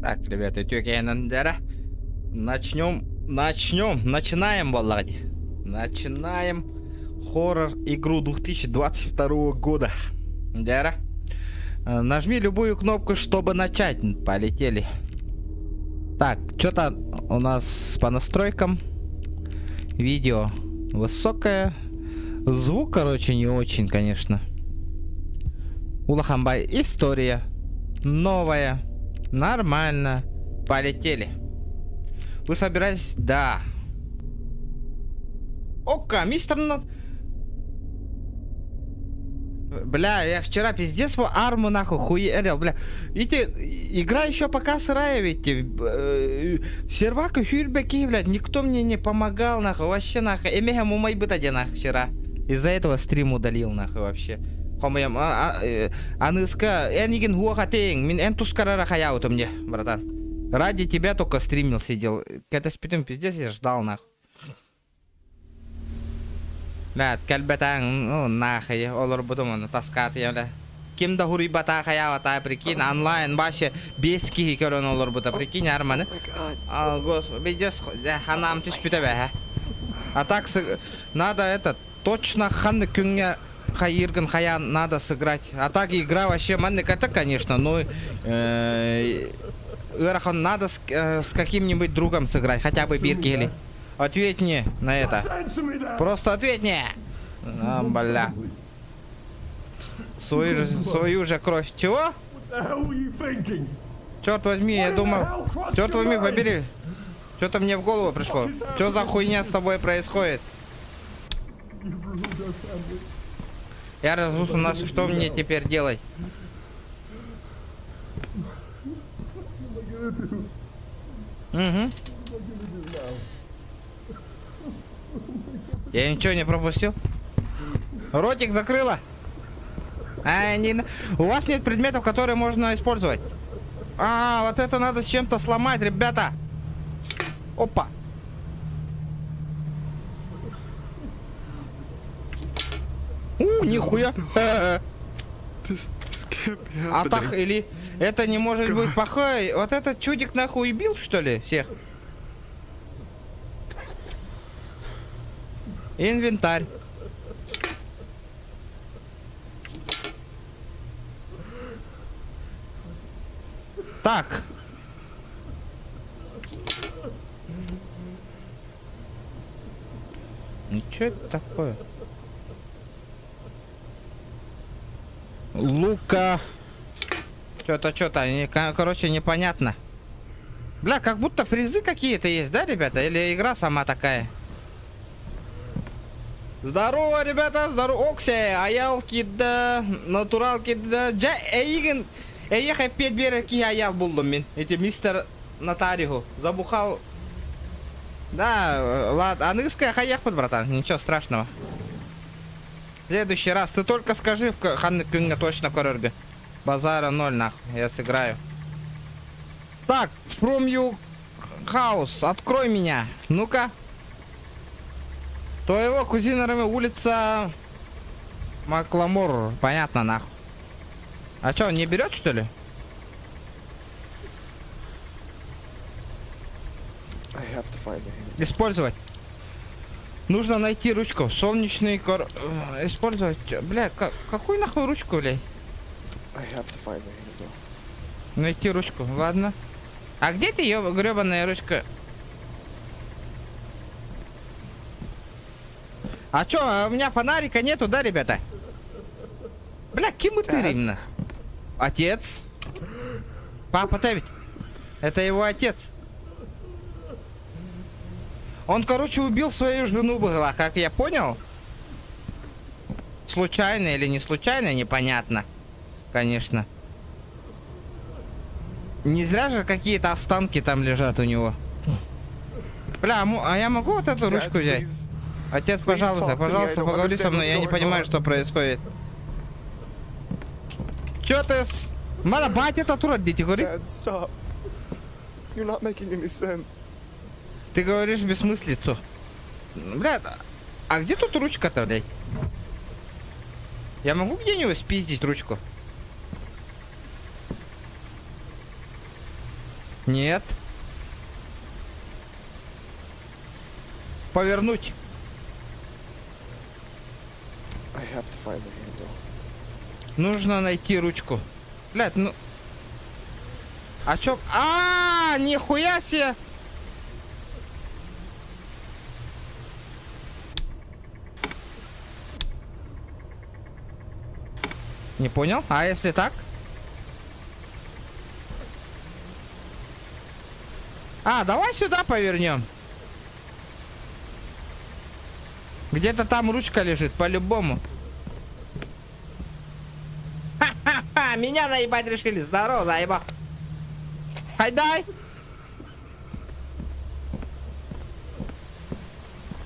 Так, ребята, үтүөкэйэнэн дьара. Начнем, начнем, начинаем, буоллаҕа дии. Начинаем хоррор игру 2022 года. Дьара. Нажми любую кнопку, чтобы начать. Полетели. Так, что-то у нас по настройкам. Видео высокое. Звук, короче, не очень, конечно. Улахамбай. История. Новая. Нормально. Полетели. Вы собираетесь? Да. Ока, мистер... Бля, я вчера пиздец по арму нахуй хуерил, бля. Видите, игра еще пока сырая, ведь. Э, сервак хюрбеки, блядь, никто мне не помогал, нахуй, вообще нахуй. Эмеха мумай быта нахуй вчера. Из-за этого стрим удалил, нахуй, вообще. Хомуйам, аныска, эн игин хуаха тең, мин эн тускарара хаяутум мне, братан. Ради тебя только стримил сидел. Кэтэспитим пиздец, я ждал, нахуй. Блядь, кэлбэтээҥ, ну, нахуй, олорбутум оны таскаатыйа, бля. Ким да хуруйбатаа хайаабатаа, прикинь, онлайн вообще без киһи көрөн олорбута, прикинь, арманы. А, господи, пиздец, ханаам түспүтэ бэһэ. А так, надо этот, точно ханны күҥҥэ хайыыргын хайаан надо сыграть. А так игра вообще маннык это, конечно, но ыарахан надо с, с каким-нибудь другом сыграть, хотя бы биир киһили. Ответь мне на это. Просто ответь мне! А, бля. Свою же, свою же кровь. Чего? Черт возьми, я думал... Черт возьми, побери. Что-то мне в голову пришло. Что за хуйня с тобой происходит? Я разрушил нас, что мне теперь делать? Угу. Я ничего не пропустил. Ротик закрыла. А, не... У вас нет предметов, которые можно использовать. А, вот это надо с чем-то сломать, ребята. Опа. У, нихуя. Атах или это не может быть плохой. Вот этот чудик нахуй убил, что ли, всех? Инвентарь. Так. Ну что это такое? Лука. Что-то, что-то, короче, непонятно. Бля, как будто фризы какие-то есть, да, ребята? Или игра сама такая? Здорово, ребята, здорово. Оксе, Аял киирдэ, Натурал киирдэ. Дьэ, эйигин, эйиэхэ эппиэт биэрэр киһи Аял буллум мин. Эти мистер Нотариу. Забухал. Да, ладно, аныгыская хайыахпыт, братан, ничего страшного. В следующий раз ты только скажи, ханнык күҥҥэ точно көрөргө. Базара ноль нахуй, я сыграю. Так, from you house, открой меня. Ну-ка. Твоего кузина Ромео, улица Макламор. Понятно, нахуй. А чё, он не берет, что ли? Использовать. Нужно найти ручку. Солнечный кор... Использовать. Бля, как... какую нахуй ручку, блядь? Найти ручку, ладно. А где ты, ее гребаная ручка? А чё, а у меня фонарика нету, да, ребята? Бля, ким ты именно? Отец? Папа-то ведь? Это его отец. Он, короче, убил свою жену была, как я понял. Случайно или не случайно, непонятно. Конечно. Не зря же какие-то останки там лежат у него. Бля, а, а я могу вот эту ручку взять? Отец, пожалуйста, пожалуйста, поговори со мной, я не понимаю, что происходит. Чё ты с... Мала батя турат дети, говори. Ты говоришь бессмыслицу. Бля, а где тут ручка-то, блядь? Я могу где-нибудь спиздить ручку? Нет. Повернуть. I have to find the handle. Нужно найти ручку. Блядь, ну... А чё? А, нихуя себе! Не понял? А если так? А, давай сюда повернем. Где-то там ручка лежит, по-любому. Ха-ха-ха, меня наебать решили. Здорово, заеба. Хайдай.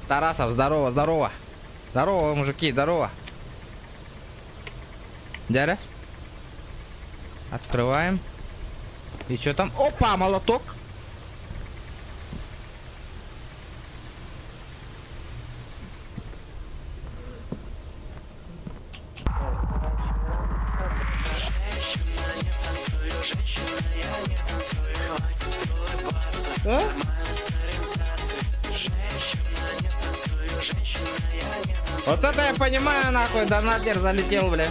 Тарасов, здорово, здорово. Здорово, мужики, здорово. Дядя. Открываем. И что там? Опа, молоток. А? Вот это я понимаю, нахуй, донатер залетел, бля.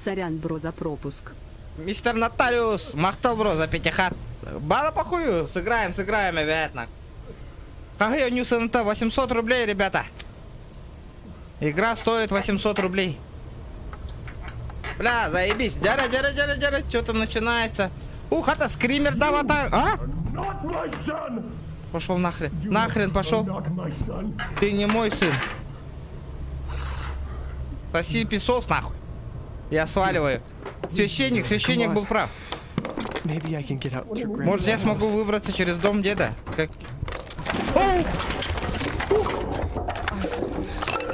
Сорян, бро, за пропуск. Мистер Нотариус, махтал, бро, за пятихат. Бала похую, сыграем, сыграем, обязательно. Какая Нью СНТ, 800 рублей, ребята. Игра стоит 800 рублей. Бля, заебись. Дяра, дяра, дяра, дяра, что-то начинается. Ух, это скример дава А? Not my son! Пошел нахрен. Нахрен пошел. Not my son. Ты не мой сын. Соси песос нахуй. Я сваливаю. Священник, священник был прав. Maybe I can get out through Grandpa's Может, я смогу house. выбраться через дом деда? Как...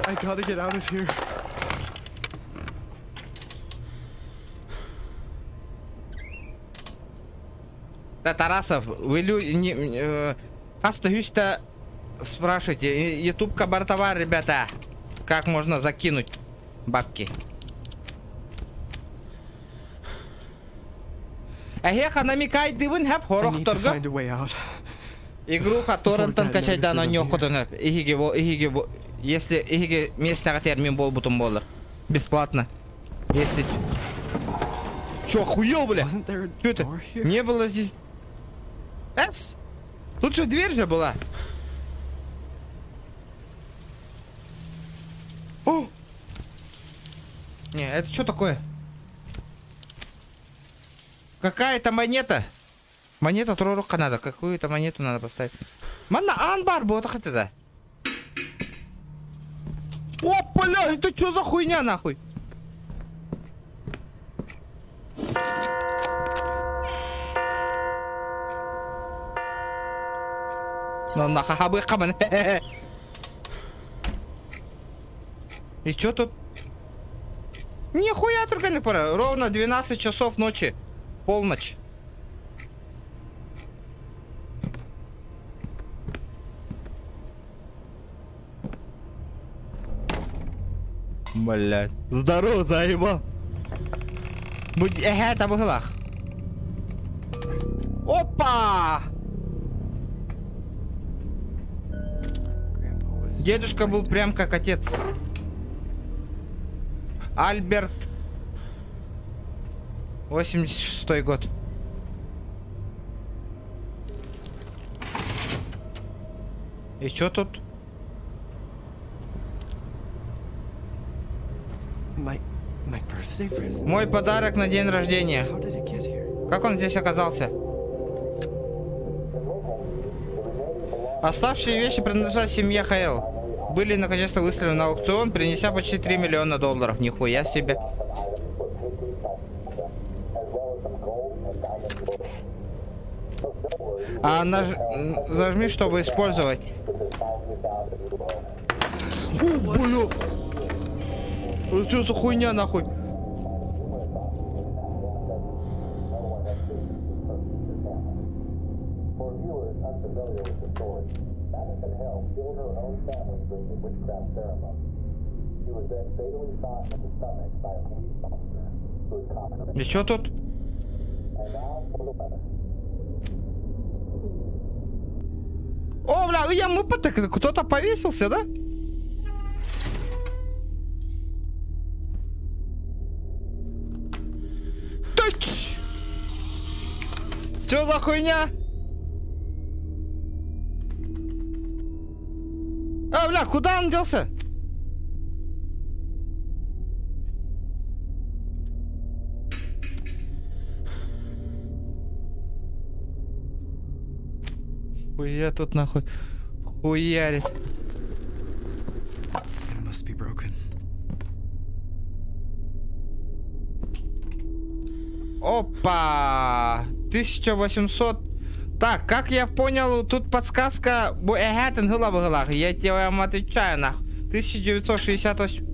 I gotta get out of here. Да, Тарасов, вы люди... Не, Хаста Хюста спрашивайте. Ютуб Кабартовар, ребята. Как можно закинуть бабки? Эһиэхэ намекайдыыбын сөп I need to сорохторго. find a way out. Игруха торренттан Before Dad качайдаан notices I'm оонньуоххутун сөп. Эһиги бо эһиги бо если эһиги миэстэҕитигэр мин буолбутум буоллар. Бесплатно. Если Чё, охуел, бля? Wasn't there a Чё это? door here? Не было здесь... Эс? Тут же дверь же была. О! Не, это что такое? Какая-то монета. Монета туруоруохха надо. Какую-то монету надо поставить. Манна аан баар буо да. О, бля, это что за хуйня нахуй? Ну нахабы. И что тут? Нихуя только не пора. Ровно 12 часов ночи. Полночь. Блять. Здорово, заебал. Будь... Эге, это быһыылаах. Опа! Grandpa was Дедушка был прям как отец. Альберт. 86 год. И что тут? My birthday present. Мой подарок на день рождения. How did it get here? Как он здесь оказался? Оставшие вещи принадлежат семье Хейл. Были наконец-то выставлены на аукцион, принеся почти 3 миллиона долларов. Нихуя себе. А наж... зажми, чтобы использовать. О, бля! Это что за хуйня нахуй? For viewers unfamiliar with the story, Madison Hill killed her own family during a witchcraft ceremony. She was then fatally shot in the stomach by a police officer who had caught her. И что тут? And now for the weather. О, бля, я мы кто-то повесился, да? Тыч! Чё за хуйня? А, бля, куда он делся? Хуя тут нахуй хуярит. It must be broken. Опа! 1800. Так, как я понял, тут подсказка бу эһэтин сыла быһыылаах. Я тебе вам отвечаю нахуй. 1968.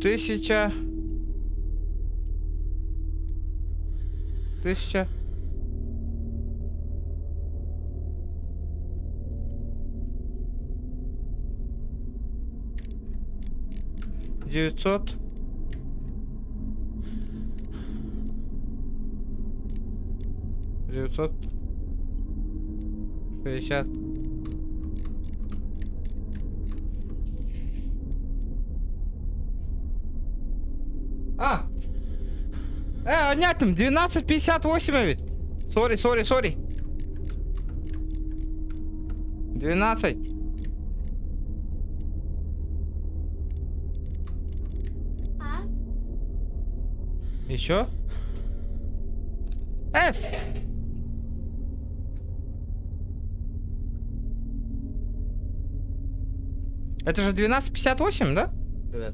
Тысяча. Тысяча. 900. 960. А! Э, там 12.58 ведь. Sorry, sorry, sorry. 12. А? Еще? С! Это же 12.58, да? Ребят.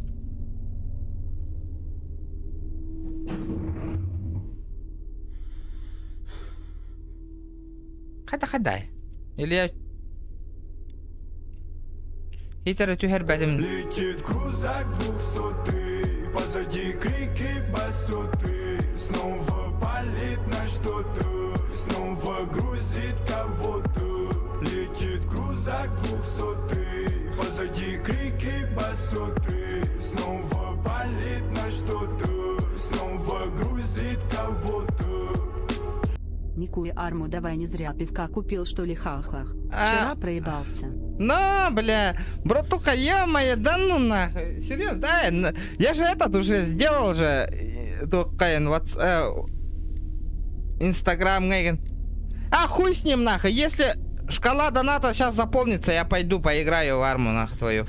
Хата хадай. Или я... Хитер түһэрбэтим. Летит крузак двухсотый, позади крики басоты. Снова палит на что-то, снова грузит кого-то. Летит крузак двухсотый, позади крики басоты. Снова палит на что-то, снова грузит кого-то. Никуя арму давай не зря пивка купил что ли ха-хах. А. Вчера проебался. На, бля, братуха, ё-моё, да ну нахуй. Серьезно, да, я же этот уже сделал же, Тукаин, Инстаграм, А хуй с ним нахуй, если шкала доната сейчас заполнится, я пойду поиграю в арму нахуй твою.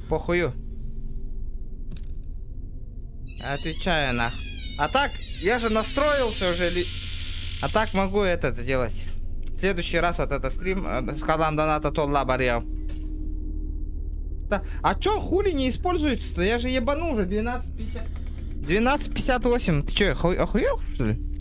Похую. Отвечаю нахуй. А так, я же настроился уже. А так могу этот сделать. В следующий раз вот этот стрим, шкалам доната туолла барыам. Да, а чё хули не используется-то? Я же ебанул уже 12.50. 12.58. Ты чё, охуел, что ли?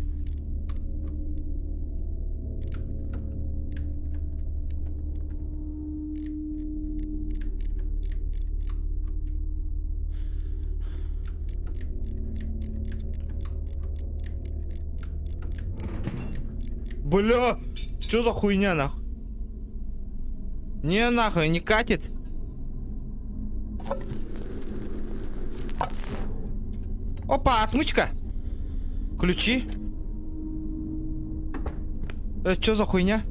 Бля, чё за хуйня нахуй? Не нахуй, не катит. Опа, отмычка. Ключи. Чё за хуйня?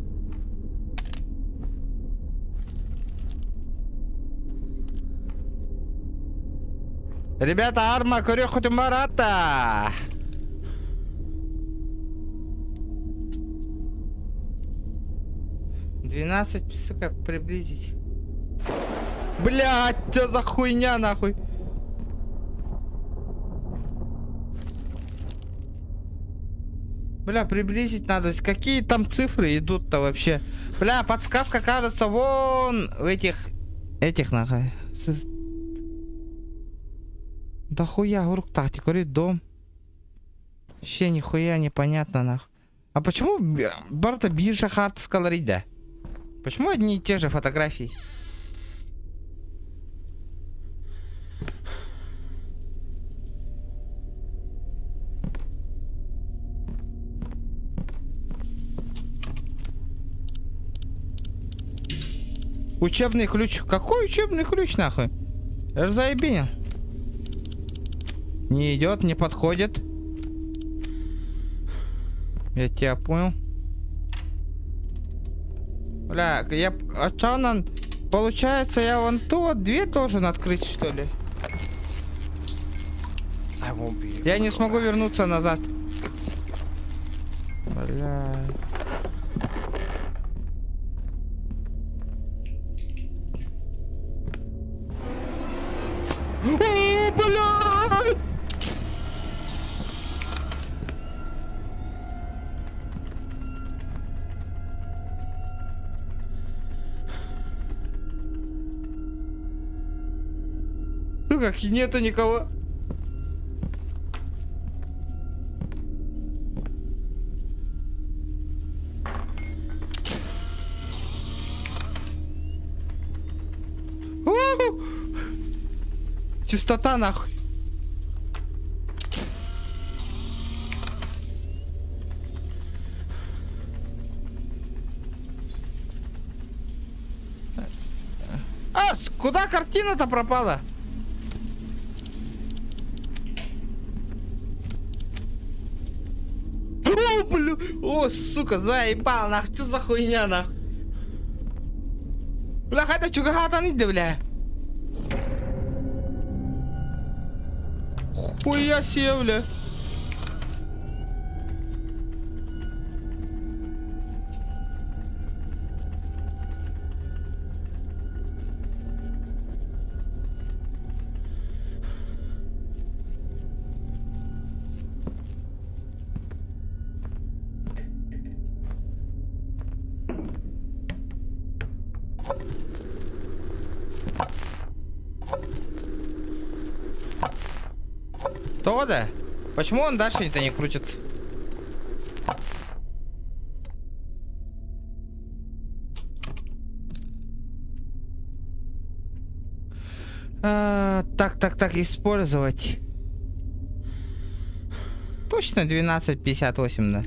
Ребята, арма Марата. 12, сука, приблизить. Блять, что за хуйня нахуй? Бля, приблизить надо. Какие там цифры идут-то вообще? Бля, подсказка кажется вон в этих... Этих нахуй. Да хуя, урук тактик, дом. Вообще нихуя непонятно нахуй. А почему барыта биир хаартыскалар? Почему одни и те же фотографии? Учебный ключ. Какой учебный ключ, нахуй? Я же заебенил. Не идет, не подходит. Я тебя понял. Бля, я... А что он... Получается, я вон ту вот дверь должен открыть, что ли? Я не смогу вернуться назад. Бля. О, бля! Ну как, нету никого. Чистота нахуй. А, куда картина-то пропала? О, бля! О, сука, заебал, нах, что за хуйня, нах? Бля, хайда чугахатан иди, бля. Хуя себе, бля. То да? Почему он дальше-то не крутится? А, так, так, так, использовать. Точно 12.58, да?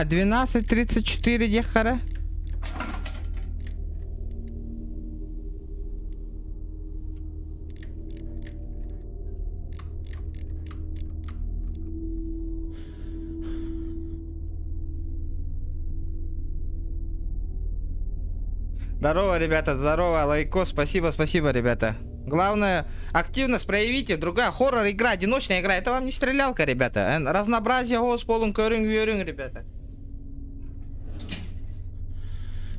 А, 12.34 дехара. Здорово, ребята, здорово, лайко, спасибо, спасибо, ребята. Главное, активность проявите. Другая хоррор игра, одиночная игра. Это вам не стрелялка, ребята. Разнообразие голос полум көрүҥ ребята.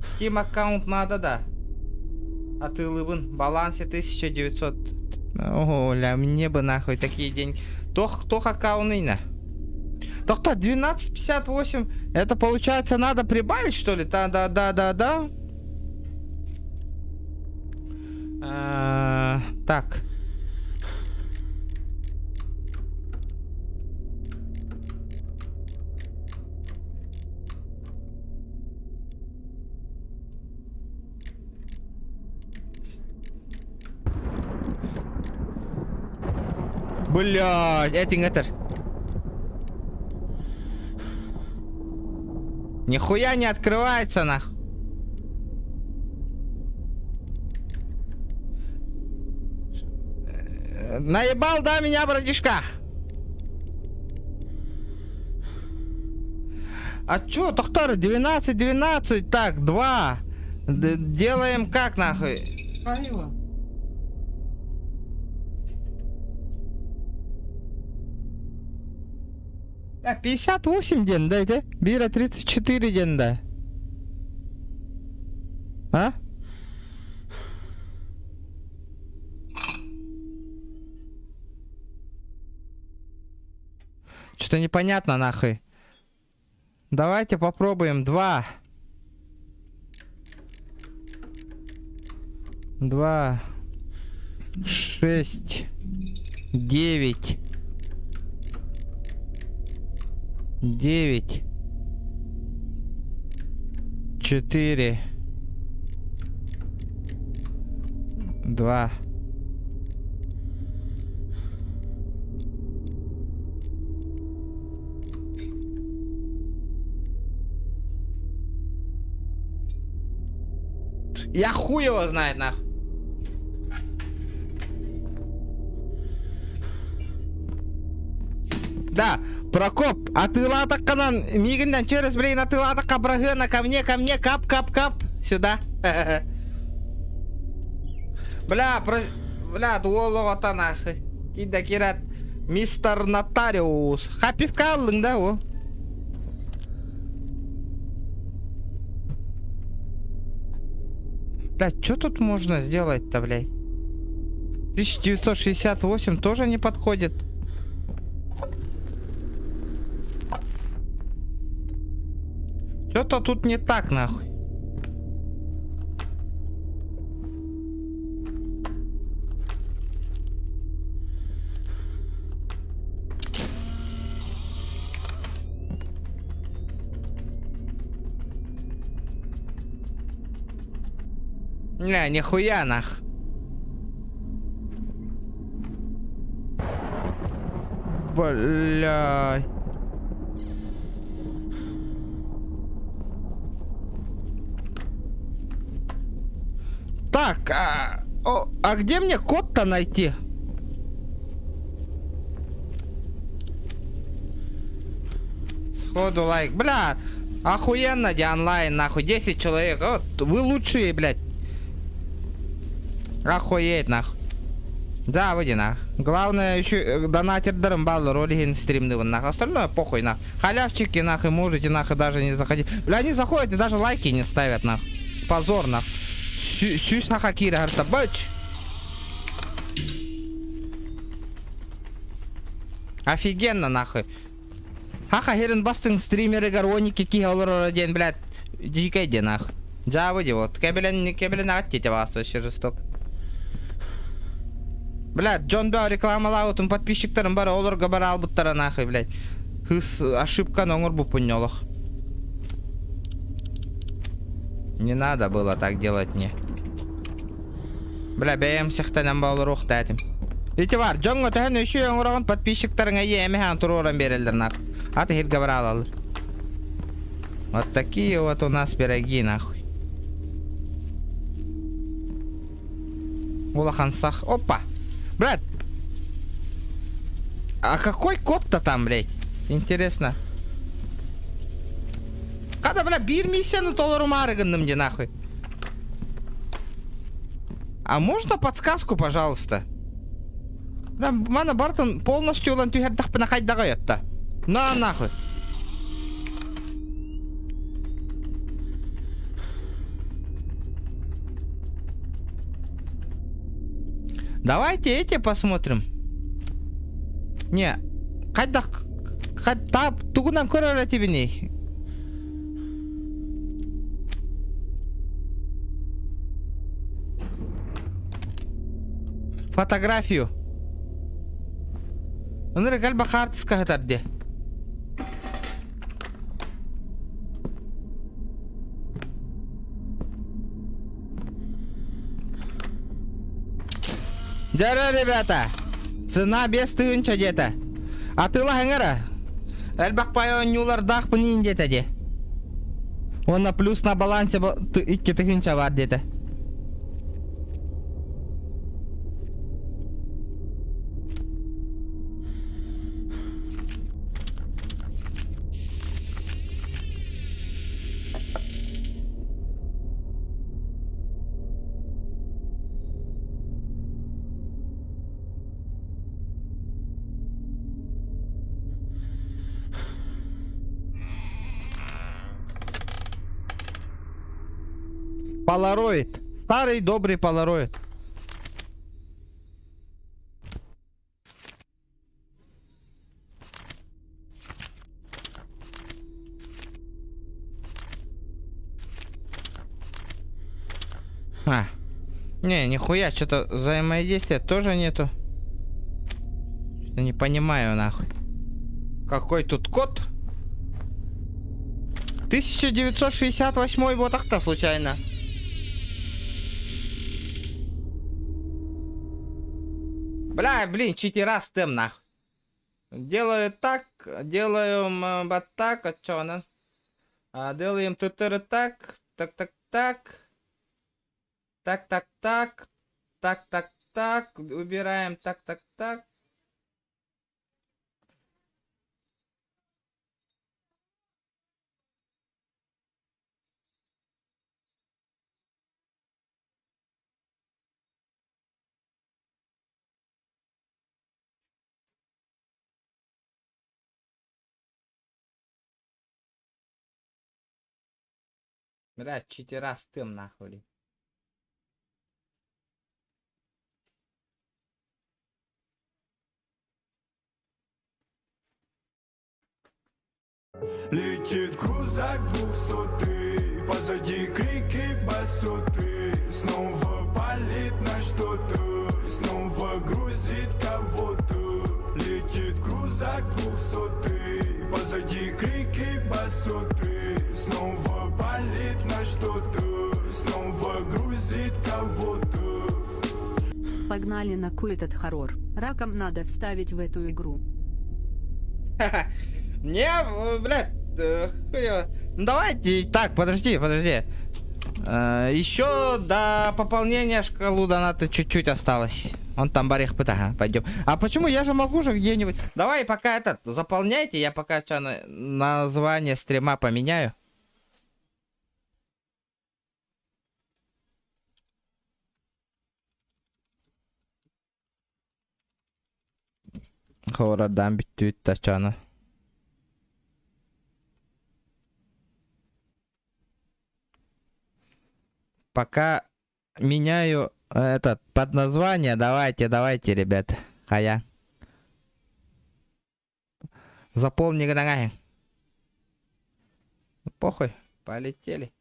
Steam аккаунт надо, да. А ты лыбын, балансе 1900. Ого, ля, мне бы нахуй такие деньги. Тох, тох аккаунт Тохта, 12.58. Это получается надо прибавить, что ли? Да, да, да, да, да. А, так. Блядь, этиҥ этэр. Нихуя не открывается, нах. Наебал, да, меня, братишка? А чё, доктор, 12, 12, так, 2. Делаем как, нахуй? А, 58 день, да, это? Бира 34 день, да. А? Что-то непонятно, нахуй. Давайте попробуем. Два. Два. Шесть. Девять. Девять. Четыре. Два. Я хуй его знает, нахуй. Да, Прокоп, атыылаатаххынан миигиннэн через блин атыылаатахха быраһыана ко мне, ко мне, кап, кап, кап, сюда. Бля, про... бля, уол оҕото нахуй. Кида кират мистер нотариус. Хапивка ыллыҥ да ол? Бля, что тут можно сделать-то, блядь? 1968 тоже не подходит. Что-то тут не так, нахуй. Не, нихуя нах. Бля. Так, а, о, а где мне код-то найти? Сходу лайк. Бля, охуенно, где онлайн, нахуй. 10 человек. Вот, вы лучшие, блядь. Охуеть, нахуй. Да, выйди нах. Главное, еще э, донатердарым баллы роли стримны нах. Остальное похуй нах. Халявчики нахуй можете нахуй даже не заходить. Бля, они заходят и даже лайки не ставят нах. Позор нах. Сүүс саха киирэ харта бач. Офигенно нахуй. Саха сирин бастыҥ стримеригэр 12 киһи олороро диэн, блядь, дьиикэй диэн нахуй. Дьаабы дии вот. Кэбилэн, кэбилэн аҕат диэтэ баҕас вообще жестоко. Блядь, дьон бөҕө рекламалаабытын подписчиктарын бары олорго бары албыттара нахуй, блядь. Хыс ошибканы оҥорбуппун олох. Не надо было так делать мне. Бля, бэйэм сехтэнэн боолоруохтаатым. Ити бар, дьоҥҥо төһөн өшүй оҥороҕун подписчиктарыҥ эйиэ эмэһээн туруоран биэрэллэр нахуй. Аты иһиргэ бараалаллар. Вот такие вот у нас пироги нахуй. Улахан сах. Опа! Брат! А какой код-то там, блядь? Интересно. Хата, бля, биир миссияны толорумаары гынным дии нахуй. А можно подсказку, пожалуйста? Бля, мана Бартон полностью ылан түһэрдэхпинэ хайдаҕа уйатта. На нахуй. Давайте эти посмотрим. Не, хайдах тап тугунан көрөр этибиний? Фотографию. Ынырык элбэх хаартыска сытар дии. Дьэ ребята, цена без тыһыынча диэтэ. Атыылаһыҥ эрэ. Элбэх пай оонньуулардаахпын иин диэтэ дии. Уонна плюс на балансе 2000 баар диэтэ. Полароид. Старый добрый полароид. А. Не, нихуя, что-то взаимодействия тоже нету. Что-то не понимаю, нахуй. Какой тут код? 1968 вот так-то случайно. Бля, блин, читера стем нах. Делаю так, делаем вот так, а чё она? А, делаем ттр так, так, так, так. Так, так, так. Так, так, так. Убираем так, так, так. Бля, читерастым нахуй. Летит крузак двухсотый, позади крики басоты. Снова палит на что-то, снова грузит кого-то. Летит крузак двухсотый, позади крики басоты. Снова палит на что-то, снова грузит кого-то. Погнали на ку этот хоррор. Раком надо вставить в эту игру. Не, блядь, хуй Ну давайте, так, подожди, подожди. Еще до пополнения шкалу доната чуть-чуть осталось. Он там барих ага, пойдем. А почему я же могу же где-нибудь? Давай пока этот, заполняйте, я пока что на, название стрима поменяю. Хоррордан бүттүбүт тачаны. Пока меняю этот под название. Давайте, давайте, ребят. Хая. Заполни гнагаин. Похуй, полетели.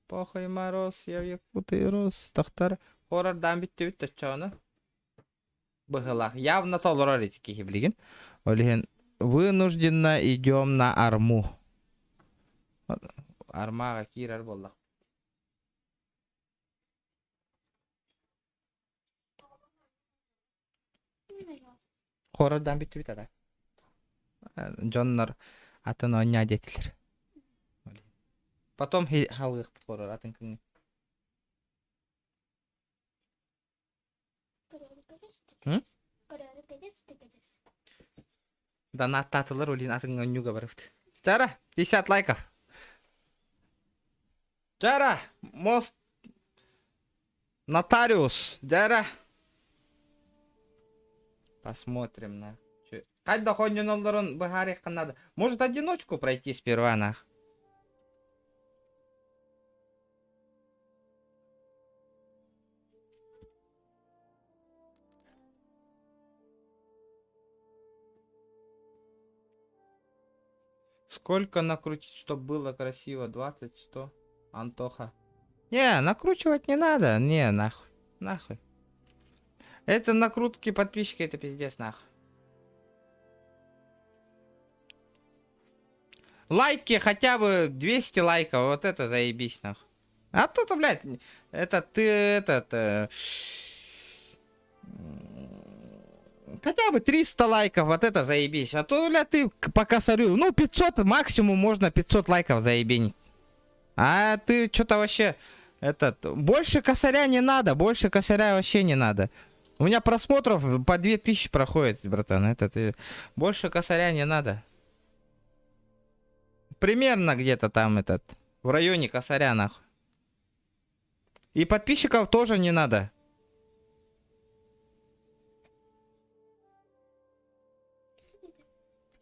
Похуй мороз, я в Якутии рос. Тохтар. Хоррордан бүттүбүт тачаны. Быһылаах. Явно толорор ити киһи билигин. Ол иһин вынужденно идем на арму. Армаҕа киирэр буоллах. Хоррордан бүттүбүт ата. Дьоннор атын оонньоо диэтилэр. Потом халыахпыт хоррор атын күҥҥэ. М? Донаттаатылар Олин атын онньууга барыбыт. Чара, 50 лайков. Чара, мост нотариус. Дяра. Посмотрим на. Хайдах оонньоноллорун быһаарыахха надо. Может, одиночку пройти сперва, нах. Сколько накрутить, чтобы было красиво? 20, 100? Антоха. Не, накручивать не надо. Не, нахуй. Нахуй. Это накрутки подписчики, это пиздец, нахуй. Лайки хотя бы 200 лайков, вот это заебись, нахуй. А тут, блядь, это ты, этот... Хотя бы 300 лайков, вот это заебись. А то, бля, ты по косарю. Ну, 500, максимум можно 500 лайков заебень. А ты что-то вообще... Этот, больше косаря не надо, больше косаря вообще не надо. У меня просмотров по 2000 проходит, братан. Это ты... Больше косаря не надо. Примерно где-то там этот... В районе косаря, нахуй. И подписчиков тоже не надо.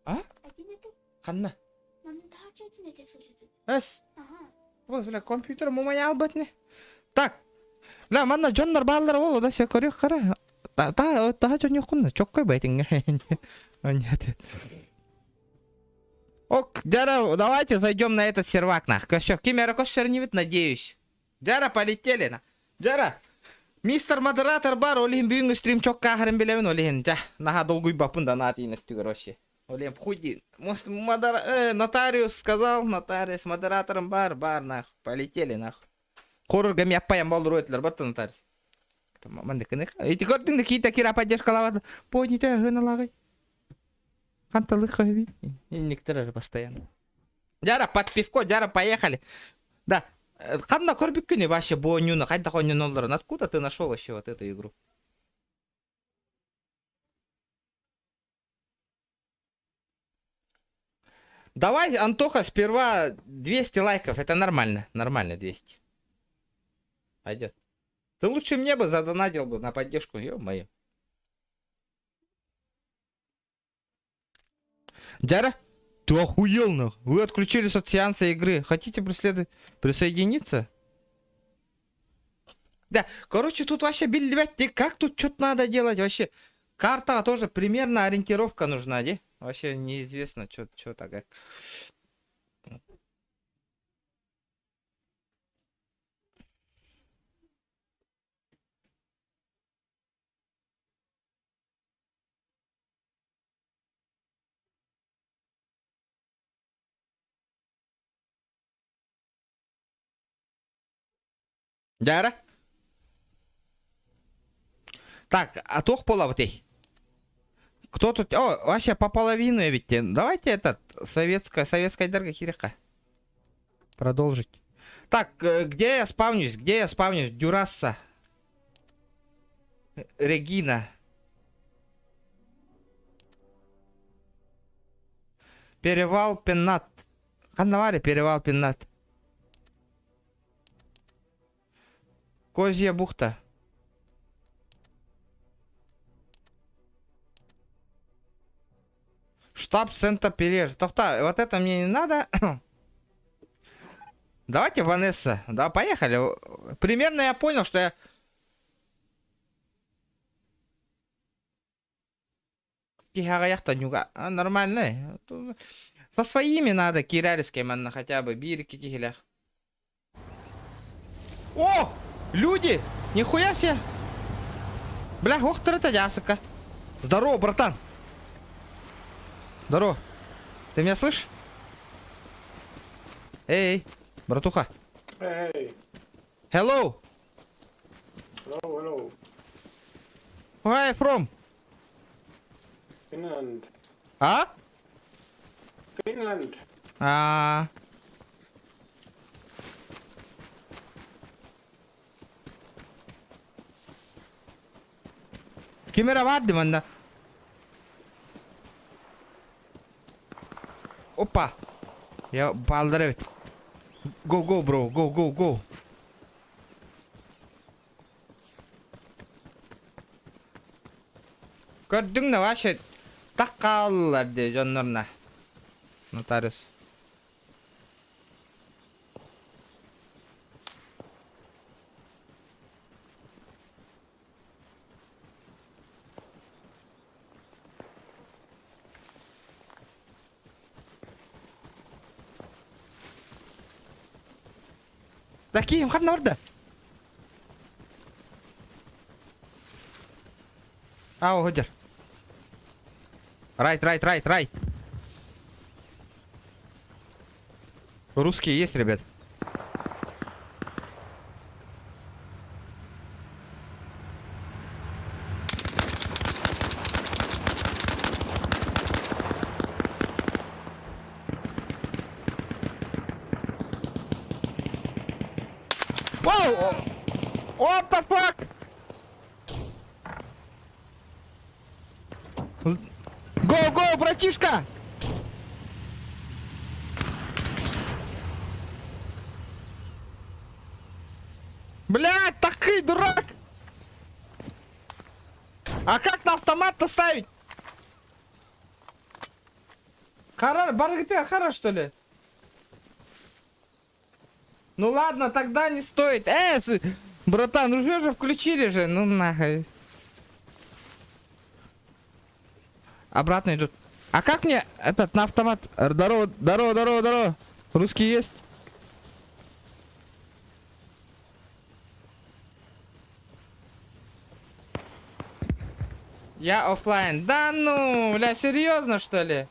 А? Ханна. Эс. Вот, бля, компьютер мумая албатны. Так. Бля, манна дьоннор бааллар ол, да се көрүөх хара. Та та та дьон чоккой байтинга. Нет. Ок, Дяра, давайте зайдем на этот сервак, нах. Все, кимера кошер не вид, надеюсь. Дяра, полетели, на. Дяра, мистер модератор бар, ол иһин бүгүҥҥү стрим чокка ааһарын билэбин, ол иһин, дьэ, наһаа долгуйбаппын да наат иин өттүгэр вообще. Ол иһин хуй Может, модер... нотариус сказал, нотариус, модератором бар, бар, нах, полетели, нах. Хоррорга мяппайан болдуруп этилер, батта нотариус. Мандыкыны. Ити көрдүң да киита кира поддержкалабат. Поднятая гыналагай. Ханталык хаби. Инниктер постоянно. Дяра, под пивко, дяра, поехали. Да. Ханна көрбүккүнүй вообще бу оонньууну, хайдах оонньоноллорун? Откуда ты нашел вообще вот эту игру? Давай, Антоха, сперва 200 лайков. Это нормально. Нормально 200. Пойдет. Ты лучше мне бы задонатил бы на поддержку. Ё-моё. Дяра. Ты охуел нах? Вы отключились от сеанса игры. Хотите преследовать? Присоединиться? Да, короче, тут вообще биллибэт, как тут что-то надо делать вообще? Карта тоже примерно ориентировка нужна, де? Вообще неизвестно, что такое. Дьэ Так, а туох буолабытый? Кто тут? О, вообще по половину ведь. Давайте этот, советская, советская кириэххэ. Продолжить. Так, где я спавнюсь? Где я спавнюсь? Дюрасса. Регина. Перевал Пеннат. Ханна Перевал Пеннат. Козья бухта. Штаб Сента Переж. Тохта, вот это мне не надо. Давайте Ванесса. Да, поехали. Примерно я понял, что я... Киһи Нормально. Со своими надо, кирярские манна хотя бы, биир киһилээх. О! Люди! Нихуя себе! Бля, ох ты это ясыка. Здорово, братан! Здорово. Ты меня слышишь? Эй, братуха. Hey, Hello. hello, hello. Where are you from? Finland. А? Finland. А. Ким эрэ баар дии манна. Опа. Я бааллар эбит. Go, go, bro. Go, go, go. Көрдүҥ да вообще так хааллылар дии дьоннорна. Нотариус. Таким ханна барда? Аа, сылдьар. Right, right, right, right. Русские есть, ребят? Whoa! What the fuck? Go, go, братишка! Блядь, такой дурак! А как на автомат-то ставить? Хара, баргты, хара, что ли? Ну ладно, тогда не стоит. Братан, ну же включили же, ну нахуй. Обратно идут. А как мне этот на автомат? Здорово, здорово, здорово, здорово. Русский есть? Я офлайн. Да ну, бля, серьезно что ли?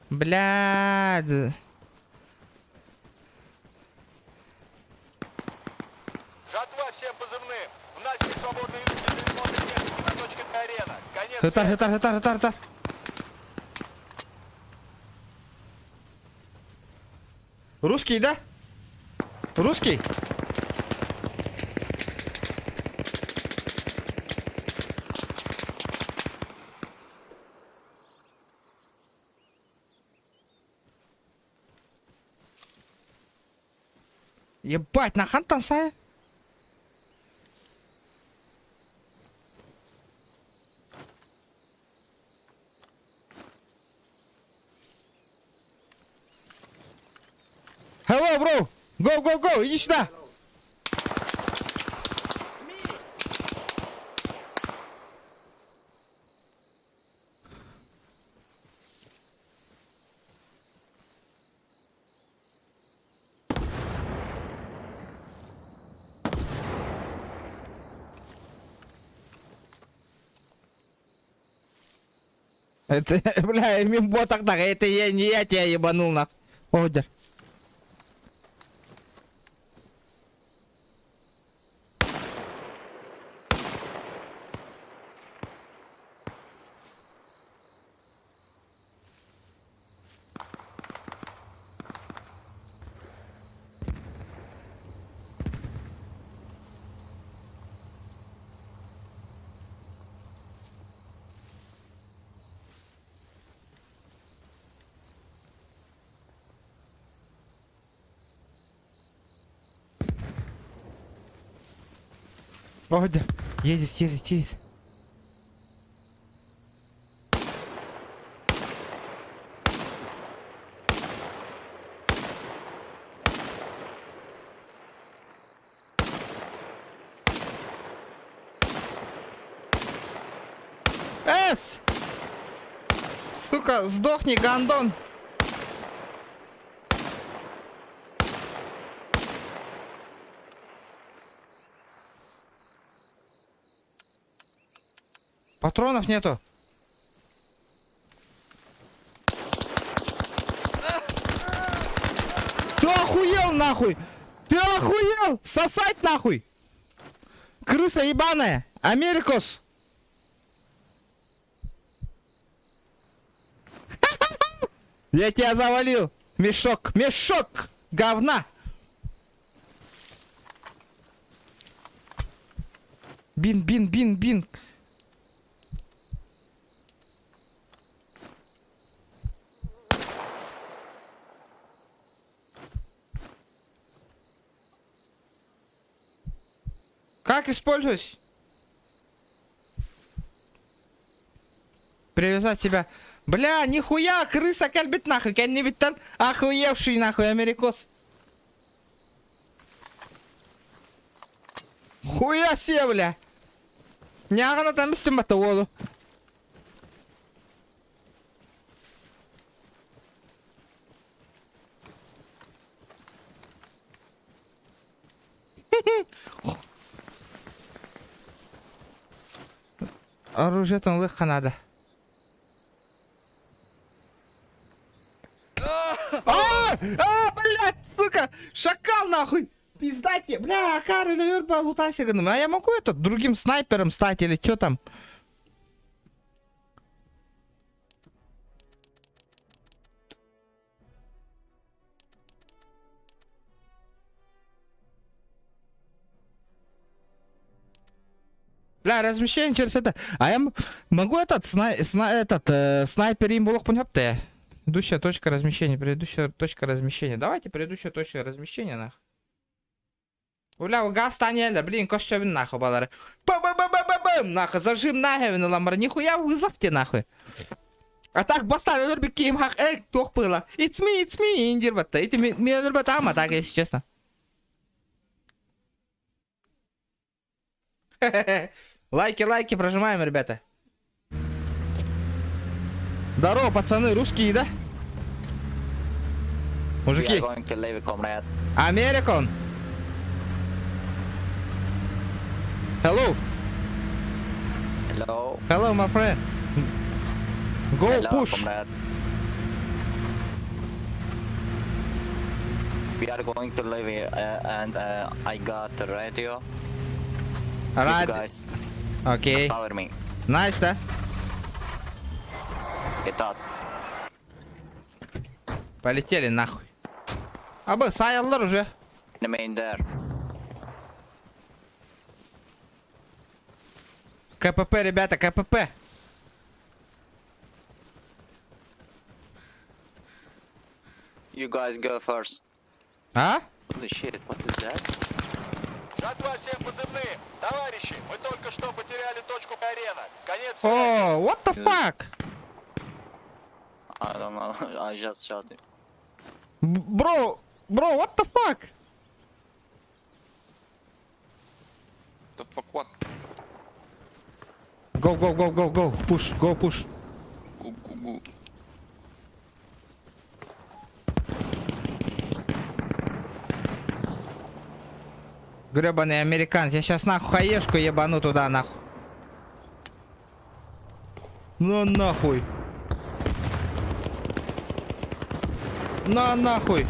Блядь. Жатва всем позывным. У нас есть свободные люди для ремонта техники на точке арена. Конец Хытар, связи. хытар, хытар, хытар, хытар. Русский, да? Русский? Ебать, на хантан сай? Hello, bro! Go, go, go! Иди сюда! Это, бля, мимо так так, это я не я тебя ебанул нах. Одер. Одер. Ездить, ездить, ездить. С! Сука, сдохни, гандон! Патронов нету. Ты охуел нахуй! Ты охуел! Сосать нахуй! Крыса ебаная! Америкос! Я тебя завалил! Мешок! Мешок! Говна! Бин, бин, бин, бин. Как использовать? Привязать себя. Бля, нихуя, крыса кэлбит нахуй, кэннибиттэн охуевший нахуй, америкос. Хуя себе, бля. Ньааҕына там истим уолу. Оружие там лыхха надо. А, а, блядь, сука, шакал нахуй. Пизда тебе, бля, Акар или Юрба лутайся, а я могу этот другим снайпером стать или что там? Бля, размещение через это. А я могу этот, этот снайпер им буолуохпун сөп. Предыдущая точка размещения, предыдущая точка размещения. Давайте предыдущая точка размещения, нах. Бля, газ таня, блин, көстөбүн нахуй балары. Бам-бам-бам-бам-бам, нахуй, зажим нахуй, ламар, нихуя вызов те нахуй. А так бастан өлөр ким хак эй туох было. It's me, индир батта. Эти мен өлөр батама, так, если честно. Лайки, лайки прожимаем, ребята. Здорово, пацаны, русские, да? Мужики. American. Hello. Hello. Hello, my friend. Go Hello, push. comrade. We are going to live and I got the radio. You Right. guys Окей. cover me. Nice, да? Get out. Полетели нахуй. Абы, саяллар уже. Enemy in there. КПП, ребята, КПП. You guys go first. А? Holy shit, what is that? Жатва всем позывным! Товарищи, мы только что потеряли точку арена. Конец связи. О, what the fuck? I don't know. I just shot him. Bro, Bro, what the fuck? The fuck what? Go, go, go, go, go. Push, go, push. Go, go, go. Гребаный американец. Я сейчас нахуй хаешку ебану туда нахуй. На нахуй. На нахуй.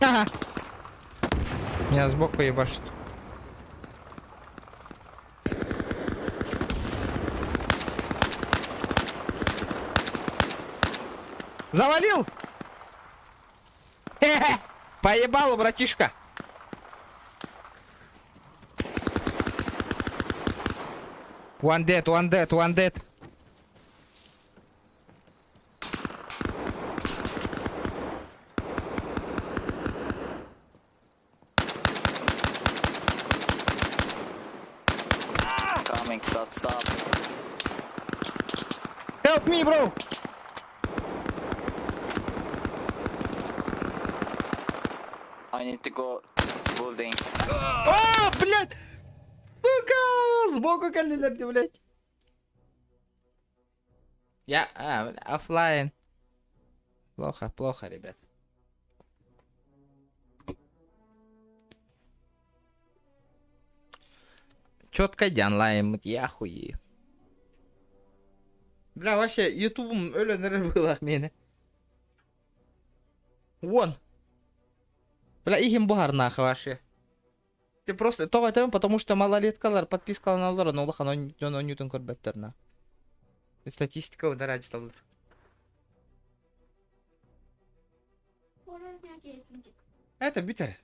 Ага. Меня сбоку ебашит. Завалил! Хе-хе! Поебалу, братишка! One dead, one dead, one dead. Coming, don't stop. Help me, bro! I need to go to building. А, блядь! Сука! Сбоку кэллилэр, блядь. Я, а, бля, оффлайн. Плохо, плохо, ребят. Четко онлайн, я хуею. Бля, вообще, ютубом өлөн было меня. Вон. Бля, иһим буһар нахуй вообще. Ты просто тоҕо этэбин, потому что малолеткалар подпискаланаллар, но улахан оонньуутун көрбөттөр на. Статистика ударачталлар. Это бүтэр.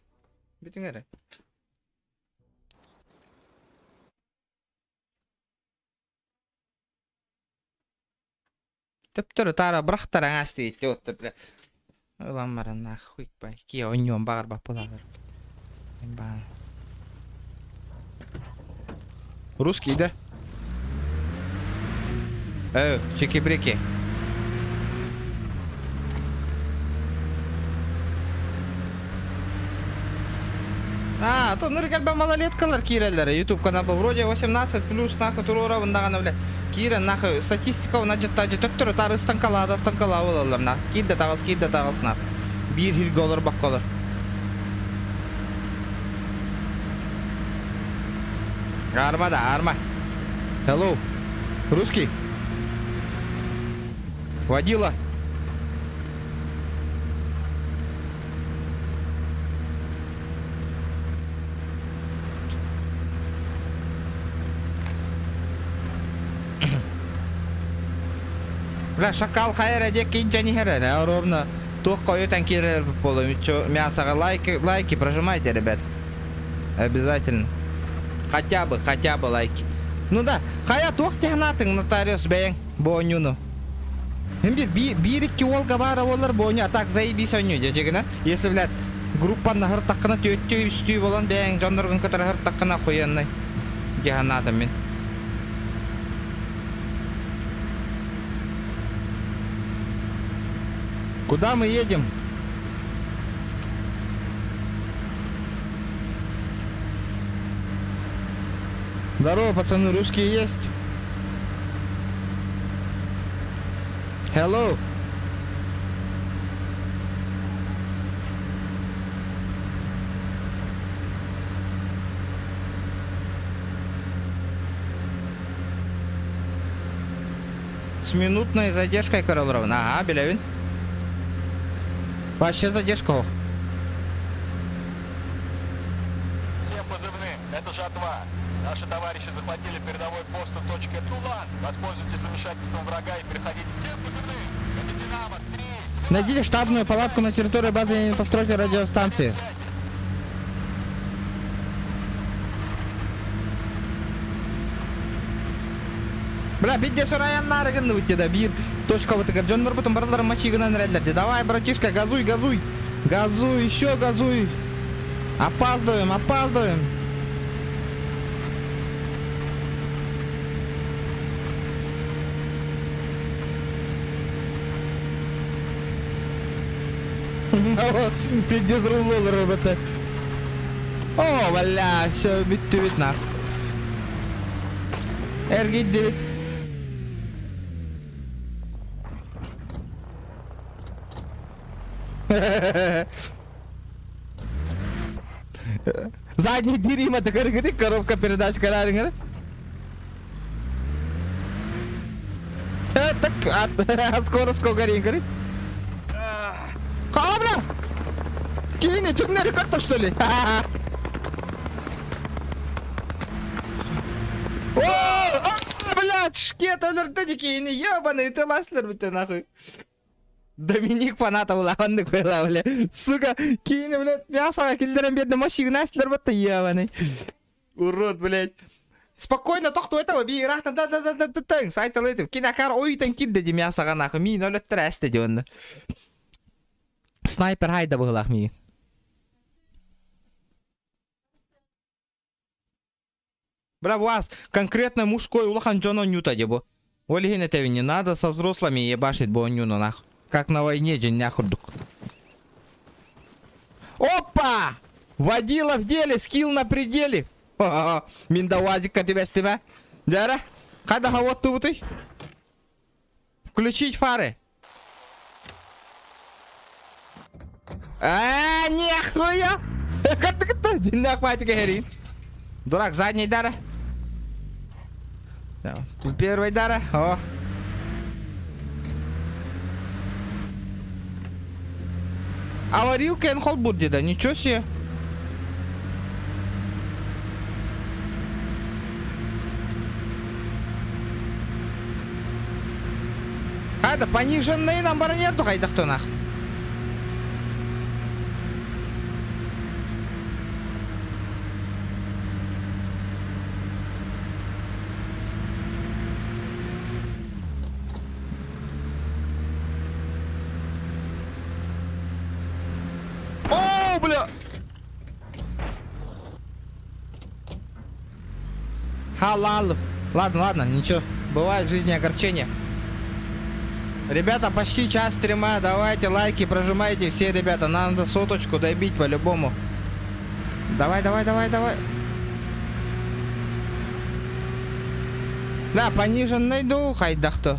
Бүтүҥ эрэ. Төптөрү таара бырахтар аҥаас диэти отто бля. Ылан баран нахуй ба. Киэ оонньуон баҕарбат буолалар. Баан. Русский, да? Э, чики-брики. А, то ныргальба малолеткалар киирэллэр. YouTube канал вроде 18 плюс нахуй туруорабын даҕаны бля. Киирэн нахуй статистика на жа төттөрү таары станкалаада станкалаа буолаллар нах. Киирдэ таҕыс киирдэ таҕыс нах. Биир сиргэ олорбокколор. Арма да, арма. Hello. Русский. Водила. Бля, шакал хайра дек инча не хера, ровно туох койутан киирэр буолла. Мясо лайки, лайки прожимайте, ребят. Обязательно. Хотя бы лайки. Ну да, хайа туох технатың нотариус бэйэҥ бу оонньууну. Биир биир икки уолга баара буоллар бу оонньуу, а так заебись оонньуу дьэ Если, блядь, группаны сырыттаххына түөртүү үстүү буолан бэйэҥ дьонноргун кытары сырыттаххына охуенный. Дии санаатым мин. Куда мы едем? Здорово, пацаны, русские есть? Hello. С минутной задержкой, Карл Ага, билэбин. Вообще задержка. Ох. Всем позывным, это Жатва. Наши товарищи захватили передовой пост у точки Тулан. Воспользуйтесь замешательством врага и переходите. Всем позывным, это Динамо. 3, Найдите штабную палатку на территории базы и постройте радиостанции. Бля, бидде сорайаннары гынныбыт да биир точкабытыгар дьоннорбутун барыларын мачигынан эрэллэр дии. Давай, братишка, газуй, газуй. Газуй, еще газуй. Опаздываем, опаздываем. Пиздец рулолар робота. О, бля, все, бүттүбүт нах. Эргийдибит. Задний двери такой коробка передач карарыҥар. Так, а скоро сколько ринкары? Кабра! Кини түҥнэри көттө что ли? О, блядь, шкет өлөрдө дикини, ебаный, ты ласлер бите нахуй. Доминик фаната улаханнык бля, бля. Сука, кини, блядь, мясо киллерен бедный машина эстилер бытта ебаный. Урод, блядь. Спокойно, тохту этого би рахтан да да да да да да сайталайтып. Кинакар ойтан кирде ди мясоға нахуй. Мин өлөттөр әсте ди онны. Снайпер хайда быһылах миин. Бля, вас конкретно мужской улахан дьон оонньуута дии бу. Ол иһин этэбин не надо со взрослыми ебашить бу оонньууну нах. Как на войне дьиннээх курдук. Опа! Водила в деле, скилл на пределе. Мин да УАЗикка түбэстим ээ. Дьэ хайдаха уоттубутуй? Включить фары. А, нихуя! Дьиннээх баайтык эһэрин. Дурак, задний дара. Первый дара. О. Аварилка эн холбур деда, ничего себе. Хайда пониженный нам баранерду хайдахтонах. О, бля! Халал. Ладно, ладно, ничего. Бывает в жизни огорчение. Ребята, почти час стрима. Давайте лайки прожимайте все, ребята. Нам надо соточку добить по-любому. Давай, давай, давай, давай. Да, пониженный дух, хайдахто.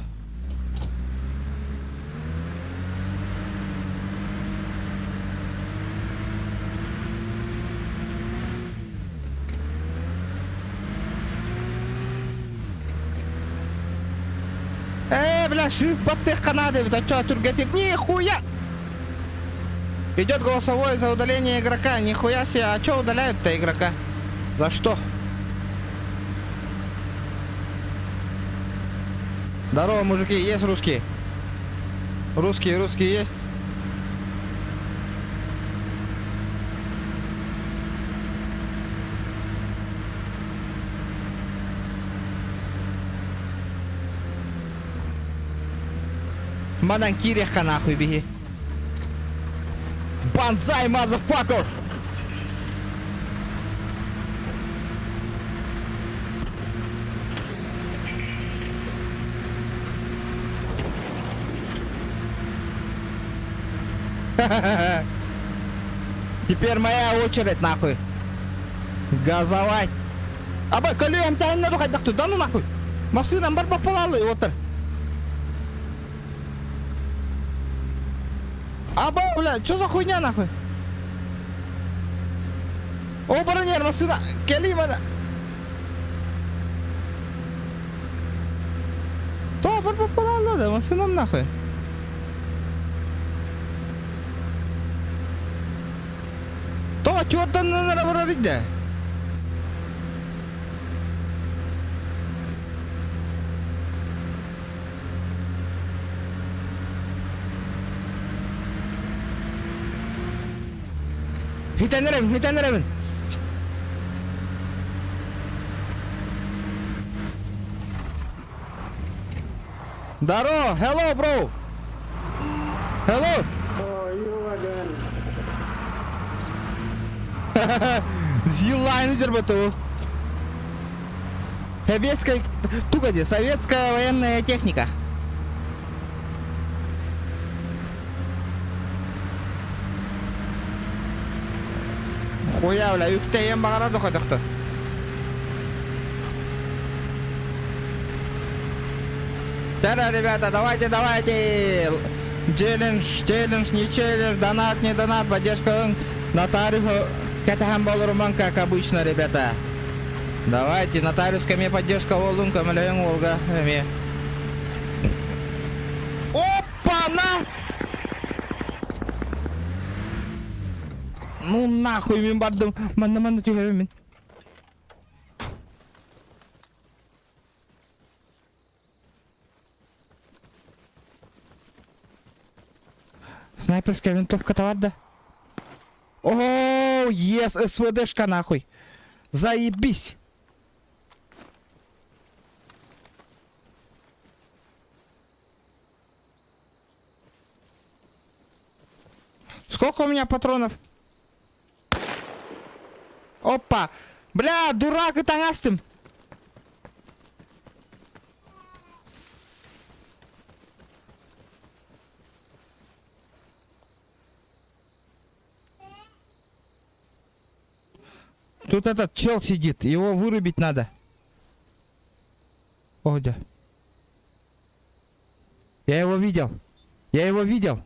Э, бля, шиф баттых Канады, это чё, тургатир? Нихуя! Идет голосовое за удаление игрока. Нихуя себе, а чё удаляют-то игрока? За что? Здорово, мужики, есть русские? Русские, русские есть? Манан киириэххэ нахуй биһи. Банзай, motherfucker! Теперь моя очередь, нахуй. Газовать. Аба, көлүөм тэһиннэ хайдах да ну нахуй. Массыынам бар баппалаалы отыр. Аба, бля, что за хуйня нахуй? О, баранер, массыына, кэли мана. То, бар баппалаалы да, массыынам нахуй. То, түөртэн барар идэ. Хитэн эрэбин, хитэн эрэбин. Здорово, hello, bro. Hello. Oh, you again. Зилайн дербату. Советская, тугади, советская военная техника. Хуя, бля, үктэйэн баҕарар да хотохто. Тара, ребята, давайте, давайте! Челлендж, челлендж, не челлендж, донат, не донат, поддержка нотариуса кэтэһэн буоларыман, как обычно, ребята. Давайте, нотариуска мне поддержка буоллун, көмөлөйүҥ уолга эмиэ. Опа-на! Ну нахуй мин бардым. Манна манна түһэбин мин. Снайперская винтовка товар да? О, yes, СВДшка нахуй. Заебись. Сколько у меня патронов? Опа! Бля, дурак и таҥастым. Тут этот чел сидит, его вырубить надо. О, да. Я его видел. Я его видел.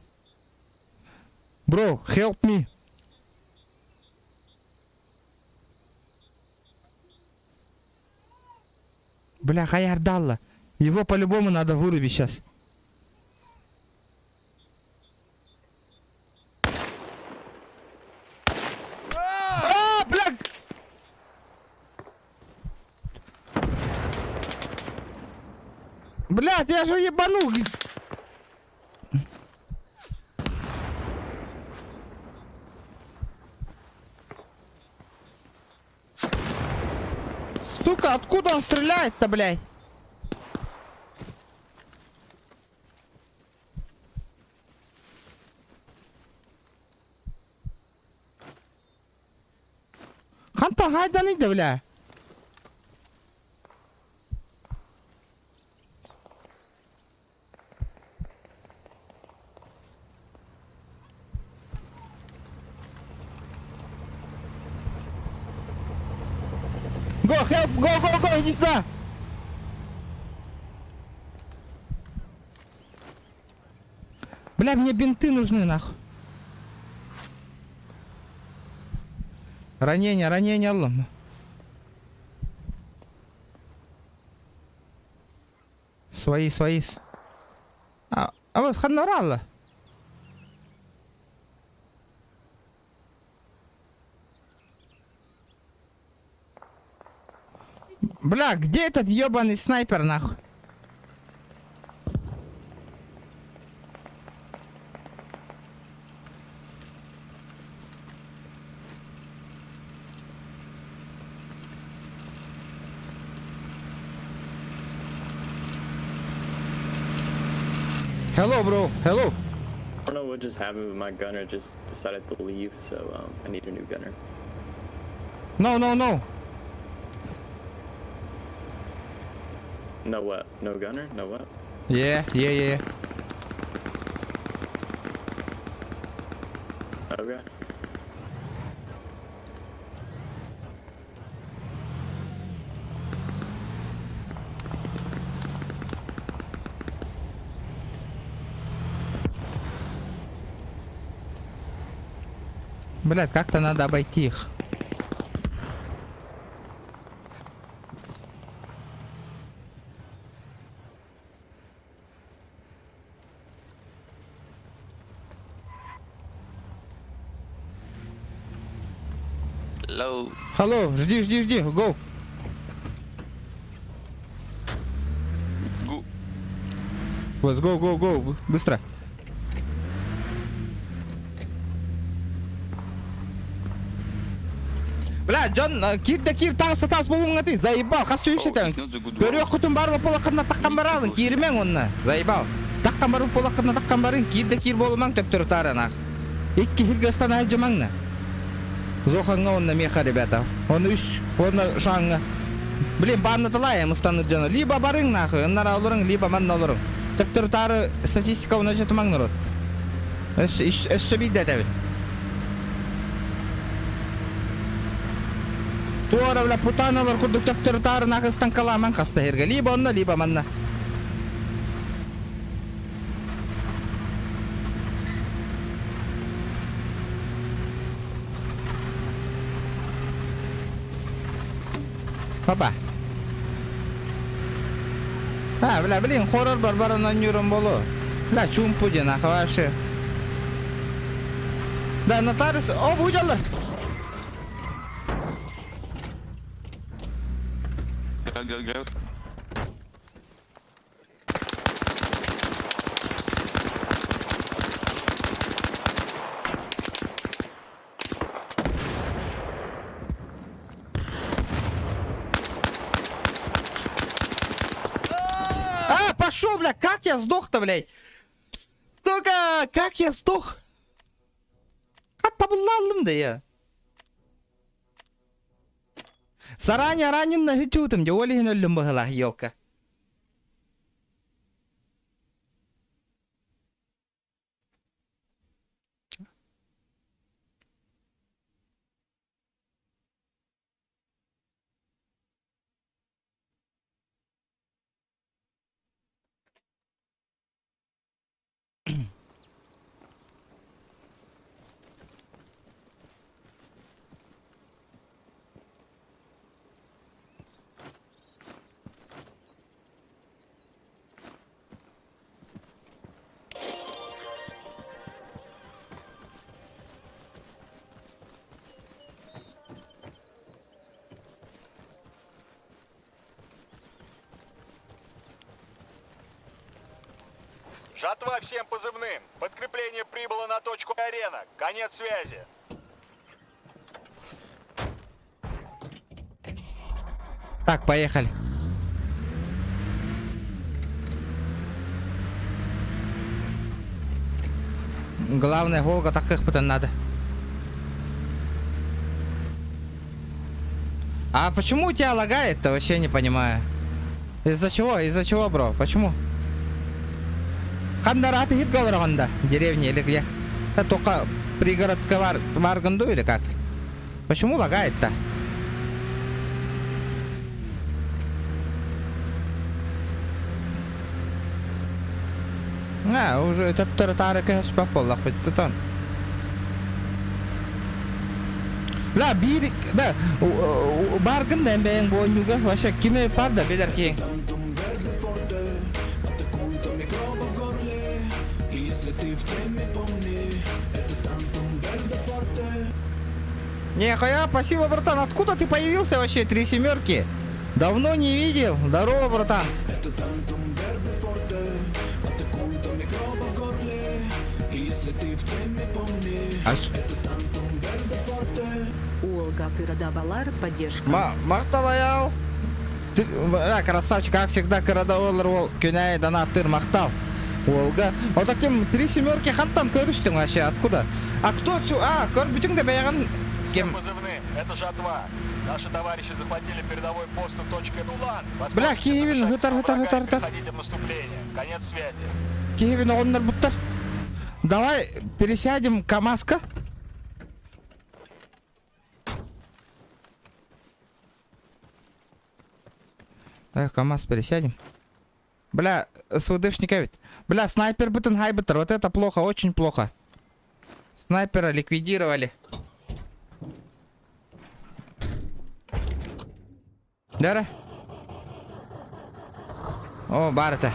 Bro, help me. Бля, Хаярдалла. Его по-любому надо вырубить сейчас. А, бля! Блядь, я же ебанул! Сука, откуда он стреляет-то, блядь? Хантан хайданый да, бля? Go, help, go, go, go, иди сюда! Бля, мне бинты нужны, нахуй. Ранение, ранение ыллым. Свои, свои. А, а вот ханнаралла. Бля, где этот ебаный снайпер, нахуй? Hello, bro. Hello. I don't know what just happened, but my gunner just decided to leave, so I need a new gunner. No, no, no. No what? No gunner? No what? Yeah. Okay. Блядь, как-то надо обойти их. Hello. Hello, жди, жди, жди, go. Go. Let's go, go, go, быстро. Бля, дьон киир да киир таҕыста таас буолуҥҥатын заебал хас сүүсэтэн. Көрүөххүтүн бар буолаххытына таххан бараалын кииримэҥ уонна заебал. Таххан бар буолаххытына таххан барын киир да киир буолумаҥ төптөрү таарынаах. Икки сиргэ ыстана сылдьымаҥна. Зохаҥҥа уонна миэхэ ребята. Оны үс уонна шаҥҥа. Блин, бааннаталаайым ыстаныр дьоно. Либо барыҥ нахуй, ыннара олоруҥ, либо манна олоруҥ. Төптөрү таары статистика уна дьатымаҥ народ. Өссө биирдэ этэбин. Туора бля путаналар курдук төптөрү таары нахуй станкалаамаҥ хаста сиргэ. Либо онно, либо манна. Папа. А, бля, блин, хоррор барбаран оонньуурум болу. Бля, чуумпу диэн аха вообще. Да, нотариус... О, бу дьаллар! А, пошел, бля, как я сдох-то, блядь? Сука, как я сдох? Хат табыллаллым да я. Заранее ранен на хитютым, де олихин өллүм быһылаах, елка. Жатва всем позывным. Подкрепление прибыло на точку арена. Конец связи. Так, поехали. Главное, Волга так их потом надо. А почему у тебя лагает-то, вообще не понимаю. Из-за чего? Из-за чего, бро? Почему? Ханна раты хит олоргонда, деревня или где? Это только пригородка бар, Варганду или как? Почему лагает-то? А, уже төптөрү таары көһөспөх буоллахпыт тутан. Ла биир да баргын да бэйэҥ буонньуга вообще кими бар да билэр киһиҥ. Нехуя, спасибо, братан. Откуда ты появился вообще, три семерки? Давно не видел. Здорово, братан. А Уолга Кырадабалар поддержка. Махтал аял. Красавчик, как всегда, кырадабалар ол күнәй донаттыр махтал. Волга. Вот таким три семерки хантан көрүстүң вообще, откуда? А кто всю... А, көрбүтүң да бэйэҕин... Кем? Позывным. Это Жатва. Наши товарищи захватили передовой пост у точки Нулан. Бля, киһибин хытар хытар хытар хытар. Переходите в наступление. Конец связи. Киһибин оҕоннор буттар. Давай пересядем КамАЗка. Давай КамАЗ пересядем. Бля, СВДшника ведь. Бля, снайпер бытын хайбытыр. Вот это плохо, очень плохо. Снайпера ликвидировали. Дара. О, барыта.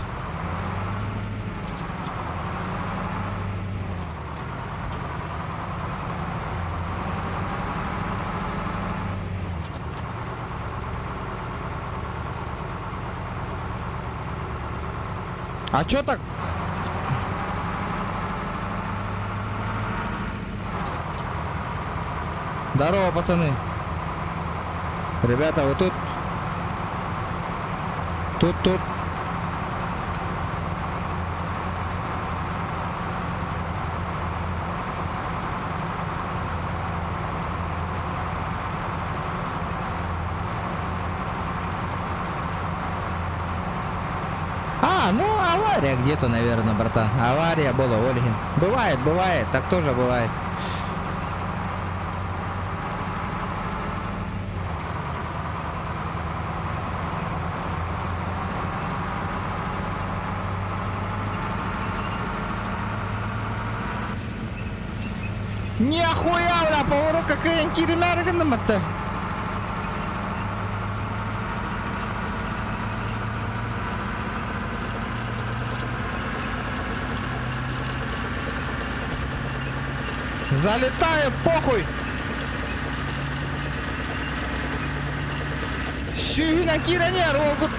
А чё так? Здорово, пацаны. Ребята, вот тут. Тут, тут. А, ну авария где-то, наверное, братан. Авария была, Ольгин. Бывает, бывает, так тоже бывает. Нихуя, бля, поворот какая киримәргінімітті. Залетаю, похуй! Сүүһүнэн киирэн иһэр уолгут.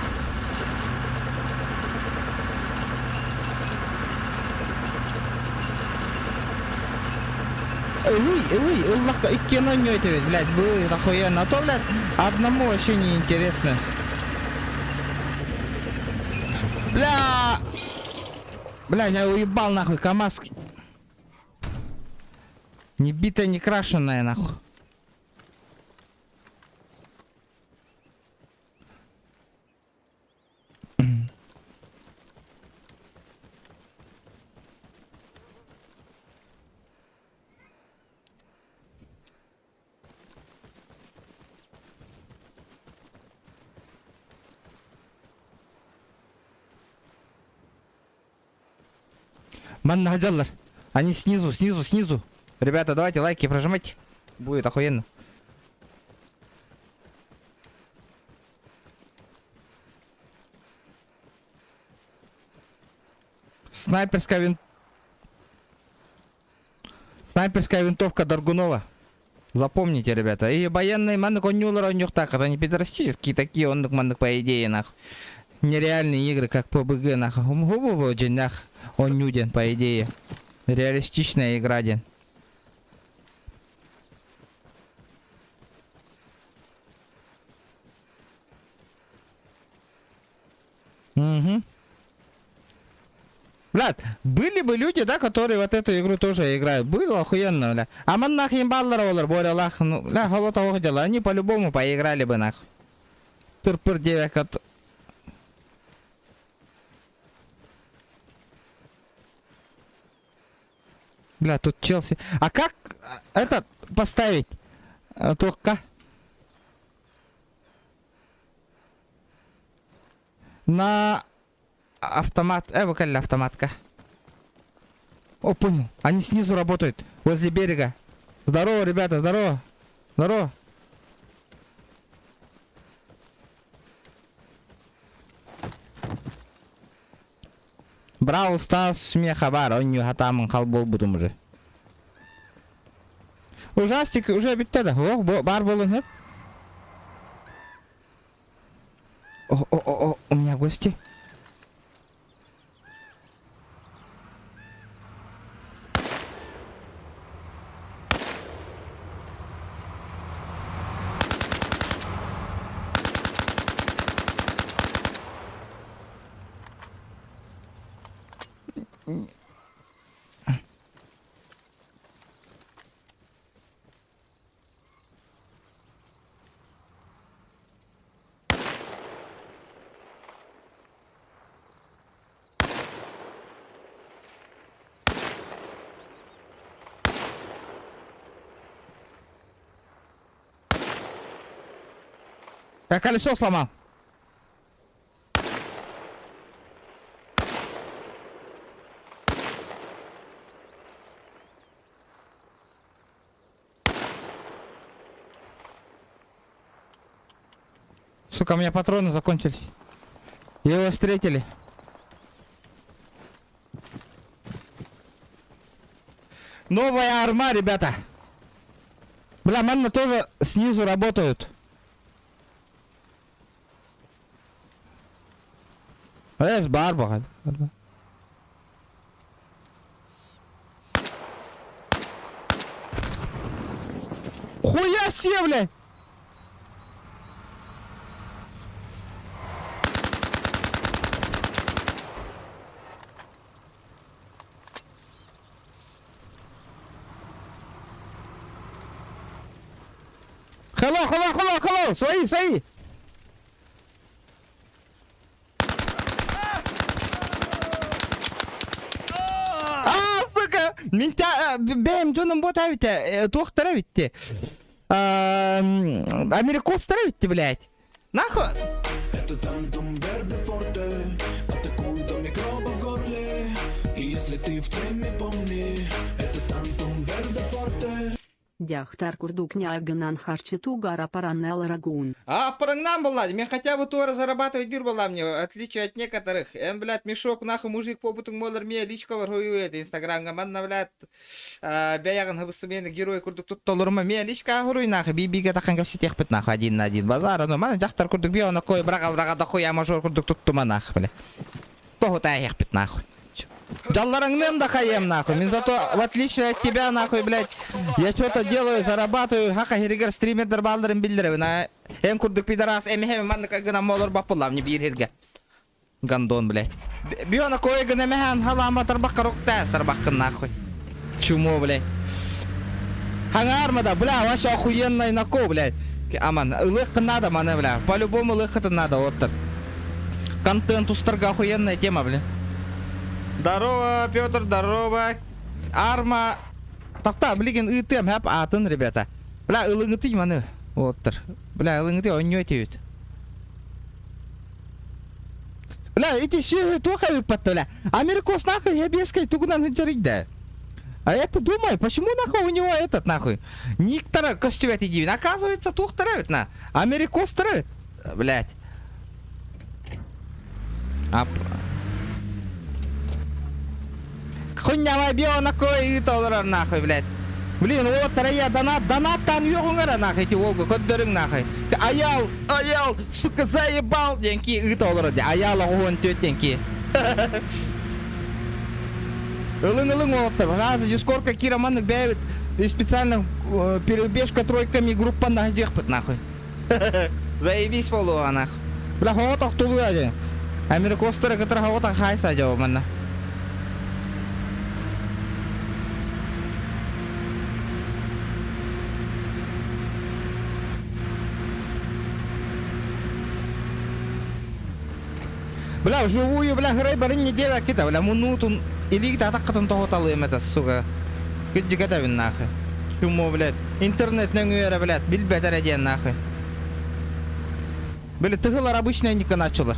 Ылый, ылый, ыллахка иккиэн оонньуо этибит, блядь, будет охуенно. А то, блядь, одному вообще не интересно. Бля! Бля, я уебал нахуй КамАЗ. Не битая, не крашеная нахуй. Манна сылдьаллар. Они снизу, снизу, снизу. Ребята, давайте лайки прожимайте. Будет охуенно. Снайперская вин... Снайперская винтовка Даргунова. Запомните, ребята. И военные маннык оонньуулар оонньуохтаах, это не пидорастические такие, оннук маннык по идее, нахуй. Нереальные игры, как PUBG, нахуй. Нах, оонньуу диэн, по идее. Реалистичная игра диэн. Угу. Блядь, были бы люди, да, которые вот эту игру тоже играют. Было охуенно, бля. А манна бааллар олор, Борялах, ну, бля, холо дела, они по-любому поиграли бы, нахуй. Тырпыр девять. Бля, тут Челси. А как этот поставить? Только. На автомат. Э, автоматка. О, понял. Они снизу работают. Возле берега. Здорово, ребята, здорово. Здорово. Brawl Stars миэхэ баар, оонньуу сатааммын хал буолбутум уже. Ужастик уже бүттэ да. Ох, баар буолуон сөп. О, о, о, о, у меня гости. Я колесо сломал. Сука, у меня патроны закончились. Его встретили. Новая арма, ребята. Бля, манна тоже снизу работают. Эс баар Хуя себе, блядь! Hello, hello, hello, hello! Свои, свои! А, сука! Мин бэйэм дьонум буота эбитэ, туохтара эбитти. Америкостара эбитти, блядь. Нахуй! Это тантум верде форте Атакует микробы в горле И если ты в теме, помни Это тантум верде форте Дьахтар курдук ньаагынан харчытугар апараннал рагун. А, парангнам была, мне хотя бы туора зарабатывать дыр была мне, в отличие от некоторых. Эн, блядь, мешок, нахуй, мужик побутуң буолар мне личка ворует, инстаграмга манна, блядь, бэйэҕин хыбысымыан герой курдук туттолорума миэ личка хуруй нахуй би-бигэ тахан кэпсэтиэхпит нахуй один на один базар ону маны дьахтар курдук би ону кой браға браға да хуя мажор курдук туттума нахуй бля тоһутаайыахпыт нахуй Жалларыңным да хайем нахуй. Мин зато в отличие от тебя нахуй, блядь, я что-то делаю, зарабатываю. Хака хиригер стримердер балларын биллеребин. Эн курдук пидорас эмиһэми маннык гына молор баппулам не биир хирге. Гандон, блядь. Биона кое гына мэхэн халаама тарбакка руктаас тарбаккын нахуй. Чумо, блядь. Хаңаарма да, бля, вообще охуенный нако, блядь. Аман, ылык надо, маны, бля. По-любому ылык надо, оттар. Контент устарга охуенная тема, бля. Здорово, Петр, здорово. Арма. Такта, билигин ыытыам хэп атын, ребята. Бля, ылыҥытый маны. Оттар. Бля, ылыҥытый онньуо этибит. Бля, ити сүөһү туох эбиппат бля. Америкос нахуй хебескай тугунан сылдьарый А я-то думаю, почему нахуй у него этот нахуй? Никтара көстүбэт диибин. Оказывается, туохтара эбит на. Америкостара эбит. Блять. Ап. Хуйнява биона кой ыыта олорор нахуй, блядь. Блин, уолаттар я донат, донаттан үөҕүҥ эрэ нахуй ити уолга көрдөрүҥ нахуй. Аял, аял, сука, заебал диэн ки ыыта олорор ди. Аял оҕуһун түөт диэн ки. Ылыҥ ылыҥ уолаттар, раза дискорка кира маннык бэйэбит специально перебежка тройками группа наһдьыахпыт нахуй. Заебись буолуоҕа нах. Бля, хоҕо тохтулуа дьэ. Америкостары кытары хоҕо тахайса дьэ манна. Бля, вживую, бля, хырай барын неделя кита, бля, мунутун илиги татаккатын тоһуталыым это, сука. Күддьүкэтэбин нахуй. Чумо, блядь. Интернет нөҥүө эрэ, блядь, билбэт эрэ диэн нахуй. Били тыһылар обычный началар.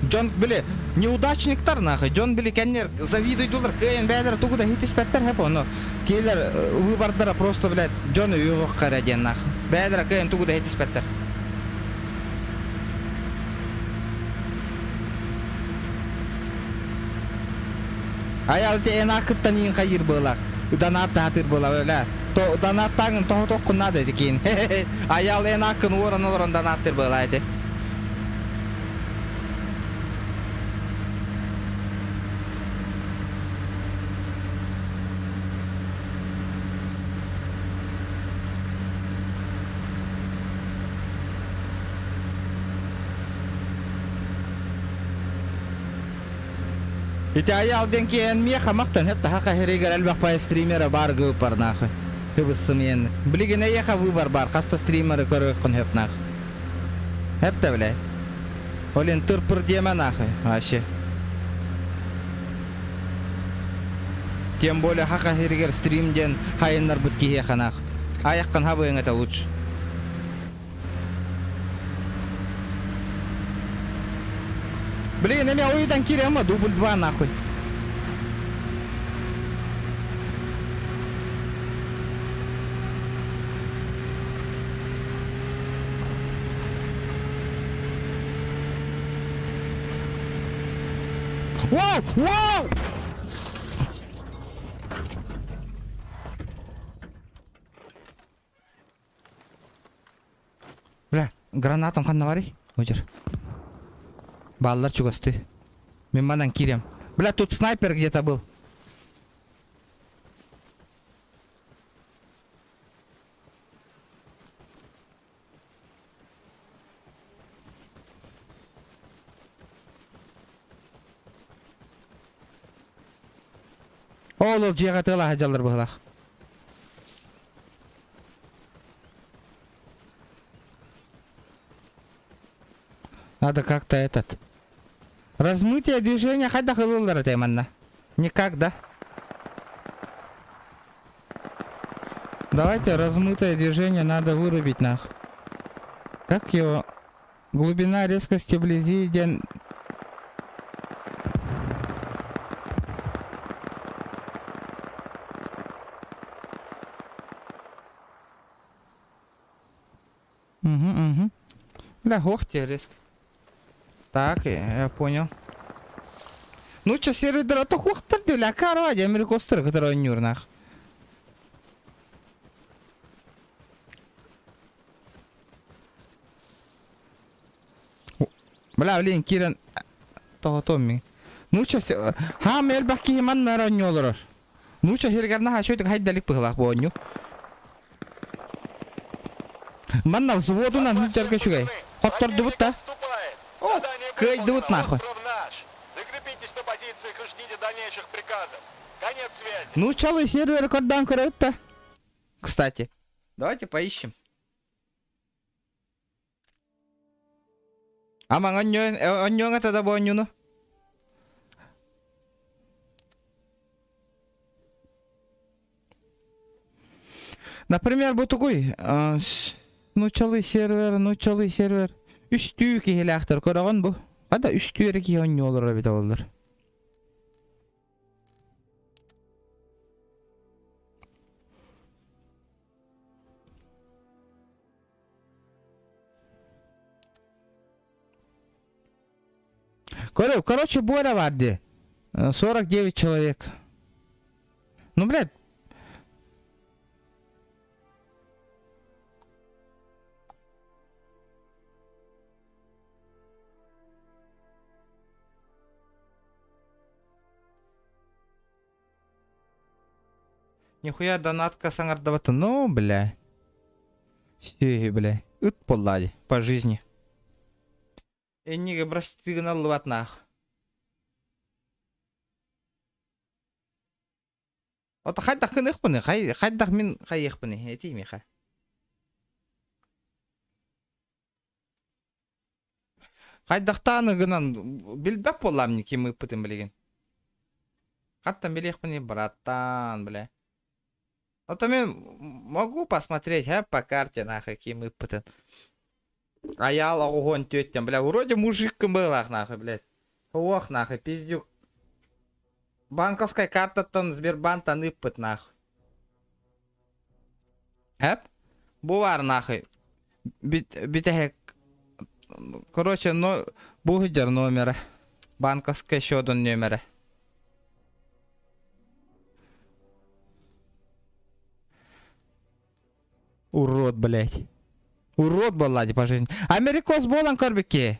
Дьон, били, неудачниктар нахуй. Дьон, били, кэннер завидуйдулар, кыайан бэйэлэрэ тугу да хитиспэттэр хэп ону. Киэлэр выбордара просто, блядь, дьон өйүөх эрэ диэн нахуй. Бэйэлэрэ кыайан тугу да хитиспэттэр. Айал те эн акыттан иин хайыр быылах. Донат таатыр буола бля. То донаттааҥын тоһотоххун наада ити киин. Айал эн аккын уоран олорон донаттыр буола ити. Ити айал диэн киэн миэхэ махтан хэп таха хэригэр элбэх пай стримера бар гыппар нахуй. Хыбыссым Билигин эйиэхэ выбор бар хаста стримеры көрүөххүн хөп нахуй. Хэп да бля. Олин тыр-пыр диэмэ нахуй вообще. Тем более хаха хэригэр стрим диэн хайыннарбыт киһиэхэ нахуй. Айаххын хабыаҥ это лучше. Блин, эмиэ ойутан киириэм дубль 2 нахуй. Воу! Воу! Бля, гранатам ханна барый? Удер. Баллар чугасты. Мен манан киирем. Бля, тут снайпер где-то был. Ол ол дьиэҕэ тыалаһа дьаллар быһылаах. Надо как-то этот. Размытие движения хайдах ылыллар этэй манна? Никак, да? Давайте размытое движение надо вырубить нах. Как его? Глубина резкости вблизи диэн Угу, угу. Бля, ох тебе риск. Так, я понял. Ну, че сервердер ото хуохтар дии, бля, акаарва дии, америкостар кытары оонньуур нах. Бля, блин, киирэн тоҕотуом мин. Нуучча хаам элбэх киһи манна эрэ оонньуу олорор. Нуучча сиригэр наһаа үчүгэйдик хайдалик быһыылаах бу оонньуу. Манна взводунан сылдьарга үчүгэй. Хоттордубут да? О, кыайдыбыт нахуй. Закрепитесь на позициях и ждите дальнейших приказов. Конец связи. Нууччалыы сервер көрдөөн көрөбүт да. Кстати, давайте поищем. Амаҥ онньуоҥ этэ да бу онньуну? Например, бу тугуй? Нууччалыы сервер, нууччалыы сервер. Үстүү киһилээхтэр көрөҕүн бу. Хата үстүү эрэ киһи онньуу олорор эбитэ буоллар. Короче, Боря баар дии. 49 человек. Ну, блядь. Нихуя донатка саҥардыбата. Ну, бля. Сүөһү, бля. Ыт буолла дии, по жизни. Эннигэ прости гыналлыбат наах. Ото хайдах гыныахпыный? Хайдах мин хайыахпыный? Этий миэхэ. Хайдахтааны гынан билбэт буоллаам ким ыыппытын билигин. Хаттан билиэхпиний, братан, бля. Ото мин могу посмотреть, а, по карте, нахуй, ким ыыппытын. Айаал оҕуһуон түөттэн, бля, вроде мужиккын быһыылаах, нахуй, блядь. Ох, нахуй, пиздюк. Банковскай картаттан Сбербантан ыыппыт, нахуй. Эп? Бу баар нахуй. Бүтэһик. Короче, но бу сылдьар номера. Банковскай счетун нүөмэрэ. Урод, блядь. Урод буолла по жизни. Америкос буолан көрбүкки.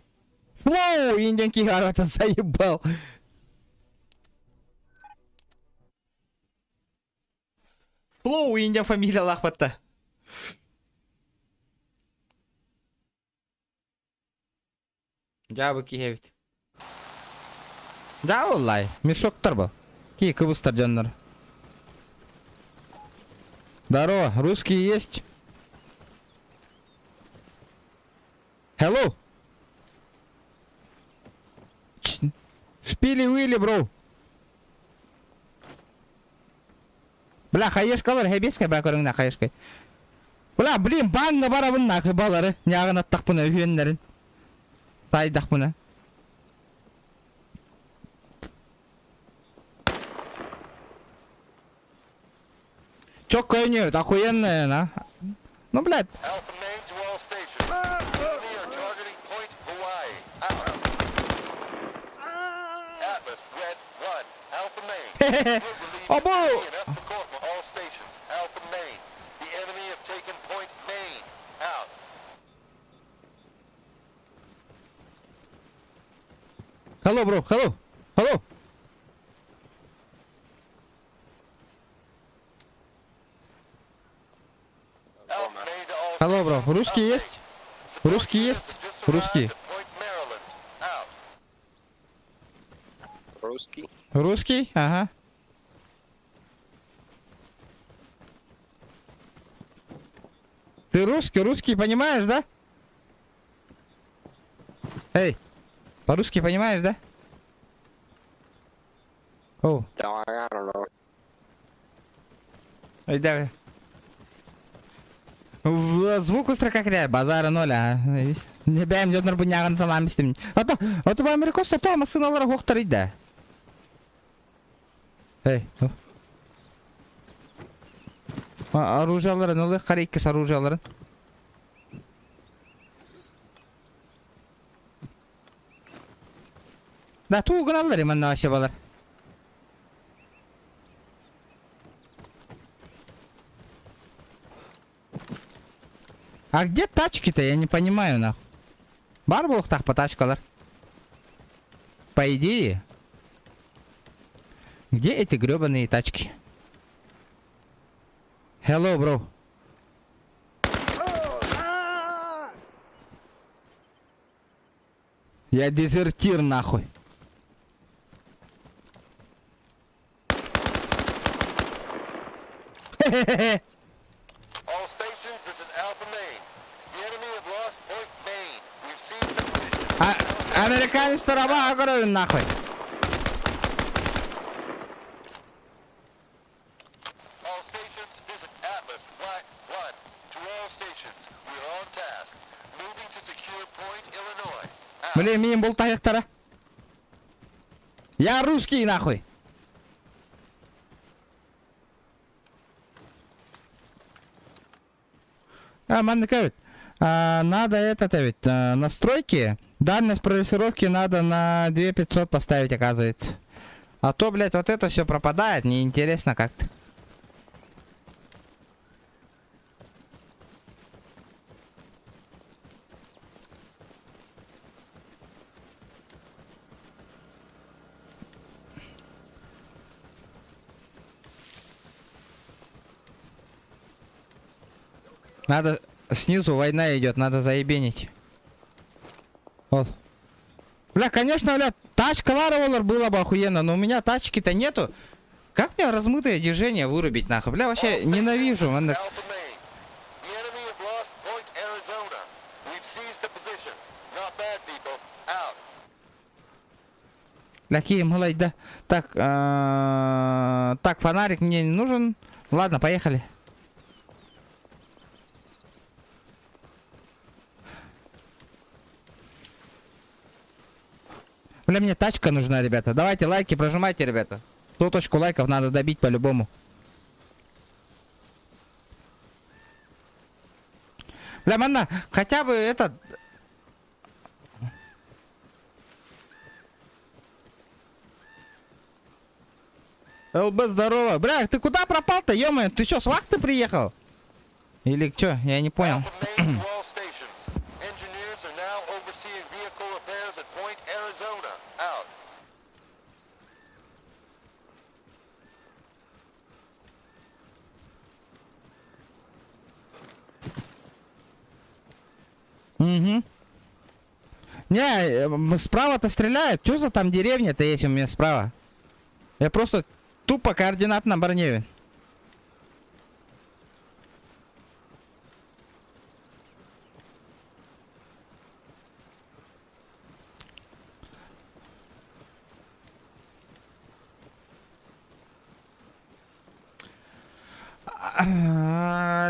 Флоу, индиан киһи арата заебал. Флоу, индиан фамилиялаах батта. Дьаабы киһи эбит. Дьаабы уллай, мешоктар был. Ки кыбыстар дьоннор. Здорово, русские есть? Hello? Шпили Уилли, бро. Бля, хаешкалар, хэбиэскэ баа көрүҥнэ хаешка. Бля, блин, бааҥҥа барабын нахуй балары. Ньааҕын аттахпына үһүөннэрин. Сайдахпына. Чё кайнет, охуенная, на. Ну, блядь. Alpha main to all stations. We are targeting Point Hawaii. Out. Atlas, Red 1. Alpha main. Обо! All stations. Alpha main. The enemy have taken Point Main. Out. Hello, bro. Hello. Hello. Hello, bro. Русский есть? Русский есть? Русский. Русский. Русский? Ага. Ты русский, русский понимаешь, да? Эй, по-русски понимаешь, да? Оу. Эй, Звук устра как базара ноль, а. Не бэм дьоннор бу ньааҕын талаан истим. Ото, ото бу Америкос то массыыналара хуохтар да. Эй, оружияларын ылы, хара иккис оружияларын. Да, туу гыналлар манна вообще балар. А где тачки-то? Я не понимаю, нахуй. Баар буолуохтаах по тачкалар. По идее. Где эти гребаные тачки? Hello, bro. Я дезертир, нахуй. All stations, this is Alpha Main. The enemy have lost Point Main. We've seized the position. А, американецтар аба көрөбүн нахуй. All stations, this is Atlas Right 1. To all stations, we are on task. Moving to secure Point Illinois. Out. Блин, миин бултаһыахтара. Я русский, нахуй. А, маннык эбит. А, надо этот ведь, настройки. Дальность прорисовки надо на 2500 поставить, оказывается. А то, блядь, вот это все пропадает, неинтересно как-то. Надо... Снизу война идет, надо заебенить. Вот. Бля, конечно, бля, тачка варвалар было бы охуенно, но у меня тачки-то нету. Как мне размытое движение вырубить нахуй? Бля, вообще ненавижу. Alpha Main. The enemy have lost Point Arizona. We've seized the position. Not bad, people. Out. Бля, киим да. Так, так, фонарик мне не нужен. Ладно, поехали. Бля, мне тачка нужна, ребята. Давайте лайки прожимайте, ребята. Соточку лайков надо добить по-любому. Бля, манна, хотя бы этот... ЛБ, здорово. Бля, ты куда пропал-то, ё Ты что, с вахты приехал? Или что? Я не понял. Alpha Main to all stations. Engineers are now overseeing vehicle repairs at Point Arizona. Out. Угу. Не, справа-то стреляют. Что за там деревня-то есть у меня справа? Я просто тупо координат на Барневе.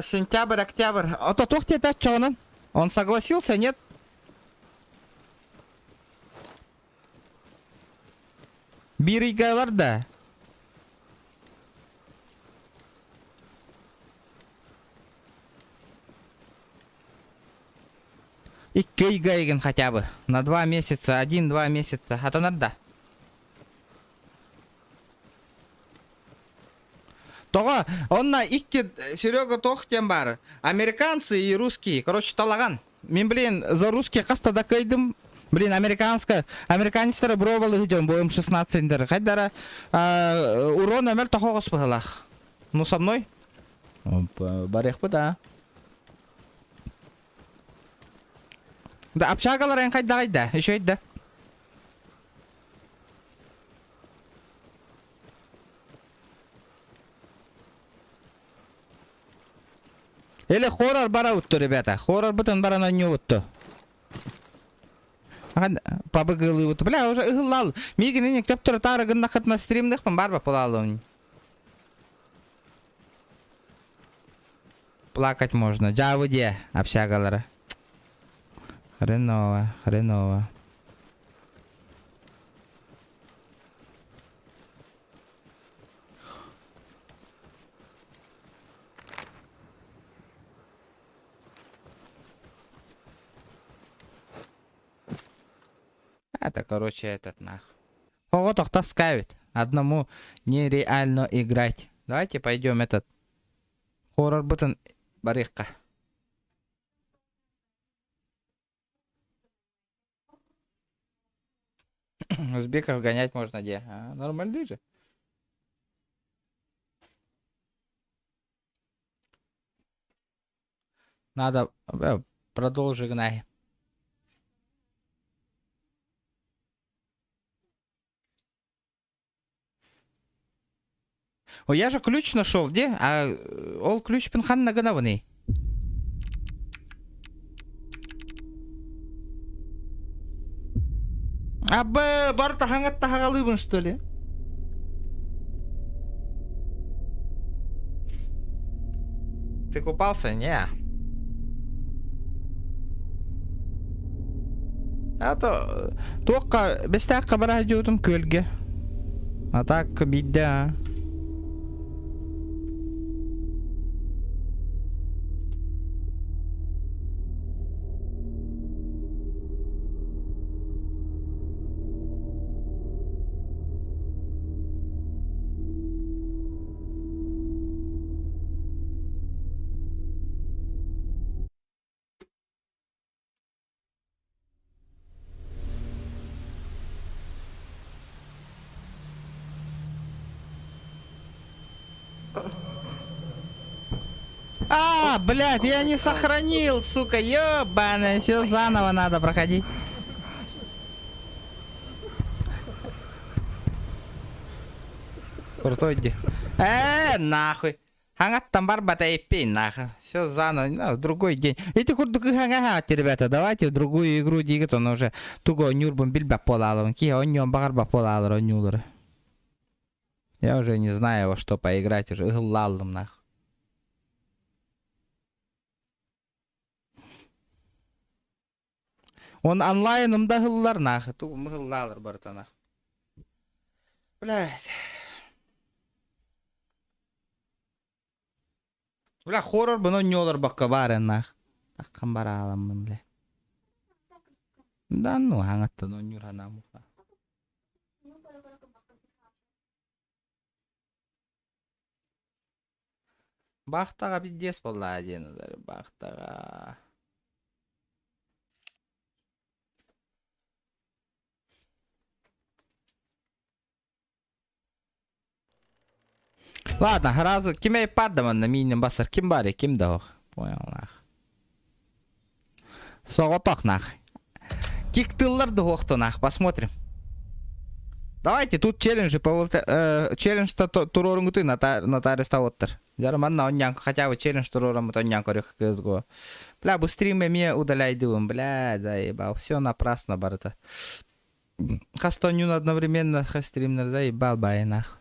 Сентябрь, октябрь. А то туох диэтэ Он согласился, нет? Биир ыйга да. Икки ыйга хотя бы. На 2 месяца, 1-2 месяца. Хатанар да. Тоҕо, онно икки Серега туох диэн баар. Американцы и русские. Короче, талаһан. Мин, блин, за русских хаста да кыайдым. Блин, американская, американецтары пробовал идем, будем 16 дэр. Хайдара, урон мөлтөх соҕус быһыылаах. Ну, со мной? Барыахпыт, да. Да, общагалар эн хайда да, еще да. Или хоррор барабыт, ребята. Хоррор бытын баран оонньуубут. Пабыгылыбыт. Бля, уже ыһыллал. Миигин инник төптөрө таары гыннаххытына стримныхпын барба пулаалын. Плакать можно. Дьаабы диэ, общагалара. Хреново, хреново. Это, короче, этот нах. Оҕотох таскавит. Одному нереально играть. Давайте пойдем этот. Хоррорбутун барыахха. Узбеков гонять можно где? А, нормально же. Надо продолжи гнай. О, я же ключ нашел, где? А ол ключ пинхан нагынабыный. Абы, бар тахаңат тахагалыбын, что ли? Ты купался? Не. А то туохха бэстээххэ бара сылдьыбытым күөлгэ. А так биирдэ аа. А, блядь, я не сохранил, сука, ёбаная, все заново надо проходить. Крутой дии. Э, нахуй. Хаҥаттан барбата эппин нахуй. Все заново, ну, другой день. Эти курдук ыһаҥа ребята, давайте в другую игру диигит, он уже тугу оонньуурбун билбэт буолаалыбын. Киһи оонньуон баҕарбат буолаалар оонньуулары. Я уже не знаю, во что поиграть уже. Ыһыллааллым нах. Он онлайным да ыһыллар нах. Тугум ыһыллаалар барыта нах. Блядь. Бля, хоррор бұны оонньуолорбокко баар нах. Таххан барааламмын, бля. Да ну, хаҥаттан оонньуур санаам Баахтаҕа пиздец буоллаҕа диэн баахтаҕа. Ладно, сразу ким пардам манна миинин басар ким бар ким да ох. Понял нах. Соҕотох нах. Киктыллар да нах, посмотрим. Давайте тут челленджи по челлендж-то туруоруҥҥутуй нотариус тавыттар. Дьэ манна онньаан хотя бы челлендж туруораммыт онньаан көрүөх кыызго. Бля, бу стрим эмиэ удаляйдыбын, бля, заебал. Все напрасно барыта. Хас онньуун одновременно хас стримнер заебал байынах.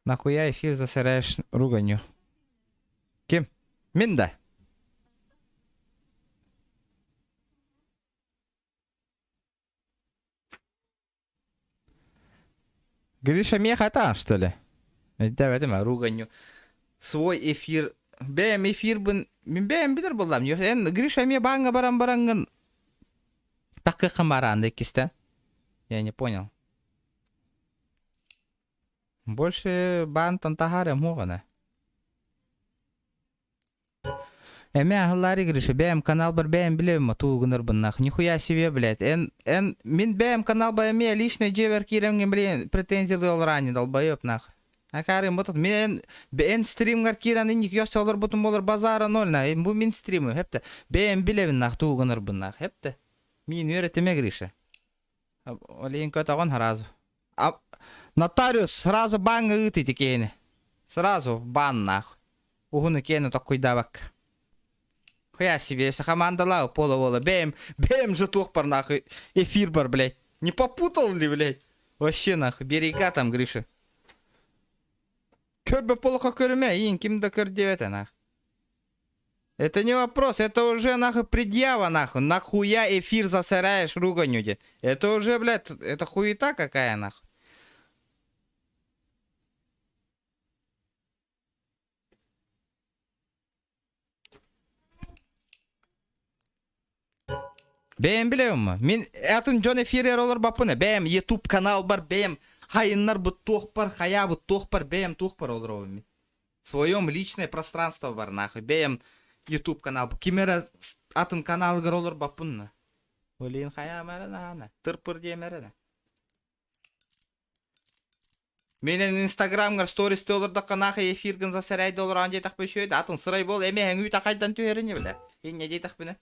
Нахуя эфир засираешь руганью? Ким? Мин да. Гриша меха что ли? Өйдөөбөтүм руганью. Свой эфир. Бэйэм эфирбын мин бэйэм билэр буоллам. Эн Гриша эмиэ бааҥҥа баран бараҥҥын такыххын бараан иккистэн. Я не понял. Больше баантан таһаарыам суоҕана. Эмэ аһыллаары Гриша, бэйэм каналбар бэйэм билэбин тугу гынарбын Нихуя себе, блядь. Эн, эн, мин бэйэм каналбар эмиэ личный дьиэбэр киирэмҥин, блин, претензиялыы олораани, долбоеб нах. Акаарым бутут. Мен эн стримгар киирэн инник ёсө олорбутум болор базара ноль на. Бу мин стримым, хепте. Бэйэм билэбин нах тугу гынарбын нах, хепте. Мин үөрэтимэ Гриша. Олейин көтөҕөн сразу. Нотариус сразу баҥҥа ыыт ити киһини. Сразу бан нахуй. Уһуну киэни токкуйдаабакка. Хуя себе, командалаа пола-пола. Бэйэм, бэйэм же туох бар нахуй. Эфир бар, блядь. Не попутал ли, блядь? Вообще нахуй, берега там, Гриша. Көрбө полоха көрүмэ, иин ким да көр диэбэтэ нах. Это не вопрос, это уже нахуй предъява нахуй. Нахуя эфир засираешь руганью, де? Это уже, блядь, это хуета какая нахуй. Бэйэм билэбин Мин атын дьон эфиригэр олорбоппун бэйэм YouTube канал бар, бэйэм хайыннар бут туохпар, хайаабыт туохпар, бэйэм туохпар олоробун мин. Своем личное пространство бар нахуй. Бэйэм YouTube канал. Ким эрэ атын каналыгар олорбоппун на. Блин, хайаам эрэ наана. Тырпыр диэм эрэ на. Менен инстаграмҥар стористе олордоххо нахуй эфиргин засэрээйде олорон диэтэхпэ үчүгэй да атын сырай буол эмиэ эҥүүтэ хайдан түһэрини бile. Инньэ диэтэхпинэ.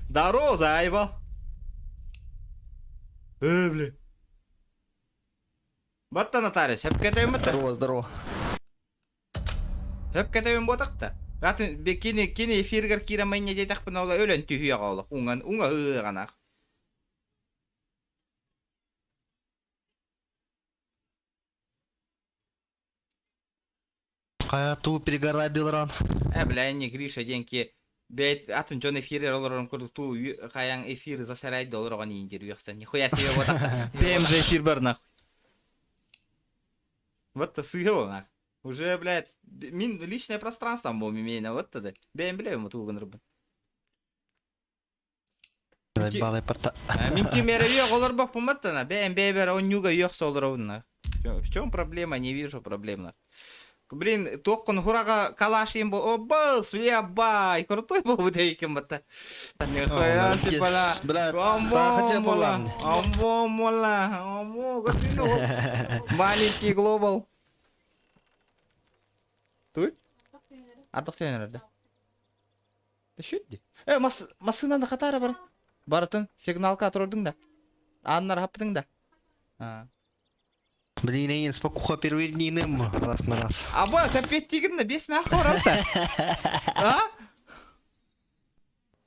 Здорово, заебал. Э, бля. Батта нотариус, сөпкө этэбин батта. Здорово, здорово. Сөпкө этэбин буотахта. Атын кини кини эфиргэр киирэн инньэ диэтэхпинэ ола өлөн түһүөҕэ олох уҥан уҥа ыаҕанах. Хайа туу перегорайдыларан. Э, бля, не Гриша диэн ки бэйт атын дьон эфирер олорорун курдук туу хайаң эфир засарайды олорогон ииндир үөхсэн. Нихуя себе вот ПМЖ эфир бар нахуй. Вот то сыһыо нах. Уже, блядь, мин личное пространство бу мимейна вот тогда. Бэйм билэбин бу тугунурбун. Балай парта. Мин ким эрэ олорбоппун баттана. Бэйэм бэйбэр онньууга үөхсэ олоробун. В чем проблема? Не вижу проблем. Блин, туоххун хураға калашим бу. О, бас, ебай, крутой был дейкин батта. Нихуя себе, бля. Бля, хотя Амбомола, амбомола, амбо, Маленький глобал. Туй? Ардық сен эрде. Түшүт Э, мас массыынаны хатаара бар. Барытын сигналка турдуң да. Ааннар хаппытың да. А. Блин, эйин спокуха первые дни нем раз на раз. Аба, сәппеттигин да бес мәх хоралта. А?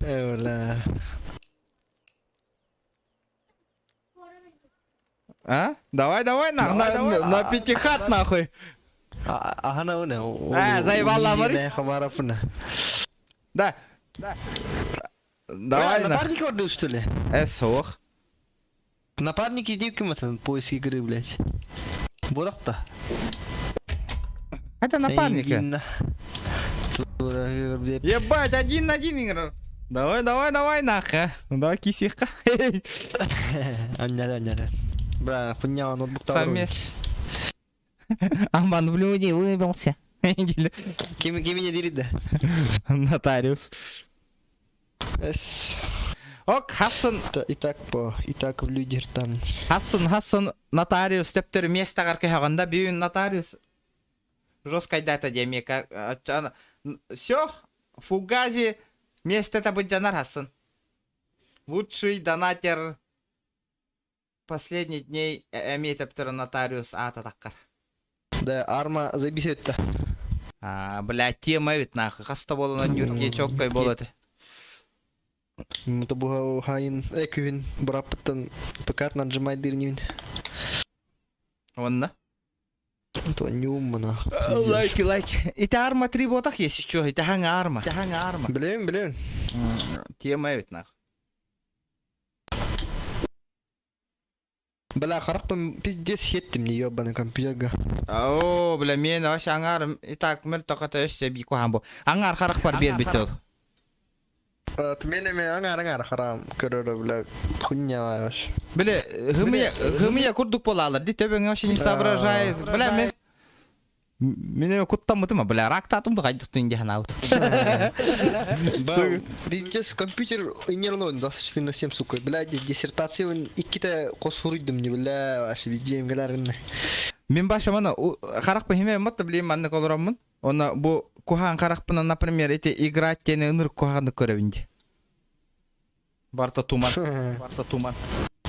Э, бля. А? Давай, давай, на, на, на, на пятихат нахуй. Ага, на, на. А, заебала, бар. Да. Давай, на. Напарник ордыл, что ли? Э, суох. Напарники девки это поиск игры, блядь. Буракта. Это напарники. Ебать, один на один игра. Давай, давай, давай, нахуй. Ну давай, кисиха. Аняля, аняля. Бля, хуйня, ноутбук Совмест. Аман в люди выбился. Кем кем меня дерит, да? Нотариус. С. Ок, Хасан. И так по, и так в люди там. Хасан, Хасан, нотариус төптөр местагар кыһаҕында бүгүн нотариус жесткая дата диэмиэка все фугази место быдьанар Хасан. Лучший донатер последних дней эмиэ төптөр нотариус аата таккар. Да, арма заебись это. А, бля, тема ведь нахуй. Хаста болон нюрке чоккой болот. Это буга хайын экүн быраппыттан ПК нажимай дырнин. Онна. Это не умно. Лайки, лайки. Это арма 3 ботах есть еще. Это ханга арма. Это ханга арма. Блин, блин. Тема ведь нахуй. Бля, хараппын пиздец хеттим не ебаный компьютерга. О, бля, мен вообще аңар и так мел тоқата өссө би кухан бу. Аңар харах бар бер бит ол. Мен эме аңар аңар харам көрөрө бля хуйня вообще. Бля, хымыя хымыя курдук болалар. Ди төбөң вообще не соображает. Бля, мен мен куттаммытым, бля, рак татымды кайдыктын инде ханаут. Ба, пиздец компьютер нервной 24 на 7, сука. Бля, диссертация икките косуруйдум не бля, вообще везде эмгелерин. Мен баша мана харах бахиме матта блин манны колороммун. Она бу кухан харахпына, например, эти играть тени ыныр куханы көрөбүнди. Барта туман. Барта туман.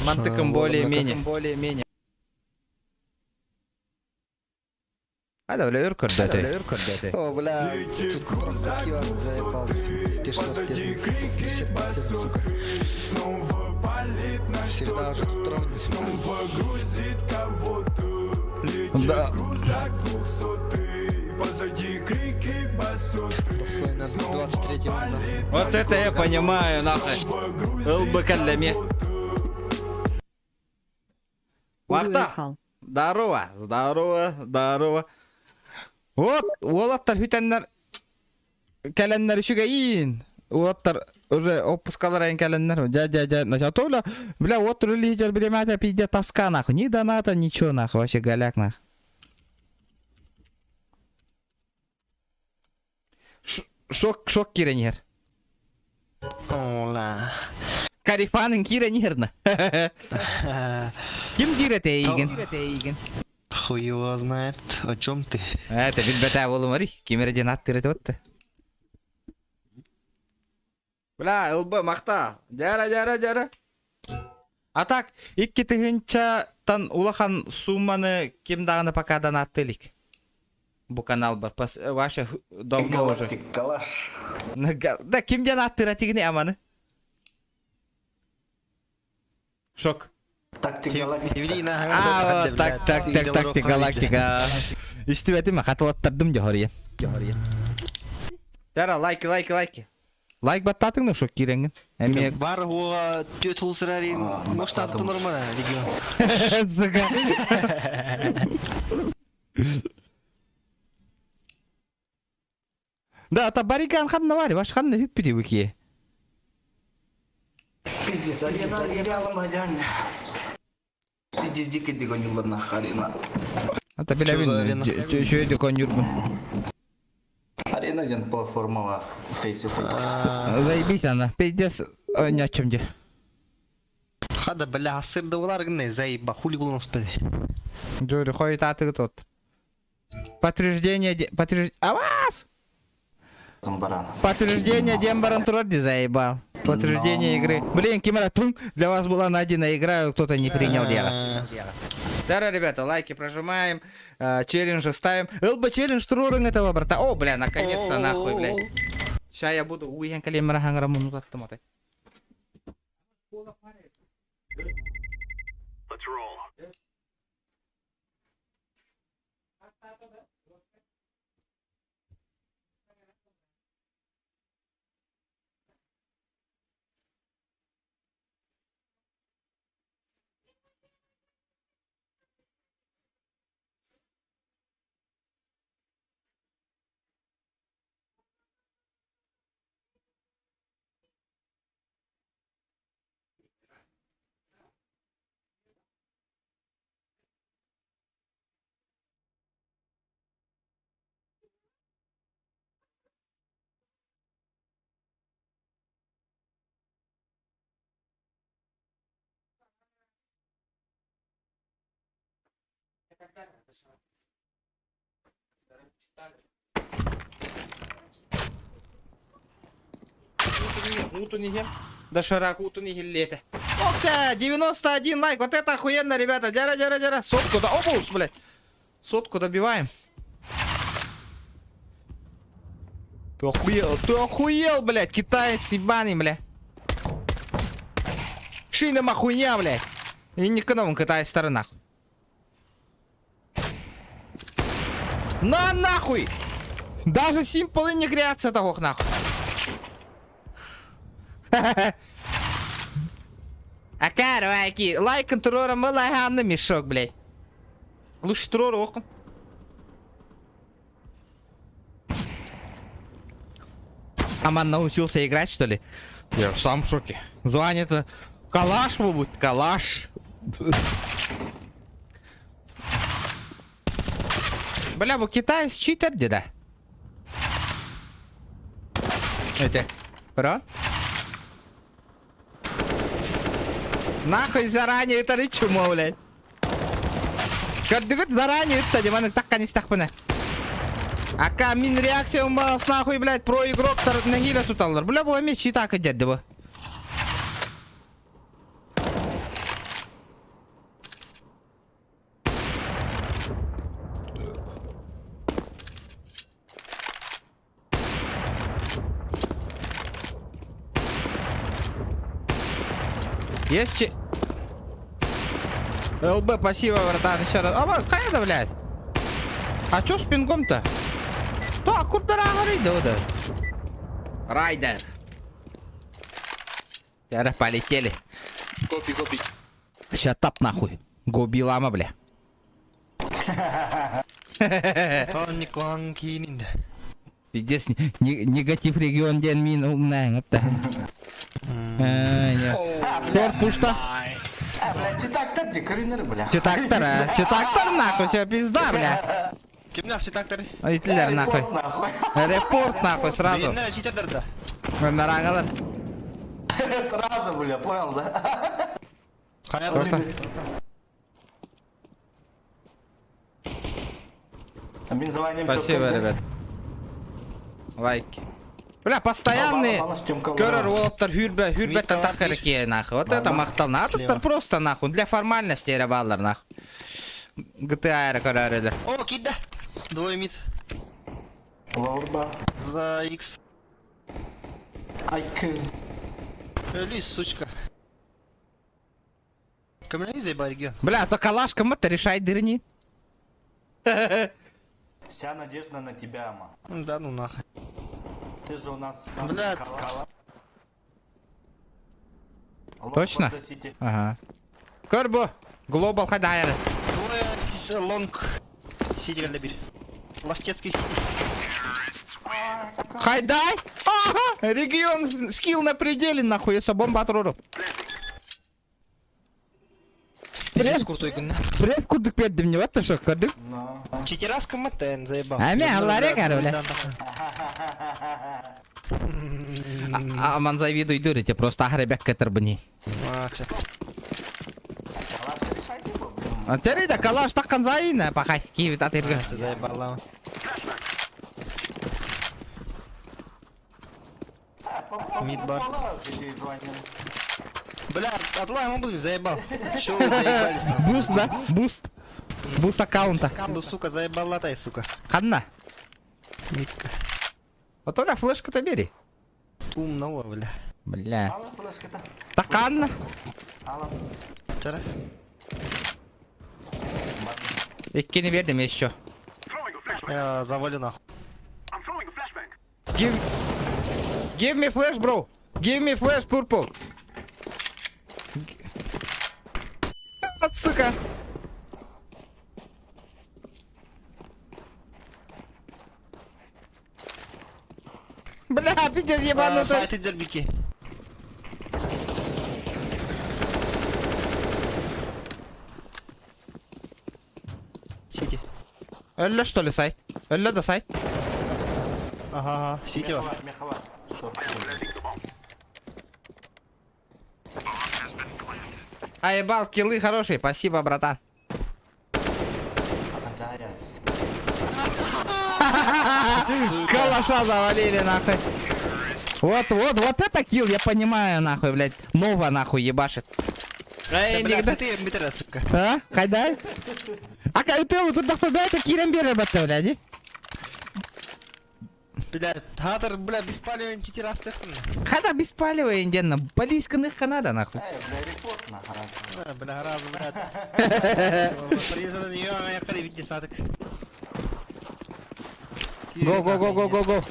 Мантыкым более-менее. Более-менее. Хайда бля өр көрдөтөй. О, бля, тут такие вас заебал. Ты что, диссертация, сука. Всегда уже тут Да. Достойно 23-го Вот это я понимаю, нахуй. ЛБК-леме. Махта! Уехал. Здорово, здорово, здорово. Вот, уолаттар бүтэннэр кэлэннэр үчүгэйин. Уолаттар уже отпускалар айын кэлэннэр. Дьэ, дьэ, дьэ, начал. То, бля, бля, вот лидер биремата пиздец тоска нахуй. Ни доната, ничего нахуй, вообще голяк нахуй. Шок, шок киирэн иһэр. Ола. Карифанын киирэн иһэр на. Ким диир этэ эйигин? Хуй его знает, о чем ты. Это билбэтэ буолумари. Ким эрэ диэн аттыыр этэ отты. Бля, ылба махта. Дьара, дьара, дьара. А так, икки тыһыынчаттан улахан сумманы ким даҕаны пока донатты илик. Бу канал бар. Пас, Ваша давно уже. Калаш. Да, ким диэн ааттыыра тигини аманы? Шок. Тактик галактика. А, так, так, так, тактик галактика. Истибэтим, хатылаттардым дьоһоруйан. Тара, лайки, лайки, лайки. Лайк баттаатыҥ да шок киирэҥҥин. Эмиэ Бар уоға төт улсырарин, может, атты нормально, регион. Сука. Да, та барикан ханна бар, баш ханна хүппүтү бу кие. Пиздец, арена, арена, Пиздец, дикий дегонюлар на харина. Ата билэбин, чөйдү конюрбун. Арена ден платформа face to face. Заебись она, пиздец, нячым де. Хада, бля, асырды олар гынай, заеба, хули булын успели. Джори, ходит атыгы тот. Подтверждение, подтверждение, авас! Баран. Подтверждение Дем баран турар заебал. Подтверждение игры. Блин, Кимара, тун, для вас была найдена игра, кто-то не принял дело. Да, ребята, лайки прожимаем, челленджи ставим. ЛБ челлендж труринг этого брата. О, бля, наконец-то нахуй, блядь. Сейчас я буду уйен калемера хангара мунутаттым отай. Утун иһем. Доширак утун иһиллиэтэ. Окся, 91 лайк. Вот это охуенно, ребята. Дяра, дяра, дяра. Сотку да. Обус, блядь. Сотку добиваем. Ты охуел, ты охуел, блядь, китаец ебаный, бля. Шина махуйня, блядь. И не к новым китайец нахуй. На нахуй! Даже симполы не грятся того нахуй. А карваки, лайк контролера малайханна мешок, блядь. Лучше трор оком. Аман научился играть, что ли? Я сам в шоке. Звание-то калаш будет, калаш. Бля, бу китаец читер деда. Это, бро? Нахуй заранее это ли чмо, блядь? Көрдүгүт заранее это диманы такка не стахпына. Ака мин реакция балас нахуй, блядь, про игроктар нэһиилэ туталлар. Бля, бу эмиэ читак дедди бу. Есть че... ЛБ, спасибо, братан, еще раз. А, вас, хайда, блядь? А чё с пингом-то? Да, курдара да, да. Райдер. Тяра, полетели. Копи, копи. Ща тап нахуй. Гоби лама, бля. Николан киинин. Пиздец, негатив регион диэн мин умнаан апта. Сорт пушта. А, бля, читактар ди, көрүнөр, бля. Читактар, а? Читактар нахуй, все, пизда, бля. Кимнээх читактар? Итилер нахуй. Репорт, нахуй. Репорт нахуй сразу. Билиннэ читердер да. Нарангалар. Сразу, бля, понял, да? Хайа Кто-то. Мин звоним Спасибо, ребят. Лайки. Бля, постоянные көрөр уолаттар хүрбэ, хүрбэттэн таххар киэ нахуй. Вот это махтал. Атыттар просто нахуй. Для формальности эрэ бааллар нахуй. GTA эрэ көрөрөлөр. О, киирдэ. Двое мид. Лорба. За X. Айк. Өлүй, сучка. Көмөлөй заебал регион. Бля, а то калашка мыта решай дырни. Вся надежда на тебя, ма. Да ну нахуй. Ты же у нас... Бля. Точно? Ага. Көр бу. Глобал хайдайры. Двое лонг. Сити кэллэ биир. Ластецкий сити. Хайдай! Ага! Регион скилл на пределе, нахуй, если бомба отруру. Пиздец крутой күннэ. Преп курдук бердим не вот что, көрдүк? Читераска МТН заебал. Аме, алларе кары, бля. Аман завидуй дурите, просто ахребек кетір бұни. Терида калаш таққан зайын, пахай, киевит атыргы. Заебала. Мид бар. Бля, отлаем он заебал. Чё вы заебались? Буст, да? Буст. Буст аккаунта. Камбу, сука, заебал латай, сука. Ханна. Мидка. Вот у меня флешку-то бери. Умного, бля. Бля. Таканна. Вчера. Иккини бердим еще. Я завалю нахуй. Give... Give me flash, bro. Give me flash, purple. Вот сука. Бля, пиздец ебанутый. Сайт дербики. Сити. Өллө что ли сайт? Өллө да сайт? Ага, ага, сити бар. Меховат. А ебал, киллы хорошие, спасибо, братан. Калаша завалили, нахуй. Вот, вот, вот это килл, я понимаю, нахуй, блядь. Нова, нахуй, ебашит. Эй, Бля, никогда. ты митера, сука. А? Хайдай? А как ты тут нахуй, блядь, это кирен бере, блядь, Бля, хатер, бля, беспалевен читерас тэхтэн. Хада беспалевый, инденно. Полиска ных надо, нахуй. Эй, бля, репорт нахуй. Бля, разу, блядь. Порезано нее, а я хали виде садок. Го, го, го, го, го, го.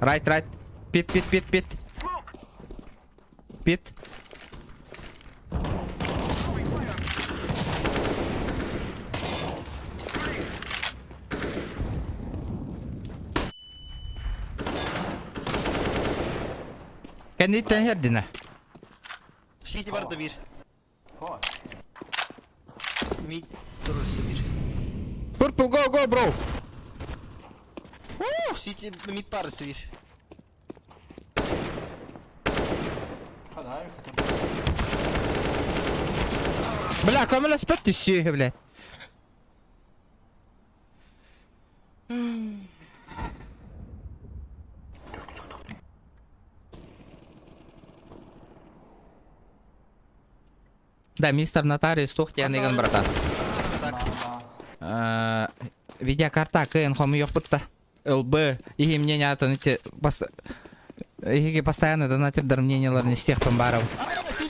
Right, right. Пит, пит, пит, пит. Пит. Кэнниттэн herдинэ. Сити барда биир. Мид турса биир. Purple, go, go, bro. Сити мид парсы биир. Бля, көмөлөспөт түссүү, бля. Да, мистер нотариус туох диэн братан. Видеокарта кыайан хомуйуохпут да. ЛБ и мнение атын ити бас Эһиги постоянно донатердар мненияларын истиэхпин баарабын.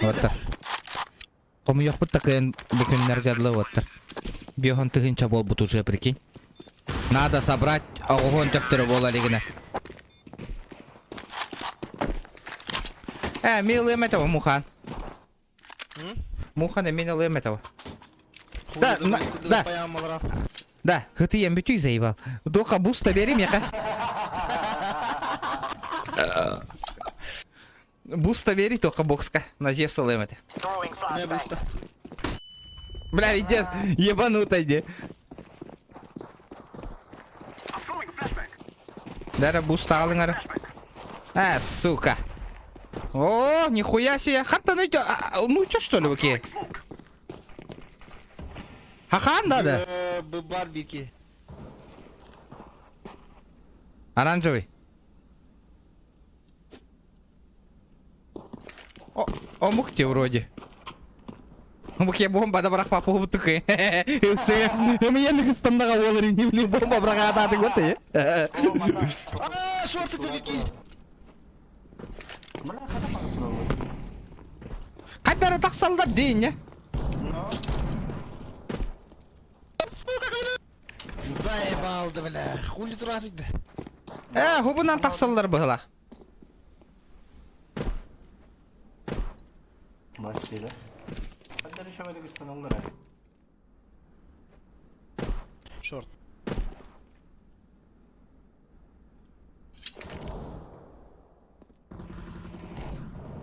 Оттор. Хомуйуохпут да кыайан бу күннэргэ дылы оттор. Биохон тыһыынча буолбут уже, прикинь. Надо собрать оҕуһуон төптөрө буола илигинэ. Э, милым этого мухан. Мухан эмин ылыам этого. Да, да. Да, хытыйан бүтүй заебал. Дока буста бери меха. Буста бери только бокска. На Зевса ылыам это. Бля, пиздец, ебанутый де. Дара буста алың А, сука. О, нихуя себе. Хантан өйдө, ну чё что ли выки? Хахан да Бар бики. Оранжевый. О, омук те вроде. Омук я бомба да бырах папа бутук. Мен ыстаннаға олар не блин бомба быраға атады готы. А, шорты бики. Қайтара тақсалдар дейін, не? Заебал да, бля. Хули тураты да. Э, хубунан тақсалдар бұғыла. Başlıyla. Hadi şöyle göstereyim onlara. Шорт.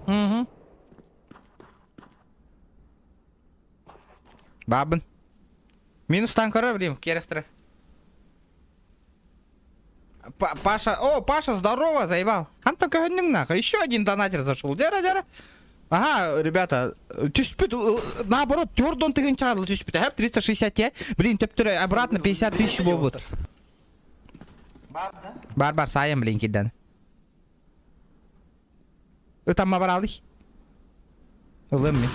Угу. Бабын. Минустан көрөр, блин, керектірі. Паша, о, Паша, здорово, заебал. Хантан көһөннүң нахуй. Еще один донатер зашел. Дера, дера. Ага, ребята, түспүт, наоборот, төрдон тыгын чагыл түспүт. Хеп 360 те. Блин, төптөрө обратно 50 тысяч болбут. Бар да? Бар, бар, сайын, блин, киден. Ытамма бар алый. Ылым мен.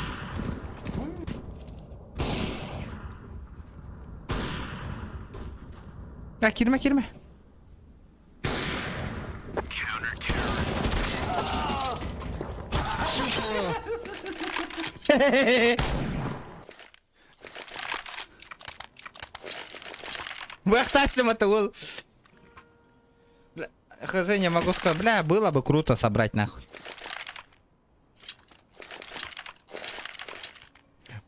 Ya кирме, кирме. Бахтасим это ол. Бля, хз, не могу сказать. Бля, было бы круто собрать нахуй.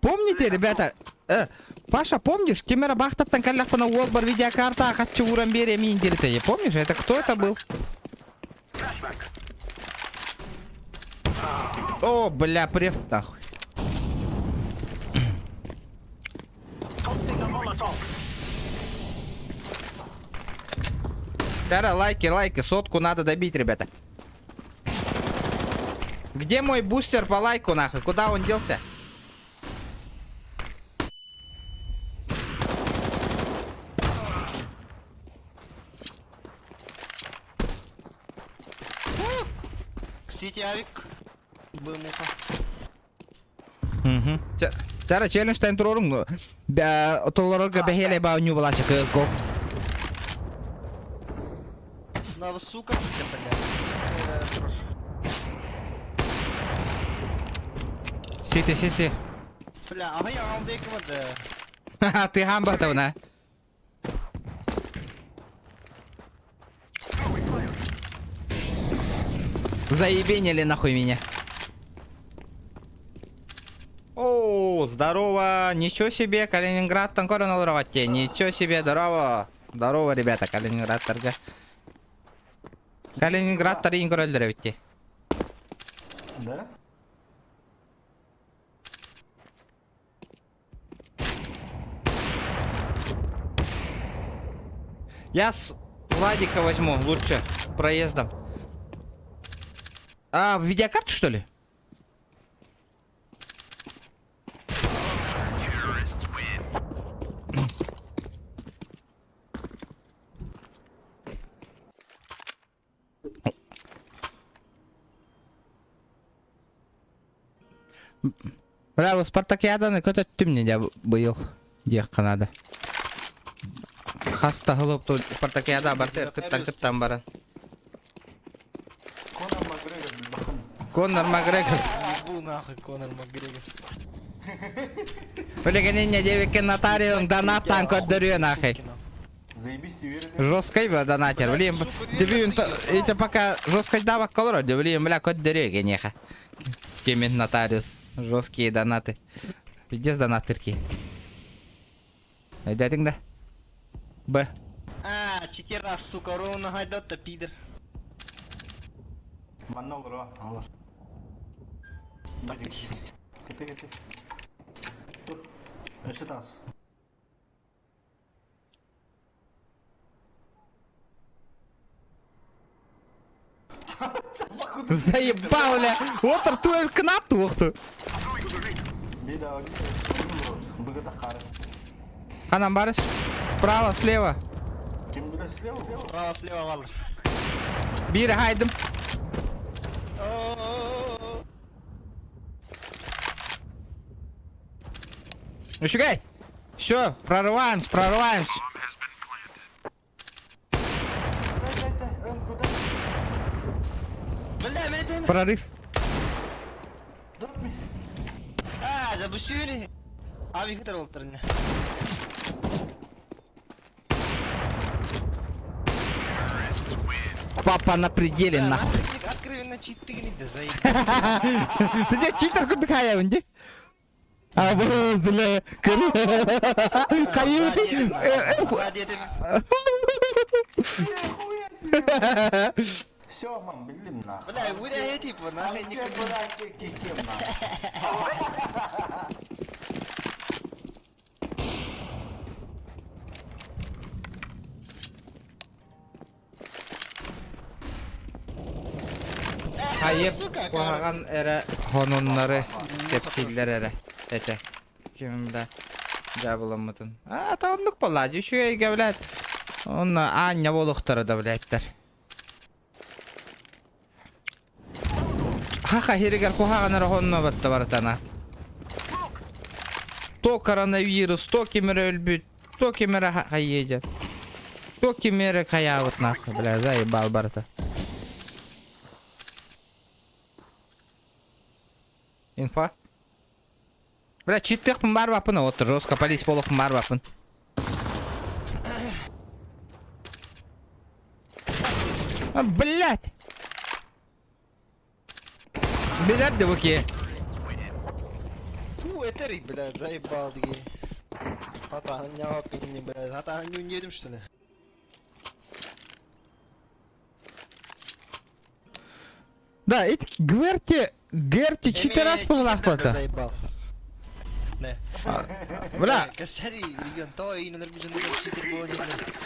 Помните, ребята, Паша, помнишь, Кемера Бахтаттан каллахпана уол бар видеокарта хатчы уран бере миндерте. Помнишь, это кто это был? О, бля, преф нахуй. Тара, лайки, лайки, сотку надо добить, ребята. Где мой бустер по лайку, нахуй? Куда он делся? Сити авик. Бымуха. Угу. Тара, челлендж тайн турорум. Толорорга бехеле ба ню балача CSGO. Надо, сука, бля. Сити, сити. Бля, ага я вам декмады. Ха-ха, ты хамбатовна. Заебенили нахуй меня. О, здорово. Ничего себе, Калининград там те. Ничего себе, здорово. Здорово, ребята, Калининград торга. Калининград тарин король Да? Я с Владика возьму лучше проездом. А, видеокарту что ли? Бля, бу Спартакиаданы көтөттүм не быйыл диэххэ надо. Хаста хылып Спартакиада барты кыттан кыттан баран. Конор Макгрегор. Ебу нахуй Конор Макгрегор. Билигин инньэ диэбиккин нотариуҥ донаттаан көрдөрүө нахуй. Заебись ты веришь? Жесткой бля донатер. Блин, дебют, это пока жесткой давак колор, блин, бля, көрдөрүө генеха. Кемин нотариус. Жесткие донаты. Пиздец донатырки. Өйдөөтүҥ да? Б. А, читера, сука, ровно гайдат-то, пидор. Манна олоро, олор. Бадик. Кете кете. Тур. Өссө таас. Заебал, бля! Вот Артур кнап туохту. Беда, быгата хары. Ханан барыс. Справа, слева. Ким билэр слева? Справа, слева, вал. Биир хайдым. Үчүгэй. Все, прорываемся, прорываемся. Прорыв. А, запустили. А, Виктор Олтерня. Папа на пределе, нахуй. Откровенно читы, да заебал. Ты где читер курдук хайабын ди? Абы, зле. Каюты. Все, мам, блин, нахуй. Бля, бля, типа, нахуй не Хайып куһаҕан эрэ хонуннары кэпсииллэр эрэ этэ. Ким да дьаабыламмытын. А, та оннук буоллаа үчүгэйгэ, блядь. Онно аанньа буолуохтара да, блядьтар. Хаха хиригэр куһаҕан эрэ хонно батта барытана. То коронавирус, то ким эрэ өлбүт, то ким эрэ хайыа То ким эрэ хайаабыт нахуй, бля, заебал барыта. Инфа. Бля, читтыахпын баар баппын, вот жестко полис буолуохпун баар баппын. А, блядь! Билэр да буки. Фу, это блядь, заебал, дги. Хата, не, блядь, хата, не едем, что ли? Да, ити Гверти, Герти четыре раз пылахпата. Заебал. Не. Бля,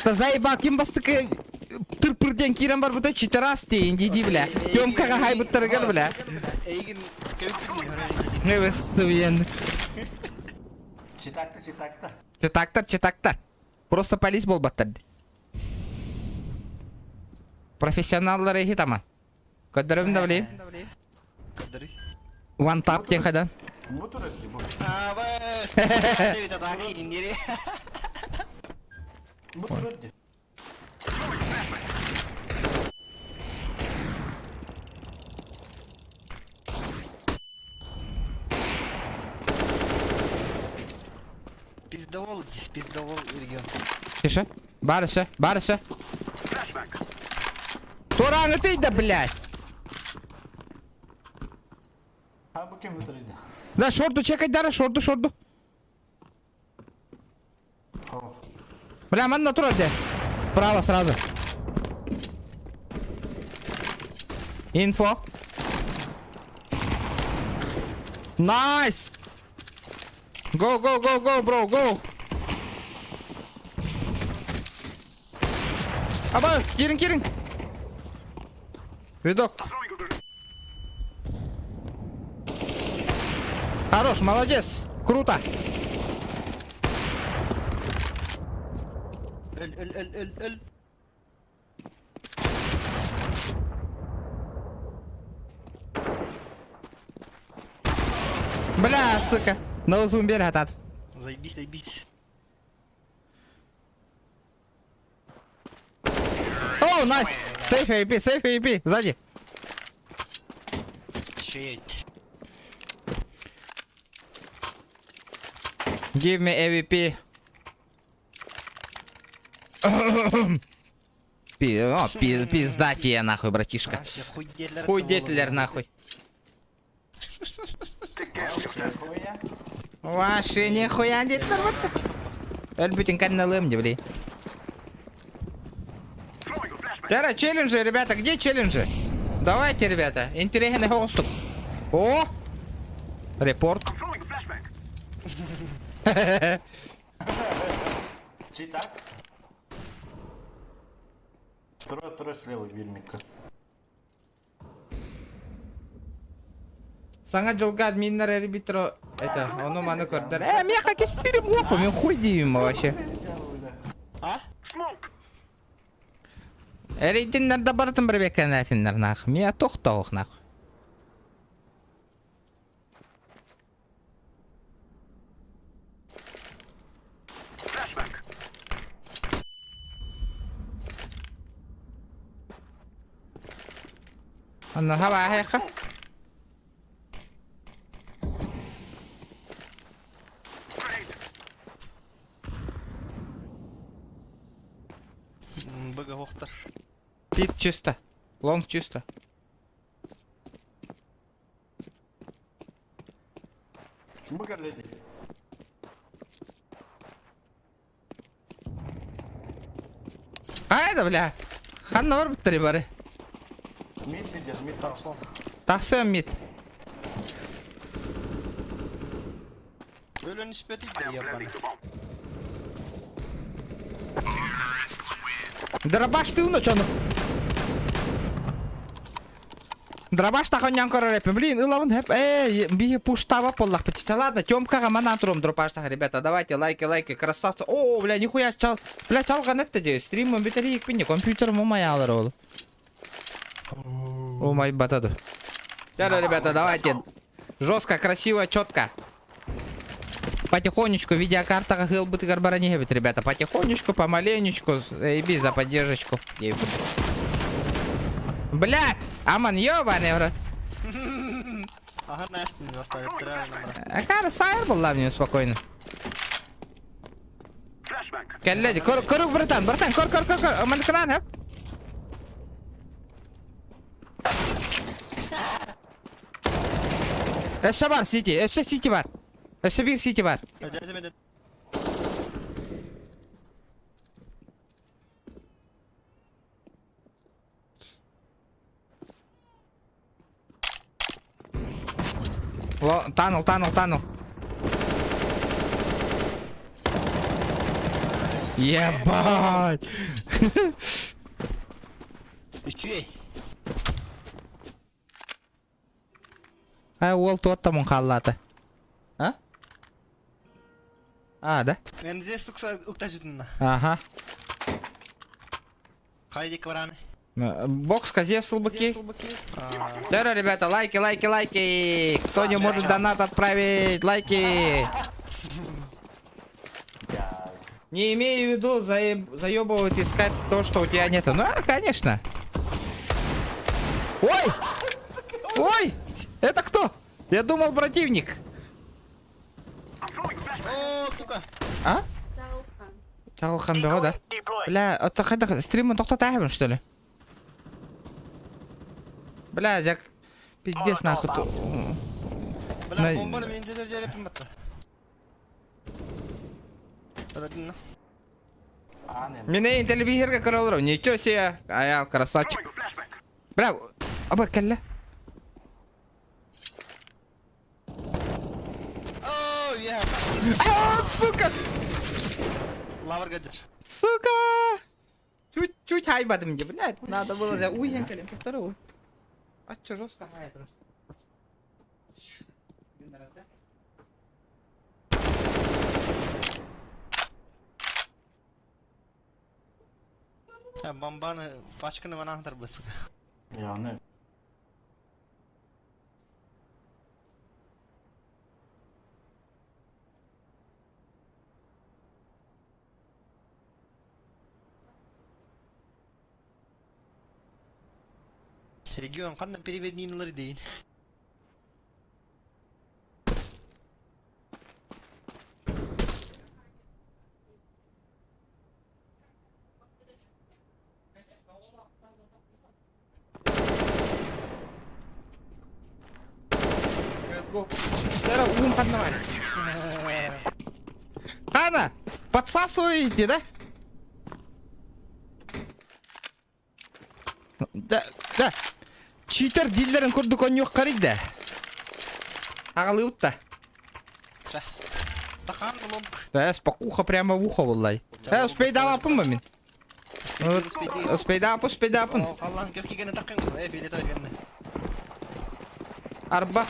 та заебал ким бастыкы тырпырден киирэн барбыта читарас диин дии бля. Тёмкаҕа хайбыттарыгар бля. Не суен. Читакта, читакта. Читактар, читактар. Просто полис буолбаттар. Профессионаллар иһит ама. Көрдөрөбүн да билин. One tap диэн хайдан. Бу турар ди бу. Бу турар ди. Пиздовол, пиздовол регион. Тише. Барыса, барыса. Тураҥы тыйда, блядь. А бу ким турар ди? Да, шорду чекать дара, шорду, шорду. Бля, манна турар де. Справа сразу. Инфо. Nice! Go, go, go, go, bro, go! Абас, кириҥ, кириҥ! Видок. Хорош, молодец! Круто! Өл, өл, өл, өл, өл. Бля, сука! На узун бер атат. Заебись, заебись. О, nice! Сейф AWP, сейф AWP, сзади. Чует. Give me AVP. Пи, о, пи, пизда тебе нахуй, братишка. Хуй детлер нахуй. Ваши нихуя детлер вот. Өлбүтүн канналым не бли. Тара, челленджи, ребята, где челленджи? Давайте, ребята, интересный хостук. О! Репорт. Читак. Трое, трое слева вильмика. Саҥа дьылга админнар эрбитро это ону маны көрдөр. Э, меха кестирим лопу, мен хуй диим вообще. А? Эрейдиннер да барытын бір беккенәсиннер нах. Мия тохтоох нах. Онно хабааһайха. Быга охтар. Пит чисто. Лонг чисто. Быга леди. Айда, бля. Ханна бар бүттері бары. Мид лидер, мид тахсан. Тахсам мид. Өлөн испети ебаны. Дробаш ты уночону. Дробаш тахоньян көрөр Блин, ылабын хэп. Эй, би пуштава поллах петите. Ладно, Тёмкаға манан турум дропаштах, ребята. Давайте лайки, лайки, красавцы. О, бля, нихуя чал. Бля, чалган этте же. Стримым битери икпинне, компьютерым умаялар ол. Умай батаду. Теперь, ребята, давайте. Жестко, красиво, четко. Потихонечку, видеокартаға хылбытыгар барани ребята. Потихонечку, помаленечку. Эйби за поддержку. Бля, аман ёбаный в рот. Ага, Настя оставит реально, брат. Акара сайр был мне спокойно. Кэллэди, кор, кор, братан, братан, кор, кор, кор, кор, ман кран, хэп. Өссө бар, сити, өссө сити бар. Өссө бир сити бар. Дядя, дядя. Танул, танул, танул. Ебать! Үчүгэй. Ай, ол туаттамын қаллаты. А? А, да? Мен здесь укса уктажытына. Ага. Хайдик вараны. Бокс Казев сылбыки. Здорово, ребята, лайки, лайки, лайки. Кто не может донат отправить, лайки. Не имею в виду заебывать искать то, что у тебя нету. Ну, а, конечно. Ой! Ой! Это кто? Я думал, противник. О, сука. А? Чалхан бөҕө да? Бля, это хайдах стримын тоқтатайбын, что ли? Бля, жак пиздец нахуй. Бля, бомбаны мен жер жерепим батта. Подожди, Меня телевизор көрөлөр. Ничего себе. Аял, красавчик. Бля, аба кэллэ. О, я. А, сука! Лавр гаджер. Сука! Чуть-чуть хайбатым где, блядь, надо было взять. Уй, я второго. А чё жестко хай просто. Бомбаны пачканы ванахтар бы, сука. Яны. Регион кандай переведениялар дейин. go. Тара уум ханна бар? Хана, подсасываете, да? Да, да. Читер дииллэрин курдук онньуоххарый да. Аҕалыыбыт да. Да, спокуха прямо в ухо буллай. Э, успейдаабаппын ба мин? Успейдааппын, успейдааппын. Арба.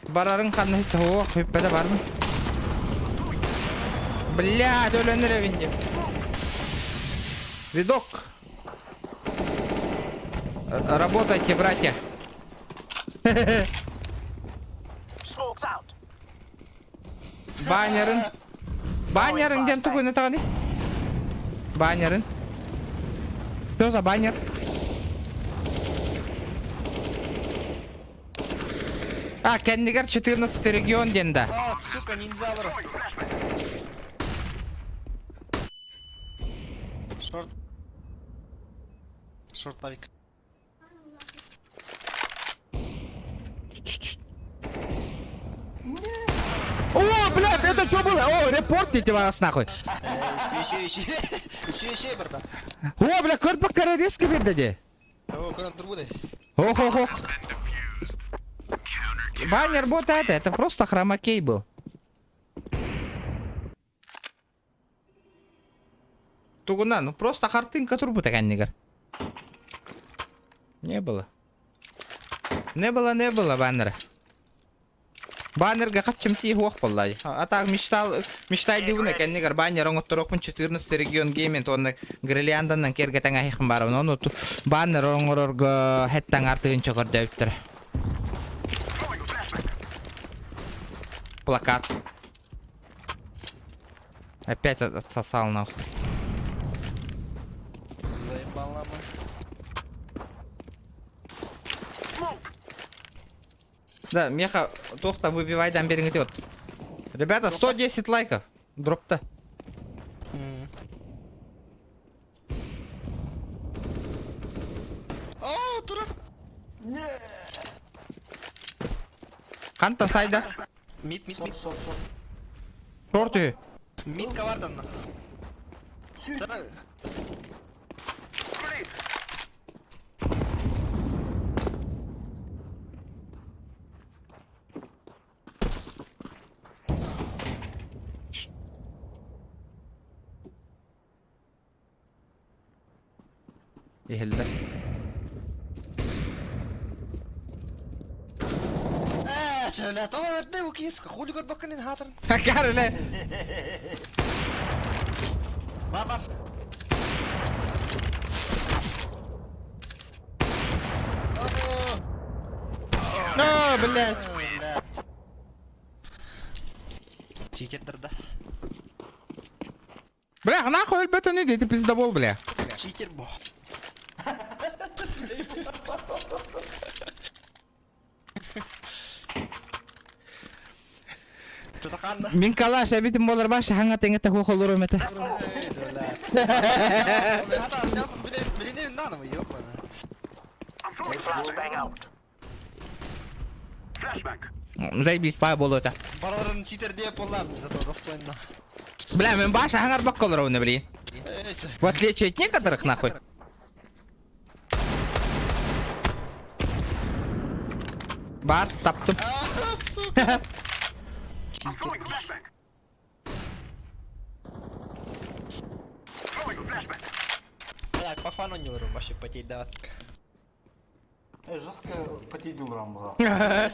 Барарын ханна Ох, хүппэтэ бармын. Блядь, өлөн эрэбин дип. Видок. Работайте, братья. Баннерын. Баннерын диэн тугу ытаҕыный? Баннерын. Что за баннер? А, кэннигэр 14 регион диэн да. А, сука, ниндзя бар. Шорт. Шорт авик. О, блядь, это что было? О, репортните вас нахуй. Еще, еще, еще, еще, братан. О, бля, көрбөккө резко берді де. О, көрөн турбудай. Ох, ох, ох. Баннер вот это, это просто хромакей был. Тугуна, ну просто хартынка турбута кэннигэр. Не было. Не было, не было баннера. Баннерга хаччым тии хуох буоллай. А так мечтал, мечтайдыбын кэннигэр баннер оҥотторохпун 14 регион гейминг уонна гирлянданан киэргэтэн аһыахпын баарабын. Ону баннер оҥорорго хэттэн артыгын чокордөөбүттэр. Плакат. Опять отсосал нахуй. Заебал нахуй. Да, меха, туохта выбивайдан бериҥ вот. Ребята, 110 лайков. Дропта. О, турар. Хантан сайда. Мид, мид, мид. Шорт үһү. Мид ковардан. Турар. Иһиллэр. Ээ, чөлө, тоҕо эрдэ бу киһи хули көрбөккүн хаатырын. Кареле. Бар, бар. О, блядь. Читердер да. Бля, нахуй өлбөтөн иди, ты пиздобол, бля. Читер бо. Мин калаш эбитим буолар баша хаҥа тэҥэ таһуох олоруом этэ. Заебись, паа буолуо этэ. Барыларын читер диэп буоллаам, зато достойно. Бля, мин баша хаҥарбакка олоробун блин. В отличие от некоторых, нахуй. Баар, таптым. Так, по фану не вообще потеть дават. Жестко потеть урам была. Бля,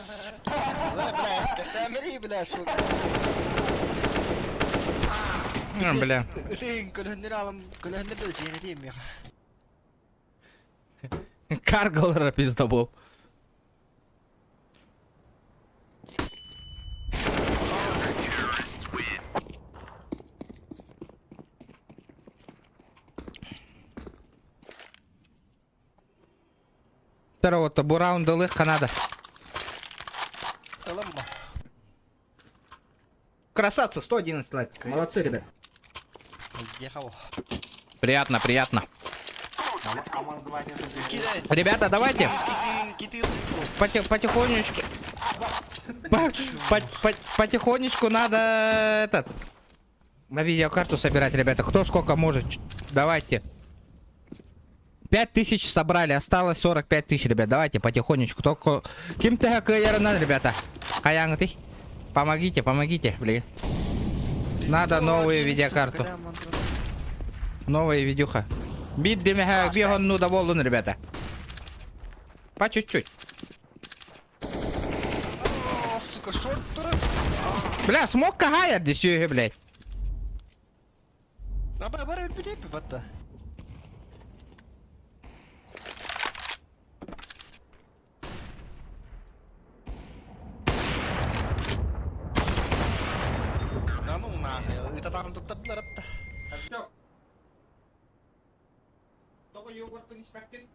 бля, бля, шо. Бля. Көлөһүннэр алым, көлөһүннэр да жиэнэтиэм миэхэ. Каргалара пиздобол. Второго-то бу Канада. Красавцы, 111 лайк. Молодцы, ребят. Приятно, приятно. Ребята, давайте. Потихонечку. Потихонечку надо этот на видеокарту собирать, ребята. Кто сколько может, давайте. 5000 собрали, осталось 45 тысяч, ребят. Давайте потихонечку. Только ким кыайарынан, ребята. Хайаҥытый. Помогите, помогите, блин. Надо новую видеокарту. Новая видюха. Бит демеха ну доволен, ребята. По чуть-чуть. Сука, шорт турар. Бля, смог кагая здесь, блядь. Аба бар өлбүтэ батта. Да ну нахуй, это там тут туттардылар атта. Тоҕо йогуртун испэккин?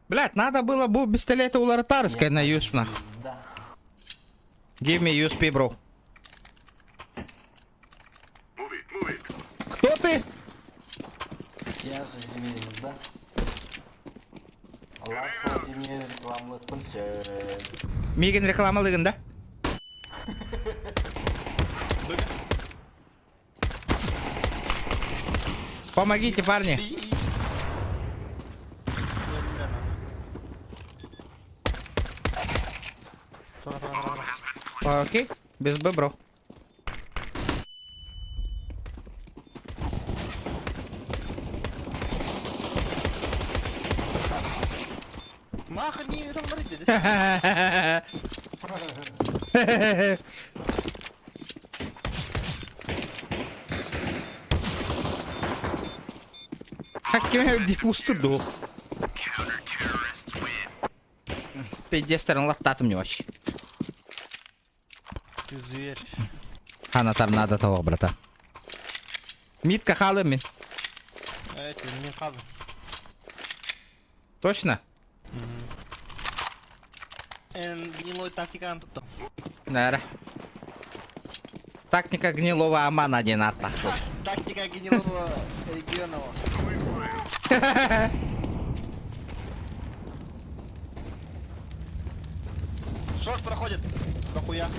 Блять, надо было бы пистолета уларытарыскай на USP нах. Give me USP, bro. Кто ты? Я же звезда. Лак Владимир рекламалыахпын сөп. Миигин рекламалыыгын да? Помогите, парни. Окей, без Б, бро. Нахуй не там барыт. Как кем дипусту Пиздец, латтатым не вообще. Ты зверь. Хана надо того, брата. Митка халымин. Эти, не хазы. Точно? Эн гнилой тактика тут. Наверное. Тактика гнилого амана один атах. Тактика гнилого регионова. Шорт проходит. Дохуя.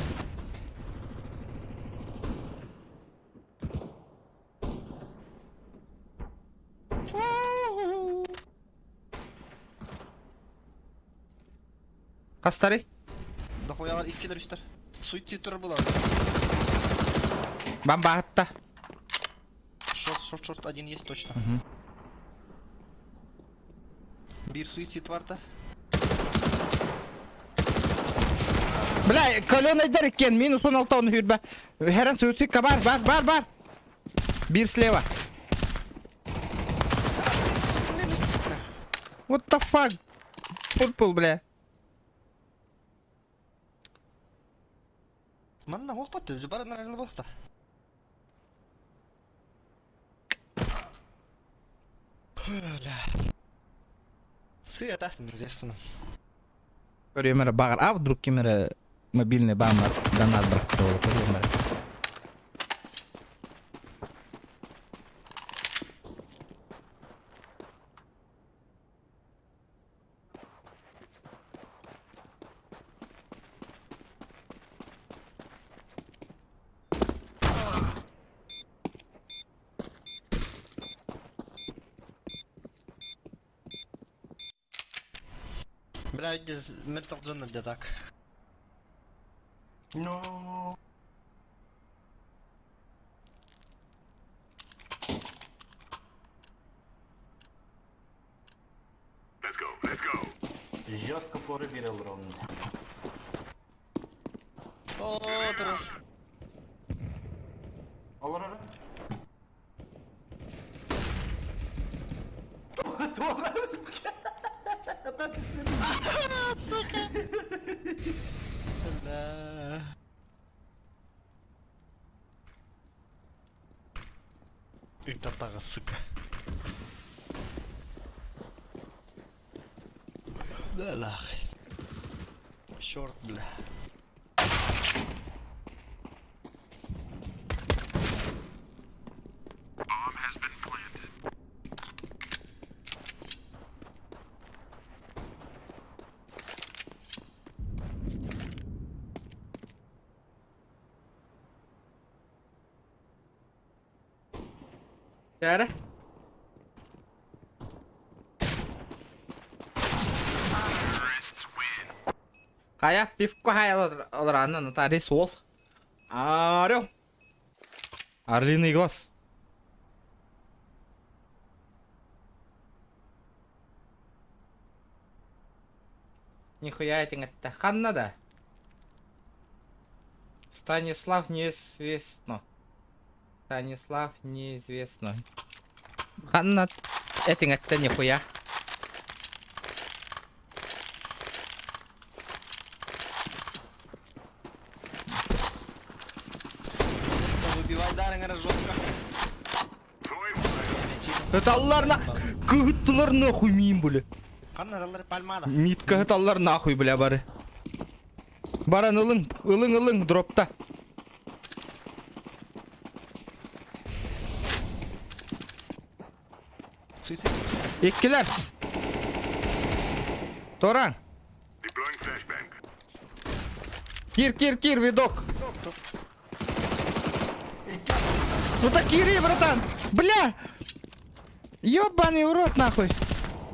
Хастарый? Дохуялар иккилэр үстэр. Суицид турар была. Бомба атта. Шорт, шорт, шорт, один есть точно. Биир суицид баар. Бля, каленый деркен, минус он алтон хүрбе. Херен суицидка бар, бар, бар, бар. Биир слева. What the fuck? Purple, бля. Манна охпатты, бар наразы болта. Бля. Сыя тахтым здесь. Көрүөм баар, а вдруг ким эрэ мобильный баннер донат бырахта көрүөм эрэ. Бля, здесь Metal Zone где так. No. Жестко форы берел ровно. О, турар. Олар ара. Бля. Это сука. Да нахуй. Черт, бля. Кэрэ. Хайа, пивко хайа олоранна Наталья суол. Орел. Орлиный глаз. Нихуя этиҥ этте. Ханна да? Станислав неизвестно. Станислав неизвестно. Ханна этиҥ этте нихуя. Выбивай дарыҥ жестко. Ыталлар на... Кыһыттылар нахуй миин бля. Ханна ыталлар пальмада. Митка ыталлар нахуй бля бары. Баран ылыҥ, ылыҥ ылыҥ дропта. Иккилэр. Тораҥ. Кир, кир, кир, видок. Ну так кири, братан! Бля! Ёбаный в рот, нахуй!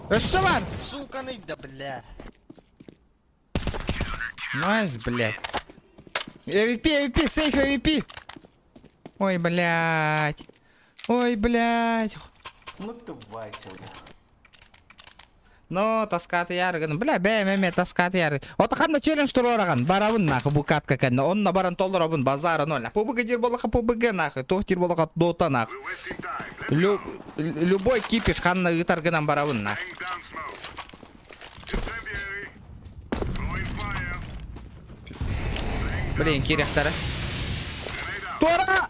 Өссө бар! Сука, да бля. Найс, блядь. AWP, AWP, сейф AWP! Ой, блядь. Ой, блядь. Ну ты Вася, бля. Но таскаты яргын. Бля, бэм эме таскаты яргын. Ота ханна челлендж туруораҕын. Барабын нахуй бу катка кэннэ. Онно баран толоробун базара ноль. ПБГ диир буоллахха ПБГ нахуй. Туох диир буоллахха Дота нахуй. Лю любой кипиш ханна ыытар гынан барабын нахуй. Блин, кириэхтэрэ. Туора!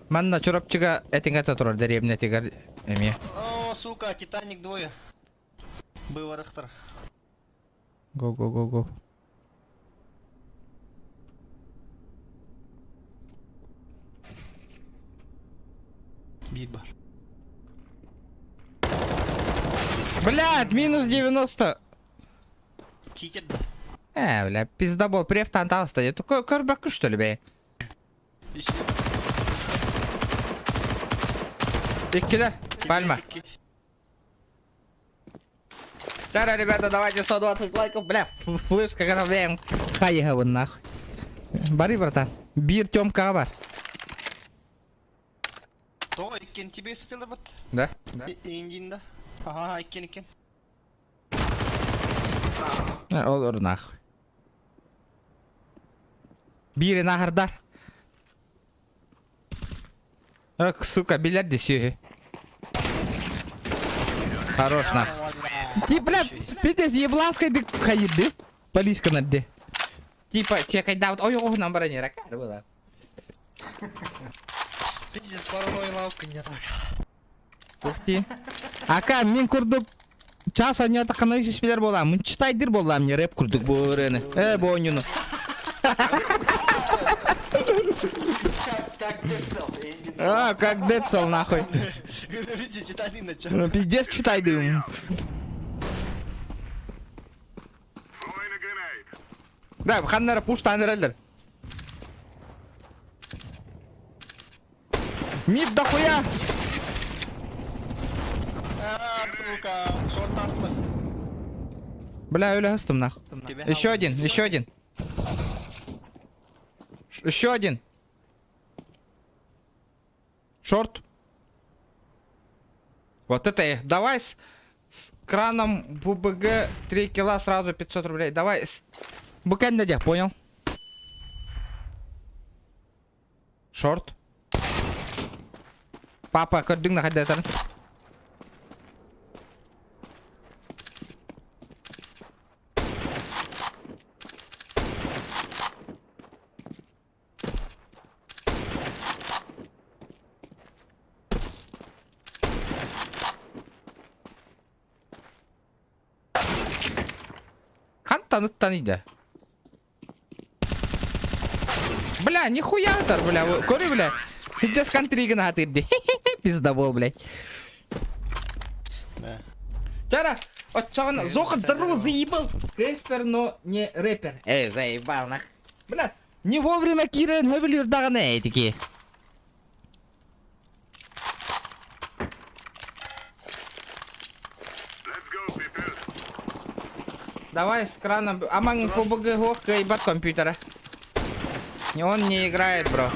Манна Чурапчыга этиҥ турар дэриэбинэтигэр эмиэ. О, сука, Титаник двое. Быварыхтар. Го го го го. Биир бар. Блядь, минус 90. Читер да. Э, бля, пиздобол, префтан таста. Это көрбөккү что ли, бе? Иккилэр, пальма. Тара, ребята, давайте 120 лайков, бля, флешка графем. Хайыһабын нахуй. Бары, братан. Биир Тёмкаҕа бар. Тоҕо иккиэн тебе сытылыбыт? Да? Индин да? Ага, иккиэн иккиэн. Олор нахуй. Биирин аһардар. Ок, сука, билэр дии сүөһү. Хорош нах. Ти, бля, пиздец, ебланскай хайырды. Полиска нарды. Типа, чекайдаут, ой, ой, нам барани ракар была. Пиздец, парной лавка не так. Ух ты. Ака, мин курдук час анньата ханай үс билэр буолаам. Читайдыр буоллаам не рэп курдук бу ырыаны. Э, бу оонньууну. Как Децл, А, как Децл, нахуй. Видите, читали на чё? Пиздец читайдым. Да, ханнара пуштан эрэллэр. Мид дохуя! А, сука, шорт аста. Бля, өлө астым нах. Еще один, еще один. Еще один. Шорт. Вот это я. Давай с, с краном ББГ 3 кила сразу 500 рублей. Давай с... Букеннеди, понял? Шорт. Папа, көрдүҥ да хайдатарын. Хантан ыттан иде. Бля, нихуя ытар, бля. Көрү, бля. Пиздец контригин атырды. Пиздобол, блядь. Да. Тара, оччоҕуна Зохан здорово заебал. Кэспер, но не рэпер. Эй, заебал нах. Бля, не вовремя киирэн хөбүлүүр даҕаны этики. Давай с краном. Аман ПБГ ох кыайбат компьютера. Он не играет, бро.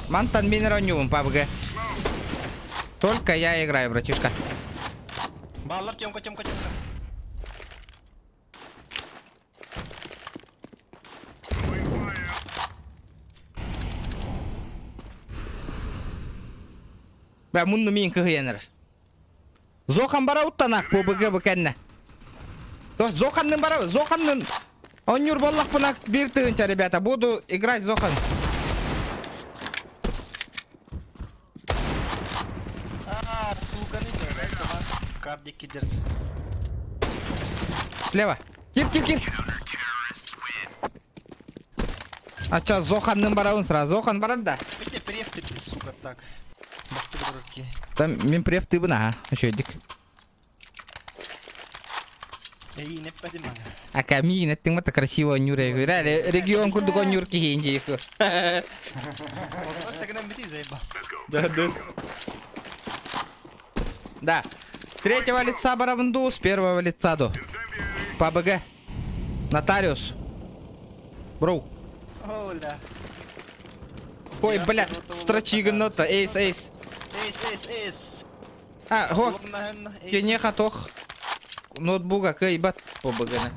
Мантан мин оонньуубун PUBG. Только я играю, братишка. Бааллар Тёмка, Тёмка, Тёмка. Бля, мунну мин кыһыйанар. Зохан бара уттанах PUBG бу кэннэ. То Зоханнын бара, Зоханнын Оонньуур буоллахпына биир тыһыынча, ребята, буду играть Зохан. А, сука, не Кардик кидер. Слева. Кир, кир, кир. А чё, Зоханнын барабын сразу. Зохан барар да. Видите, преф ты, сука, так. Бахты руки. Там мин преф тыбын аха. Үчүгүйдик. Эй, не понимаю. Ака миин эттиң мата красиво оонньуур Реально регион курдук оонньуур киһи диэки. Да, да. Да. С третьего лица барабынду, с первого лица ду. ПБГ. Нотариус. Броу. Оля. Ой, бля, строчи гнота. Эйс, эйс. Эйс, эйс, эйс. А, го. Кенеха тох. Ноутбуга кыйбат ПБГны.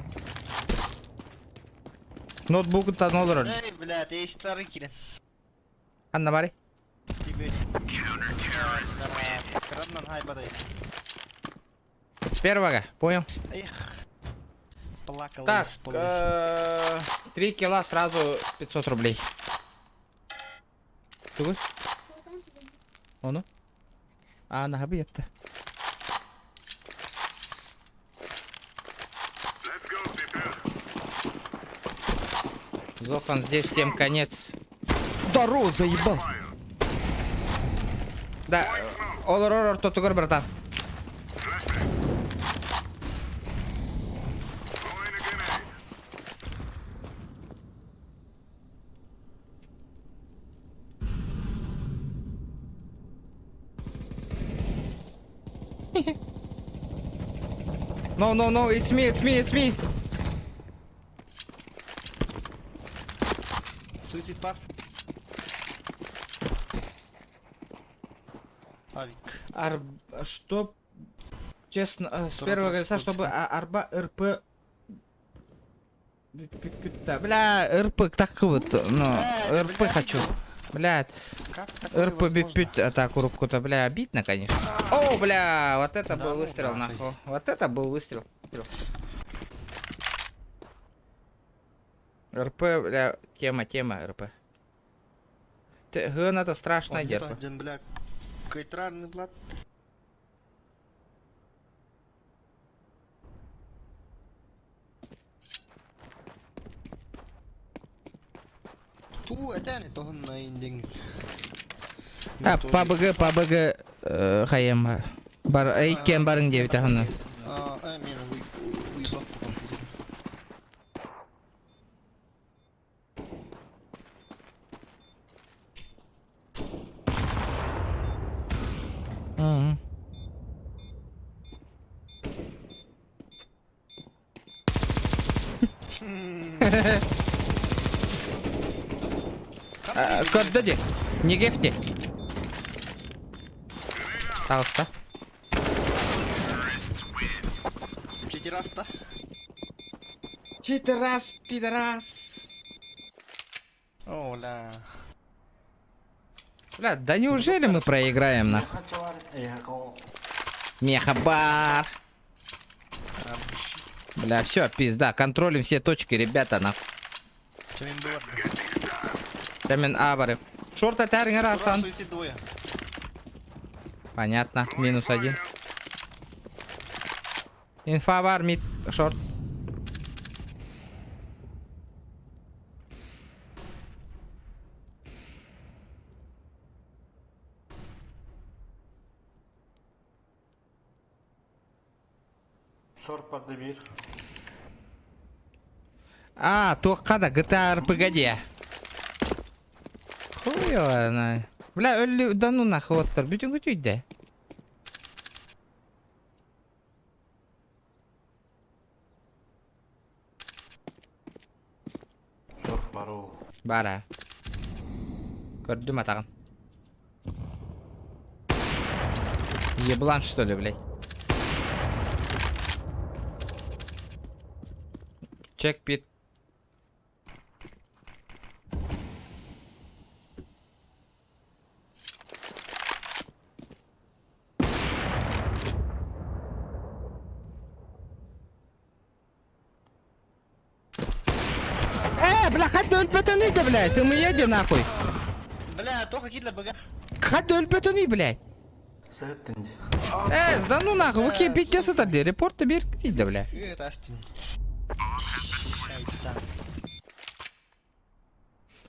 Ноутбуктан олорор. Эй, блядь, эйс тары кирен. Анна бары. С первого, понял? Эх. Плакал. Так, 3 кило сразу 500 рублей. Тугу? Ону? А, наһа это. Зохан, здесь всем конец. Здорово, заебал. Да, олорор ортотугар, братан. No, no, no, it's me, it's me, it's me. Суицид бар. Авик. Ар... Что? Честно, с первого лица, чтобы арба РП... Бля, РП так вот, ну, РП хочу. Бля, РП бипют атаку рубку-то, бля, обидно, конечно. О, бля, вот это был выстрел, нахуй. Вот это был выстрел. РП, бля, тема, тема, РП. Гын это страшное дело. Бля, кайтрарный блат. Ту этени тоһун индинг. А, ПБГ, ПБГ, хайым. Бар, иккен барың диэбит ахына. А, мен уйбап Көрдө ди. Негефти. Таҕыста. Четираста. Читерас, пидорас. Оля. Бля, да неужели мы проиграем нахуй? Мехабар. Бля, все, пизда. Контролим все точки, ребята, нахуй. Тамин абары. Шорта тәріңер асан. Понятно, минус один. Инфа бар, мид, шорт. Шорт барды биир. А, туохха да GTA RPG диэ. Хуй знает. Бля, өллү да ну нахуй оттор бүтүн күтүйдэ. Шорт бар ол. Бара. Көрдүм атаҕын. Еблан что ли, блядь? Чек пит. Э, бля, хат өлбөтөнүй да, блядь, ты мы еди нахуй. Бля, тоха кидлер бага. Хат өлбөтөнүй, блядь. Сыһыттын ди. Э, да ну нахуй, окей, бит сытар ди, репорт бер да, бля. Растин. Шайтан.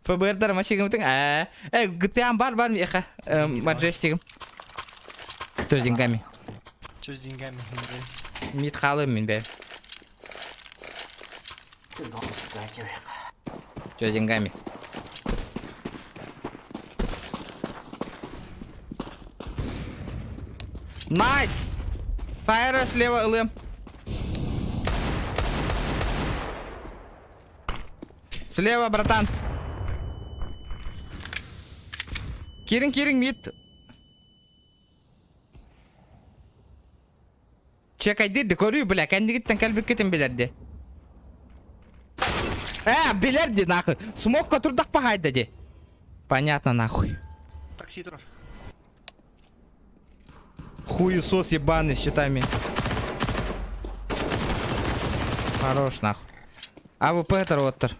ФБР-дар машигым э, э, GTA бар бар меха, Маджестигым. Что с деньгами? Что с деньгами? Мит халым мин бе. Что с деньгами? Найс! Сайра слева ЛМ. Слева, братан. Кирин, Кирин, мид. Чекайдыр көрүү, бля, кәндигиттен кэлбиккитин билэрди. Э, билэрди, нахуй. Смокка турдах пахайда ди. Понятно, нахуй. Такси турар. Хуесос ебаный с щитами. Хорош, нахуй. АВП это роттер.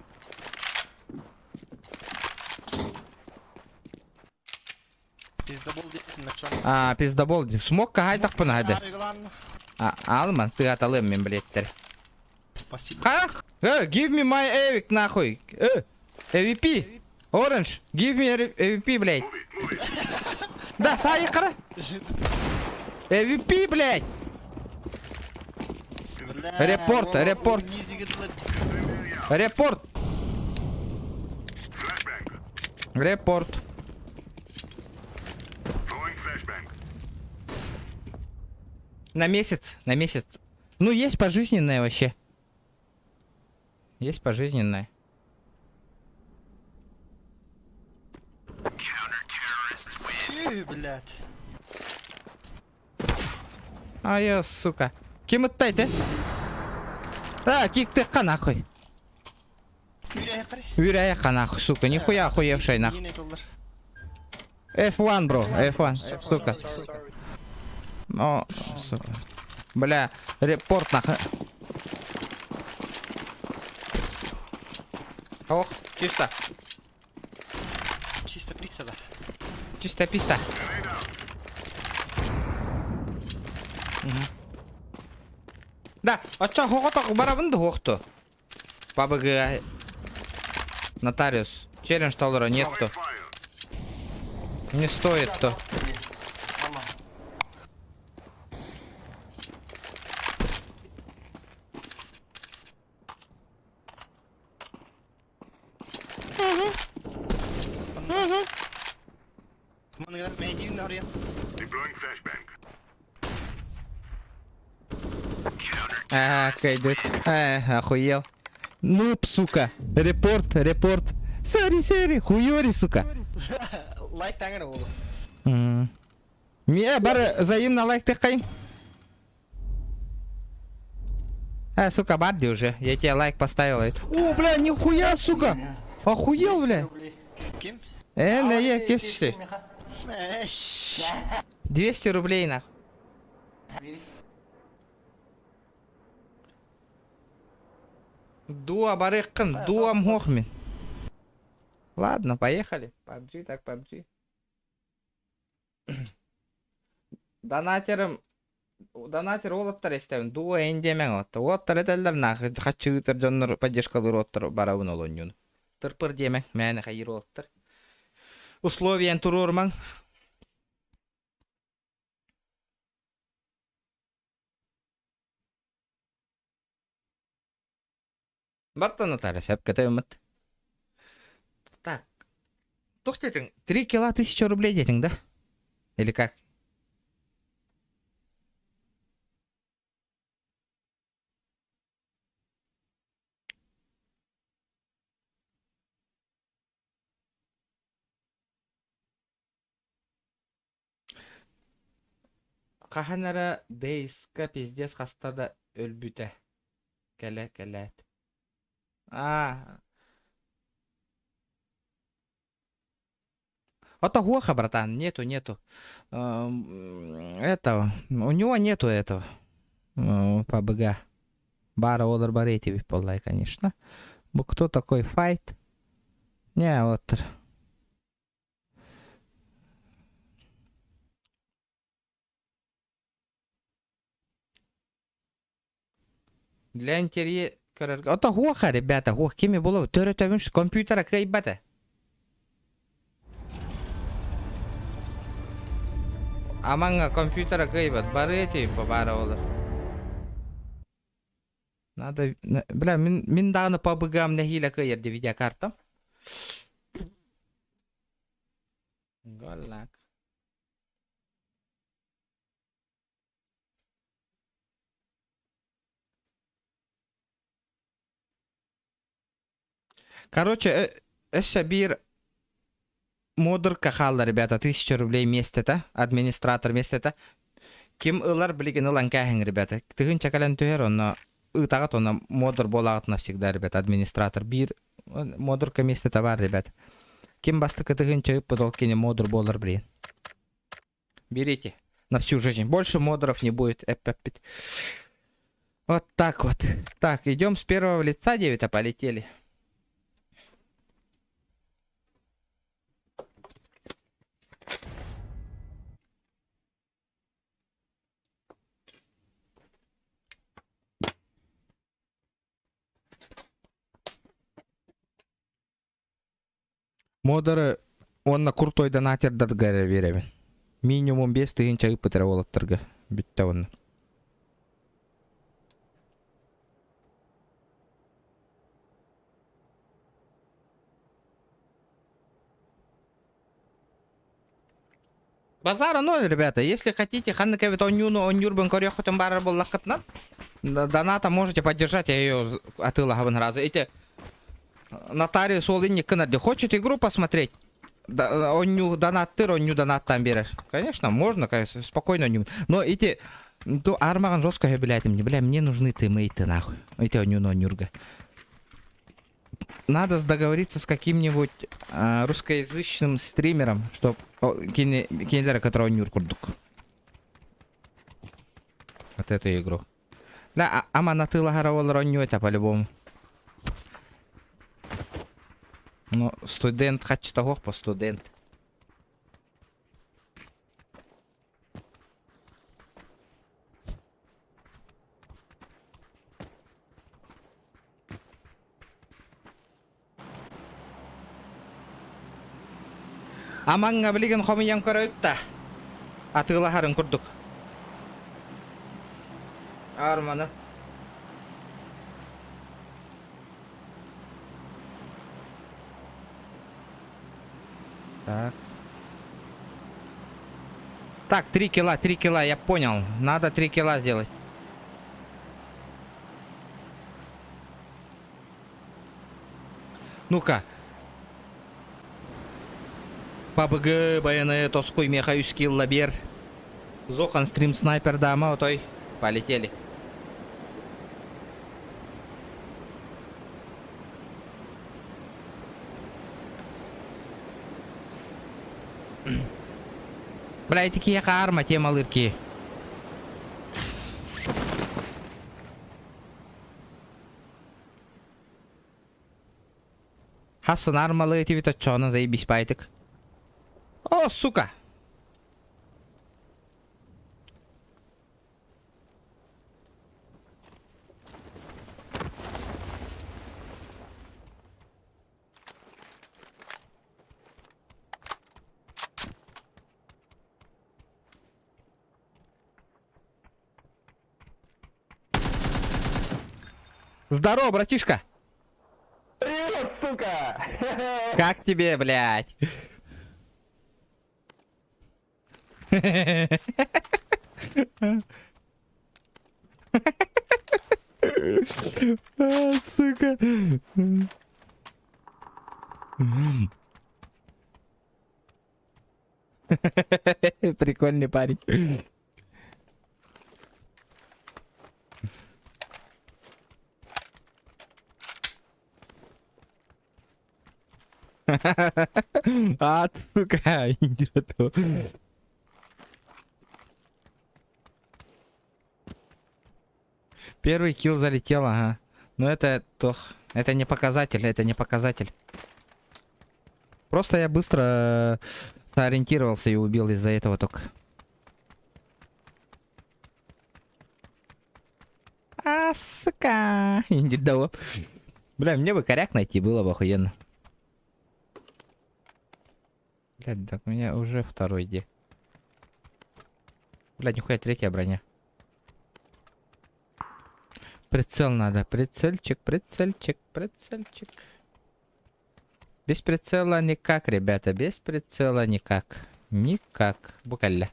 Пиздобол диэн начал. А, пиздобол. Смок кахайдахпын хайды. Алман, ты аталым мен билеттер. Спасибо. Ха? Э, give me my Эвик, нахуй. Э, AVP. Orange, give me AVP, блядь. Да, сай қара. AVP, блядь. Репорт, репорт. Репорт. Репорт. На месяц, на месяц. Ну, есть пожизненное вообще. Есть пожизненное. Блядь. А я, сука. Ким ты? А, кик ты нахуй. Үрәйхэ нахуй, сука, нихуя охуевшая нахуй. F1, бро, F1, сука. О, сука. Бля, репорт нахуй. Ох, чисто. Чисто пицца, да. Чисто писта. Угу. Да, а чё, хоғотақ барабын да хоқты. ПБГ. Нотариус. Челлендж доллара нет-то. Не стоит-то. А, кайдет. А, охуел. Ну, сука. Репорт, репорт. Сори, сори, хуёри, сука. Лайк таңыр ол. Ме бар взаимно лайк ты кай. А, сука, барди уже. Я тебе лайк поставил. О, бля, нихуя, сука. Охуел, бля. Ким? Э, на е, кесчи. 200 рублей, нахуй. Дуа барыккын, дуам хохмин. Ладно, поехали. PUBG так PUBG. Донатерым донатер уолаттар эстэбин дуа эндемең отта. Уоттар этеллер нахы хачыытыр дьоннор поддержкалыр уоттар барабын олонньун. Тырпыр диэмең мээнэ хайыр уолаттар. Условиян туруормаң. Батта Наталья, сөпкө тойоммут. Так, туох диэтиҥ? Три кило тысяча рублей диэтиҥ да? Или как? Хаһан эрэ Дейска пиздец хаста да өлбүтэ. Кэлэ кэлээт. Аа. Это Гоха, братан, нету, нету. Этого, у него нету этого. ПБГ. Бара олар бар эти полай, конечно. Бу кто такой файт? Не, вот. Для интерье көрөргө. Ото хуоха, ребята, хуох кими булав төрөтөбүн компьютера кыайбата. Аманга компьютера кыайбат. Бары эти баара олар. Надо, бля, мин, мин даҕаны PUBG-ам нэһиилэ кыайар ди видеокартам. Голлак. Короче, өссө биир модерка хаалла, ребята, 1000 рублей миэстэтэ, администратор миэстэтэ. Ким ылар билигин ылан кээһиҥ, ребята. Тыһыынча кэлэн түһэр, онно ыытаҕыт, онно модер буолаҕыт навсегда, ребята, администратор. Биир модерка миэстэтэ баар, ребят. Ким бастакы тыһыынча ыыппыт, ол кини модер буолар, блин. Берите на всю жизнь. Больше модеров не будет. Эппэппит. Вот так вот. Так, идем с первого лица, 9, а полетели. Модеры уонна крутой донатердарга эрэ биэрэбин. Минимум 5000 ыыппыт эрэ уолаттарга. Бүттэ уонна. Базара ноль, ребята. Если хотите, ханнык эбит оонньууну оонньуурбун көрүөххүтүн баарар буоллаххытына, доната можете поддержать, я ее атыылаһабын разы. Эти нотариус ол инник гынар Хочет игру посмотреть? Да, оонньуу донаттыр, оонньуу донаттан берер. Конечно, можно, конечно, спокойно оонньуу. Но эти ту армаҕын жестко блядь, мне, бля, мне нужны тиммейты нахуй. Эти оонньууну оонньуурга. Надо договориться с каким-нибудь русскоязычным стримером, чтоб кинилэр который оонньуур курдук. Вот эту игру. Да, ама атыылаһара буоллар оонньуу это по-любому. Ну, студент хаччыта по студент. Амаҥҥа билигин хомуйан көрөбүт да, атыылаһарын курдук. Арманы. Так. Так, 3 килла, 3 килла, я понял. Надо 3 килла сделать. Ну-ка. ПБГ баяны тоскуй меха үс килла биэр. Зохан стрим снайпер дама отой. Полетели. Бля, эти киһиэхэ арма темалыыр киһи. Хассын армалы этибит оччоҕуна заебись баайтык. О, сука! Здорово, братишка! Сука! Как тебе, блядь? А, сука. Прикольный парень. А, сука, идиот. Первый килл залетел, ага. Но это тох. Это не показатель, это не показатель. Просто я быстро э, сориентировался и убил из-за этого только. А, сука. Не дало. Бля, мне бы коряк найти было бы охуенно. Блядь, так у меня уже второй где. Блядь, нихуя третья броня. Прицел надо. Прицельчик, прицельчик, прицельчик. Без прицела никак, ребята. Без прицела никак. Никак. Букалля.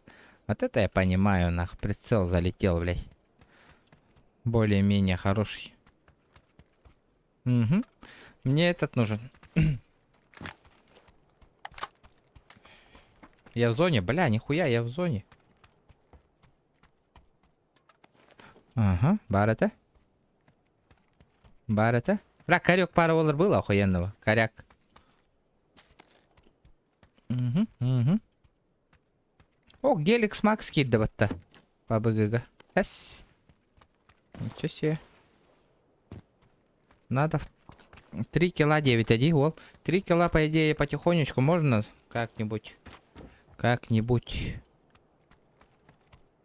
Вот это я понимаю, нах. Прицел залетел, блядь. Более-менее хороший. Угу. Мне этот нужен. Я в зоне, бля, нихуя, я в зоне. Ага, баар этэ. Баар этэ. Бля, коряк пара болар было охуенного. Коряк. Угу, угу. О, Геликс Макс киирдэ батта. ПБГ. С. Ничего себе. Надо в 3 килла 9, один гол. 3 килла, по идее, потихонечку можно как-нибудь. Как-нибудь.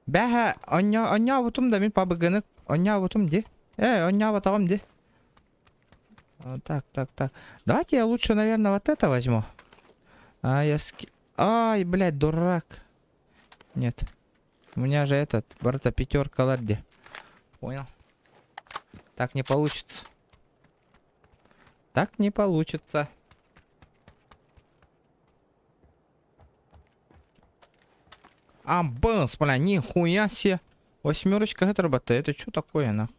Бэҕэһээ, оонньообутум да мин PUBG-ны оонньообутум дии. Э, оонньооботоҕум дии. Так, так, так. Давайте я лучше, наверное, вот это возьму. А, я ски... Ай, блядь, дурак. Нет. У меня же этот, барта пятерка ларди. Понял. Так не получится. Так не получится. Амбанс, бля, нихуя себе. Восьмерочка это работает. Это что такое, нах?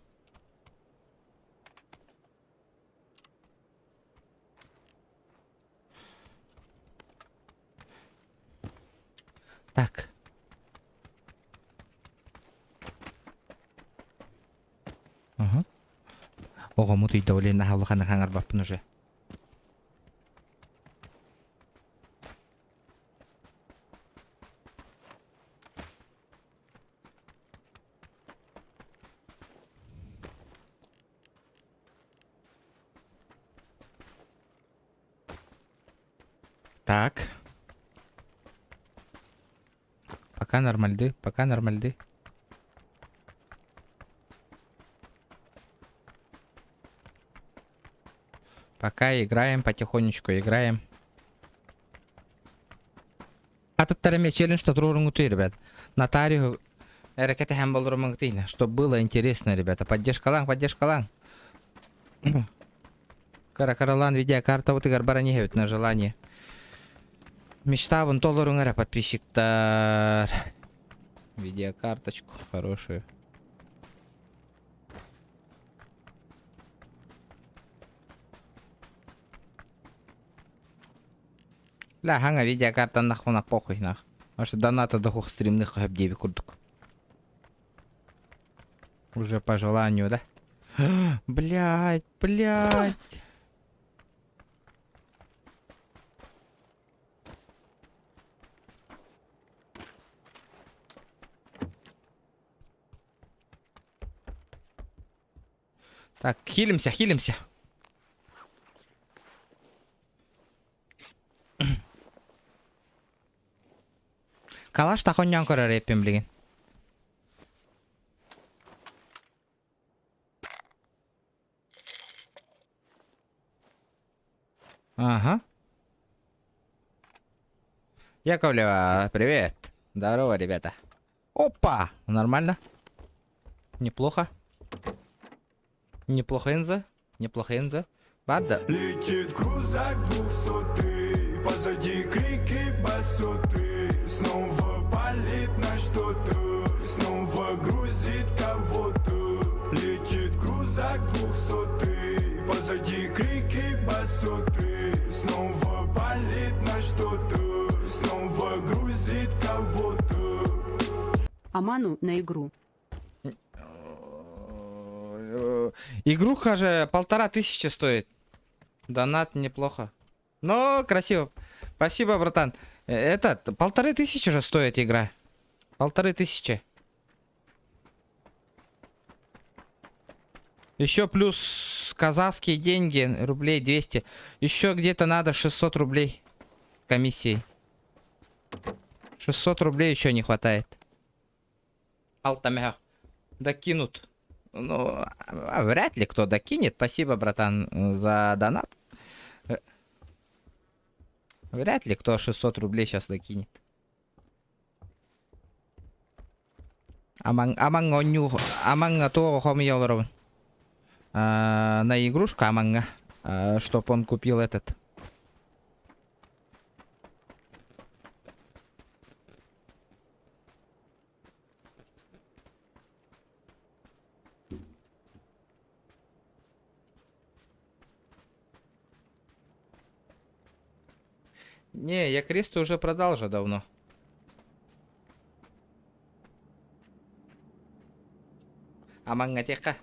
Так. Ага. Оҕом утуйда блин наһаа улаханнык хаҥарбаппын уже. Так. Пока нормальды, пока нормальды. Пока играем, потихонечку играем. Атыттар эмиэ челлендж туруоруҥҥутуй, ребят. Нотариус эрэ кэтэһэн болороммуҥутуй, чтобы было интересно, ребята. Поддержкалааҥ, поддержкалааҥ. Кыра-кыралаан видеокартабытыгар баран иһэбит на желание. Мечтабын толоруҥ эрэ, подписчиктар. Видеокарточку хорошую. Ля, хаҥа видеокартаннахпына похуй нах. Может доната дохух стримных хөп диэби курдук. Уже по желанию, да? Блять, блять. Так, хилимся, хилимся. Калаш тахонньоон көрөр эппин билигин. Ага. Яковлева, привет. Здорово, ребята. Опа! Нормально. Неплохо. Неплохо, Энза. Неплохо, Энза. Баар да? Летит крузак двухсотый, позади крики басоты. Снова палит на что-то, снова грузит кого-то. Летит крузак двухсотый, позади крики басоты. Снова палит на что-то, снова грузит кого-то. Аману на игру. Игруха же 1500 стоит. Донат неплохо. Но красиво. Спасибо, братан. Этот, 1500 же стоит игра. 1500. Еще плюс казахские деньги, рублей 200. Еще где-то надо 600 рублей с комиссией. 600 рублей еще не хватает. Алтамях. Докинут. Ну, а вряд ли кто докинет. Спасибо, братан, за донат. Вряд ли кто 600 рублей сейчас докинет. Аман, аман онньуу, амаҥҥа туох хомуйа олоробун. На игрушку Аманга, чтоб он купил этот. Не, я крест уже продал же давно. Амаҥҥа тиэххэ.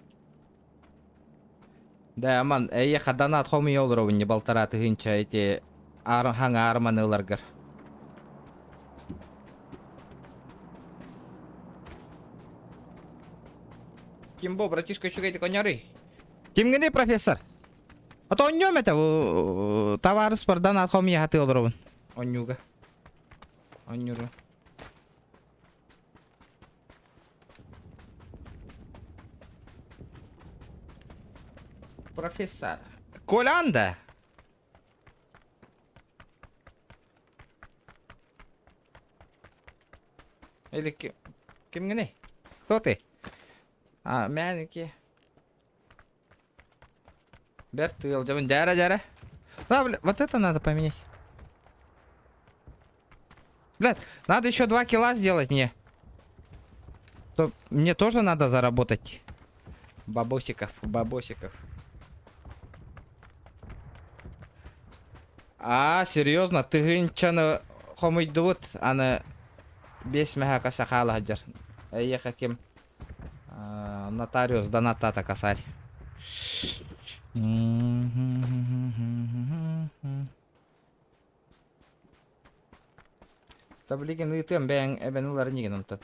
Да, Аман, эйиэхэ донат хомуйа олоробун не 1500 эти хаҥа арманы ыларгар. Кимбо, братишка, үчүгэйдик оонньоорой. Кимҥиний, профессор? А то оонньуом этэ, табаарыспар донат хомуйа сатыы олоробун. Оонньууга. Оонньууру. Профессор. Колян да? Или кимҥиний? Кто ты? А, мэники. Бэрт ыалдьабын дьээрэ дьээрэ. Да, бля, вот это надо поменять. Блядь, надо еще 2 килла сделать мне. То мне тоже надо заработать. Бабосиков, бабосиков. А, серьезно, тыһыынчаны хомуйдубут, аны биэс мөһөөккө хаала сылдьар. Эйиэхэ ким нотариус донаттаата косарь. Та билигин ыытыам бэйэҥ эбэн ылар инигин онтон.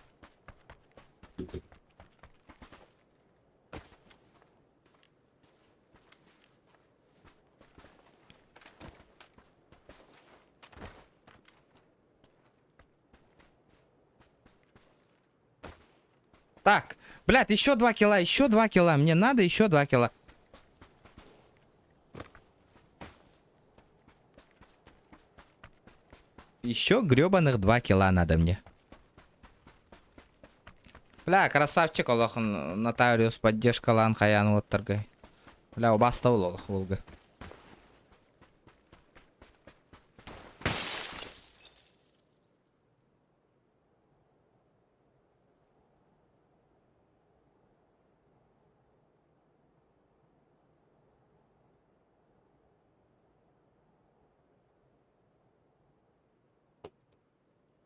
Так, блядь, еще 2 килла, еще 2 килла. Мне надо еще 2 килла. Еще гребаных 2 килла надо мне. Бля, красавчик олох нотариус поддержкалаан хайаан уоттарга. Бля, убаастабыл олох Волга.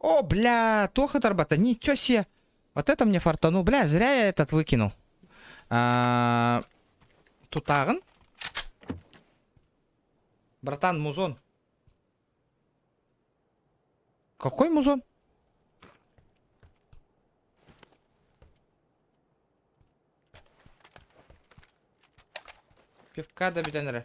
О, бля, туох тарбата, ничего себе. Вот это мне фартану. Бля, зря я этот выкинул. А, Тутаҕын. Братан, музон. Какой музон? Пивка да бүтэн эрэр.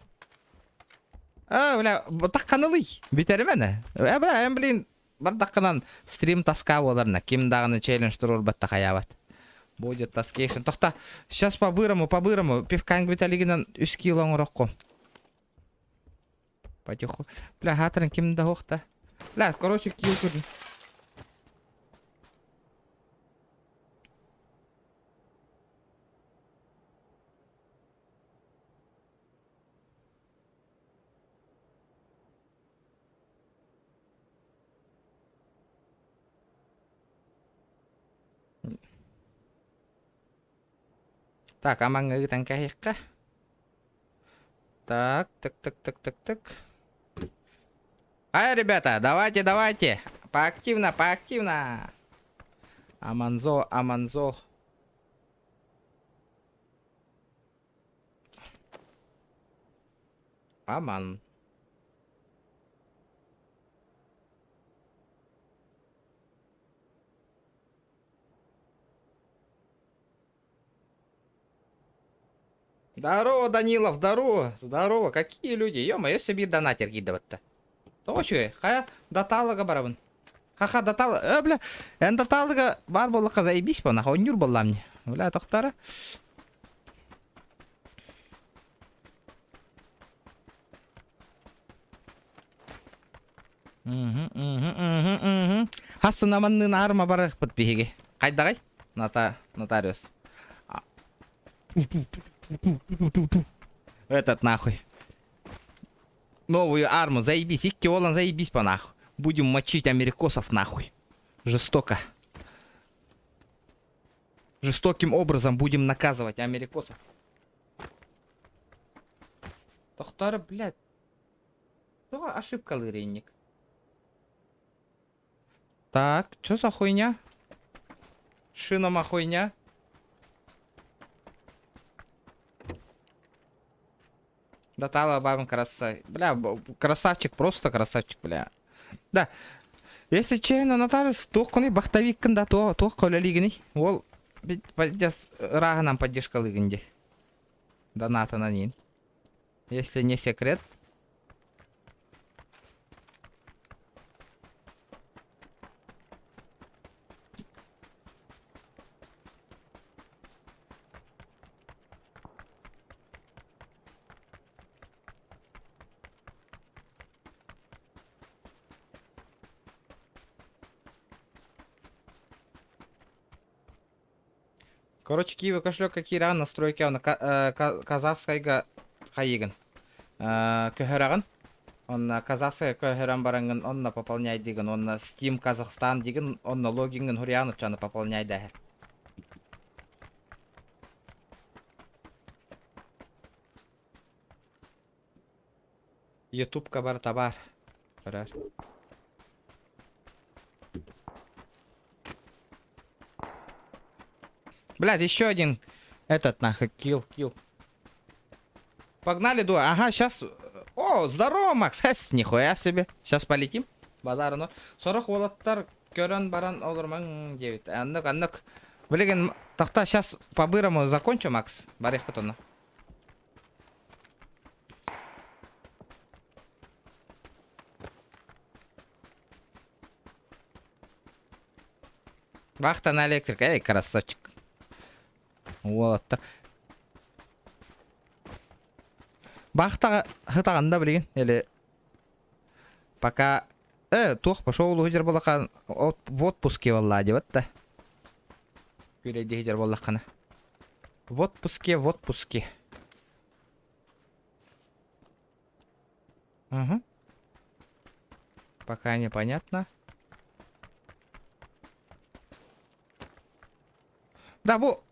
А, бля, тахханылый. Бүтэримэн. Э, бля, эн, блин, бардаххынан стрим тоска буоларна. Ким даҕаны челлендж туруорбатта хайаабат. Будет тоскейшн. Тохта, сейчас по-бырому, по-бырому. Пивкаҥ бүтэ илигинэн 3 кило оҥороххун. Потиху. Бля, хаатырын ким да суох Бля, короче, килл көрдүм. Так, амаҥҥа ыытан кэһиэххэ. Так, так, так, так, так, так. Ай, ребята, давайте, давайте. Поактивно, поактивно. Аманзо, Аманзо. Аман. Здорово, Данилов, здорово, здорово. Какие люди? Ё-моё, себе донатер киирдэ Тоҕо үчүгэй? Хайа, датаалыга барабын. Ха-ха, датаалы... Э, бля, эн датаалыга баар буоллахха заебись по нахуй, онньуур буоллаам не. Бля, тохтара. Мгм, мгм, мгм, мгм. Хас сынаманныын аарма барыахпыт биһиги. Хайдаҕай? Ната, нотариус. Этот нахуй. Новую арму, заебись. Икки уолан заебись по нахуй. Будем мочить америкосов нахуй. Жестоко. Жестоким образом будем наказывать америкосов. Тохтор, блядь. Тоҕо ошибкалыыр инник? Так, что за хуйня? Шинома хуйня? Датала бабам красавчик. Бля, красавчик, просто красавчик, бля. Да. Если честно, нотариус туох бахтовиккын да туох көлөлигиний. Ол ырааһынан поддержкалыгын ди. Донатынан иин. Если не секрет. Короче, Киви кошелек киирэн настройки оны казахскайга хайыгын. Көһөрөҕүн. Онно казахскай көһөрөн бараҥҥын онно пополняй дигин, онно Steam Казахстан дигин, онно логиҥҥын хуруйаҕын оччону пополняй даһэр. Ютубка бар табаар. Көрөр. Блядь, еще один этот нахуй килл, килл. Погнали, дуа. Ага, сейчас. О, здорово, Макс. Хэс, нихуя себе. Сейчас полетим. Базарыны. Сорох уолаттар көрөн баран олормаҥ диэбит. Аннык, аннык. Билигин тахта сейчас по-бырому закончу, Макс. Барыахпыт онно. Вахта на электрика. Эй, красавчик. Уолаттар. Бахтаҕа сытаҕын да билигин или пока э туох пошел улуһу буоллахха в отпуске буоллаа диэбэт да күрэйдии сылдьар буоллаххына в отпуске в отпуске угу. Пока непонятно. Да бу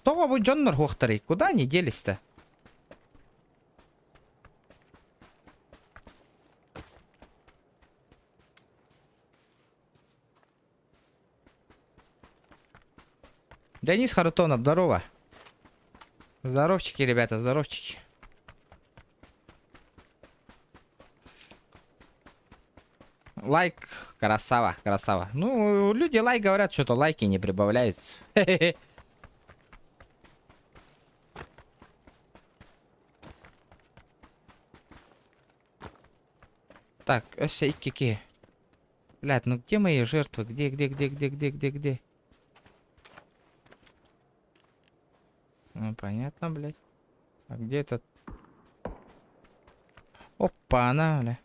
тоҕо бу дьоннор хуохтарый? Куда они делись-то? Денис Харитонов, здорово. Здоровчики, ребята, здоровчики. Лайк, красава, красава. Ну, люди лайк говорят, что-то лайки не прибавляются. Так, өссө икки Блядь, ну где мои жертвы? Где, где, где, где, где, где, где? Ну, понятно, блядь. А где этот? Опа, она, бля.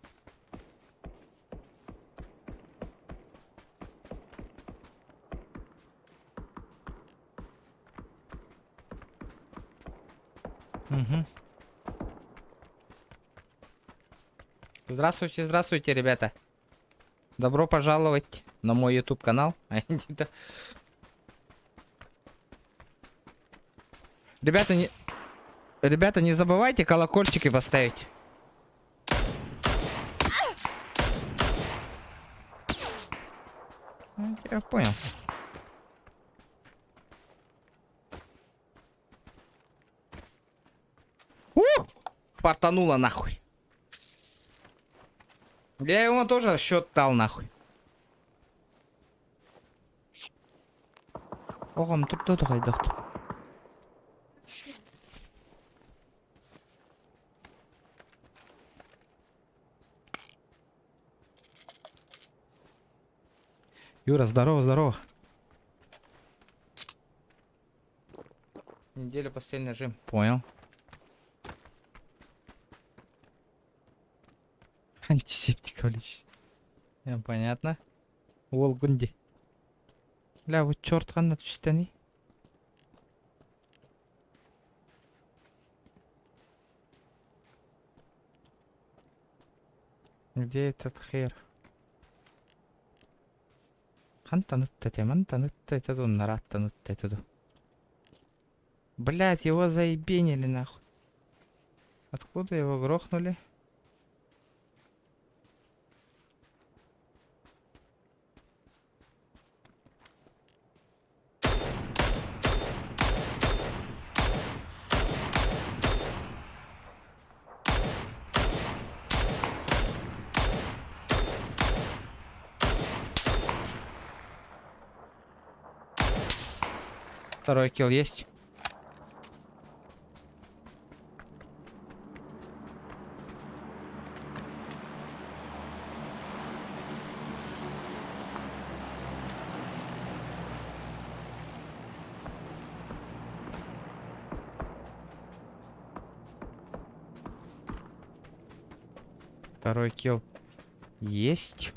Угу. Здравствуйте, здравствуйте, ребята. Добро пожаловать на мой YouTube канал. Ребята, не... Ребята, не забывайте колокольчики поставить. Я понял. У! Фартануло нахуй. Я ему тоже счет дал нахуй. Оҕом турда хайдах. Юра, здорово, здорово. Неделю постельный режим. Понял. Антисептиков лечить. Понятно. Уолгун дии. Бля, бу черт ханна түстэний? Где этот хер? Хантан ытта этэ, мантан ытта этэ дуу, нарааттан ытта этэ дуу. Блять, его заебенили нахуй. Откуда его грохнули? Второй килл есть. Второй килл есть.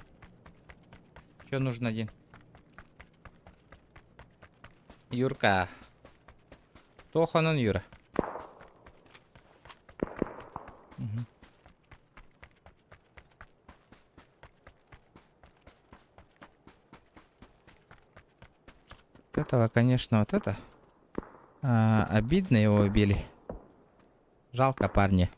Еще нужен один. Юрка. Тоханан Юра. Угу. Вот этого, конечно, вот это. А, обидно его убили. Жалко парня.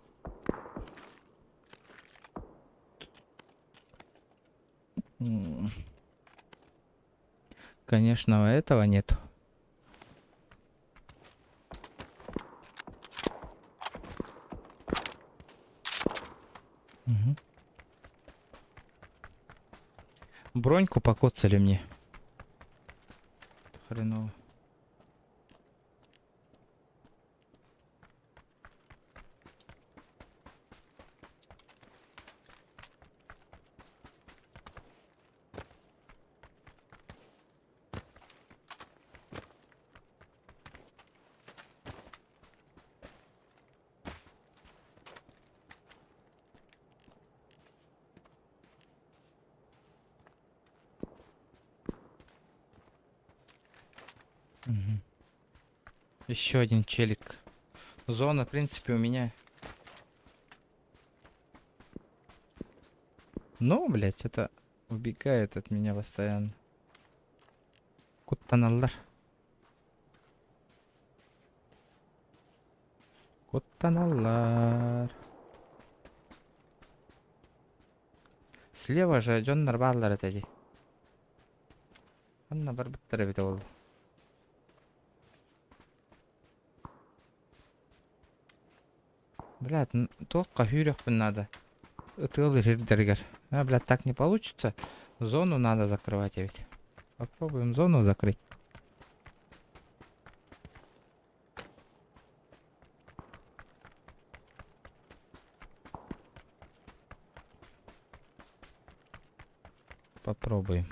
Конечно, этого нету. Угу. Броньку покоцали мне. Хреново. Угу. Еще один челик. Зона, в принципе, у меня. Ну, блядь, это убегает от меня постоянно. Куттаналлар. Куттаналлар. Слева же дьоннор бааллар этэ дии. Ханна барбыттар эбитэ буолла. Блядь, туохха сүүрүөхпүн наада. Ытыалыыр сирдэригэр. А, блядь, так не получится. Зону надо закрывать ведь. Попробуем зону закрыть. Попробуем.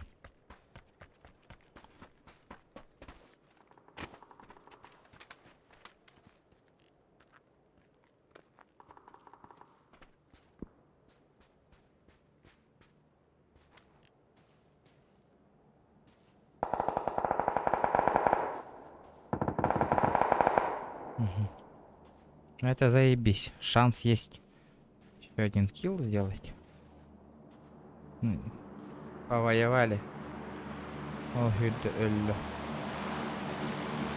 Это заебись. Шанс есть. Еще один килл сделать. Повоевали. О,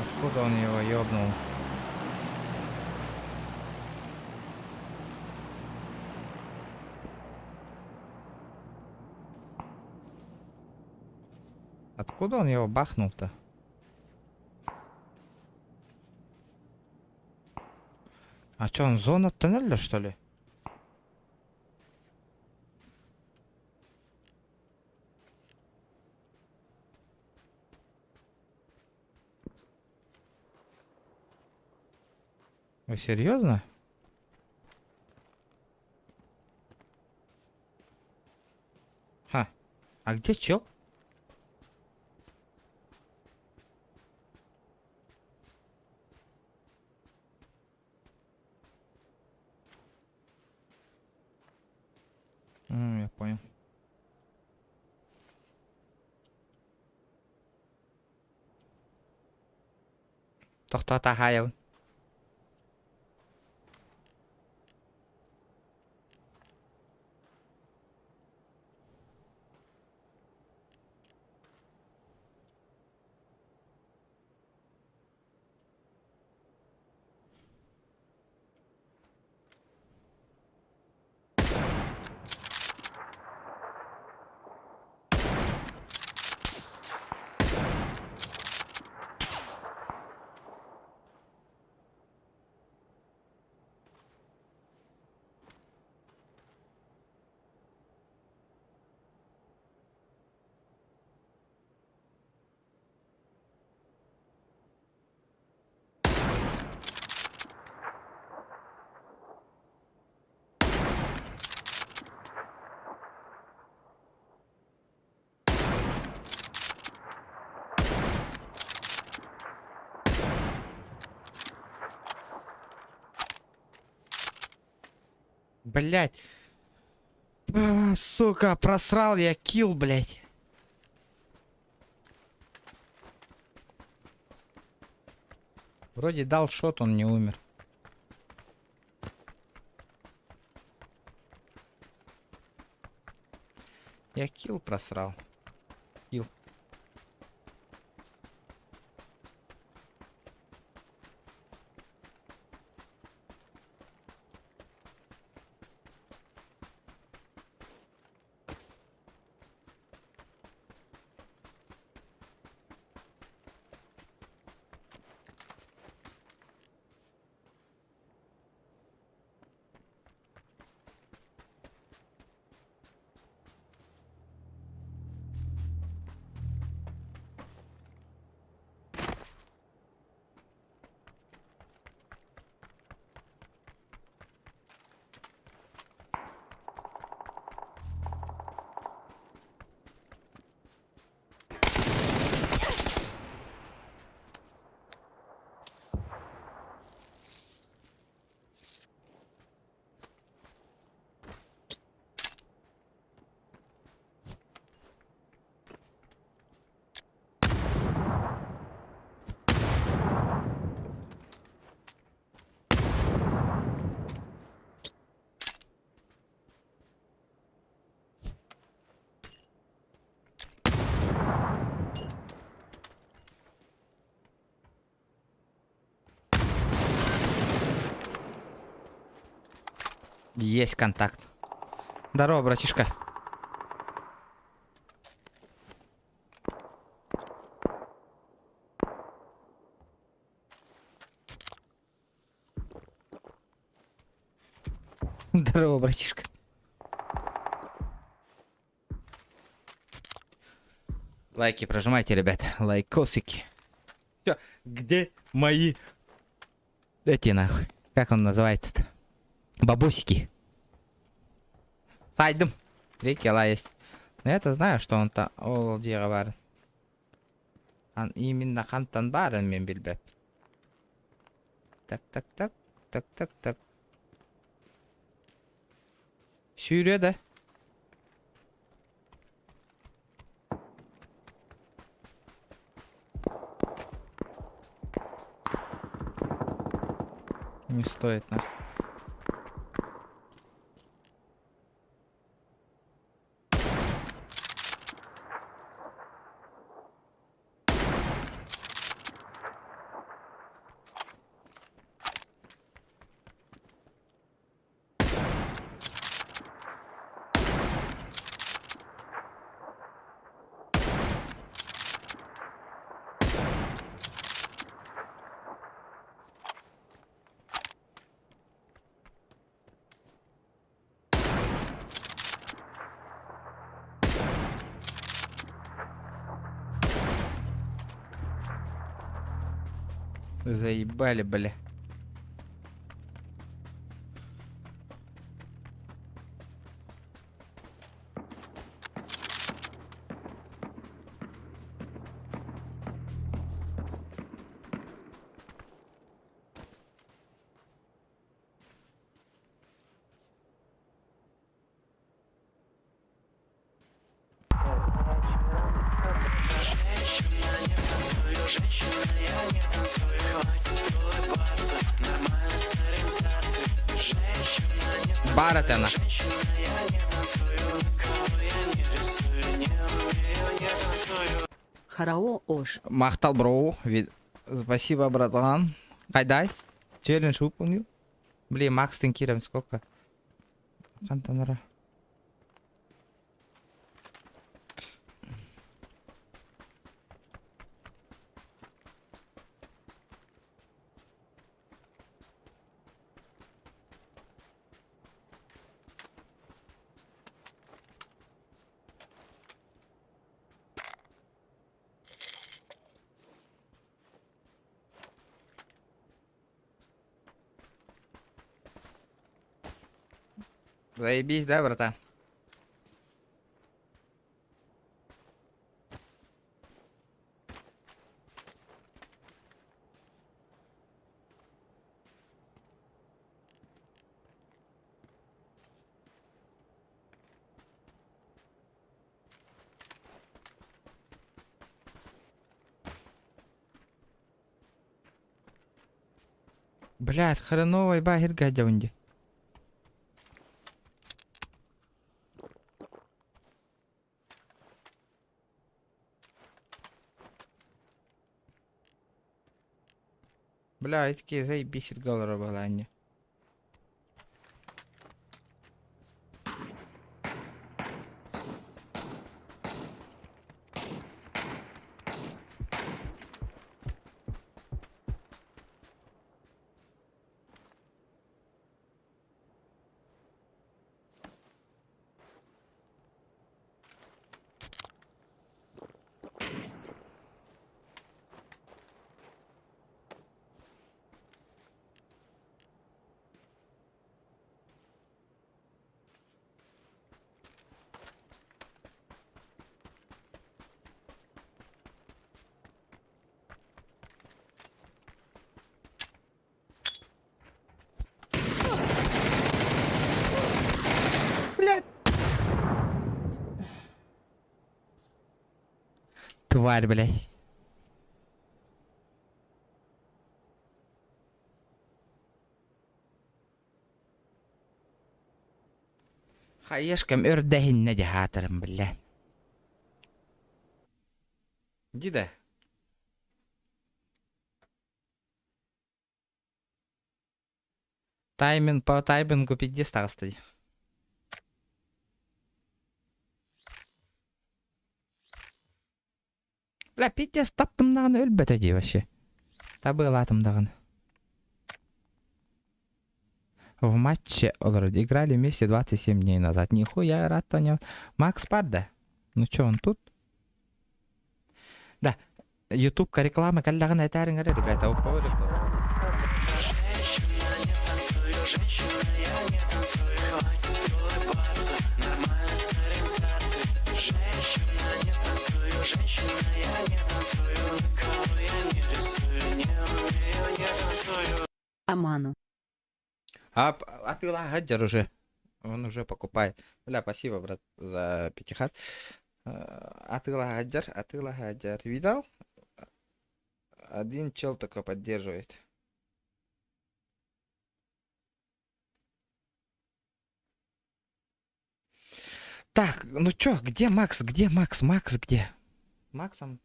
Откуда он его ёбнул? Откуда он его бахнул-то? А что, он зона тоннеля, что ли? Вы серьезно? Ха. А где чел? Я понял. Тохтоо таһаайабын. Блять. А, сука, просрал я килл, блять. Вроде дал шот, он не умер. Я килл просрал. Килл. Есть контакт. Здорово, братишка. Здорово, братишка. Лайки прожимайте, ребят. Лайкосики. Все, где мои... Эти нахуй. Как он называется-то? Бабосики. Сайдым. Три килла есть. Но я-то знаю, что он там... Ол дьиэҕэ баар. Именно хантан баарын мин билбэт. Так, так, так, так, так, так. Сүүрүө да. Не стоит нахуй. Заебали, бля. Баар этэ Харао ош. Махтал, бро. Спасибо, братан. Хайдай. Челлендж выполнил. Блин, Макс тенкиром сколько? Хантанара. Заебись, да, братан? Блядь, хреновый багер гадяунди. Бля, такие заебись голора баланья. Блядь. Тварь, блядь. Хаешкам өрдөһүннэ дьаһаатарым, блядь. Дида. Тайминг по таймингу пиздец таҕыста дии. Бля, пиздец таптым даҕаны өлбөтө дии вообще. Табыалаатым даҕаны. В матче олорор играли вместе 27 дней назад. Нихуя рад понял. Макс Парда. Ну чё, он тут? Да, Ютубка реклама кэллэҕинэ этээриҥ эрэ, ребята, у кого реклама? Аману. А, атыылаһа сылдьар уже. Он уже покупает. Бля, спасибо, брат, за пятихат. Атыылаһа сылдьар, атыылаһа сылдьар. Видал? Один чел только поддерживает. Так, ну чё, где Макс? Где Макс? Макс где? Максом?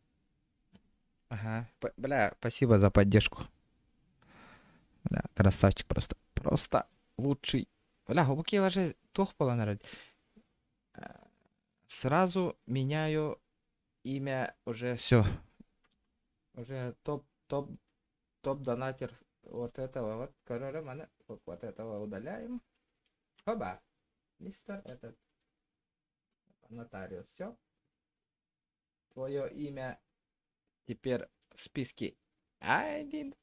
Ага. Бля, спасибо за поддержку. Бля, красавчик просто. Просто лучший. Бля, глубокий же туох народ. Сразу меняю имя уже все. Уже топ, топ, топ донатер вот этого вот. Короче, вот этого удаляем. Хоба. Мистер этот нотариус. Все. Твое имя теперь в списке один.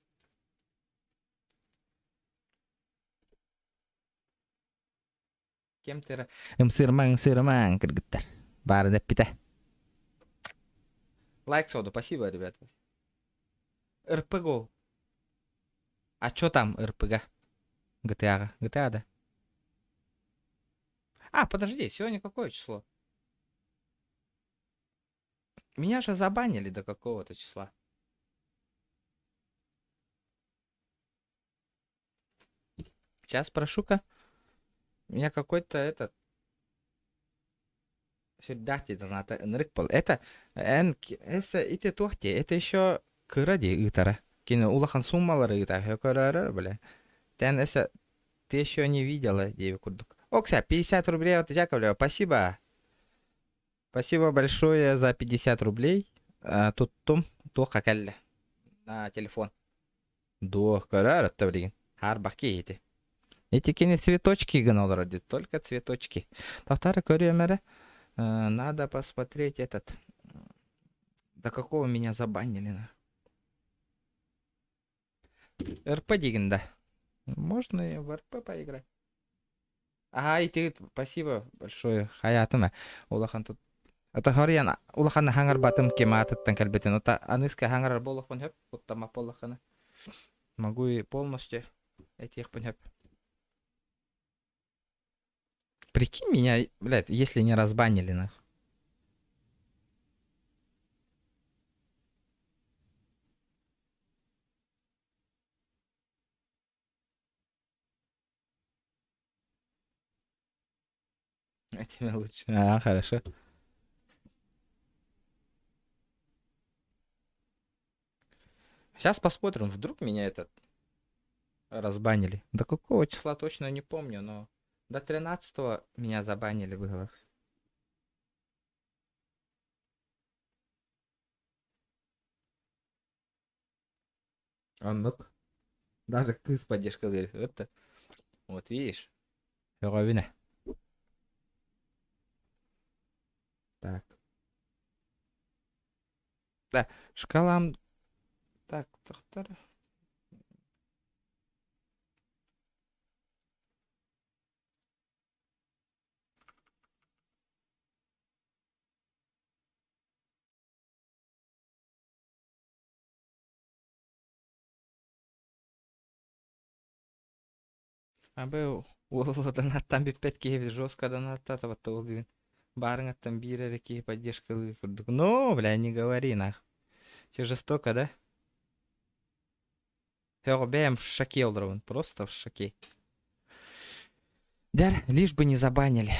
Кем-тера ымсыырмаҥ, ымсыырымаҥ, кыргыттар. Баарын эппитэ. Лайк соду, спасибо, ребят. РПГ. А чё там РПГ? GTA. GTA, да? А, подожди, сегодня какое число? Меня же забанили до какого-то числа. Сейчас прошу-ка. Меня какой-то этот... Сүрдээх доната ынырык бол. Это эн эсэ ити туох дии, это еще кыра дии ыытара. Кини улахан суммалары ыытар, көрөөрөр бля. Тэн эсэ ты еще не видела диэби курдук. Окся, 50 рублей от Яковлева, спасибо. Спасибо большое за 50 рублей. Туттум туохха кэллэ на телефон. Дуо, көрөөр отто билигин. Хаарбах киһити. Эти кини цветочки гына олорор дии, только цветочки. Тавтары көрүөм эрэ. Надо посмотреть этот. До какого меня забанили на. РП диигин да. Можно и в РП поиграть. Ага, ити спасибо большое. Хаятым улахан тут Ата хоруйан улахан хаҥарбатым ким аатыттан кэлбитин. Ота аныска хаҥарар буолуохпун сөп, куттаммат буоллаххына. Могу и полностью этиэхпин сөп. Прикинь меня, блядь, если не разбанили нах. А тебе лучше. А, хорошо. Сейчас посмотрим, вдруг меня этот разбанили. До какого числа точно не помню, но до 13 меня забанили в иглах. Оннук. Даже кыыс поддержкалыыр. Это. Вот видишь. Өҕөбүнэ. Так. Да, шкалам... Так, тохтор. Абы уол донаттан бүппэт киһи жестко донаттаатабатта ол бүгүн. Баарыҥаттан биир эрэ киһи поддержкалыы курдук. Ну, бля, не говори нах. Все жестоко, да? Һөҕө бэйэм в шоке олоробун, просто в шоке. Дэр, лишь бы не забанили.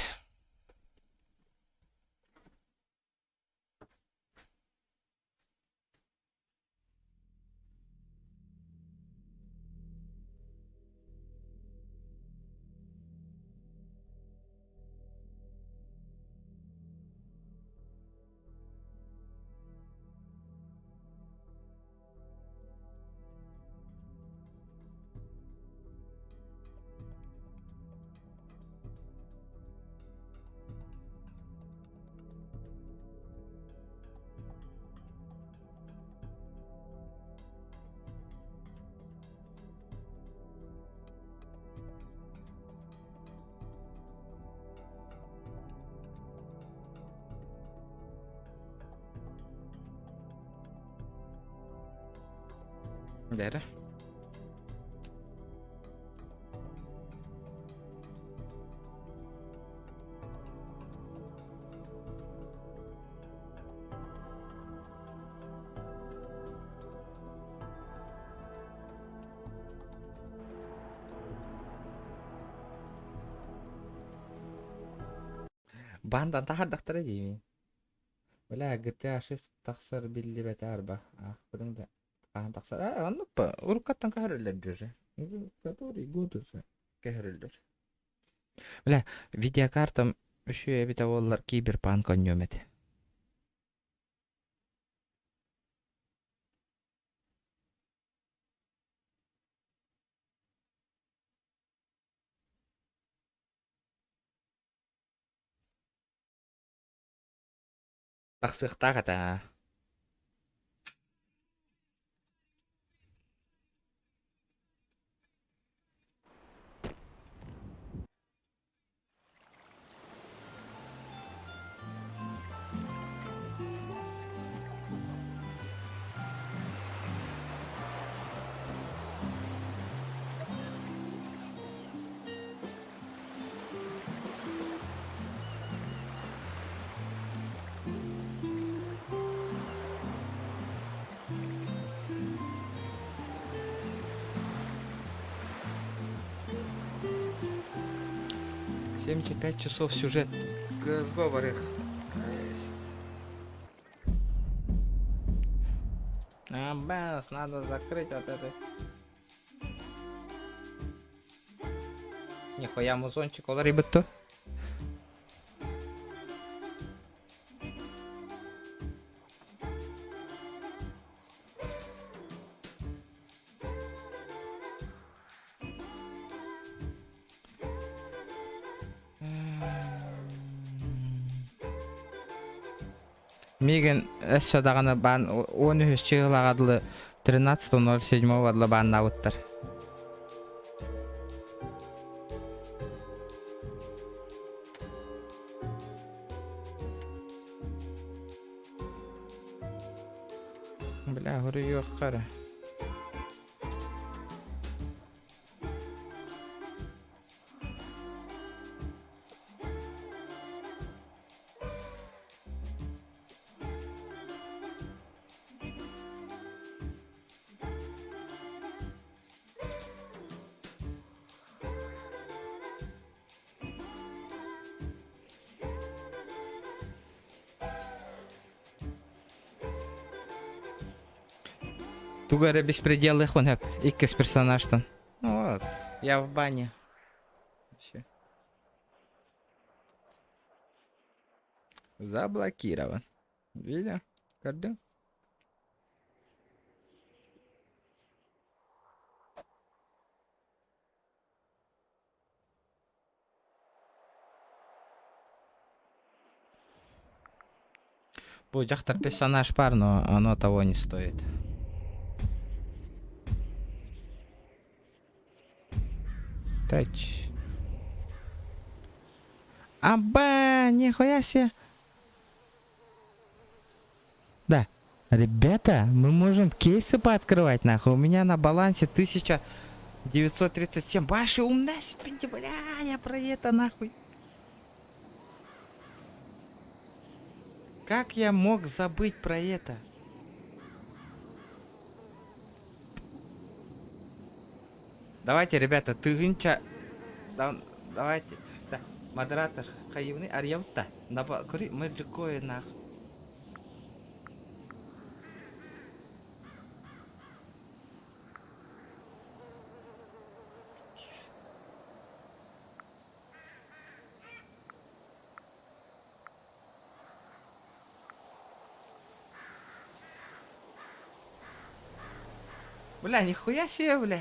Бэрэ. Бандан таһардахтара дии. Бля, GTA 6 тахсар биллибэтэ арба. Аахпытыҥ да хаһан тахсар. А, оннук па уруккаттан көһөрүллэр дии уже. Который год уже көһөрүллэр. Бля, видеокартам үчүгэй эбитэ буоллар киберпанк оонньуом этэ. Тахсыахтаах этэ аа. 75 часов сюжет. Сговор их. А, бэс, надо закрыть вот это. Нихуя музончик уларыйбыт дуо? Миигин өссө даҕаны баан уон үһүс чыһылаҕа дылы 13.07 дылы бааннаабыттар. Бля, хоруйуохха эрэ. Тугу эрэ беспределлыахпын сөп иккис персонажтан. Ну вот, я в бане. Вообще. Заблокирован. Видел? Көрдүҥ? Бу дьахтар персонаж пар, но оно того не стоит. Тач. Аба, нихуя себе. Да. Ребята, мы можем кейсы пооткрывать, нахуй. У меня на балансе 1937. Ваши умна себе, бля, я про это нахуй. Как я мог забыть про это? Давайте, ребята, тыһыынча... Давайте. Да, модератор хайыыбыный арыйабыт да. Көрүй, Мэджикои нах. Бля, нихуя себе, бля.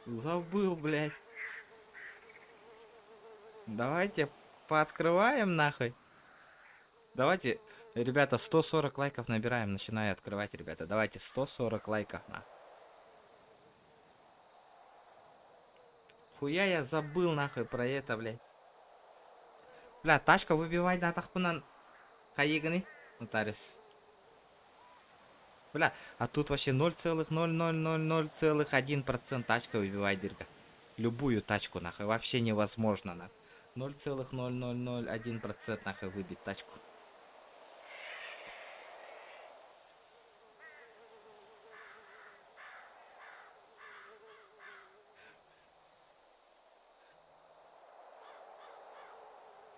Забыл, блядь. Давайте пооткрываем нахуй. Давайте, ребята, 140 лайков набираем, начинаю открывать, ребята. Давайте 140 лайков на. Хуя я забыл нахуй про это, блядь. Бля, тачка выбивай да тахпынан хайыгыны, нотариус. Бля, а тут вообще 0,00001% тачка выбивай дырка. Любую тачку нахуй, вообще невозможно нахуй. 0,0001% нахуй выбить тачку.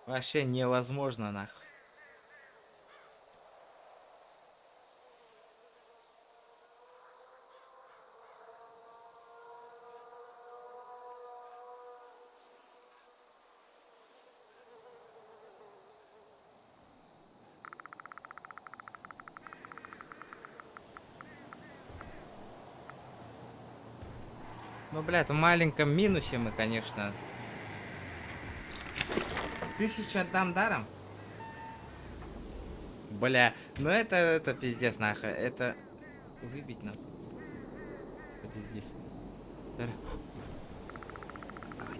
Вообще невозможно нахуй. Ну, блядь, в маленьком минусе мы, конечно. Тысячу отдам даром? Бля, ну это, это пиздец, нахуй. Это выбить нам. Это пиздец. Давай,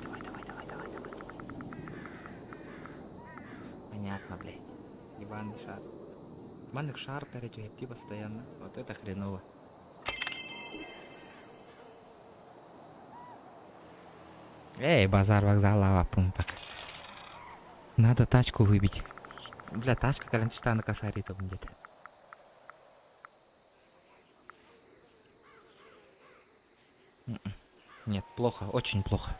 давай, давай, давай, давай, давай. Понятно, блядь. Ебаный шар. Маннык шар перейти постоянно. Вот это хреново. Эй, базар, вокзал, лава, пумпак. Надо тачку выбить. Бля, тачка кэлэн на косари там где-то. Нет, плохо, очень плохо.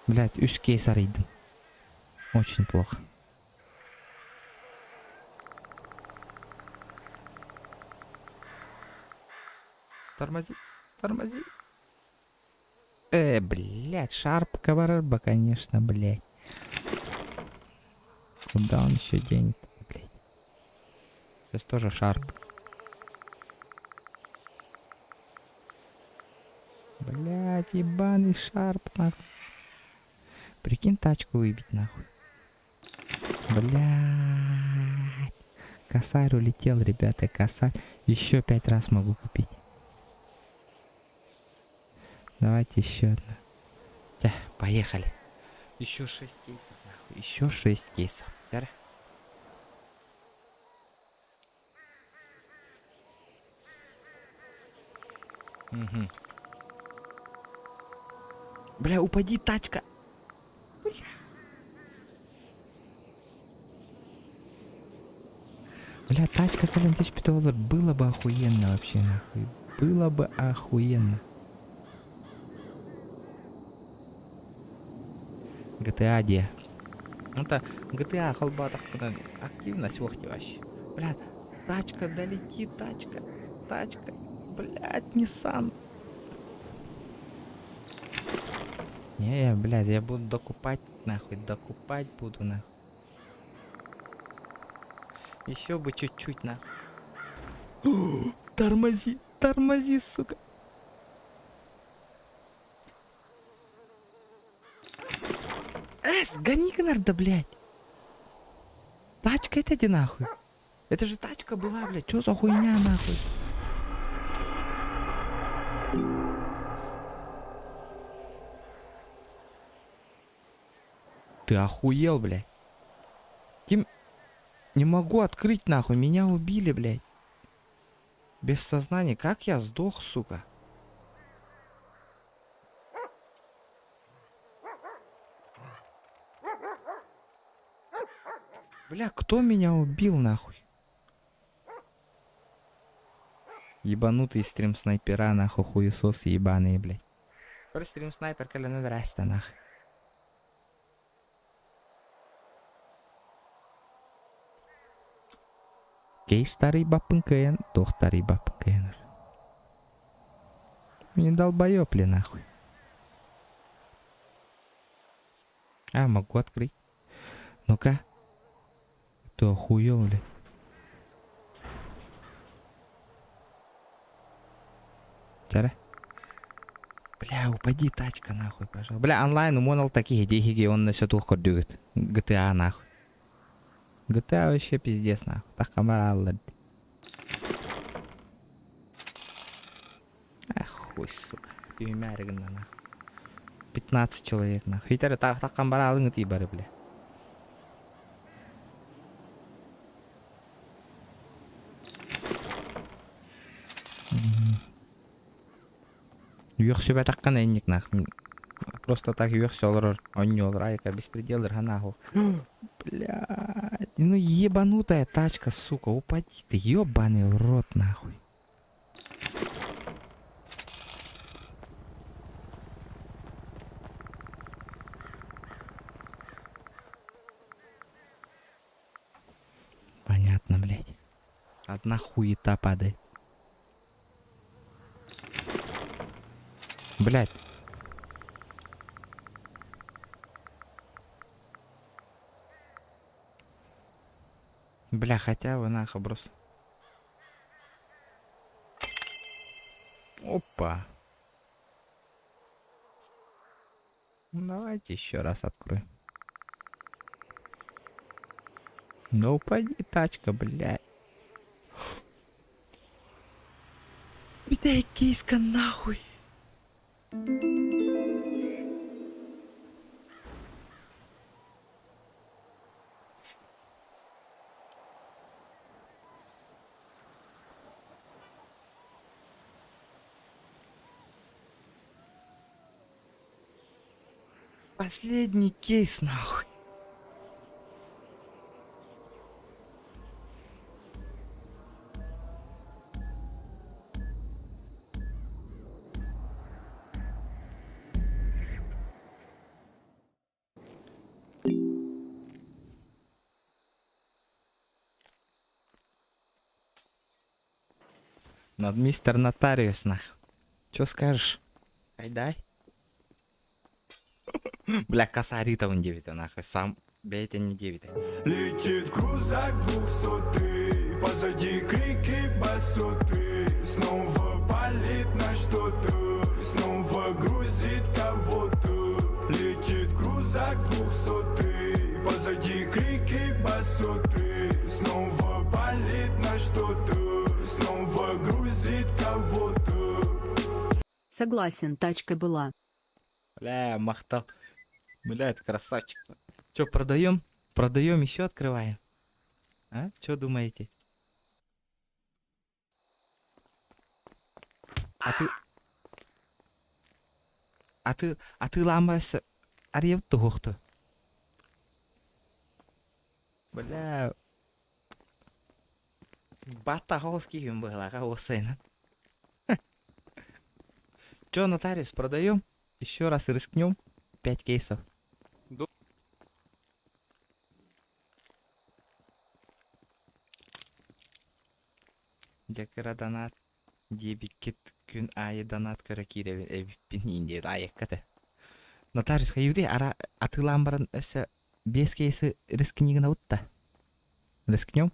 Блядь, үс кейс арыйдым. Очень плохо. Тормози, тормози. Э, блядь, шарп барарба, конечно, блядь. Куда он еще денет, блядь? Сейчас тоже шарп. Блядь, ебаный шарп, нахуй. Прикинь, тачку выбить, нахуй. Блядь. Косарь улетел, ребята, косарь. Еще пять раз могу купить. Давайте еще одна. Тя, поехали. Еще шесть кейсов, нахуй. Еще шесть кейсов. Тя. Угу. Бля, упади, тачка. Бля. Бля, тачка, блин, 1000 долларов. Было бы охуенно вообще, нахуй. Было бы охуенно. GTA де. Это GTA холбоотохпутун активность охти вообще. Бля, тачка, долети, тачка, тачка. Блядь, Nissan. Не, блядь, я буду докупать, нахуй, докупать буду, нахуй. Еще бы чуть-чуть, нахуй. Тормози, тормози, сука. Эс, гони, да, блядь. Тачка это нахуй. Это же тачка была, блядь. Чё за хуйня, нахуй? Ты охуел, блядь. Ким... Не могу открыть, нахуй. Меня убили, блядь. Без сознания. Как я сдох, сука? Бля, кто меня убил, нахуй? Ебанутые стрим-снайпера, нахуй, хуесосы ебаные, блядь. Короче, стрим-снайпер, коля, здрасте, нахуй. Кейс тарыйбаппын кыайан, туох тарыйбаппын кыайан. Не долбоёб ли, нахуй? А, могу открыть. Ну-ка. Ты охуел ли? Чара. Бля, упади тачка нахуй, пожалуйста. Бля, онлайн умонал такие деньги, он на все тух көрдүгүт. GTA нахуй. GTA вообще пиздец нахуй. Так камера Ах, хуй, сука. Ты нахуй. 15 человек нахуй. Хитер так так камбаралың ти бары, бля. Үөхсүбэтэххинэ инник нахуй. Просто так үөхсэ олорор, оонньуу айка беспределлэр нахуй. Блядь, ну ебанутая тачка, сука, упади ты, ебаный в рот нахуй. Понятно, блядь. Одна хуета падает. Блядь. Бля, хотя бы нахуй просто. Опа. Ну, давайте еще раз откроем. Да упади тачка, блядь. Бля, киска нахуй. Последний кейс нахуй. Над мистер нотариус нах. Чё скажешь? Айдай. Бля, косаритовын диэбитэ нахуй. Сам бэйэтэ не диэбитэ. Летит крузак двухсотый, позади крики басоты. Снова палит на что-то, снова грузит кого-то. Летит крузак двухсотый, позади крики басоты. Снова палит на что-то, снова грузит кого-то. Согласен, тачка была. Бля, махтал. Бля, это красавчик. Че, продаем? Продаем, еще открываем. А? Че думаете? А ты... А ты... А ты ламбас... Арьев тухту. Бля... Баттаховский им была, осайна. Че, нотариус, продаем? Еще раз рискнем. 5 кейсов. Дьэ кыра донат диэбиккит күн аайы донат көрө киирэбин эбиппин иин диэт айакка этэ. Нотариус хайыыбытый ара атыылаан баран өссө биэс кейсы рискни гынабыт да. Рискнем?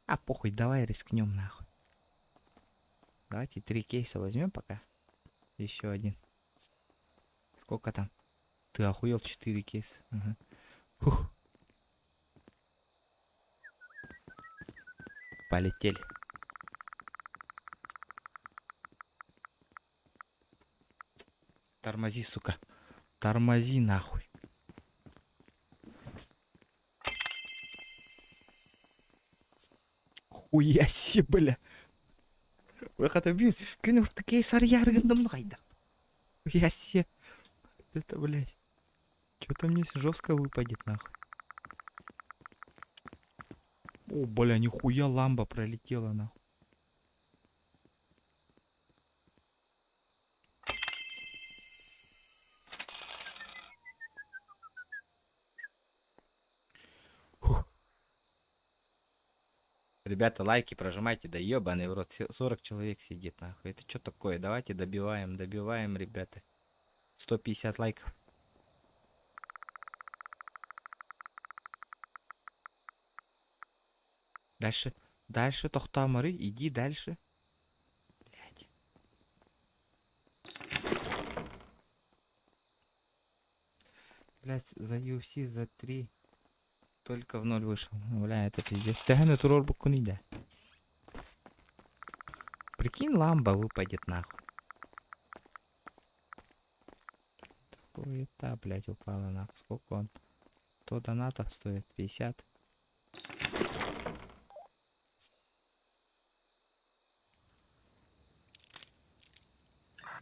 А похуй, давай рискнем нахуй. Давайте три кейса возьмем пока. Еще один. Сколько там? Ты охуел 4 кейса. Ага. Фух. Полетели. Тормози, сука. Тормози нахуй. Хуя себе, бля. Выход бин. Күн такие сарьяргындым хайда. Хуя себе. Это, блядь. Что-то мне жестко выпадет, нахуй. О, бля, нихуя ламба пролетела, нахуй. Фух. Ребята, лайки прожимайте, да ебаный в рот. 40 человек сидит, нахуй. Это что такое? Давайте добиваем, добиваем, ребята. 150 лайков. Дальше, дальше, Тохтамары, иди дальше. Блять. Блять, за UFC за 3 только в ноль вышел. Бля, это пиздец. Тэхэни туруорбуккун да. Прикинь, ламба выпадет нахуй. Хуета, блять, упала нахуй. Сколько он? То донатов стоит? 50.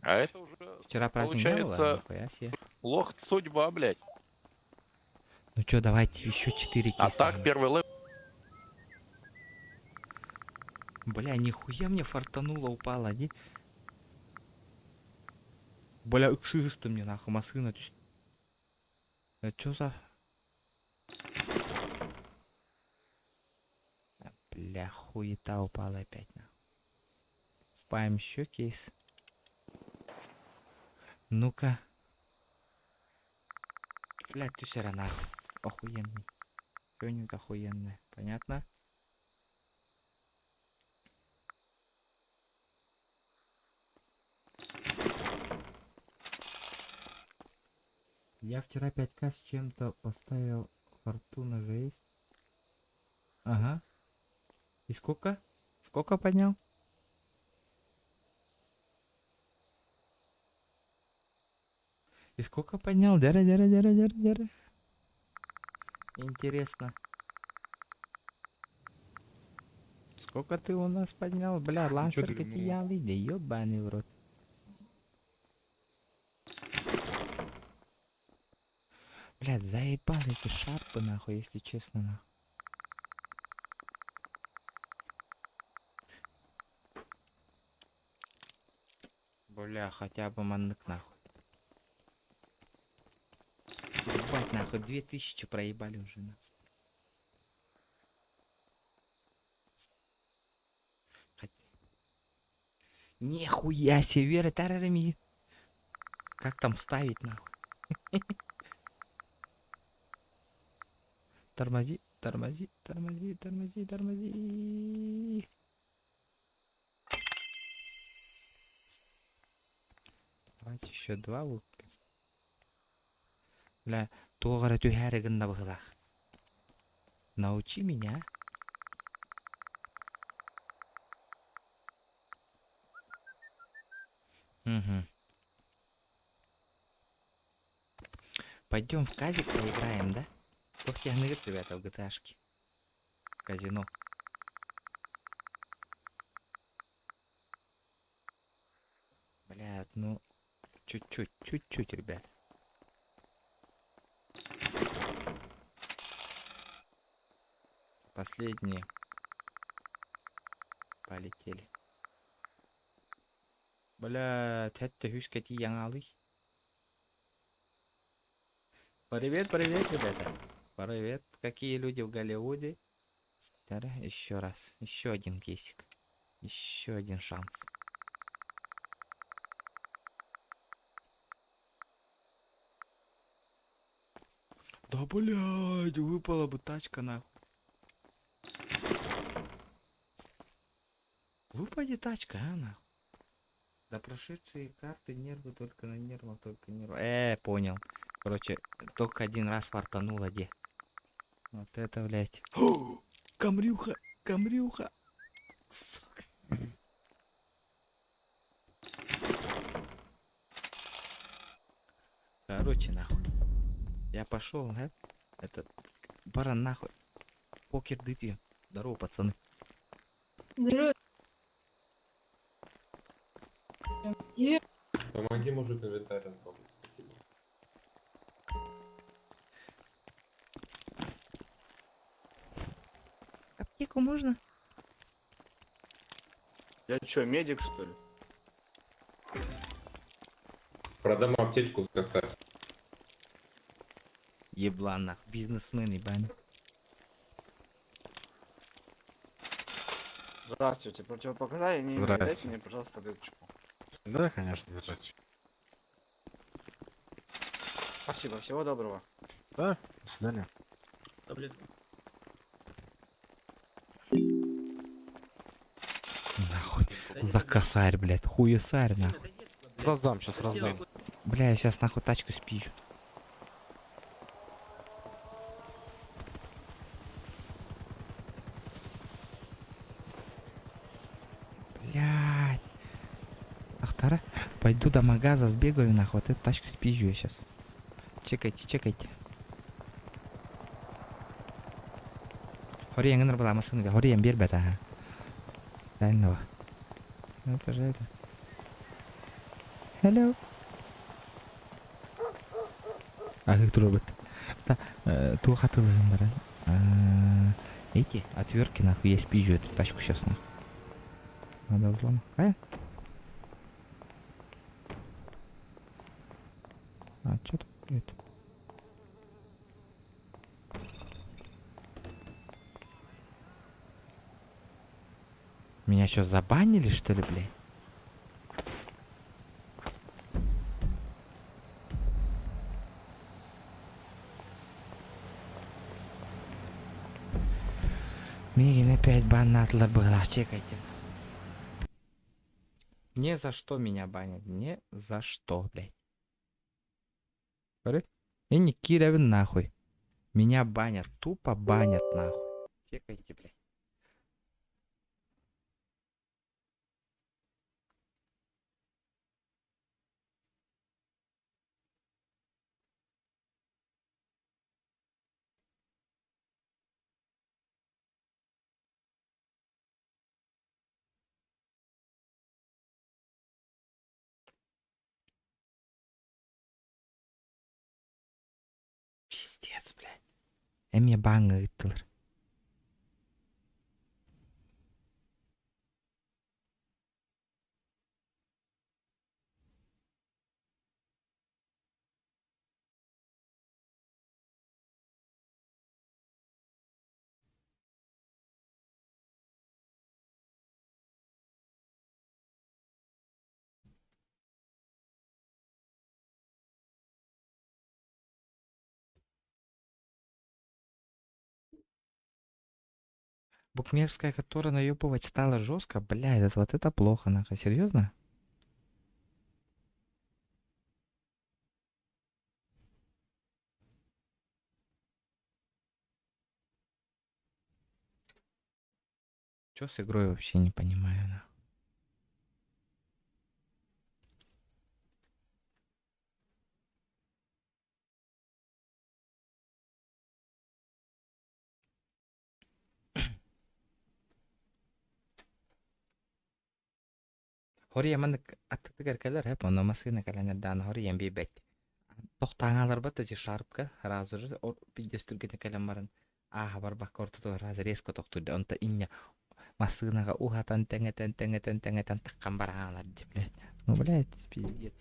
А это уже, Вчера праздник не было? получается, Нихуя себе. лох судьба, блядь. Ну чё, давайте еще 4 А кейса. так первый level Бля, нихуя мне фартануло, упало, не? Бля, ыксыысты мне нахуй, массыына түс. Это чё за... А, Бля, хуета упала опять нахуй. Покупаем еще кейс. Ну-ка. Блядь, түс эрэ нахуй. Охуенный. Что-нибудь охуенное. Понятно? Я вчера 5к с чем-то поставил. Фортуна же есть. Ага. И сколько? Сколько поднял? И сколько поднял? Дяря, дяря, дяря, дяря, дяря. Интересно. Сколько ты у нас поднял? Бля, лансер ты, ну? катиялый, да ебаный в рот. Блядь, заебали эти шарпы, нахуй, если честно, нахуй. Бля, хотя бы маннык, нахуй. Ебать, нахуй, 2000 проебали уже, нахуй. Нихуя себе, Вера, тарарами. Как там ставить нахуй? Тормози, тормози, тормози, тормози, тормози. Давайте еще два выкупим. Бля, туох эрэ түһээри гынна быһыылаах. Научи меня. Угу. Пойдем в казик поиграем, да? Туох диэххиний, ребята, в GTA-шке. Казино. Блядь, ну, чуть-чуть, чуть-чуть, ребят. Последние. Полетели. Бля, это хүскэ тиийэн. Привет, привет, ребята. Привет. Какие люди в Голливуде? Еще раз. Еще один кейсик. Еще один шанс. Да блядь, выпала бы тачка нахуй. Выпадет тачка, а нахуй. Да прошедшие карты нервы только на нервах, только нервы. Понял. Короче, только один раз фартануло где. Вот это, блядь. О, Камрюха, Камрюха. Сука. Короче, нахуй. Я пошел, да? Это баран нахуй. Покер дытью. Здорово, пацаны. Здорово. Помоги, мужик, инвентарь разбавить, спасибо. Аптеку можно? Я чё, медик, что ли? Продам аптечку за косарь. Еблан нахуй. Бизнесмен ебаный. Здравствуйте, противопоказания не имею. Здрасте. Дайте мне, пожалуйста, таблеточку. Да, конечно, держать. Спасибо, всего доброго. Да, до свидания. Таблетку. Нахуй. За косарь, блядь. Хуесарь, нахуй. Раздам, сейчас раздам. Бля, я сейчас нахуй тачку спизжу. Блядь. Ахтара. Пойду до магаза сбегаю нахуй. Вот эту тачку спизжу я сейчас. Чекайте, чекайте. Хория гыныр была машина. Хория бербет, ага. Дальнего. Ну, это же это. Hello. А как робот? Да, туох атыылаһан баран. Эти отвертки нахуй, я спизжу эту тачку сейчас нахуй. Надо взломать. А? А, чё тут это? Меня что, забанили, что ли, блядь? Мигин опять бан было, чекайте. Не за что меня банят, не за что, блядь. Смотри. И не кирявин нахуй. Меня банят, тупо банят нахуй. Чекайте, блядь. Пиздец, блядь. Эмиэ бааҥҥа ыыттылар. Букмекерская которая наебывать стала жестко, бля, это вот это плохо, нахуй, серьезно? Чё с игрой вообще не понимаю, нахуй. Хоруйа маннык аттытыгар кэлэр һэп, онно массыына кэлэн эрдэҕинэ хоруйан биэрбэт. Тохтааҥаларбат да шарпка сразу же пиздец түргэнэ кэлэн баран ааһа барбакка ортотугар сразу резко тохтуурда. Онто инньэ массыынаҕа уһатан тэҥэтэн тэҥэтэн тэҥэтэн таххан бараалар дии блядь. Ну блядь, пиздец.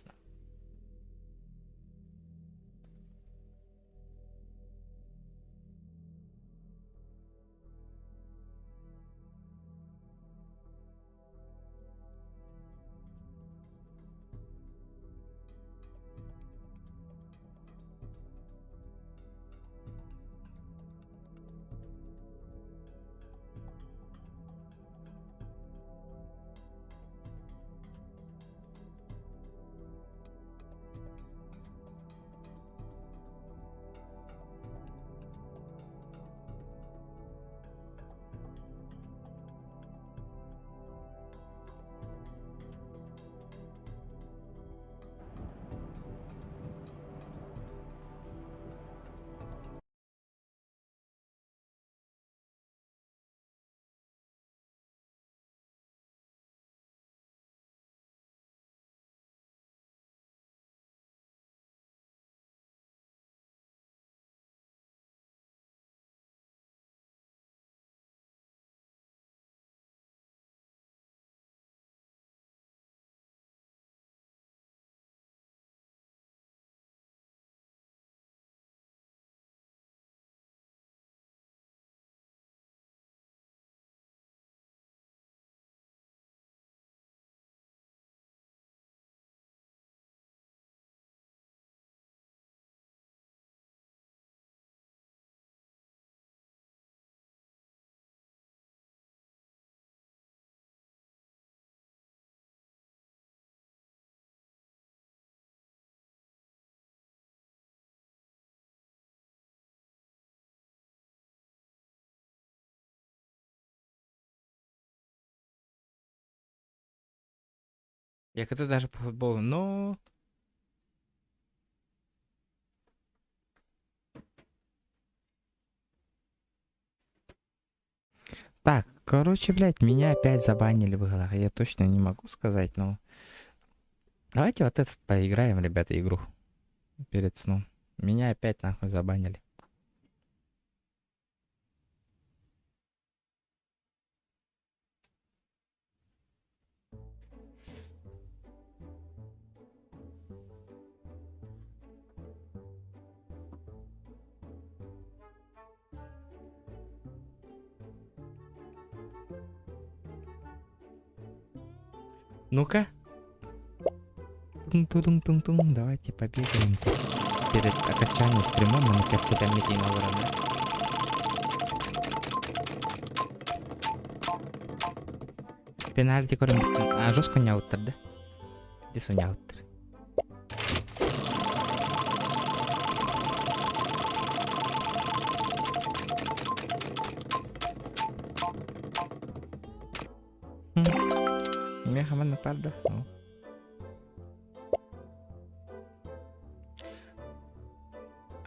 Я когда даже по футболу, но... Так, короче, блядь, меня опять забанили в играх. Я точно не могу сказать, но... Давайте вот этот поиграем, ребята, игру. Перед сном. Меня опять нахуй забанили. Ну-ка. Тун-тун-тун-тун. Давайте побегаем перед окончанием стрима мы на Пенальти көрөн а жестко уняуттар да? Дис уняуттар. Меха хаман парда.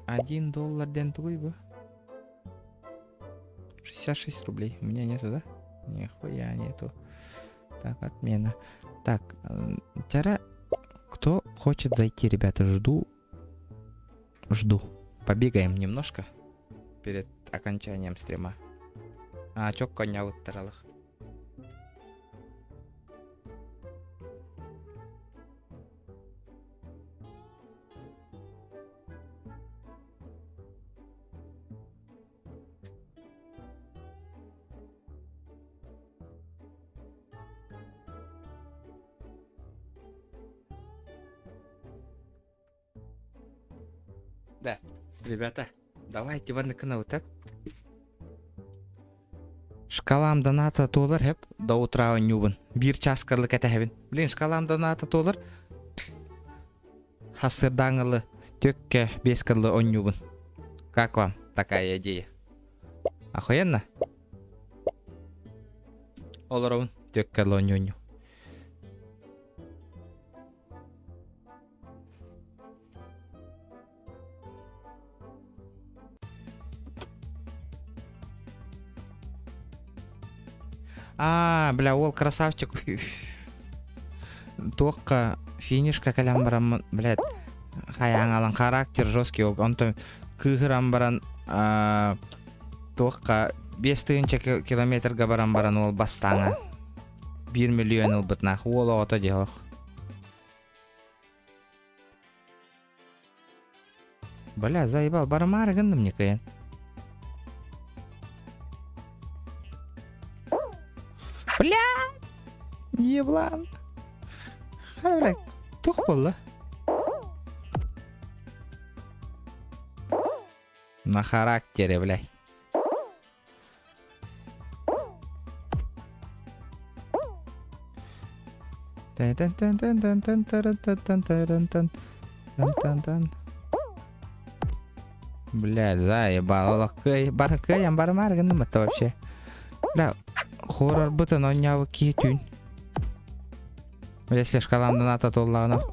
$1 ден тугуй бу. 66 рублей. У меня нету, да? Нихуя нету. Так, отмена. Так, тяра, кто хочет зайти, ребята, жду. Жду. Побегаем немножко перед окончанием стрима. А, чё коня вот таралах. Да, ребята, давайте в на канал, так? Шкалам доната туолар хэп до утра оонньуубун. Биир час кырлы кэтэһэбин. Блин, шкалам доната туолар. Хассырдааҥылы төккө биэс кырлы оонньуубун. Как вам такая идея? Охуенно? Олоробун төккө оонньуунньу. А, бля, ол красавчик. Туохха финишка кэлэн бараммын, блядь, хайаан характер жесткий, онтон кыыһыран баран туохха 5000 километрга баран баран ол бастааҥа 1 миллион ылбыт нах уол оҕото дии олох. Бля, заебал, барымаары гынным никайын. Бля! Еблан. Хай, бля, туох буолла? На характере, блядь. Бля, заебал. Бар кыайан барымаары гынным это вообще. Бля, хоррорбытын оонньообут киһи түүн. Если шкаламдан ата туоллаҕына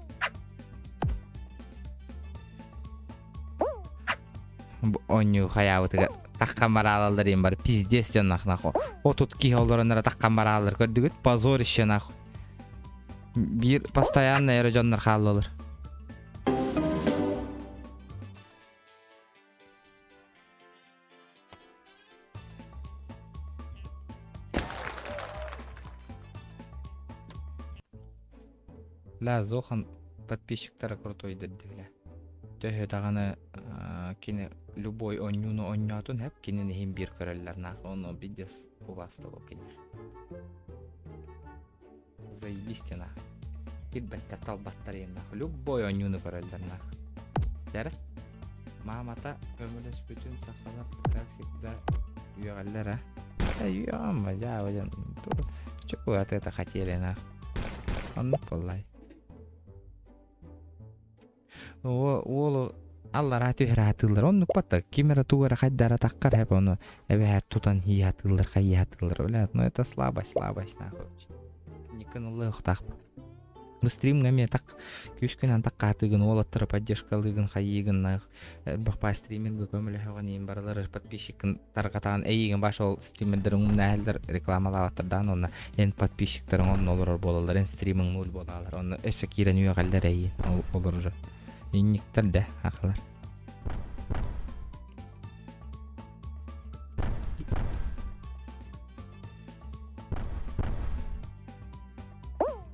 Оонньуу хайаабытыгар таххан бараалаллар им бар пиздец дьон нах нахуй. Отут киһи олорон эрэ таххан барааллар көрдүгүт позорище нахуй. Биир постоянно эрэ дьоннор хааллылар. Бля, Зохан подписчиктара крутой дедди бля. Төһө даҕаны кини любой оонньууну оонньоотун хэп кинини иһин биир көрөллөр нах ону пиздец убаастабыл кини. Заебись нах. Кирбэттэр талбаттар иһин нах. Любой оонньууну көрөллөр нах. Дәрэ? Маамата көмөлөспүтүн сахалар как всегда үөҕэллэр а. Ё-моё, дьаабы Чё вы от это хотели нах? Оннук буоллай. Уолу аллараа түһэрэ сатыыллар. Оннук батта. Ким эрэ тугу эрэ хайдара таххар хэп ону эбэһээт тутан хии сатыыллар, хайыы сатыыллар. Бля, ну это слабость, слабость нахуй. Никын ыллыахтаахпын. Бу стримҥа эмиэ так күүскүнэн таккаатыгын уолаттары поддержкалыыгын хайыыгын элбэх баа стримергэ көмөлөһөҕүн иин барылары подписчиккын тарҕатаан эйиигин бааш ол стримердериҥ умнаһаллар рекламалаабаттардаан уонна эн подписчиктарыҥ онно олорор буолаллар эн стримиҥ нуль буолаалар онно өссө киирэн үөҕэллэр эйиин олорор инниктэр да ахалар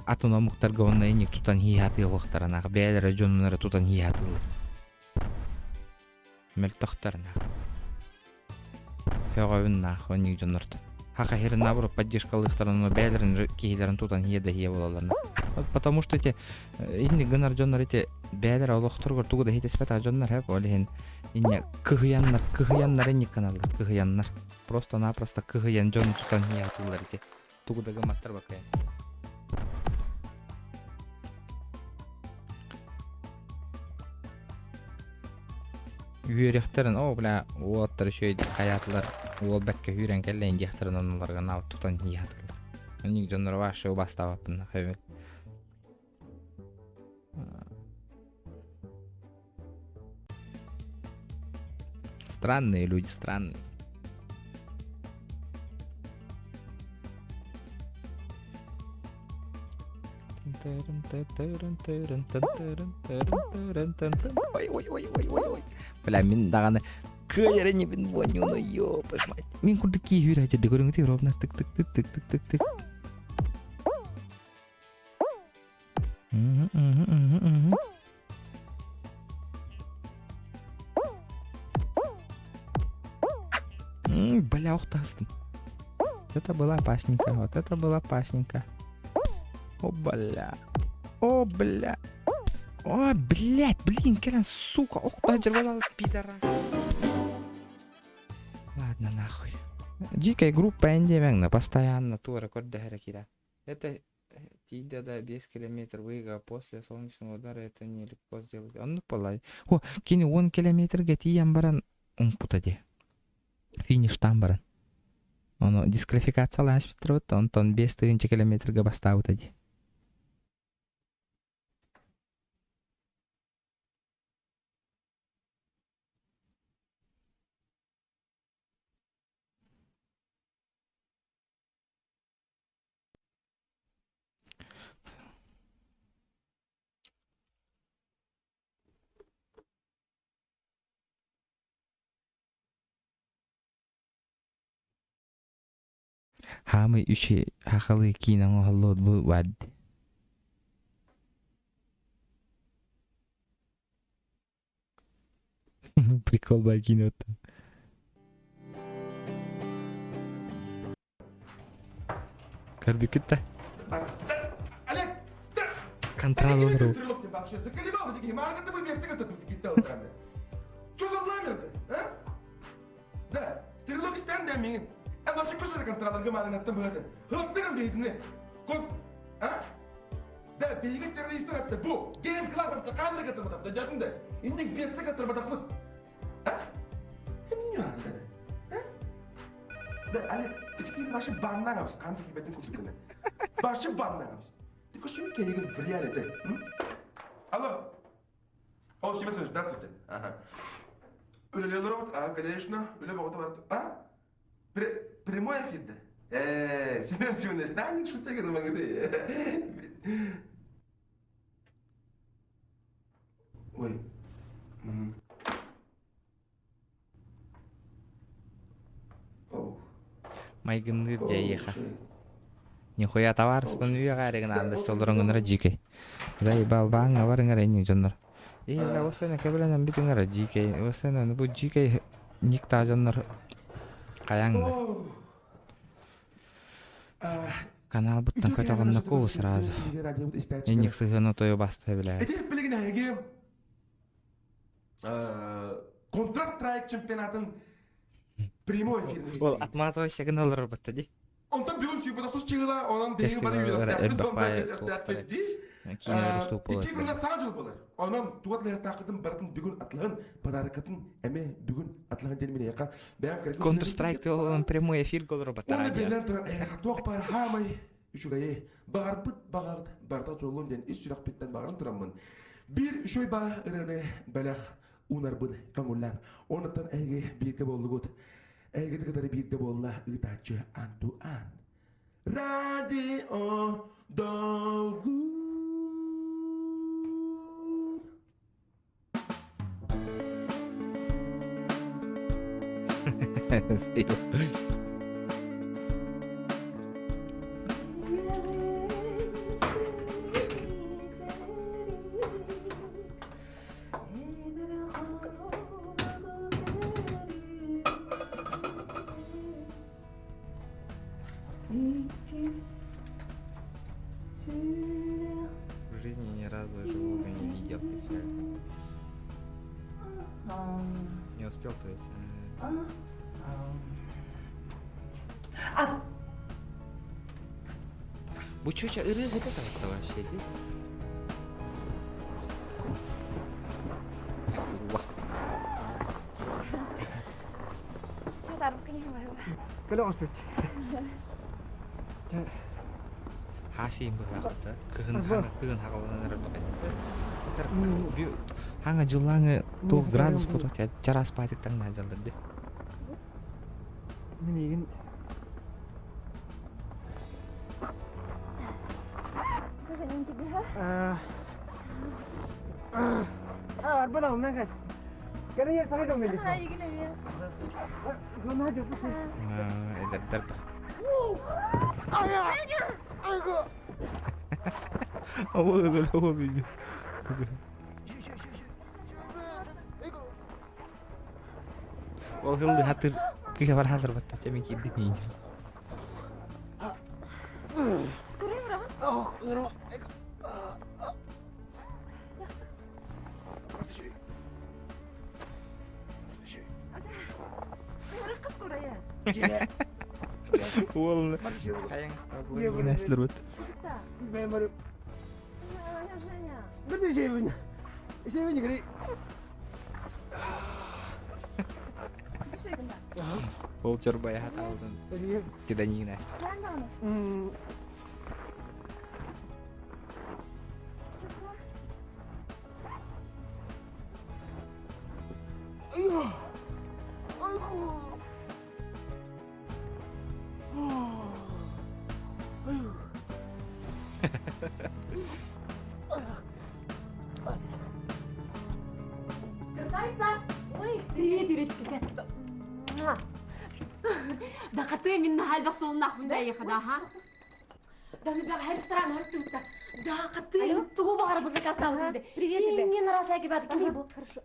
Атын омуктарга уонна инник тутан хииһатыахтарынаах бэйэлэрэ дьонунара тутан хииһатыыллар. Мөлтөхтөрүнээх. Һөҕөбүн наах оннук дьоннортон. Хаха хирин наоборот поддержкалыахтарын бэйэлэрин киһилэрин тутан хиэ да хиэ буолалларына. Вот потому что эти инник гынар дьоннор эти бэйэлэрэ олохторугар тугу да хитиспэтэх дьоннор хэп ол иһин инне кыһыйаннар кыһыйаннар инник гыналлар кыһыйаннар просто-напросто кыһыйан дьону тутан хиэ атыыллар ити тугу да гымматтар бакайа. Үөрэхтэрин, оо, бля, уолаттар үчүгэй хайаатылар, уол бэккэ үүрэн кэллэйин диэхтэрин оннуларга наабыт тутан иһатылар. Оннук дьонноро вообще убастаабаппын хэбил. Странные люди, странные. Ой, ой, ой, ой, ой, ой. Бля, мин даҕаны кыайар инибин буонньууну, ёпыш мать. Мин курдук киһи үүрээччи көрүҥүтүй ровно тык тык тык тык тык тык тык. Бля, охтастым. Это было опасненько, вот это было опасненько. О, бля. О, бля. О, блядь, блин, кэлэн, сука, ох, пидорас. Ладно, нахуй. Дикая группа эндемеңна постоянно туора көрдөһөрө киирэ. Это тиийдэ да 5 километр выга после солнечного удара это нелегко сделать. Оннук буолла. О, кини 10 километрге тиийэн баран уҥпута дии. Фиништан баран. Ону дисквалификациялаан испиттэрбит, онтон 5 тыһыынча километрга бастаабыта дии. Хаамый үчү хахалы киин оҥоһуллубут бу баар Прикол баар киинэ оттон. Көрбүккүт да? Контрол олору. Что за номер-то, а? Да, стрелок истэн да миҥин. Эн вообще көсөрө контролларга маанаттан быһады. Хылттырым бейдини. Кон, а? Да, биһиги террористар атта бу. Гейм клаб атта қанды катырбатақ да дядым да. Индик бесте катырбатақпыт. А? Эмне анда? А? Да, Олег, ички башы баннаңабыз, қанды кибетин күтүкүнө. Башы баннаңабыз. Ты көсүн кейигин в реалити. Алло. О, Семен Семенович, здравствуйте. Ага. Үлелер а, конечно, үле боғыты бар. А? Прямой эфир, да? Семен Семенович, да, не шутите, Ой. Майгынныыр дьэйиэхэ. Нихуя табаарыспын үйэҕэ эрэ гынаан да солоруҥ дьиикэй. Заебал бааҥҥа бар ыҥыра инник дьоннор. Ээ, осена кэбилэнэн бүт ыҥыра дьиикэй. Осена бу дьиикэй никтаа дьоннор хайаҥ да. Каналбыттан көтөҕөннөку сразу. Инник сыһыаны тойу баста билээ. Эти билигин эһиги Counter Strike чемпионатын прямой эфирин. Ол отматывайся гына олорор батта ди. Онтон бүгүн сүүрбэтэ чыгыла, онон биһиги бары үөрөхтээхпит, бомбардиэхтээхпит дии. Киинэ рустук Икки күнэ саҥа дьыл буолар. Онон тугат лыһытааххытын барытын бүгүн атлаһын, подаркатын эмэ бүгүн атлаһын диэн миниэхэ бэйэм кыргыз Counter Strike ол прямой эфир голору Уонна биллэн турар, эһиэхэ туох баар хаамай үчүгэйи, баҕарбыт баҕаҕыт барыта туоллун диэн ис сүрэхпиттэн баҕаран тураммын, биир үчүгэй баа ырыаны бэлэх уунарбын көҥүллээн. Онуттан эһиги бииргэ буоллугут. Эһигини кытары бииргэ буолла ыытааччы Антуан. Радио Долгун. В жизни ни разу живого не видел, писали. Не успел, то есть. Бучуча ыры вот это вот вообще, ди. Хаасиин быһаахта кыһын хаҥа кыһын хаҕаланан эрэр хаҥа дьыллааҥы туох градус буолуох чараас паатик таҥнаан дьаллар ди Миигин Эдэрдэр ба. Оо, бизнес. Ол хылды хатыр кыга бар хатыр батта чемен кирди миин. Уол Нәслер Ол чорбай хатаалдын. Киданина. Красавица! Ой, привет, Ирочка. Да хаты мин нахальдах солнах да ехада, ха? Да ну бля, ресторан хартыта. Да хаты тугу багара бу заказ табы. Привет, Эбе. Мне на раз бат кими бу. Хорошо.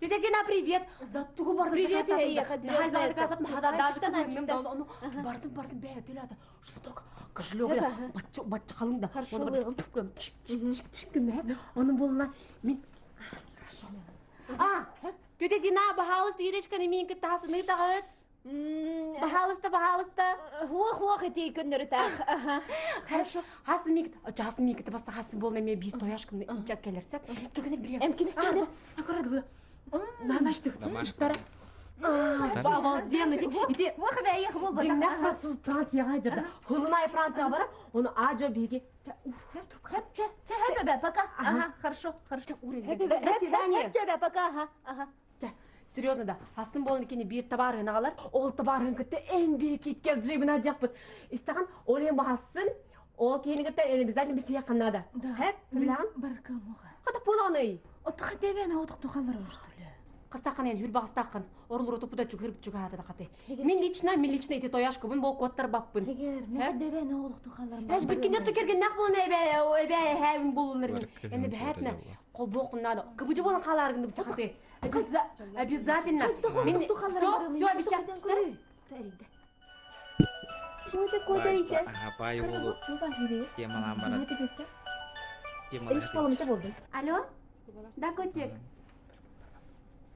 Тетя Зина, привет. Да тугу барды Привет, заказ я ехать, Нахаль заказ от махада даже Начта, кымным да ону бардым бардым бә төләді. Жесток. Кошелек батчы батчы қалың да. Хорошо, Чик чик чик чик Оның болына мен Хорошо. А, тетя Зина, бахалысты Ирочка, мен кітасыны тағыт. Бахалысты, бахалысты. Хуах, хуах, эти күннері тақ. Хорошо. Хасын микт, хасын микт, баста хасын болна мен бир тояшкын инчак келерсе. Түргене бир. Эм кинестеді. Аккурат вы. Намаштык. Домашка. Обалденно. Иди. Хуах, бә, ех, бол, Жиңнәк француз Францияга жырды. Хулунай Францияга барып, оны ажо биге. Чэ, чэ, хэп, бә, пока. Ага, хорошо, хорошо. До свидания. Чэ, бә, пока, ага, ага. Серьезно да. Асын болын екені бір товарын ағалар, ол товарын күтті ән бейкі кел джибына жақпыт. Истаған, ол ең бағасын, ол кейіні күтті обязательно бір сияқ надо. Да. Хэп, білән? Барка моға. Қатақ болағаны. Отқа дебен отық тухалар ұштылы. Қыстаққан енді хүрбі қыстаққан. Орыл роту пуда чуг хырып чуг хата қаты. Мен лично, мен лично ити тояшкы бун бол коттар баппын. Егер, мен дебен отық тухалар. Әж бір кенет төкерген нақ болын әбә әбә әбін болыныр. Енді бәтні қол боқын надо. Кыбыжы болын қаларгынды қаты. Обязательно. Мен все, все обещаю. Бай олу. Темалан барат. Темалан. Алло? Да, котик.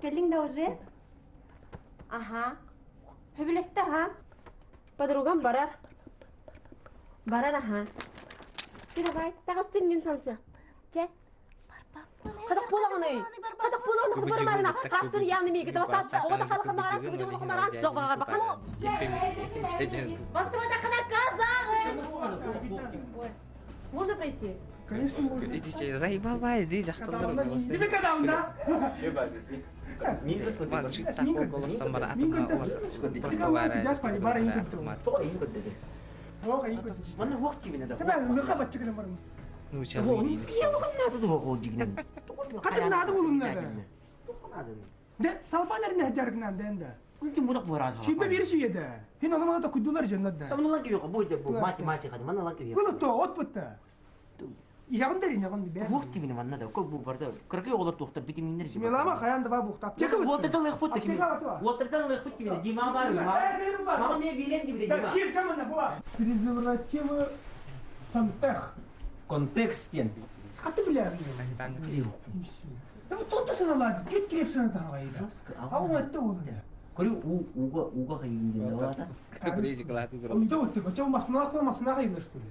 Келдің да уже? Ага. Хөбілесті, ага. Подругам барар. Барар, ага. Ты давай, тағыстым мен солнце. Че? Қадақ болағын үй. Қадақ болағын үй. Бармарына. Қасыр яғны меге. Бастап, ода қалықы маған, күбіжі болықы маған, соғаға бақан. Бастырмада қана казағым. Можно пройти? Конечно, можно. Иди, заебал, бай, иди, жақтылдыр. Просто бара. Ну, сейчас Презервативы Сантех. Контекст кен. Хаты бля. Да вот тут саналады, тут келіп санатан А он это ол. Көрі у уга уга қайын да. Ойда өтті, бача масына масына қайын что ли?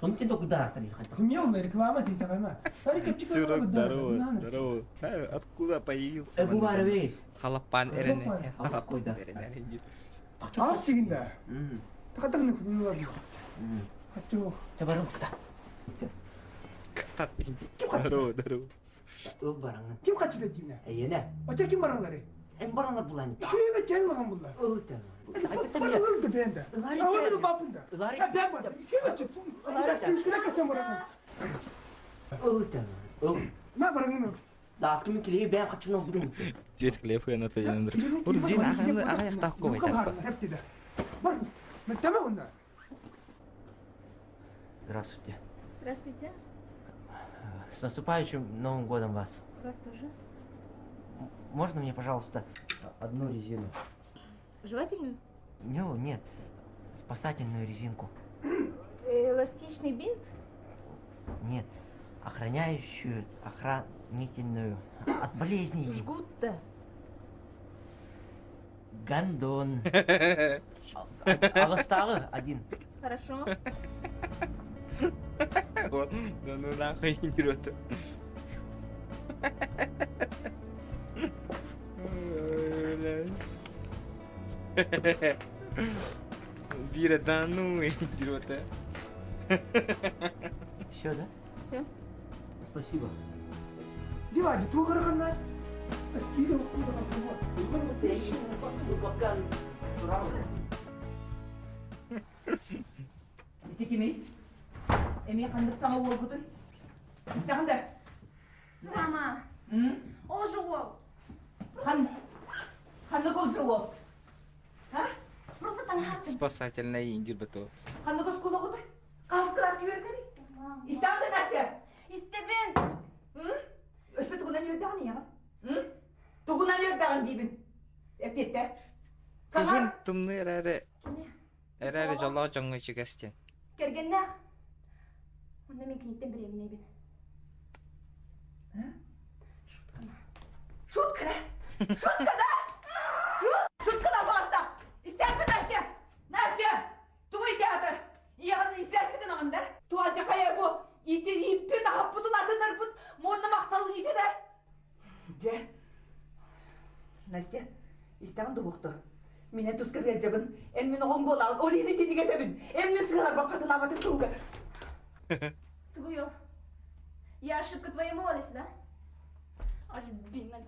Сонымен куда тарихат. Мелная реклама ты такая. Смотри, чепчик. Здорово, здорово. Откуда появился? Халапан эрене. Халапан эрене. Ас чигинде. Тақатығын күнін Хачу. Табарым кта. Здорово, здорово. Ыл бараңын. Ким качты деймін? Әйене. Оча ким бараңлары? Эм бараңлар буланы. Шуйга чен маған бұлар. Ыл тен. Ылды бенде. Ылары бапында. Бен бар. Шуйга чет. Ылары касам бараңын. Ыл тен. Ыл. Ма бараңын. Даскымын келеги бәм качымнан будум. Жет хлеб я на таден. Ур дин ага ага яктак кой таппа. Бар. Мен тама онда. Здравствуйте. Здравствуйте. С наступающим Новым годом вас. Вас тоже. Можно мне, пожалуйста, одну резину? Жевательную? Ну, нет, спасательную резинку. Эластичный бинт? Нет, охраняющую, охранительную от болезней. Жгут-то. Гандон. Аҕыстааҕы один. Хорошо. Вот, да ну нахуй не рот. Бира, да ну, идиота. Все, да? Все. Спасибо. Ити кимий? Эмиэ ханнык саҥа уолгутуй? Истэҕин да? Мама, ол же уол. Хан... Ханнык ол же уол? А? Просто таҥаһаттын. Спасательная индир бато. Ханнык оскуолаҕытай? Хаһыс кылааска үөрэнэрий? Истэҕин да, Настя? Истэбин. Өссө тугунан үөрдэҕин ийэҕин? Тугунан үөрдэҕин диибин? Эппиэттэ. Күһүн тымныы эрээри эрээри дьоллоох дьоҥҥо ичигэс диэн. Кэргэннээх. Онно мин киниттэн беременнэйбин. Шуткана. Шутка да? Шутка да? Шутка да пожалуйста! Истэҕин Настя? Настя! Тугуй театр? Ийэҕин истээсси гынаҕын да? Туалдьа хайа бу ити ииппит аһаппыт улаатыннарбыт муонна махтал иитэ да? Дьэ, Настя, истэҕин дуһуохту. Мин эн туска ыалдьабын, эн мин оҕоҥ буолаҕын, ол иһин итинник этэбин. Эн мин сыаларбар хатылаабатын туһугар. Тугуй ол? Я ошибка твоей молодости, да? Альбина.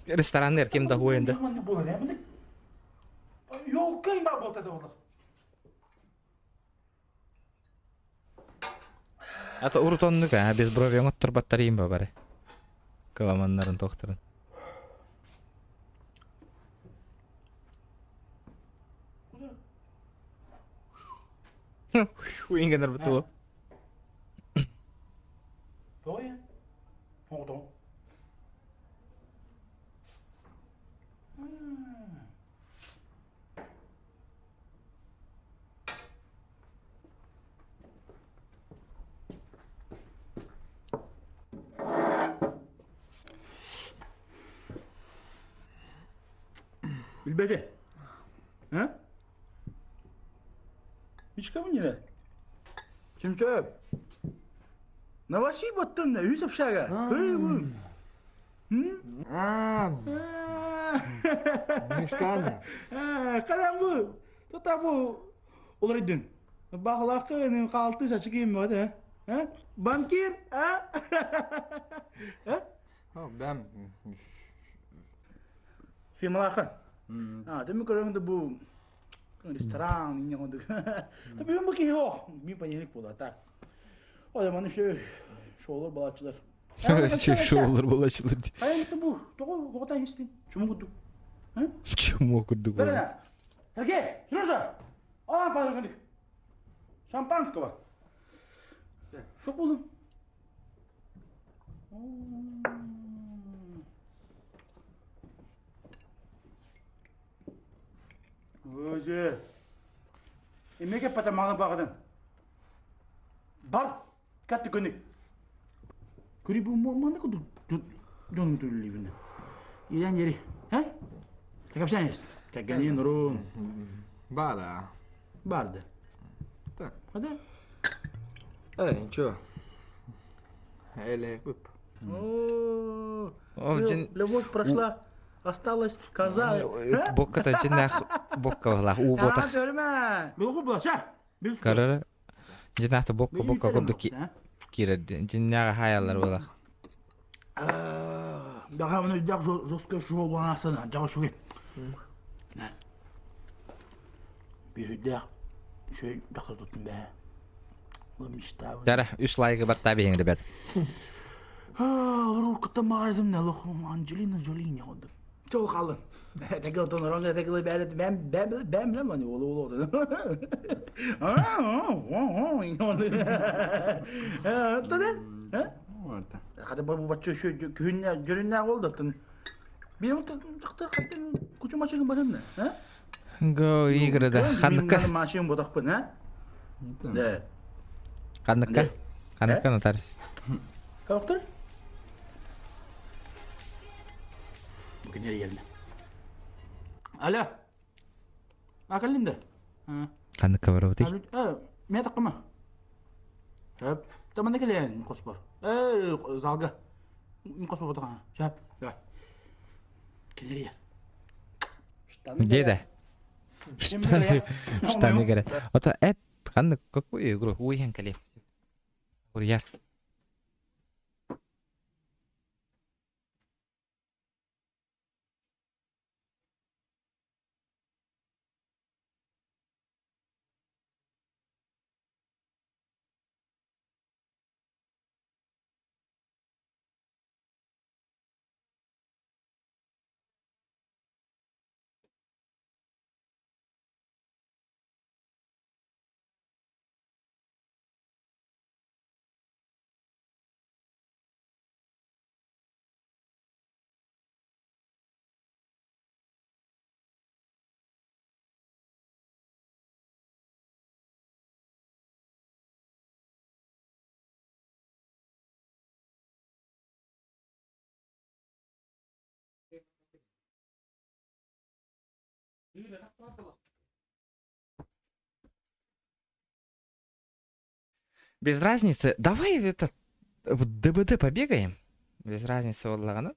Рестораннар ким да хуйында. Ата урут оннук аа без брови оҥотторбаттар иин бабары. Кыламаннарын тохторун. Уингенер бутуо. Билбэти. А? Мичка не? Чемчөп. Наваси баттын, үс общага. Кадан бу? Тута бу олордун. Бахлакы қалты сачык ба да? Банкир, а? Бэм. Фирмалаха. А, ты мы көрөңдө бу ресторан, ине гондук. Та бүгүн бу киһи ох, ми понедельник була так. О, маны шö шоолор балачылар. Шоулар балачылар ди. Хайын бу, того гота истин. Чуму курдук. Чумо курдук. Сергей, Сережа! А, пойдем. Шампанского. Что буду? Өзі. Эмеге пата маны бағыдың. Бар, кәтті көник. Көрі бұл маны күді жонын төлілейбінде. Ирен ери. Ә? Кәкәпсән ест. Кәкәнен ұрын. Бара. Барды. Так. Қада? Эй, ничего. Эле көп. Ол жин Любовь прошла, осталась коза. Бокка жинах бокка балах уу ботах. Билгу була, ша. Карара. Жинахта бокка бокка курдук кирер. Жиннага хаялар балах. Бага мына жак жестко жол боласына, жак шуги. Бир дак шөй жакта туттум бе. Бу мечта. Жара, үс лайкы бар таби хеңде бет. Олар кытта мағардым не лох Анджелина Джоли не ходы. Чол хаалын. Тэгэл тонорон тэгэл бээлет бэм бэм бэм бэм лани олу олу. Хата бу бачча күһүннэ дьөрүннээх ол даттын. Биир тахтар хаттын кучу машина батын а? Го игры да. Ханныкка. Машина ботахпын, а? Да. Ханныкка. Ханныкка нотариус. Доктор? Бүгүн эрийэлнэ. Алло. Акалинда. Ханныкка барабытый? Мен таққыма. Хөп. Таманда келен қоспор. Э, залга. Қоспор отырған. Хөп. Да. Келер Где да? Штаны, штаны говорят. Это, это, ханнык, какую игру? Уйен кале. Курьер. Без разницы. Давай этот в ДБД побегаем. Без разницы оллаҕына.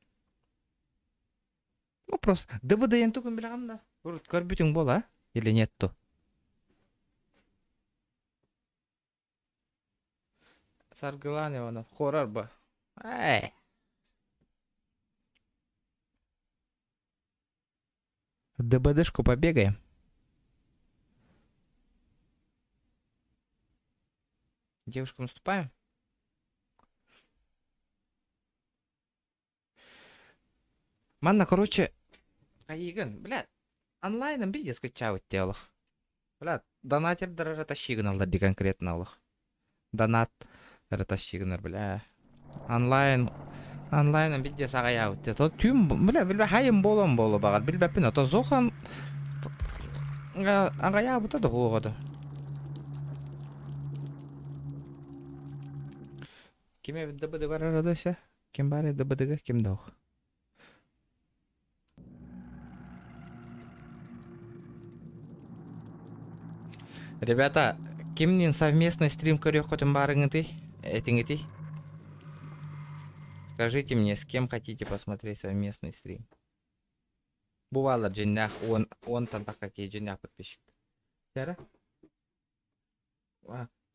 Ну просто ДБД ен тугун билэҕин да. Урут көрбүтүҥ буола, или нет то? Саргылаан Иванов, хоррор ба. Эй. В ДБДшку побегаем. Девушка, наступаем? Манна, короче, Кайыгын, бля, онлайном виде скачавать телох. Бля, донатердар эрэ тащигыналлар дии конкретно олох. Донат эрэ тащигынар, бля. Онлайн, онлайном виде саҕайаабыт те. То түүн, бля, билбэ хайым буолуон буолуо баҕар, билбэппин, ото Зохан аҕайаабыта да суоҕа да. Ким эбит ДБД барара да өссө? Ким баар ДБДга, ким да ох. Ребята, кимнин совместный стрим көрүөххүтүн баарыҥытый? Этиҥитий? Скажите мне, с кем хотите посмотреть совместный стрим? Бу баалар дьиннээх уон уонтан тахха киһи дьиннээх подписчик. Чара?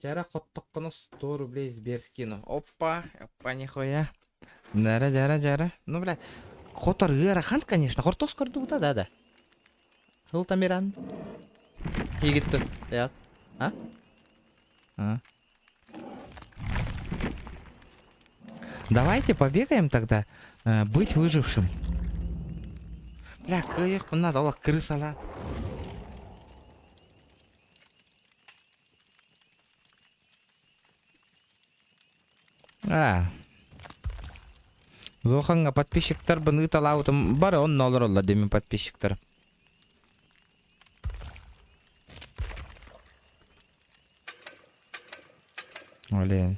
Чара хоттоххуна 100 рублей Сбер скину. Опа, опа, нихуя. Дара, дара, дара. Ну, блядь, хотор ыарахан, конечно. Хортос көрдүбүтэ да, да. Хыл тамиран. Игитту. Я. А? А? Давайте побегаем тогда. Э, быть выжившим. Бля, кыайыахпын надо, олох крысала. А. Зохаҥҥа подписчиктарбын ыыталаабытым бары онно олороллор дии мин подписчиктарым. Блин.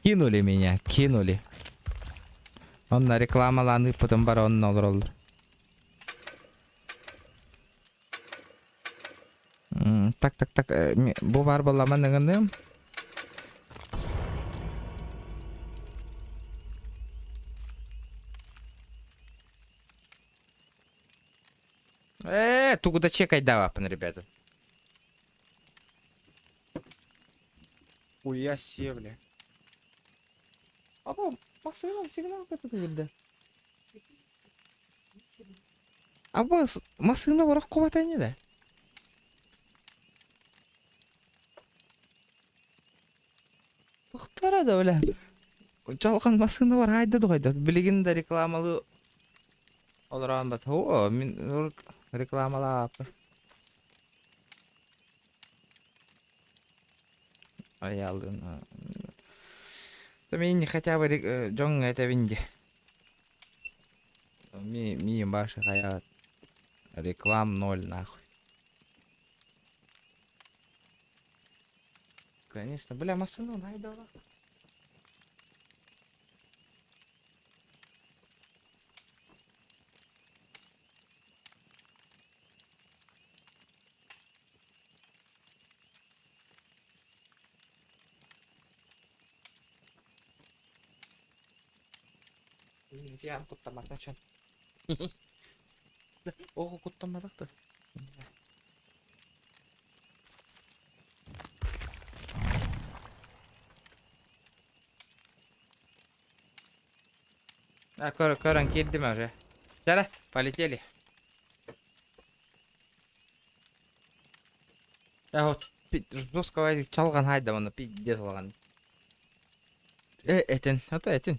Кинули меня, кинули. Онно рекламалаан ыыппытым бары онно олороллор. Так, так, так, бу баар буолламан ыҥырныым. Э, тугу да чекайдаабаппын, ребята. Хуя себе, бля. Апа, массыынам сигнал көтүтүгүрдэ. Аба, массыына барах кубата ини да. Тохтора да, бля. Жалған массыына бар хайда дугайда. Билигин да рекламалы. Олорон бат. О, мин рекламалааппын. Айаалын. Мин хотя бы дьоҥҥо этэбин дии. Ми, ми баша хайа реклам ноль нахуй. Конечно, бля, массыына найдала. Дьиэм куттамматах чон. Оҕо куттамматах да. А, көр, көрөн киирдим уже. Чара, полетели. А вот жесткого чалган хайда оны пиздец алган. Э, этин, ата этин.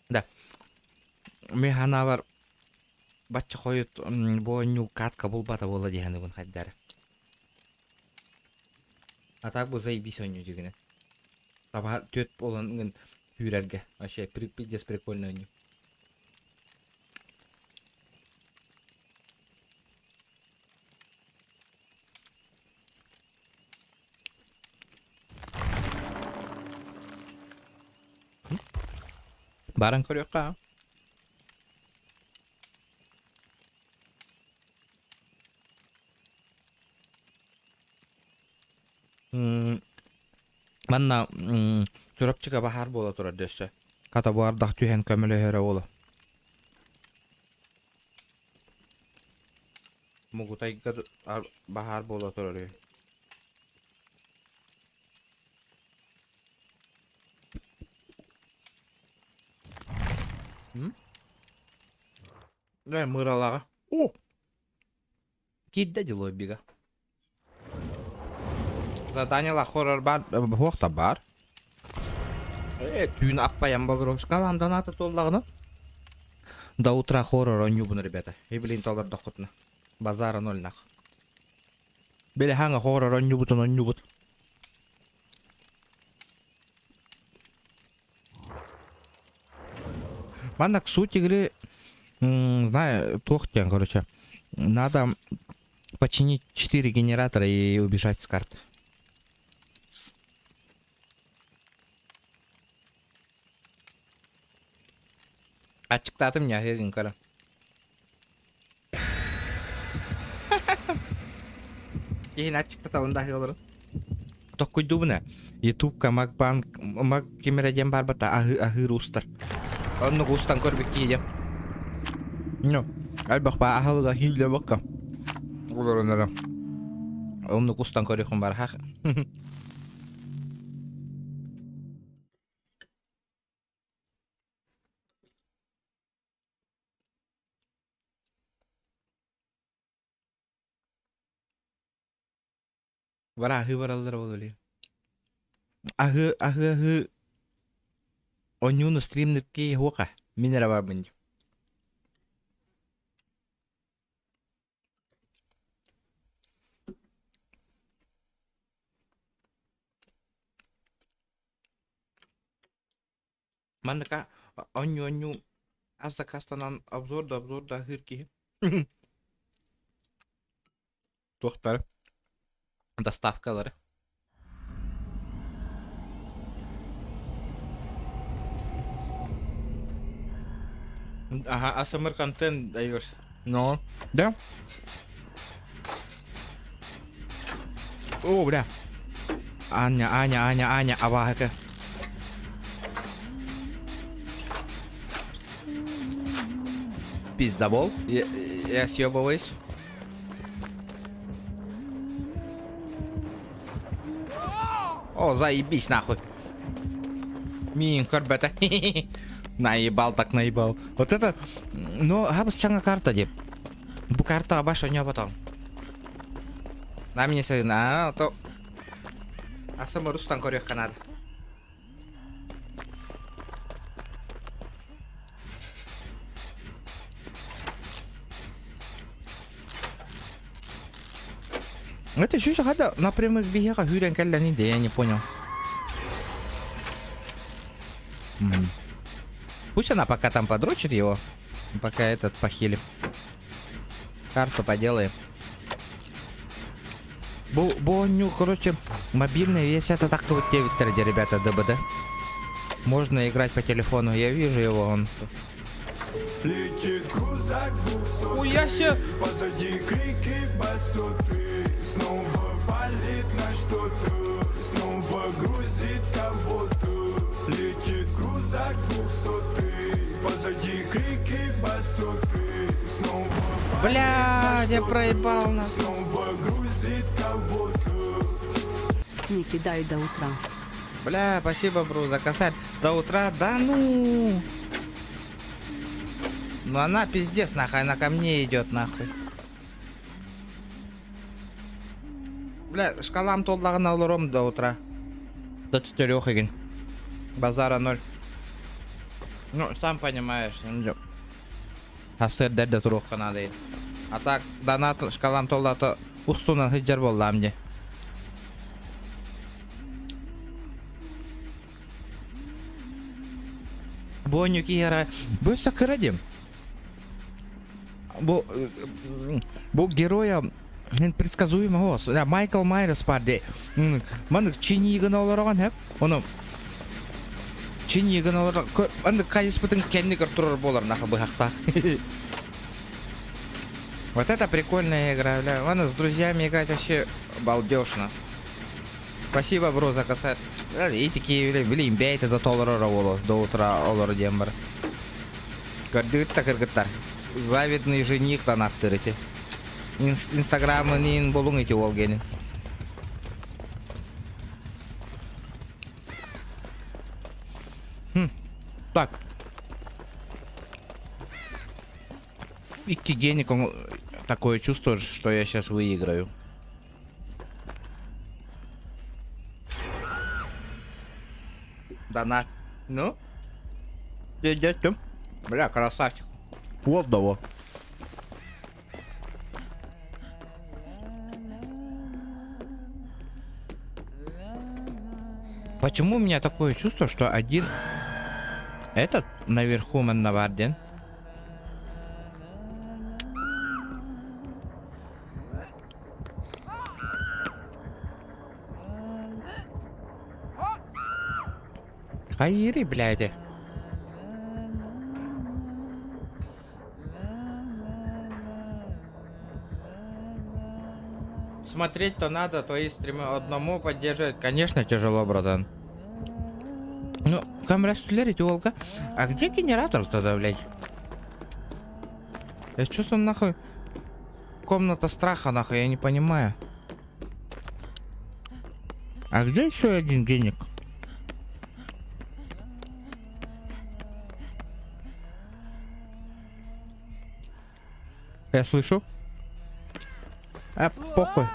Да. Мин ханаабар бачча хойут бу оонньуу катка булбата буолла дии саныыбын хайдары. А так бу заебись оонньуу дьигинэ. Таба түөрт буолан гын сүүрэргэ. Вообще пиздец прикольный оонньуу. Баран көрүөххэ аа. Манна Чурапчыга баһаар буола турар дөссө. Хата бу ардах түһэн көмөлөһөрө буолуо. Мугутайга баһаар буола турар үһү. Дэ мыралаҕа. О! Киирдэ дии лоббига. Заданиела хоррор бар, хуох да бар. Э, түүн аппайан болоруска донаты туоллаҕына. До утра хоррор оонньуубун, ребята. И блин толордоххутуна. Базара ноль нах. Били хаҥа хоррор оонньуубутун оонньуубут. Манна суть игры, знаю, туох диэн, короче, надо починить 4 генератора и убежать с карты. Ачыктаатым я херин көрө. Киһини аччыктатабын да аһыы олорон. Токкуйдуубун ээ. Ютубка Макбанк Мак ким эрэ диэн баарбата аһыы аһыыр уустар. Оннук уустан көрбүт киһи диэн. Ну, элбэх баа аһылыга хиилдэ бакка. Олорон эрэ. Оннук устан көрүөхүн бар хах. Бара аһыы бараллара буолуо Аһыы аһыы аһыы Онньууну стримнирки хуоха мин эрэ барбын дии. Манныка онньуу-онньуу ас заказтанан обзор да обзор да аһыыр киһи. Туохтары? Доставкалары. Ага, АСМР контент даешь. Но. Да? О, бля. Аня, Аня, Аня, Аня, абааһыка. Пиздобол. Я, я съебываюсь. О, заебись нахуй. Мин көрбөтө. Наебал так наебал. Вот это, ну, хабыс чаңа карта деп. Бу картаҕа баш оонньооботоҕум. На мне сына, то Аса Рустан көрүөххэ наада. Это еще хада напрямых биһиэхэ хүүрэн кэллэни да я не понял. Пусть она пока там подрочит его, пока этот похилим. Карту поделаем. Бу, бу короче, мобильная версия это так вот 9 ребята, ДБД. Можно играть по телефону, я вижу его, он. Летит крузак Хуя себе! Позади крики басоты Снова палит на что-то Снова грузит кого-то Летит крузак двухсотый Позади крики басоты Снова Бля, я проебал на. Снова грузит кого-то Не кидай до утра. Бля, спасибо, бру, за косарь. До утра, да ну. Ну она пиздец, нахуй, она ко мне идет, нахуй. Бля, шкалам туоллаҕына олоруом до утра. До четырех игин. Базара ноль. Ну, сам понимаешь, Сарсыарда эрдэ туруохха наада А так, донат шкалам туоллаата устунан сылдьар буоллаам дии. Бу оонньуу киһиэхэ бу өссө кыра диэм. Бу бу героя предсказуемый голос. Майкл Майерс баар дии. Маннык чинии гына олороҕун хэп. Ону чинии гына олорор маннык хайыспытын кэннигэр турар буолар нахуй быһахтаах. Вот это прикольная игра, бля. Ладно, с друзьями играть вообще балдежно. Спасибо, бро, за косарь. И такие, блин, бэйте до толорор оло, до утра олор диэн бар. Көрдүгүт да кыргыттар. Завидный жених донаттыр ити. Инстаграмын булуҥ ити уол генин. Хм. Так. Икки геник, он такое чувство, что я сейчас выиграю. Донат. Ну? Дядя, Бля, красавчик. Вот того. Почему у меня такое чувство, что один этот наверху Маннаварден? Хайыри, блядь. Смотреть-то надо, твои стримы одному поддерживать, конечно, тяжело, братан. Ну, камера волка. А где генератор тогда, блядь? Я чувствую, нахуй... Комната страха, нахуй, я не понимаю. А где еще один денег? Я слышу. А, похуй.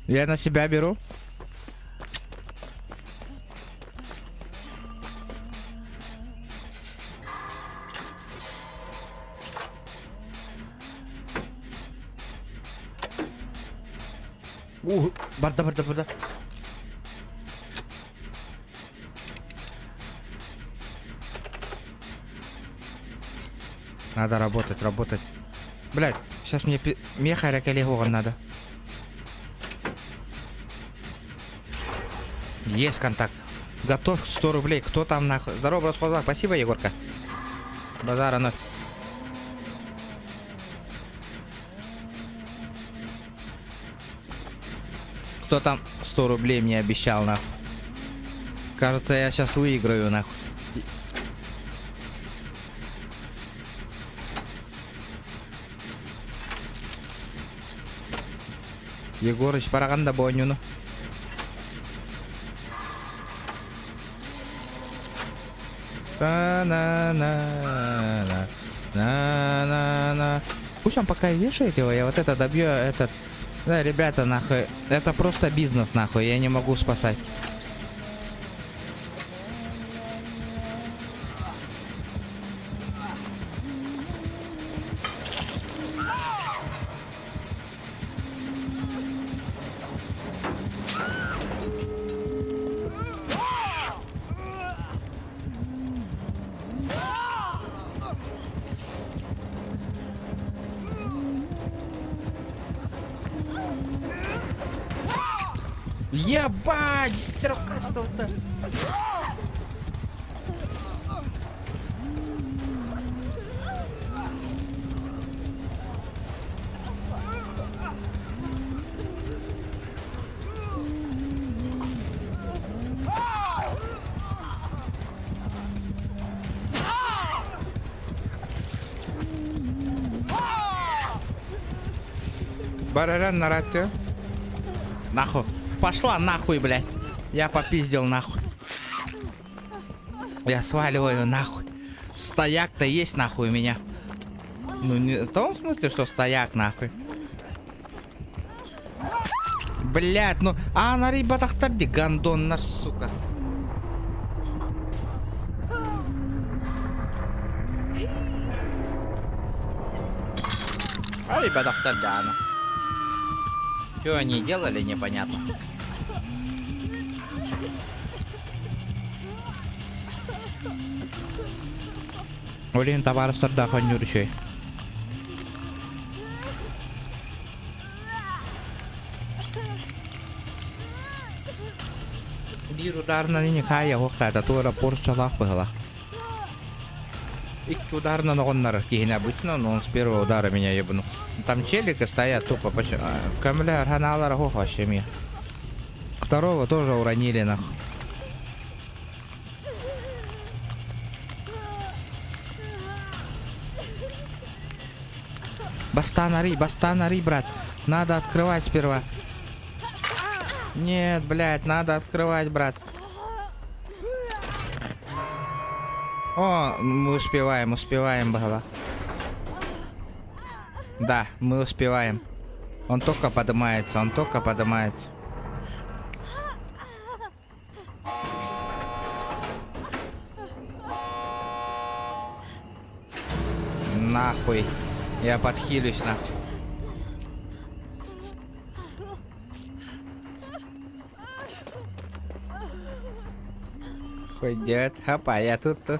Я на себя беру. Уу, барда, барда, барда. Надо работать, работать. Блядь, сейчас мне меха ракелегуган надо. Есть контакт. Готов 100 рублей. Кто там нахуй? Здорово, брат, Спасибо, Егорка. Базара ноль. Кто там 100 рублей мне обещал, нахуй? Кажется, я сейчас выиграю, нахуй. Егорыч бараганда бу оонньууну. Та на на на на на на. Пусть он пока и вешает его, я вот это добью, этот... Да, ребята, нахуй, это просто бизнес, нахуй, я не могу спасать. Ебать! Трехкастов-то! Бараран нараттю. Нахуй. Пошла нахуй, блядь. Я попиздил нахуй. Я сваливаю нахуй. Стояк-то есть нахуй у меня. Ну не в том смысле, что стояк нахуй. Блять, ну... А, на рибатахтар ди гандон наш, сука. А ребята да. Что они делали, непонятно. Блин, табаарыстардаах оонньуур үчүгэй. Биир ударынан ини хаайа уохтаата туора порчалаах быһылаах. Икки ударынан оҕоннорор киһини обычно, но он с первого удара меня ебнул. Там челики стоят тупо, көмөлөһөр ханаалара суох вообще эмиэ. Второго тоже уронили нахуй. Бастан ари, бастан ари, брат. Надо открывать сперва. Нет, блядь, надо открывать, брат. О, мы успеваем, успеваем, было. Да, мы успеваем. Он только поднимается, он только поднимается. Нахуй. Я подхилюсь, нахуй. Хуй делает. Хопа, я тут, тут.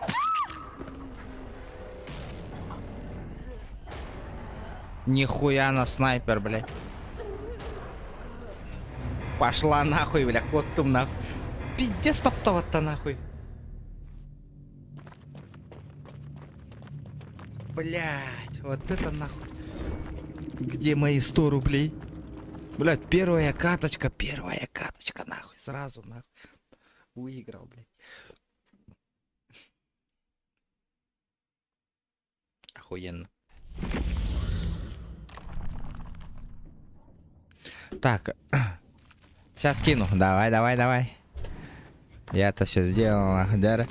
Нихуя на снайпер, блядь. Пошла нахуй, бля, кот там нахуй. Пиздец топтовать-то нахуй. Блять, вот это нахуй. Где мои 100 рублей? Блять, первая каточка, первая каточка, нахуй, сразу, нахуй. Выиграл, блядь. Охуенно. Так, сейчас кину. Давай, давай, давай. Я-то все сделал, да?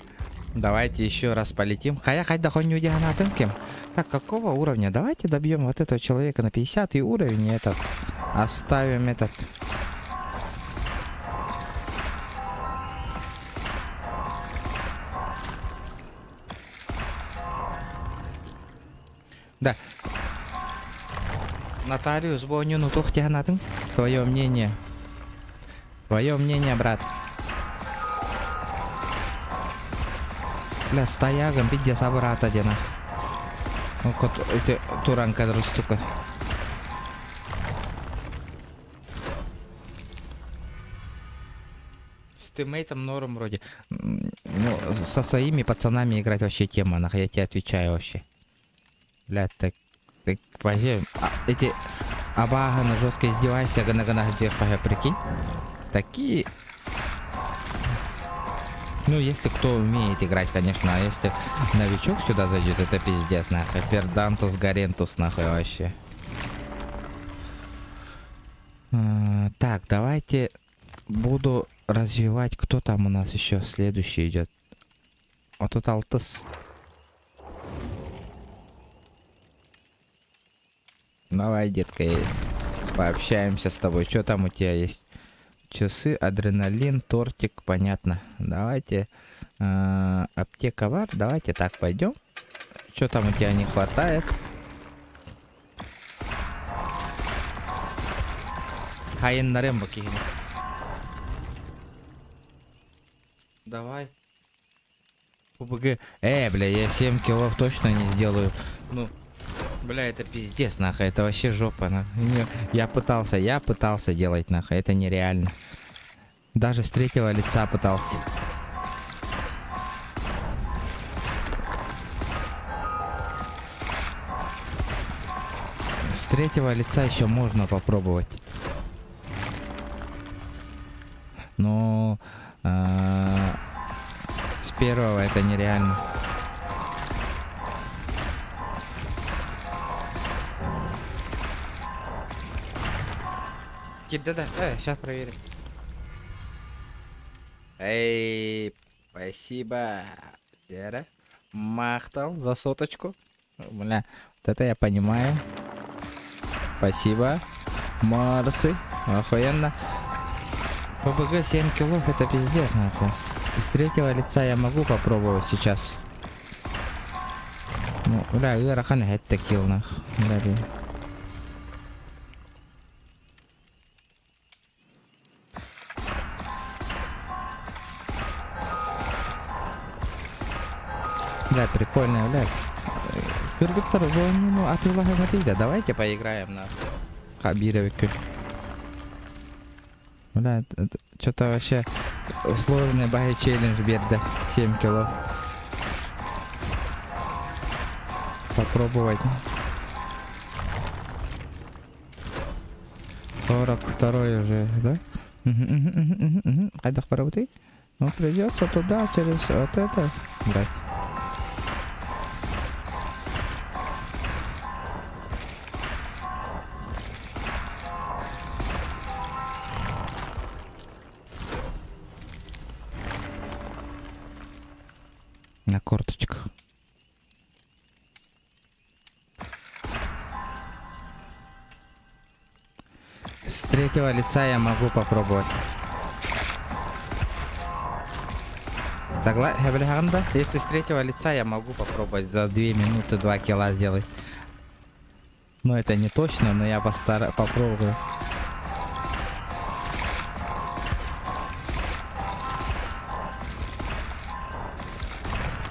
Давайте еще раз полетим. Хая хайда ким. Так, какого уровня? Давайте добьем вот этого человека на 50 уровень этот. Оставим этот. Да. Нотариус Бонюну Тухтианатын. Твое мнение. Твое мнение, брат. Бля, стоягом пиздец абырата диэн. Ну, кот, эти туран кадр штука. С тиммейтом норм вроде. Ну, со своими пацанами играть вообще тема, нахуй, я тебе отвечаю вообще. Блядь, так, так вообще, а, эти абаганы жестко издевайся, гана гана где прикинь. Такие ну, если кто умеет играть, конечно, а если новичок сюда зайдет, это пиздец, нахуй. Пердантус, Гарентус, нахуй, вообще. А, так, давайте буду развивать. Кто там у нас еще следующий идет? Вот тут Алтыс. Давай, детка, пообщаемся с тобой. Что там у тебя есть? Часы, адреналин, тортик, понятно. Давайте. Э, аптека бар, давайте так пойдем. Что там у тебя не хватает? Хайыннарым бу киһини. Давай. ПБГ. Э, бля, я 7 килов точно не сделаю. Ну, бля, это пиздец, нахуй. Это вообще жопа, нахуй. Не, я пытался, я пытался делать, нахуй. Это нереально. Даже с третьего лица пытался. С третьего лица еще можно попробовать. Но э, с первого это нереально. Да-да, э, сейчас проверим. Эй, спасибо, Лера. Махтал за соточку. Бля, вот это я понимаю. Спасибо. Марсы. Охуенно. ПБГ 7 килов это пиздец, нахуй. С третьего лица я могу попробовать сейчас. Ну, бля, ыарахан это килл, нах. Бля, бля. Бля, прикольная, бля. Кыргыттар ну атыылаһыҥҥытый да, давайте поиграем на Хабировик. Бля, что-то вообще сложный баҕайы челлендж биэрдэ. 7 кило. Попробовать. 42 уже, да? Хайдах барабытый? Ну, придется туда, через вот это брать. На корточках. С третьего лица я могу попробовать. Согласен, да? Если с третьего лица я могу попробовать за 2 минуты 2 килла сделать. Но это не точно, но я постара попробую.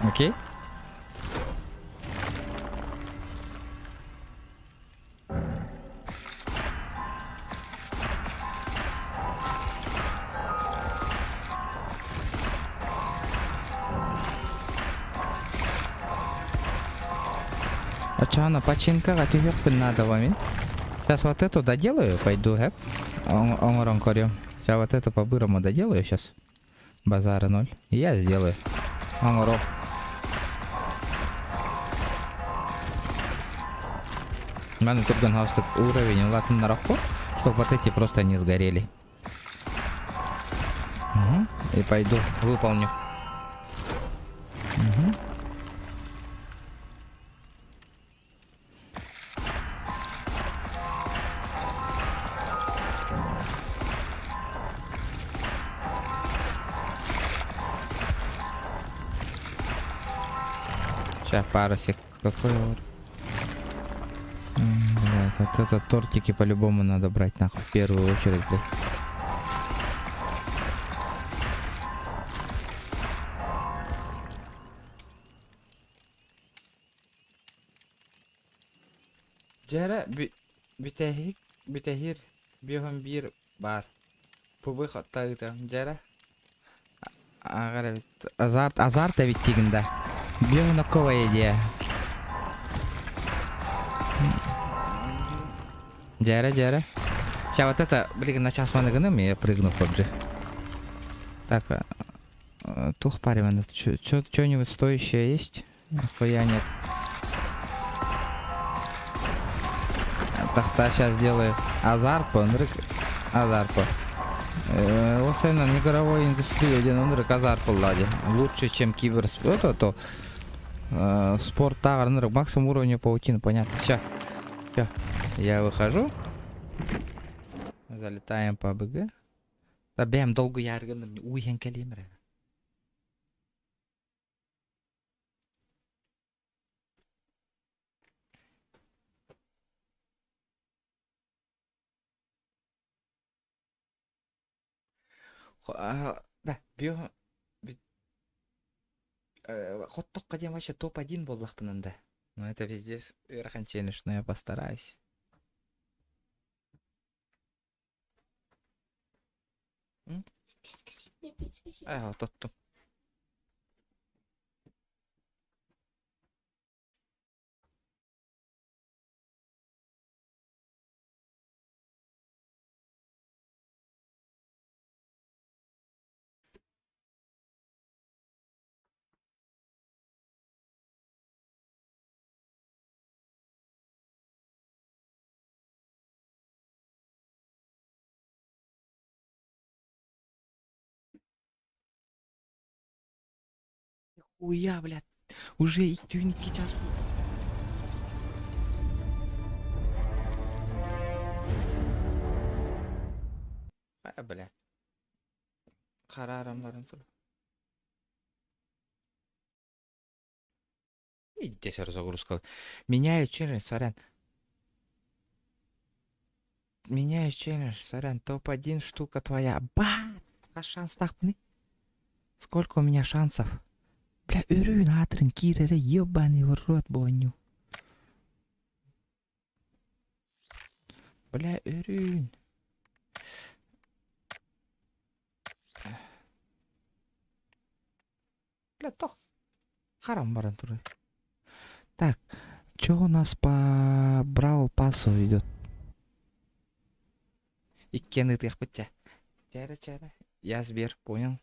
Окей? А чё она починкаҕа түһүөхпүн наада мин? Сейчас вот эту доделаю, пойду, гэп. Оҥорон көрүөм. Сейчас вот эту по-бырому доделаю сейчас. Базара ноль. И я сделаю. Оҥоро. Маны түргэн хаустык уровень улаатыннарахпын, чтобы вот эти просто не сгорели. Угу. И пойду выполню. Угу. Сейчас пару сек. Какой Блядь, вот это тортики по-любому надо брать нахуй в первую очередь, блядь. Дьэ эрэ бүтэһик бүтэһир биэһин биир баар ПБ хаттаыта дьэ эрэ ааҕар эбит азарт азарт эбит диигин да бионоковая идея дьэ эрэ дьэ эрэ Сейчас вот это, блин, на час маныгыным, я прыгну в PUBG. Так, тух париван, что-нибудь стоящее есть? Нихуя нет. Тахта сейчас сделаю азарпа, нрык азарпа. Осена игровой индустрия один нрык азарпа лади. Лучше, чем киберспорт, это то спорт тагар нрык максимум уровня паутины, понятно. Все. Все. Я выхожу. Залетаем по БГ. Да бэм долгу яргыным уйен кэлиэмэрэ. Да, био Хоттоххо диэн вообще топ-1 буоллахпынан да. Ну это пиздец ыарахан челлендж, но я постараюсь. Ага, тоттум. Хуя, блядь. Уже түүн икки час А, блядь. Хараарам баран тур. Иди загрузка. Меняю челлендж, сорян. Меняю челлендж, сорян. Топ-1 штука твоя. Ба! А шанс тахпны? Сколько у меня шансов? Бля, өрүүн аатырын киирэрэ ебаный в рот боню. Бля, өрүүн. Бля, тох. Харам баран турар. Так, что у нас по Бравл Пассу идет? Иккиэн ытыахпыт чэ. Чээрэ чээрэ. Я Сбер, понял?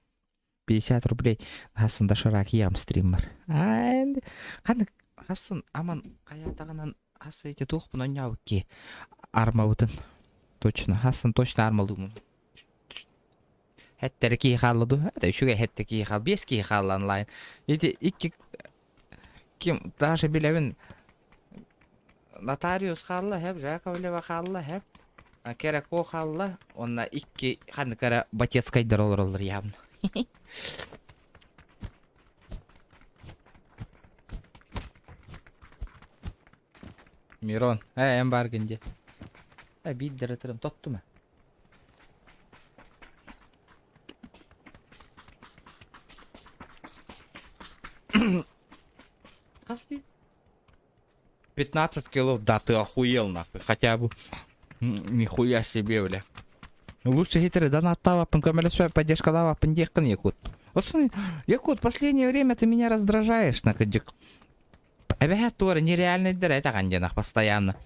50 рублей. Хасан доширак ям стример. Ханнык хасан аман хайатаҕынан хас эти туохпун онньообукки армабытын. Точно, хасан точно армалыымын. Хэттэри киһи хаалла дуу? Это үчүгэй хэттэ киһи хаал. Биэс киһи хаалла онлайн. Ити икки ким даже билэбин нотариус хаалла хэп, Жаковлева хаалла хэп, Керако хаалла, онна икки ханнык эрэ Батецкайдар олороллор явно. Мирон, э, эн бааргын дии. Э, биирдэр ытырым тоттум э. Хас дии? 15 килов, да ты охуел нахуй, хотя бы. Нихуя себе, бля. Лучше хитрый, да натава, көмөлөспө поддержкалаабаппын диэххин Якут. Вот Якут, последнее время ты меня раздражаешь, накадик. Эбэһэ туора нереальный дэр это диэнах постоянно.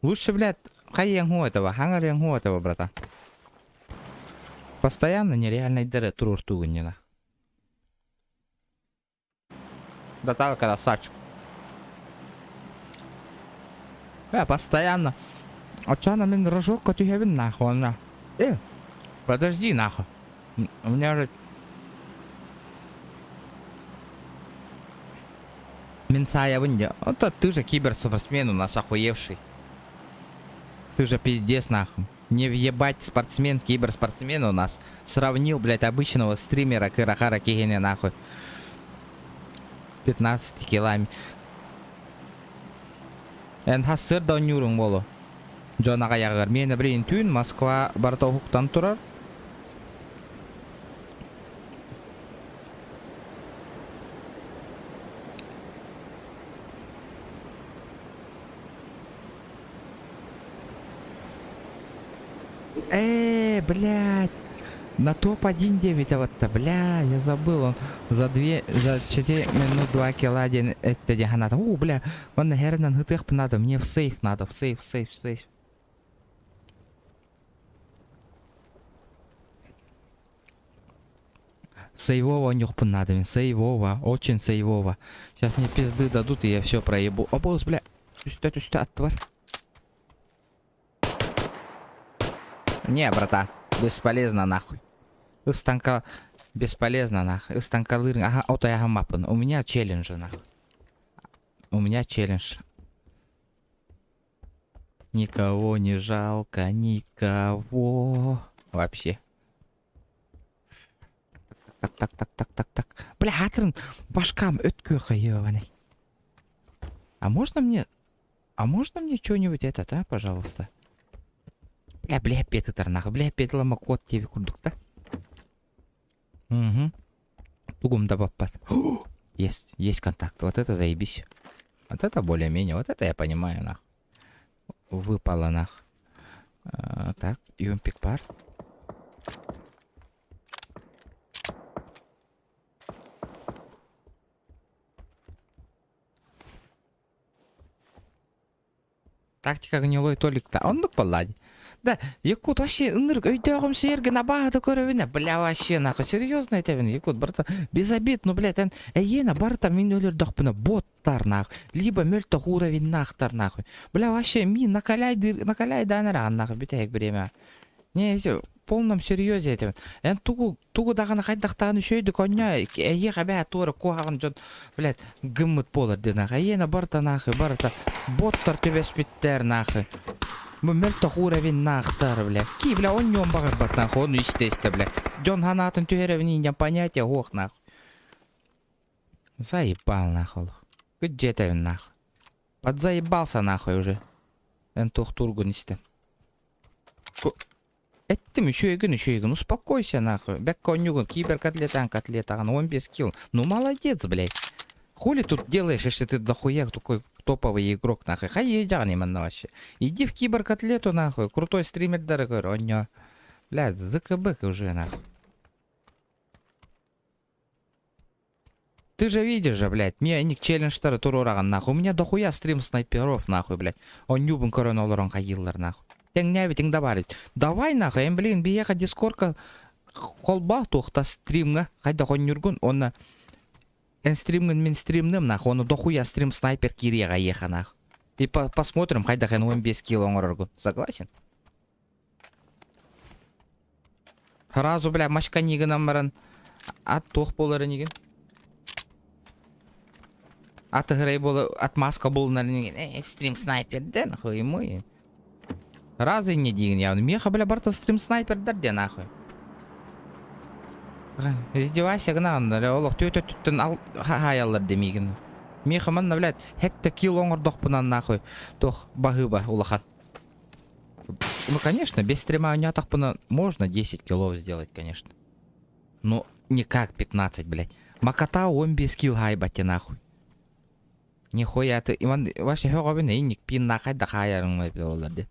Лучше, блядь, хайыаҥ этого, хаҥарыаҥ этого, брата. Постоянно нереальный дэр туруортуугун ненах. Дотал красавчик. Э, постоянно. Оччоҕуна мин рожокка түһэбин нахуй онно. Э, подожди нахуй. У меня же Мин саайабын дьэ. Это ты же киберспортсмен у нас охуевший. Ты же пиздец нахуй. Не въебать спортсмен, киберспортсмен у нас. Сравнил, блядь, обычного стримера Кырахара киһини нахуй. 15 килами. Эн хассыр да онньууруҥ буолуо. Дьон аҕайаҕыгар. Миэнэ блин түүн Москва барыта уһуктан турар. Э, блядь. На топ-1 9 вот бля, я забыл, он за 2, за 4 минут 2 килла один это надо. У, бля, он наверное надо, мне в сейф надо, в сейф, в сейф, в сейф. Сейвово нюхпун надо, мне, сейвово, очень сейвово. Сейчас мне пизды дадут, и я все проебу. О, босс, бля, сюда, сюда, тварь. Не, братан, бесполезно нахуй. Ыстанка бесполезно нахуй. Ыстанкалыр, ага, ото я мапын. У меня челлендж нахуй. У меня челлендж. Никого не жалко, никого. Вообще. Так, так, так, так, так, так. Бля, хатырын башкам өткө ебаный. А можно мне... А можно мне что-нибудь этот, а, пожалуйста? Бля, бля, петытар нахуй. Бля, петлама кот тебе курдук, да? Угу. Тугум да баппат. Есть, есть контакт. Вот это заебись. Вот это более-менее. Вот это я понимаю, нах. Выпало, нах. А, так, юмпик пар. Тактика гнилой Толик-то. Оннук буолла дии. Да, Якут вообще ынырык өйдөөҕүмсүйэргин абааһыта көрөбүн бля вообще нахуй серьезно этэбин Якут барыта без обид ну блядь эн эйиэнэ барыта мин өлөрдөхпүнэ боттар нахуй либо мөлтөх уровеннаахтар нахуй бля вообще мин накаляй накаляйдаан эрэҕин нахуй бүтэһик бириэмэ не в полном серьезе этэбин эн тугу тугу даҕаны хайдахтаан үчүгэйдик онньоо эйиэхэ эбээ туора куһаҕан дьон блядь гыммыт буолар диэн нахуй эйиэнэ барыта нахуй барыта боттар түбэспиттэр нахуй бу мөлтөх уровеннаахтар бля ки бля онньуон баҕарбат нахуй ону истэ истэ бля дьон санаатын түһэрэбин инньэ понятие суох нахуй заебал нахуй олох кыдьыэтэбин нахуй подзаебался нахуй уже эн туохтуургун истэн Эттим, үчүгэйгин, үчүгэйгин, успокойся нахуй. Бэккэ онньугун, киберкотлетаан котлетаҕын, 15 килл. Ну молодец, блядь. Хули тут делаешь, если ты дохуя такой топовый игрок, нахуй. Хай ейдяҕын именно вообще. Иди в киберкотлету, нахуй. Крутой стримердары көр, онньо. Блядь, ЗКБ уже, нахуй. Ты же видишь же, блядь, мне ник челленджтары туруораҕын, нахуй. У меня дохуя стрим снайперов, нахуй, блядь. Онньуубун көрөн олорон хайыыллар, нахуй. Тэҥнээбитиҥ да баар. Давай, нахуй, эн, блин, биһиэхэ дискорка холбоох туохта стримҥа хайдах онньуургун, уонна эн стримҥын мин стримным, нахуй, ону дохуя стрим снайпер киириэҕэ эйиэхэ, нахуй. И по посмотрим, хайдах эн 15 кило оҥороргун. Согласен? Сразу, бля, мачкани гынан баран ат туох буолар инигин? Ат ыһырай буола отмазка булунар инигин. Э, стрим снайпердер, нахуй мой. Разы не диигин явно. Миэхэ, бля, барыта стрим снайпердер диэн нахуй. Издевайся гынаҕын, бля, олох түөт өттүттэн ал хаайаллар дэмиигин. Миэхэ манна, блядь, хетте килл оҥордохпунан нахуй туох баһыыба улахан. Ну, конечно, без стрима оонньоотохпуна можно 10 килов сделать, конечно. Но никак 15, блядь. Маката 15 килл хаайбатте нахуй. Нихуя ты, Иван, вообще хөҕөбүн инник пин нахай да хаайарыҥ буоллар диэн.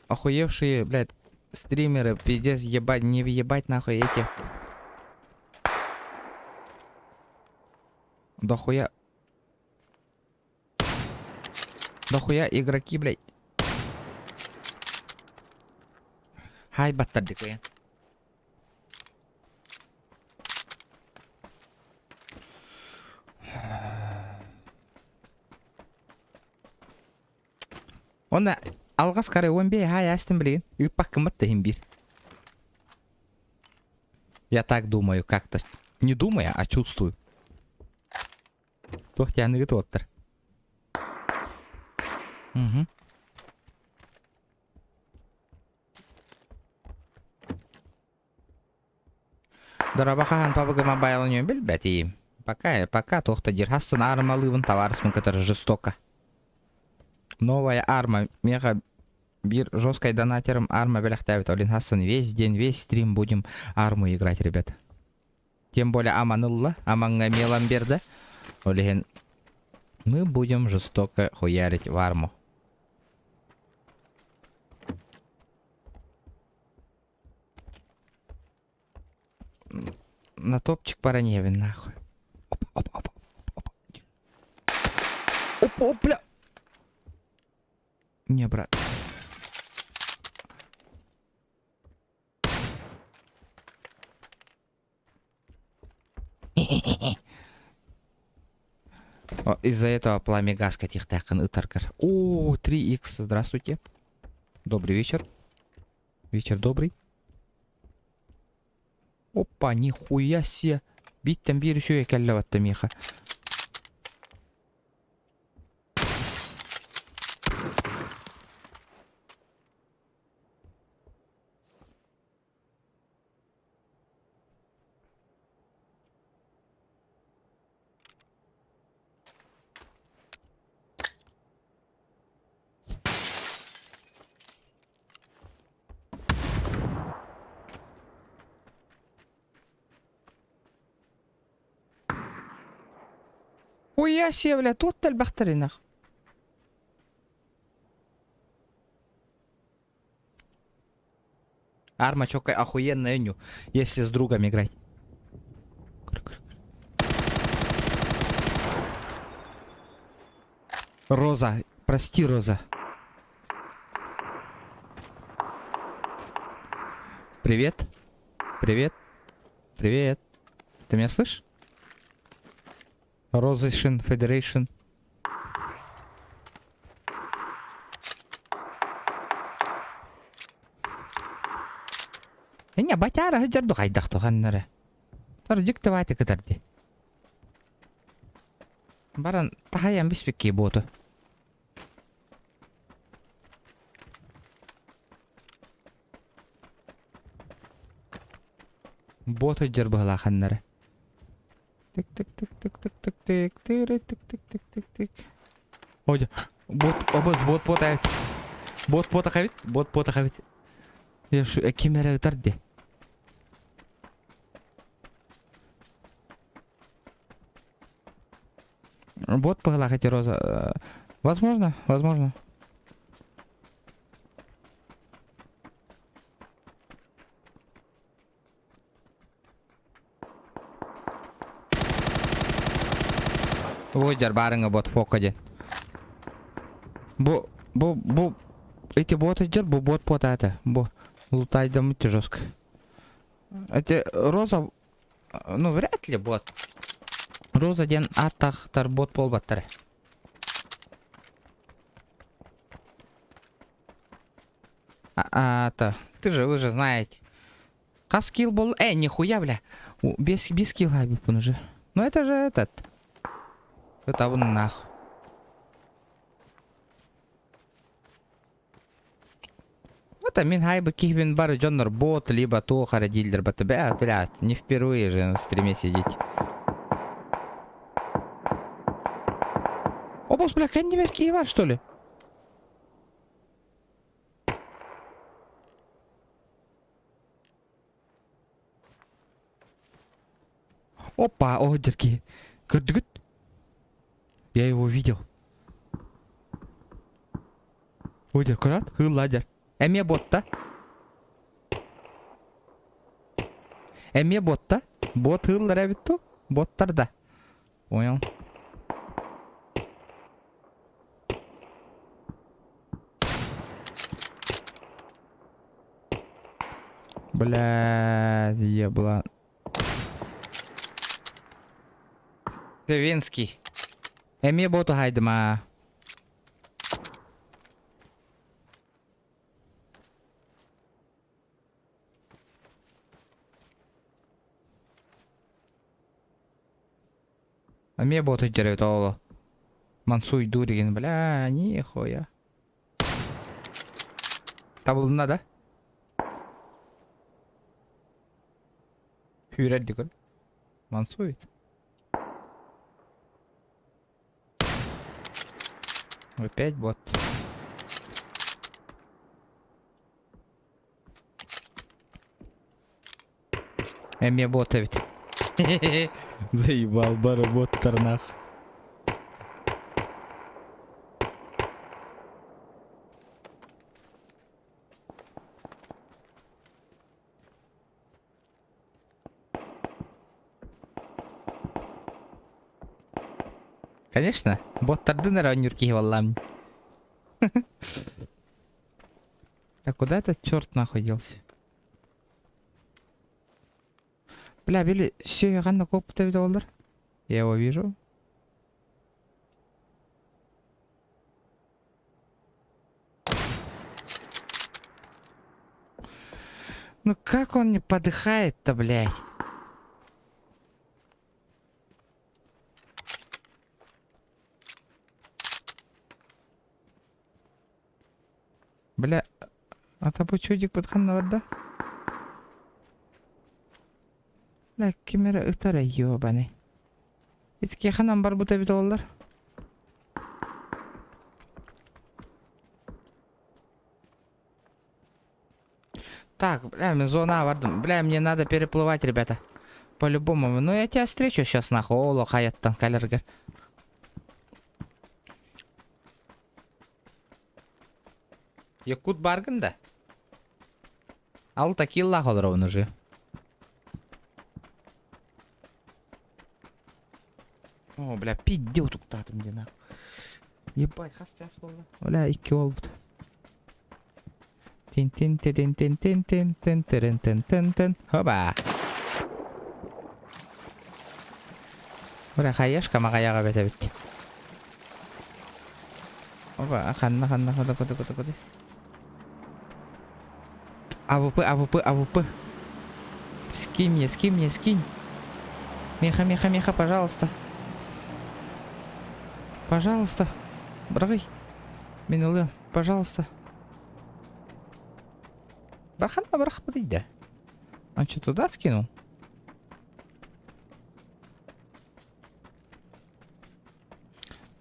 Охуевшие, блядь, стримеры, пиздец, ебать, не въебать нахуй эти. Дохуя Дохуя игроки, блядь. Хай баттардыкы. Онна алҕас кары 15 хай астым билигин. Ыыппаккыммат да иһин биир. Я так думаю, как-то. Не думаю, а чувствую. Туох тианыгы туоттар. Угу. Дороба хаһан пабыгыма байаланьон билбэтиим. Пока, пока туох да диир. Хассын армалыыбын товарыспын кытары жестоко. Новая арма. Меха биир жесткой донатером арма бэлэхтээбит. Олин хассын весь день, весь стрим будем арму играть, ребят. Тем более Аман ылла, Амаҥҥа эмиэ биэрдэ. Ол иһин мы будем жестоко хуярить в арму. На топчик параневин нахуй. Опа, опа, опа, опа. Опа, опа, бля. Не, брат. Из-за этого пламя газка тихтахын ытаргар. О, 3х, здравствуйте. Добрый вечер. Вечер добрый. Опа, нихуя себе. Биттен биир үчүгэй кэллэ батта миэхэ. Хуя себе, бля, тут элбэхтэр нах. Арма чокай охуенная ню, если с другом играть. Роза, прости, Роза. Привет. Привет. Привет. Ты меня слышишь? Розышин Федерейшн. Эня батяра хыдьар хайдах туханнары. Тар дьиктивати кытарди. Баран тахайан биспикки боту. Бот ыдьар быһалааханнары. Тык тык тык тык тык тык тык тыры тык тык тык тык тык. Ой, бот обыз бот бот айт. Бот бот ахабит, бот бот ахабит. Я шу ким эрэ ытар ди. Бот быһалаах эти роза. Возможно, возможно. Ой, барыңа бот фока диэн. Бу, бу, бу, эти боты дьэр, бу бот бот это, бу лутайдамыт жестко. Эти роза, ну вряд ли бот. Роза диэн аттахтар бот буолбаттар. А, это, ты же, вы же знаете. Хас килл был... Э, нихуя, бля. Без, без килла он уже. Ну это же этот. Это вон нахуй. Вот мин хайбы кихбин бары дьоннор бот, либо туох эрэ дииллэр бата бля, блядь, не впервые же на стриме сидеть. Обос, бля, кэннибэр киһи бар, что ли? Опа, о, дерки. Көрдүгүт? Я его видел. Ой, курат, хылладер. Эмиэ ботта. Эмиэ ботта. Бот хыллар эбит ту. Боттар да. Понял. Блядь, еблан. Севинский. Эмиэ боту хайдыма. Эмиэ боту дьэрэ тооло. Мансуй Дуригин, бля, нихуя. Табылынна да? Сүүрэр дикон. Мансует. Опять бот. Эмиэ бот эбит. Заебал бары боттар нах. Конечно, боттардын эрэ оонньуур киһи буоллаам. А куда этот черт нахуй делся? Бля, били, все, я ханна копыта олар. Я его вижу. Ну как он не подыхает-то, блядь? Бля, а тобой чудик подханна да? Бля, ким эрэ ытара ёбаный. Итки ханан барбыта эбит оллар. Так, бля, мен зона бардым. Бля, мне надо переплывать, ребята. По-любому. Ну, я тебя встречу сейчас, нахуй. Оло, хаяттан калергер. Якут бааргын да? Алта киллаах олоробун уже. О, бля, пизде утуктаатым диэн нахуй. Ебать, хас час буолла? Бля, икки буолбут. Тин тин тин тин тин тин тин тин тин тин тин Хоба! Бля, хаешка маҕайаҕа эбит эбит. Опа, ханна ханна хода хода хода хода. АВП, АВП, АВП. Скинь мне, скинь мне, скинь. Меха, меха, меха, пожалуйста. Пожалуйста. Бырагый. Мин ылыам, пожалуйста. Бархан да барахпыт да. Он что, туда скинул?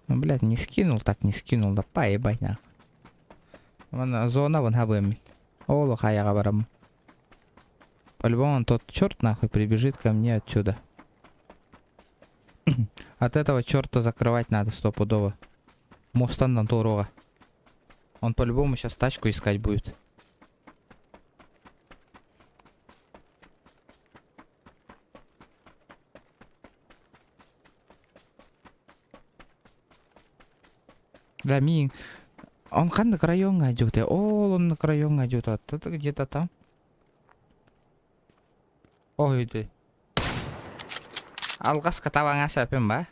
Ну, блядь, не скинул, так не скинул, да поебать нахуй. Вон зона вон хабым. Олох аяға барам. По-любому тот черт нахуй прибежит ко мне отсюда. От этого черта закрывать надо стопудово. Мостан на дорога. Он по-любому сейчас тачку искать будет. Бля, мин... Он ханнык райоҥҥа дьуте. Ол оннук райоҥҥа дьута. Это где-то там. Ой, ты. Алҕаска табаҥа сөпүн ба?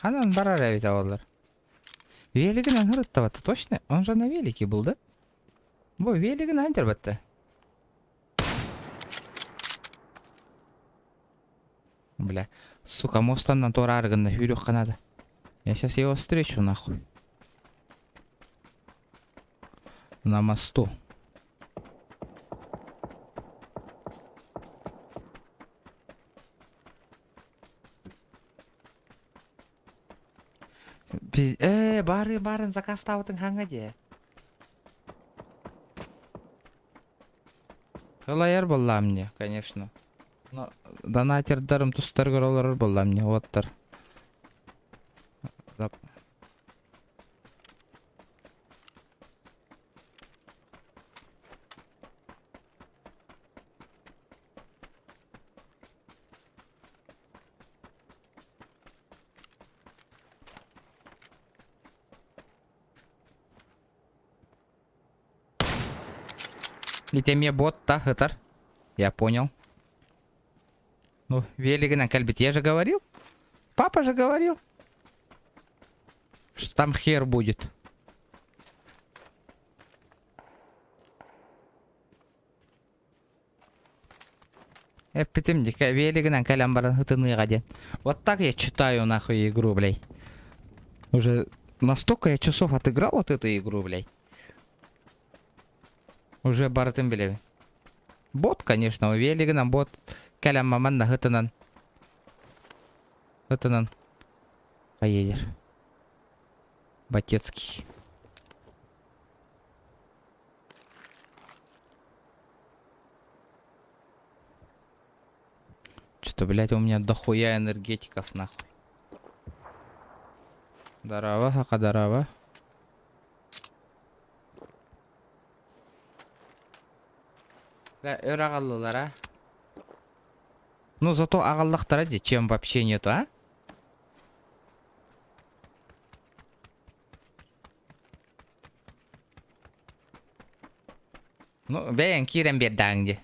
Ханан барар эбит оҕолор. Велигинэн ырыттабатта точно? Он же на велике был, да? Бу велигинэн батта. Бля, сука, мостаннан туораары гынна сүүрүөххэ наада. Я сейчас его встречу нахуй. На мосту. Э, бары барын заказтаабытыҥ хаҥа дии. Ылайар буоллаҕым мне, конечно. Но донатердарым тустарыгар олорор буоллаҕым мне, уоттар. Ити эмиэ бот та ытар. Я понял. Ну, велигинэн кэлбит. Я же говорил. Папа же говорил. Что там хер будет. Эппитим дии, велигинэн кэлэн баран ытыныаҕа диэн. Вот так я читаю нахуй игру, блядь. Уже настолько я часов отыграл вот эту игру, блядь. Уже барытын билэбин. Бот, конечно, велигинэн бот кэлэн маман ытынан. Ытынан. Поедешь. Батецкий. Что-то, блядь, у меня дохуя энергетиков, нахуй. Дарава, хака дарава. Да, өр аҕаллылар, а? Ну, зато аҕаллахтара дии, чем вообще нету, а? Ну, бэйэҥ киирэн биэрдэҕиҥ дии.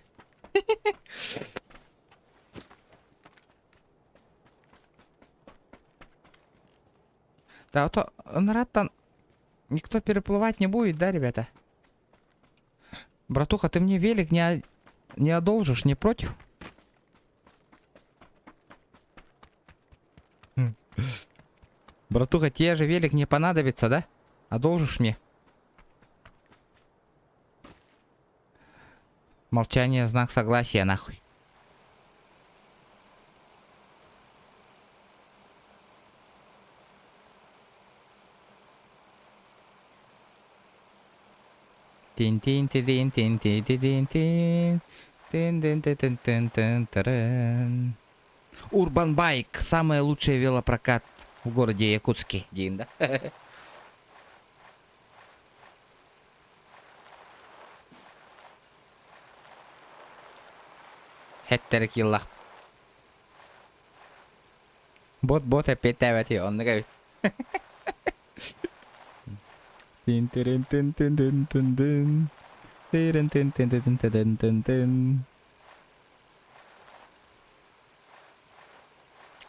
Да, а то ыныраттан никто переплывать не будет, да, ребята? Братуха, ты мне велик не одолжишь, не против? Братуха, тебе же велик не понадобится, да? Одолжишь мне? Молчание знак согласия, нахуй. Тин тин ти тин тин ти ти тин тин тин тин ти тин тин тин тирин. Урбан Байк, самый лучший велопрокат в городе Якутске, диин да. Хэттерик йыллах. Бот-бот эппиэттээбэти, оннук эбит. Тин тирин тин тин тин тин тин. Тирин тин тин тин тин тин тин тин.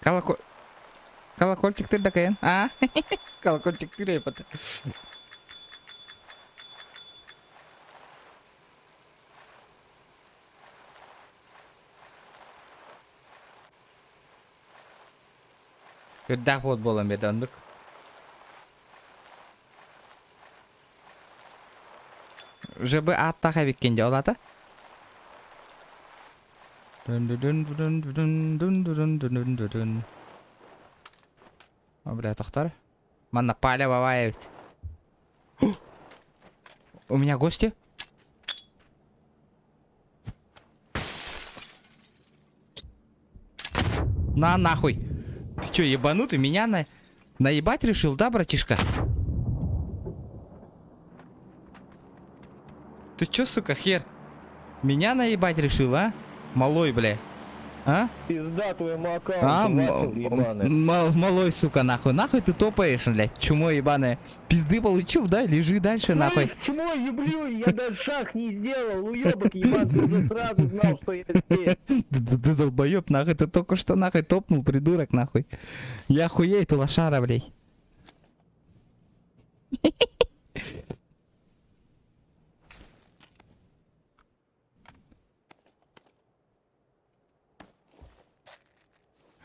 Колокол... Колокольчик ты дакайын. А? Колокольчик ты репата. Үрдээх буол буолан биэрдэ оннук. ЖБ ааттаах эбиккин дьэ ол аата? Дун-дун-дун-дун-дун-дун-дун-дун-дун. О, бля, тохтор. Манна Паля бабай эбит. У меня гости? На нахуй. Ты чё, ебанутый? Меня на... наебать решил, да, братишка? Ты чё, сука, хер? Меня наебать решил, а? Малой, бля. А? Пизда твоему аккаунту, А, Васил ебаный. малой, сука, нахуй. Нахуй ты топаешь, блядь, чмо ебаное. Пизды получил, да? Лежи дальше, нахуй. Слышь, чмо еблю, я даже шаг не сделал, уебок ебан, ты уже сразу знал, что я здесь. Ты, ты, ты долбоеб, нахуй, ты только что нахуй топнул, придурок, нахуй. Я хуею, ты лошара, блядь.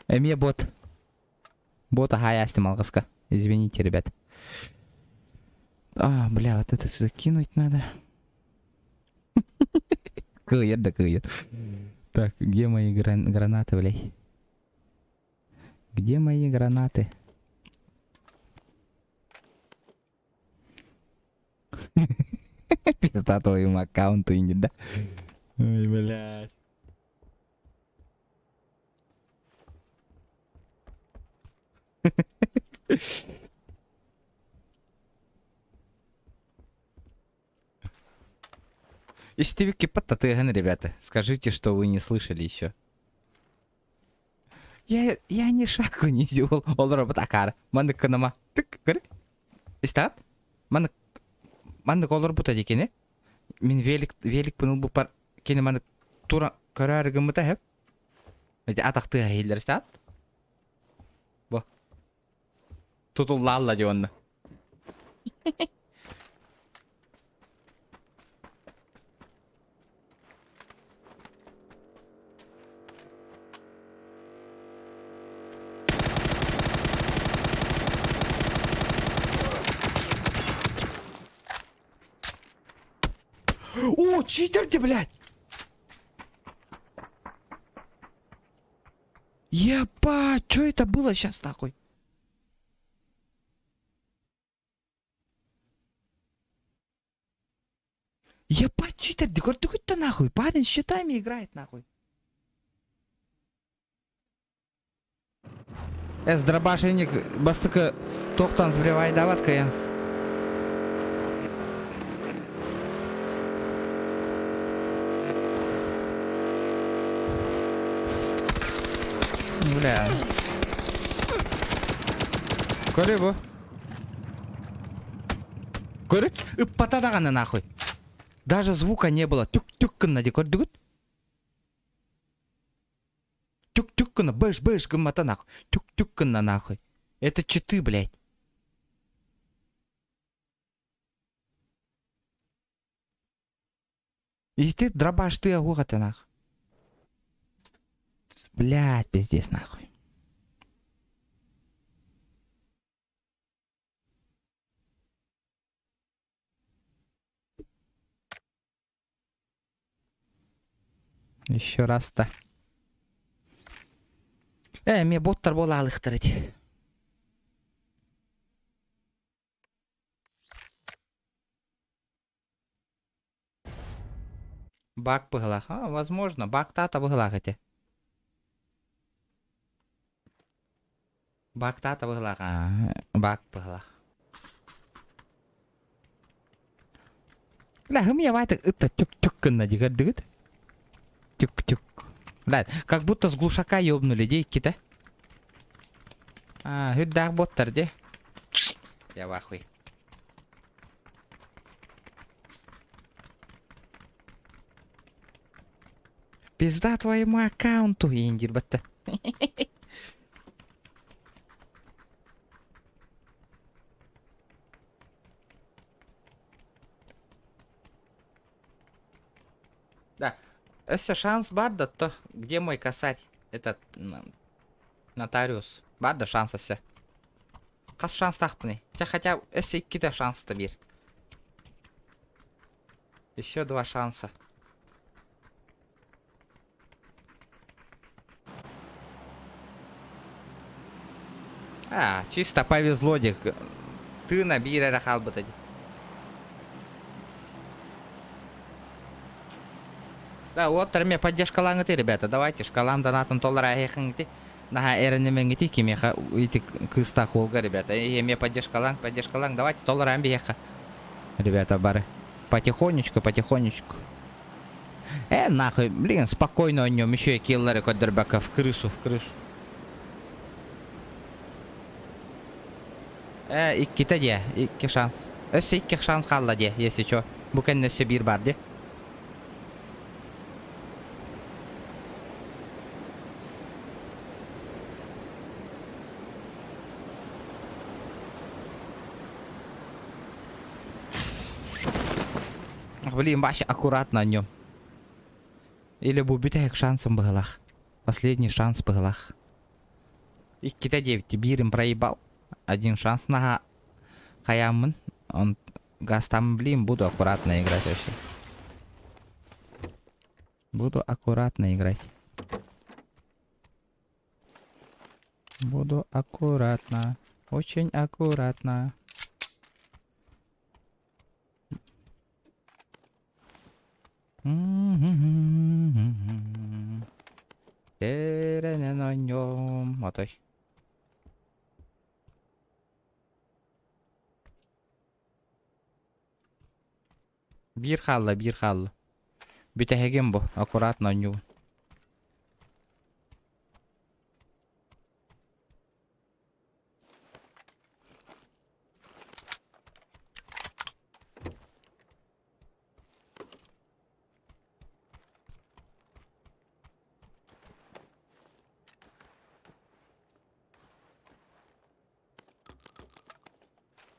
Эмиэ бот. Бот аһаайаастым алҕаска. Извините, ребят. А, бля, вот это закинуть надо. Кыайар да кыайар. Так, где мои гран гранаты, блядь? Где мои гранаты? Пизда твоему аккаунту, не да? Ой, блядь. Истибикки паттатыган, ребята. Скажите, что вы не слышали еще. Я, я ни шагу не сделал. Ол робот акар. Маннык кынама. Тык, көрі. Истат? Маннык, маннык олорбута дикини. Мин велик, велик бунул бупар. Кини маннык тура көрөр гыммыта хеп. Эти атахтыга хиллер истат? Бу. Тутуллаалла дионна. О, читер ты, блядь! Ебать, что это было сейчас нахуй? Ебать, читер, ты нахуй, парень с щитами играет нахуй. Эс дробашенник бастыкы тохтан сбривайдават кайын. Бля. Көрө бу. Көрө. Ыппата даҕаны нахуй. Даже звука не было. Түк-түк гынна дии көрдүгүт? Түк-түк гына, быш-быш гыммата нахуй. Түк-түк гынна нахуй. Это читы, блядь. И ты дробаш ты агуха нахуй. Блядь, пиздец нахуй. Еще раз-то. Э, эмиэ боттар буола алыхтар ити. Баг быһылаах. А, возможно, багтаата быһылаах ити. Бактаата быһылаах бак быһылаах. Бля, хым я ытта түк-түк гынна дии көрдүгүт? Түк-түк. Бля, как будто с глушака ёбнули дии иккитэ. А, үрдээх боттар дии. Я в ахуй. Пизда твоему аккаунту, индир батта. Да. Өссө шанс бар да то. Где мой косарь? Этот нотариус. Бар да шанс өссө. Хас шанстаахпыный? Чэ хотя өссө иккитэ шанста биир. Еще два шанса. А, чисто повезло дик. Тыына биир эрэ хаалбыта дии. Да, вот мне поддержкалааҥҥытый, ребята. Давайте шкалам донатын толларааһыахыҥҥытый. Наһаа эрэнэмэҥҥитий кимиэхэ ити кыыстаах уолга, ребята. Эмиэ поддержкалааҥ, поддержкалааҥ. Давайте толлараан биһиэхэ. Ребята, бары. Потихонечку, потихонечку. Э, нахуй, блин, спокойно о нем еще и киллеры көрдөрбөккө в крышу, в крышу. Э, иккитэ диэ, икки шанс. Өссө икки шанс хаалла диэ, если чё. Бу кэннэ өссө биир бар диэ. Блин, вообще аккуратно о нем. Или бу бүтэһик шансым быһылах. Последний шанс быһылах. Иккитэ диэбитти, биирин проебал. Один шанс наһаа хайааммын. Он гастам, блин, буду аккуратно играть вообще. Буду аккуратно играть. Буду аккуратно. Очень аккуратно. Сэрэнэн оонньуом отой. Биир хаалла, биир хаалла. Бүтэһигим бу, аккуратно оонньуубун.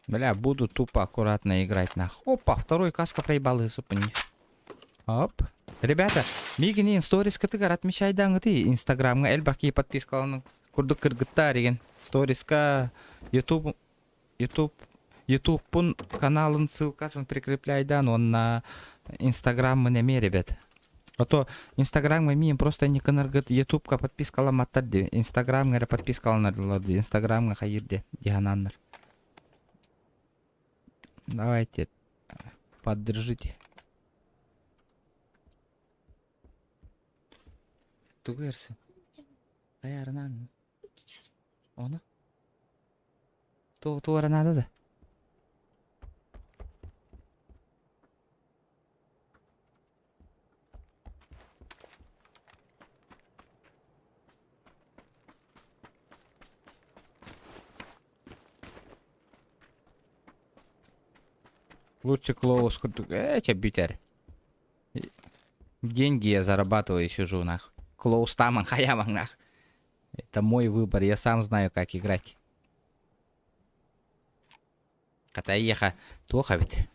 Бля, буду тупо аккуратно играть нах. Опа, второй каска проебал из Оп. Ребята, миигин сторискытыгар отмечайдааҥҥытый инстаграмҥа элбэх киһи подпискаланан курдук кыргыттаар игин сториска ютуб ютуб ютубпун каналын ссылкатын прикрепляйдаан уонна инстаграммын эмиэ ребят а то инстаграмҥа миин просто не кынаргыт ютубка подпискаламматтар дии инстаграмҥа эрэ подпискаланарлар дии инстаграмҥа хайыыр дии дьаһанааннар давайте поддержите тугу эрсин хайаарынан ону туора наада да Лучше Клоус курдук. Э, чэ бүтэр. Деньги я зарабатываю и сижу нах. Клоус таман хаяман нах. Это мой выбор, я сам знаю, как играть. Хата эйиэхэ туох эбит?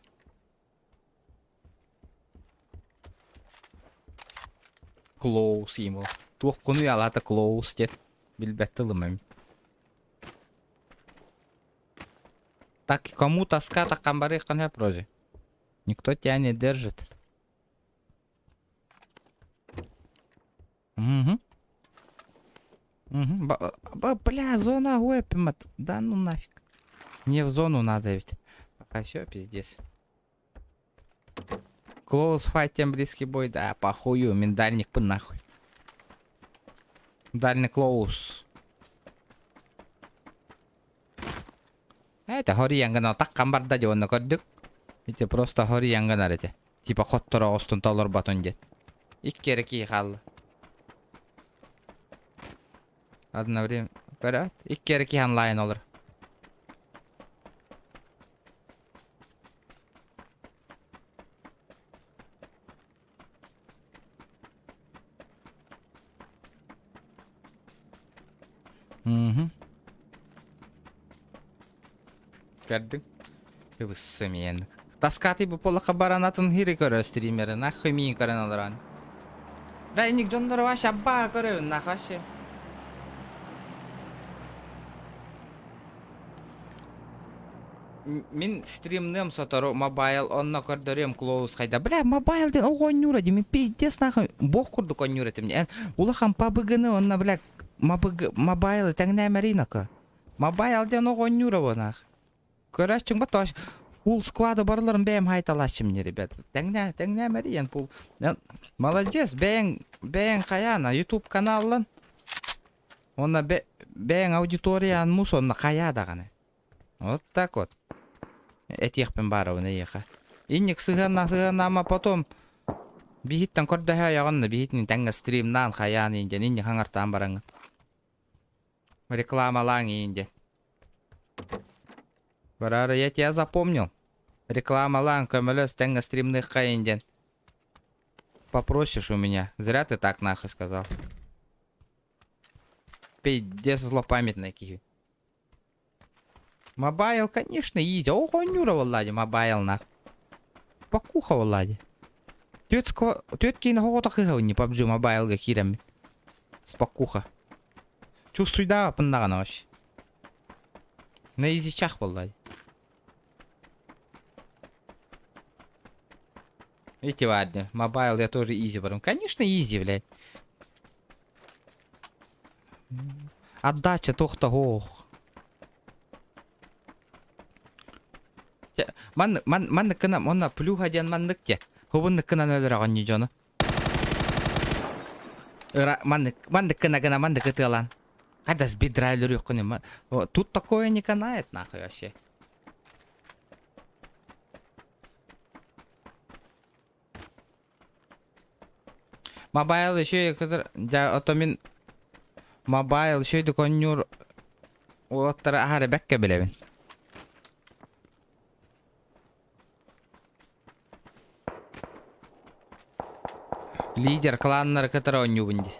Close ему. Туох кунуй алата close диэн билбэт тылым эми. Так кому тоска таккан барыаххын сөп вроде. Никто тебя не держит. Угу. Угу. Бля, зона уэпимат. Да ну нафиг. Мне в зону надо ведь. Пока все, пиздец. Close fight, тем близкий бой. Да, похую, миндальник бы нахуй. Дальний close. Это хоруйан гына таххан барда дии онно көрдүк. Ити просто хоруйан гынар ити. Типа хотторо оҕустун толорботун диэн. Икки эрэ киһи хаалла. Одновременно. Көрөөт. Икки эрэ киһи онлайн олор. Мгм. Көрдүҥ? Ыбыссы миэн. Таскаатый бу полаха баран атын хири көрөр стримеры, нахуй миин көрөн олорон. Да инник дьоннору вообще аббаа көрөбүн, нахуй вообще. Мин стримныам сотору мобайл онно көрдөрүөм клоус хайда. Бля, мобайл диэн оҕо оонньуура дии, мин пиздец нахуй бог курдук оонньуур этим. Эн улахан пабыгыны онно бля мабыг мобайл тэҥнээмэрий ноко. Мобайл диэн оҕо оонньуура бу нах. Көрөөччүҥ ба тош фулл сквада барыларын бэйэм хайталааччым не ребят. Тэҥнээ тэҥнээмэрий эн фулл. Молодец, бэйэҥ бэйэҥ хайаана YouTube каналлан. Онно бэйэҥ аудиториян мус онно хайаа даҕаны. Вот так вот. Этиэхпин баарабын эйиэхэ. Инник сыһыанна сыһыаннаама потом биһиттэн көрдөһө ойоҕонно биһитин тэҥҥэ стримнаан хайаан иин диэн инник хаҥартаан бараҥҥын. Рекламалааҥ иин диэн. Бараары я тебя запомнил. Рекламалаан көмөлөс тэҥҥэ стримныахха иин диэн. Попросишь у меня. Зря ты так нахуй сказал. Пиздец злопамятный киһи. Мобайл, конечно, изи. О, оонньуура буолла мобайл нах. Спокуха буолла Түөрт киинэ оҕото кыһабын PUBG мобайлга киирэммин. Спокуха. Чувствуйдаабаппын даҕаны вообще. На изичах буолла Видите, ладно, мобайл я тоже изи барым. Конечно, изи, блядь. Отдача туох ох. Ман ман маннык гына онно плюха диэн маннык те. Хубуннык гынан өлөрөҕүн ньи дьону. Ыра маннык маннык гына гына маннык ытыалаан. Хайда с бедра өлөрүөххүнүй. Тут такое не канает нахуй вообще. Мобайл еще дьэ ото мин мобайл үчүгэйдик оонньуур уолаттары аһара бэккэ билэбин. Лидер кланнары кытары оонньуубун дии.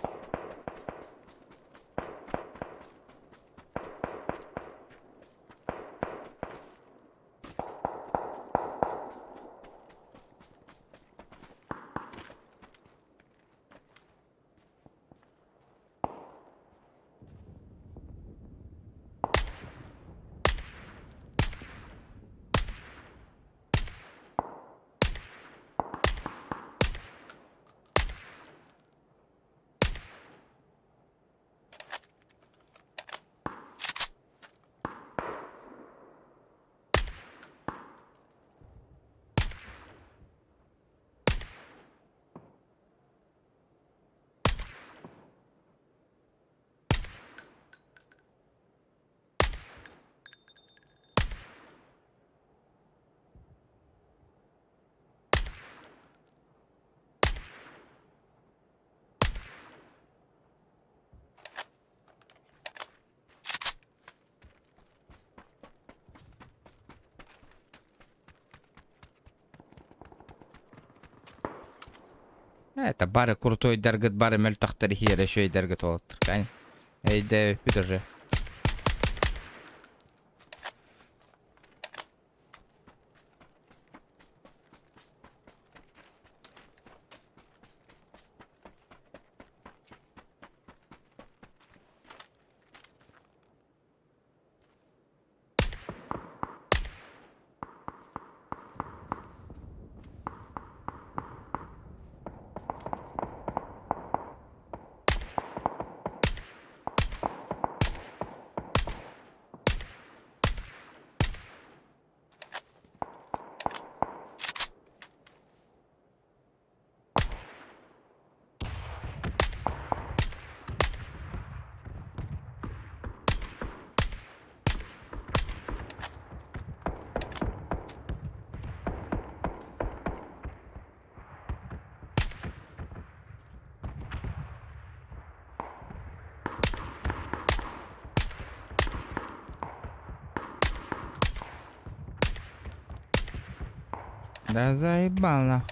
Это бары крутойдаргыт, бары мөлтөхтөр иһиэрэ үчүгэйдэргит уолаттар. Өйдөөбүппүт уже. Да заебал нах.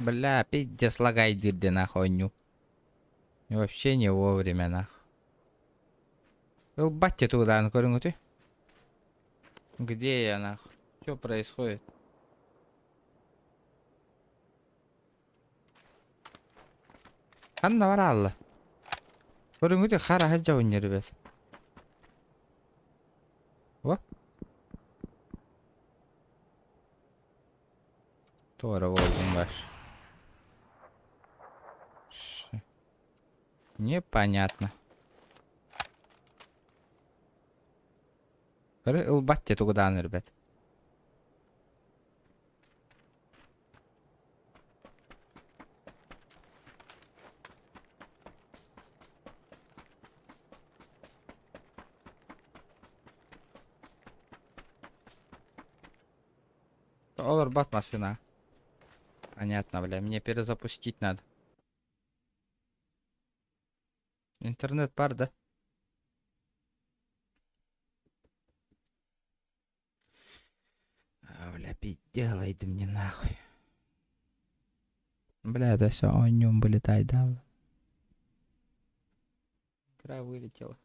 Бля, пиздец лагай дирде нахуй онньуу. Вообще не вовремя нах. Ылбат тутудаан көрүҥүтүй. Где я нах? Что происходит? Ханна бараалла? Көрүҥүтүй хара сылдьабын ребят. Во. Туора буоллум баш. Непонятно. Көрө ылбат те тугудаан ребят. Олорбот массыына. Понятно, бля, мне перезапустить надо. Интернет бар, да? А, бля, делай ты мне нахуй. Бля, это все о нем вылетай, да? Игра вылетела.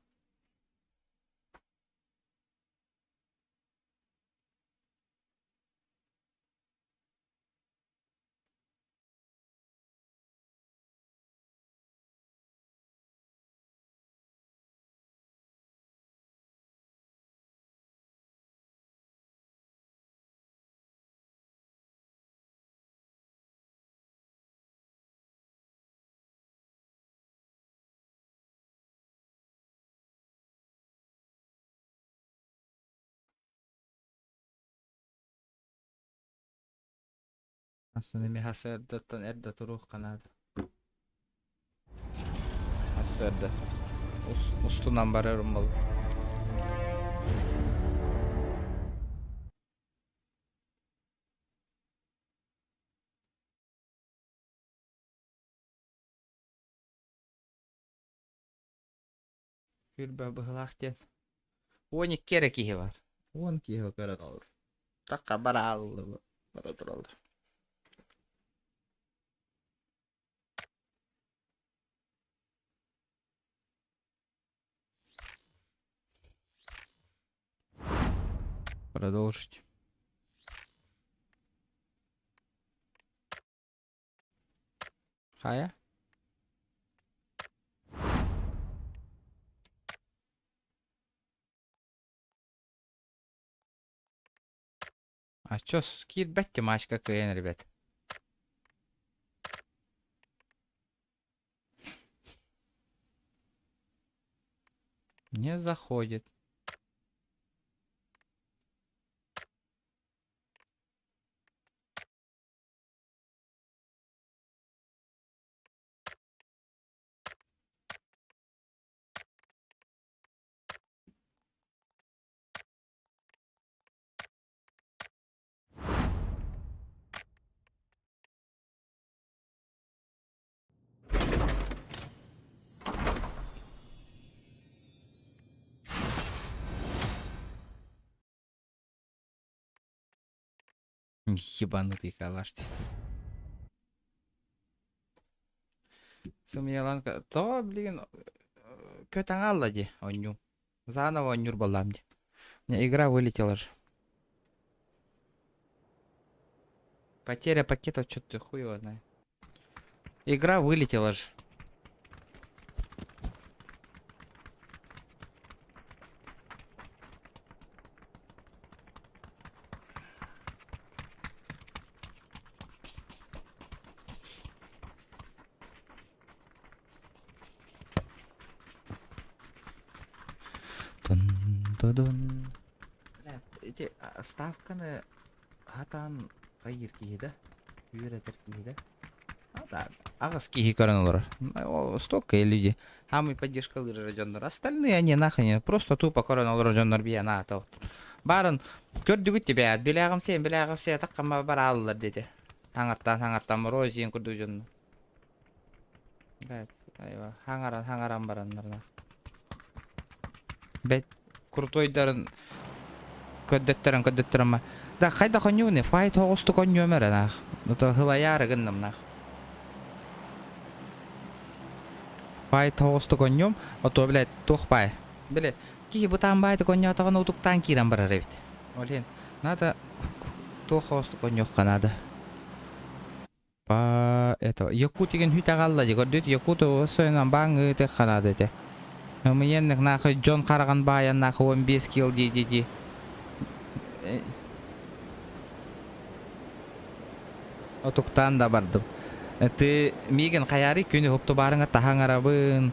Астына эмиэ сарсыардаттан эрдэ туруохха наада. Сарсыарда устунан барарым буолла. Күлбэ быһылаах диэн. 12 эрэ киһи бар. 10 киһи көрөн олорор. Такка барааллы бара тураллар. Продолжить. Хайа? А чё, киирбэт темачка кыайан, ребят. Не заходит. Ебанутый калаш Сымыйалаан тоҕо билигин көтөн хаалла дии оонньуу. Заново оонньуур буоллаҕым дии. У меня игра вылетела же. Потеря пакетов, что ты хуй его знает. Игра вылетела же. Тун-тудун. Бля, эти ставканы хатаан хайыыр киһи да, үөрэтэр киһи да. А так, аҕыс киһи көрөн олорор. Столько люди. Самый поддержкалыыр дьоннор. Остальные они нахуй не, просто тупо көрөн олорор дьоннор биэ наата. Барын көрдүгүт тибээт, билээҕим сиэн, билээҕим сиэн, таххама барааллар диэти. Хаҥартан хаҥартан морозиен курдук дьоннор. Хаҥаран хаҥаран бараннар Бэт крутойдарын көрдөттөрөн көрдөттөрөн ма. Да хайдах онньууни файт оҕустук онньуом эрэ наах. То хылайаары гынным наах. Файт оҕустук онньуом, ото блядь туох баай. Били киһи бытаан баайтык онньоотоҕуна утуктаан киирэн барар эбит. Ол иһин надо туох оҕустук онньуохха наада. Па это Якутигин хүтэҕалла дии көрдүт Якут сойунан бааҥҥы ханаада этэ. Ымыйаннык нахуй дьон хараҕын баайан нахуй 15 килл дии дии дии. Отуктаан да бардым. Ты миигин хайаарый күнү уһуктубаарыҥа таһаҥарабын,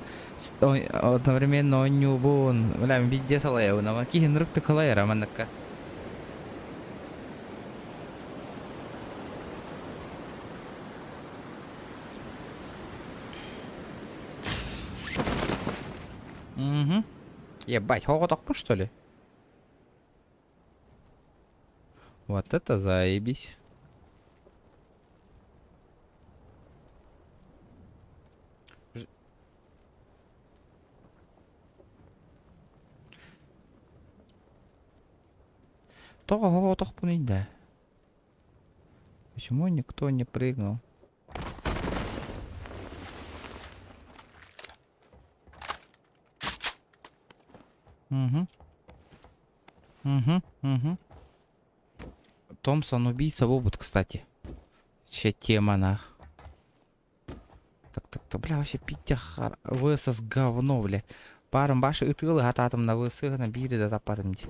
одновременно оонньуубун, бля видео салайабын, ама киһи ынырыктык кылайара манныкка. Угу. Ебать, хоҕотохпун что ли? Вот это заебись. Тоҕо оһоҕотохпунуй да? Почему никто не прыгнул? Угу. Угу, угу. Томпсон убийца обут, кстати. Че тема нах. Так, так, так, бля, вообще пиття ВСС говно, бля. Парым башы ытыылы хатаатым на ВС-гына биири да таппатым дии.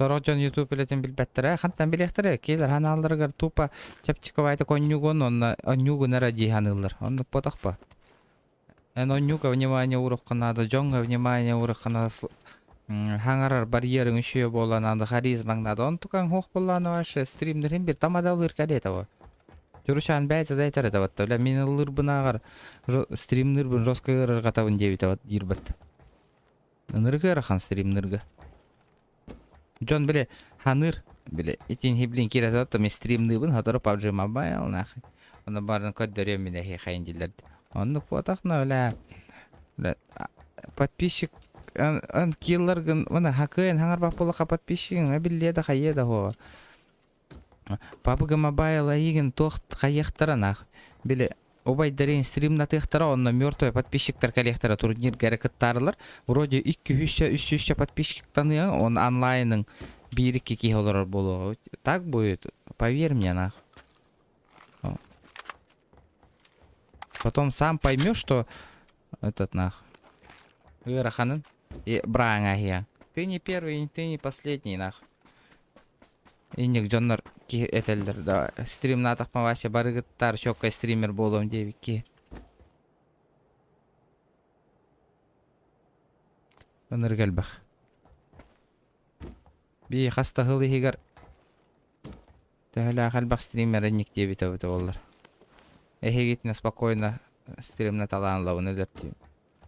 Сорох дьон YouTube үлэтин билбэттэрэ, хантан билиэхтэрэ, киэлэр ханаалларыгар тупо чэпчэки конньугун онно онньугун эрэ дии саныыллар. Оннук буотахпа. Эн онньуга внимание уурукка наада, дьоҥҥо внимание уурукка наада, хаҥарар барьерыҥ үчүгэй буолла наада, харизмаҥ наада. Онтукаҥ суох буоллаҕына вообще стримнэрин бир тамадалыыр кэриэтэ бу. Дьуручаан бэйэтэ да этэр этэ батта. Бля, мин ыллыырбынааҕар стримныырбын жестко ыарырҕатабын диэбитэ вот диирбэт. Ынырык ыарахан стримнырга. Дьон били ханыыр били итин хиблин киирэ то мен стримныыбын сотору PUBG Mobile нахуй. Оны барын көрдөрүөм мин эһиэхэйин дииллэр. Оннук буотахна бля подписчик ан килларгын мына хакыйын хаҥарбах буоллахха подписчигиҥ биллиэ да хайыа да хуоҕа. PUBG Mobile эйигин туох хайыахтара нах били убайдарын стримнатыахтара онно мертвый подписчиктар кэлиэхтэрэ турнирга эрэ кыттаарылар вроде икки үсчэ үс сүүсчэ подписчиктаныаҥ он онлайның биир икки киһи олорор буолуоҕа так будет поверь мне нах потом сам поймешь что этот нах ыараханын и браҥа иһиэҥ ты не первый ты не последний нах Инник дьоннор киһи этэллэр да стримнаатахпына вообще барыгыттаар чоккай стример буолуом диэбикки. Ынырык элбэх. Бии хас да сыл иһигэр төһөлөөх элбэх стример инник диэбитэ эбитэ буоллар. Эһигитинэ спокойно стримна талаан ылабын өлөртүүм.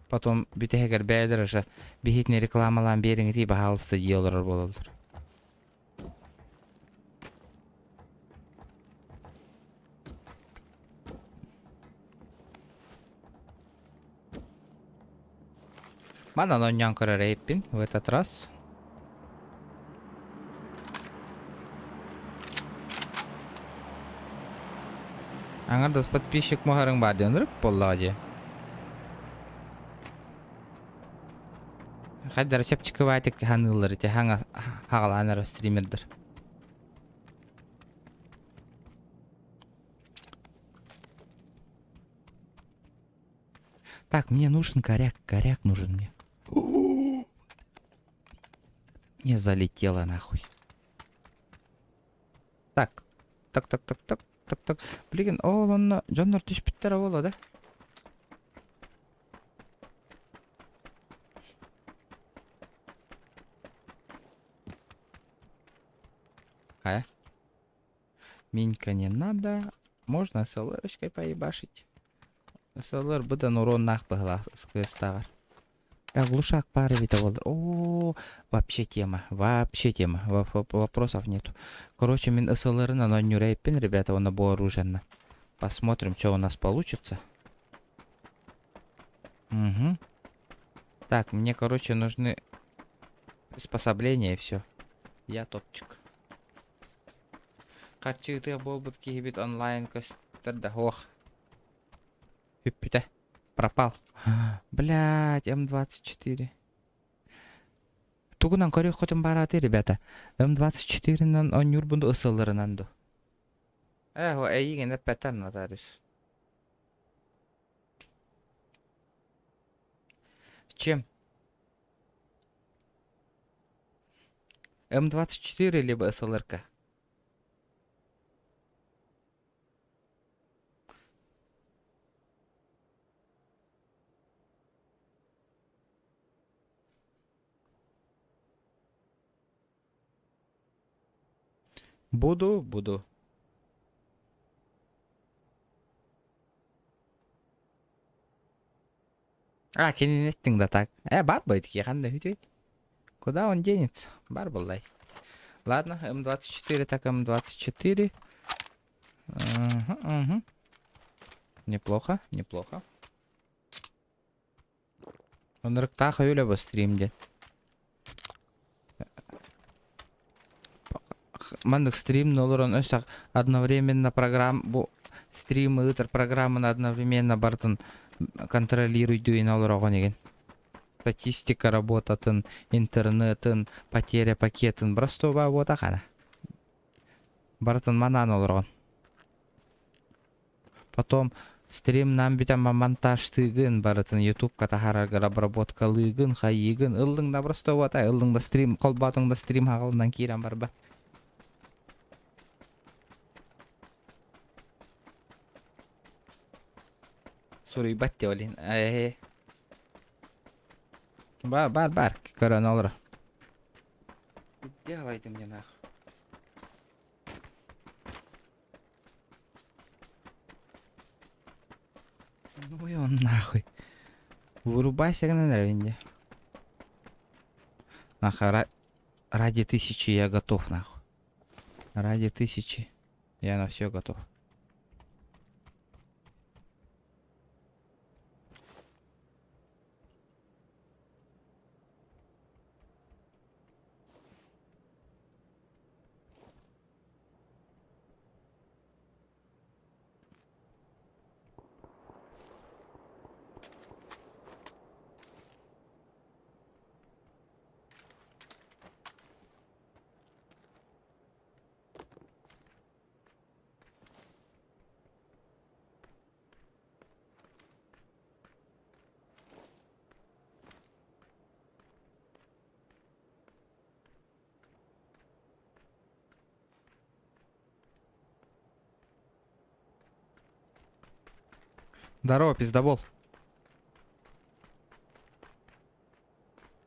Потом бүтэһигэр бэйэлэр уже биһитини рекламалаан биэриҥитий баһаалыста дии олорор буолаллар. Манан оонньоон көрөр эбиппин в этот раз. Аҥардас подписчик муһарыҥ баар диэн ырык буоллаҕа дии. Хайдара чэпчэки баайтык ханыыллар ити хаҥа хаҕалаан эрэ стримердэр. Так, мне нужен коряк, коряк нужен мне. Мне залетело нахуй. Так, так, так, так, так, так. Билигин ол онно дьоннор түспүттэрэ буолуо да? Хайа? Минька не надо. Можно СЛРочкой поебашить. СЛР быдан уроннаах быһылаах кыастааҕар. Глушак пары эбитэ буоллар. О, вообще тема, вообще тема. Вопросов нету. Короче, мин СЛРынан оонньуур ребята, уонна бу оружиенно. Посмотрим, что у нас получится. Угу. Так, мне, короче, нужны приспособления и все. Я топчик. Харчы буолбут киһибит онлайн көстөр да ох. Бүппүтэ. Пропал. Блять, М24. Тугунан көрүөххүтүн баараты, ребята. М24-нан оонньуурбун ысылларынан ду. Э, эйигин эппэтэр нотариус. Чем? М24 либо СЛРК? Буду, буду. А, кинини эттиҥ да так. Э, бар байтики, ханна үтүй. Куда он денется? Бар буллай. Ладно, М24 так М24. Угу, угу. Неплохо, неплохо. Ынырыктаах өйүлэ бу стрим диэн. Маннык стрим олорон өссө одновременно программ бу стрим ыытар программаны одновременно барытын контролируйдуйун олороҕун игин. Статистика работатын, интернетын, потеря пакетын просто буота хана. Барытын манаан олороҕун. Потом стримнаан бүтэн монтажтыыгын, барытын ютубка таһаараргар обработкалыыгын, хайыыгын, ыллыҥ да просто буота, ыллыҥ да стрим, холбоотуҥ да стрим хаҕылынан киирэн барба. Суруйбат дии ол иһин. Ээ. Бар, бар, бар, көрөн олоро. Делайте мне нахуй. Ну и он нахуй. Вырубайся гынан эрэ Нахуй, ради тысячи я готов, нахуй. Ради тысячи я на все готов. Здорово, пиздобол.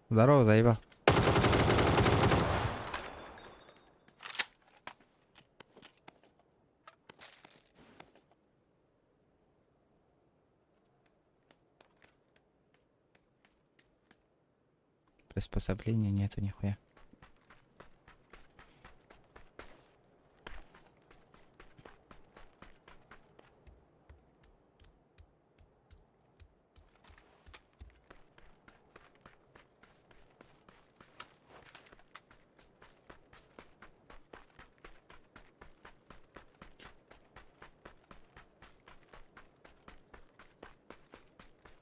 Здорово, заебал. Приспособления нету нихуя.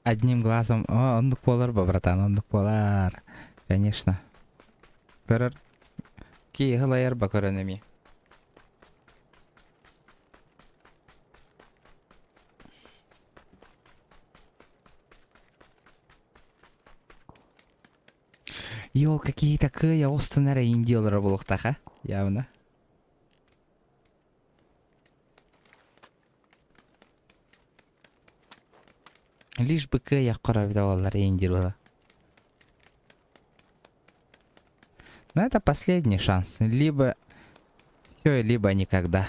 Одним глазом. О, оннук буолар ба, братан, оннук буолар. Конечно. Көрөр. Киһи ылайар ба көрөн эмиэ. Йол, какие такие остын эрэ индиялара буолуохтаах, а? Явно. Лишь бы кыайа эбитэ буоллар иин диир буолар. Но это последний шанс. Либо все, либо никогда.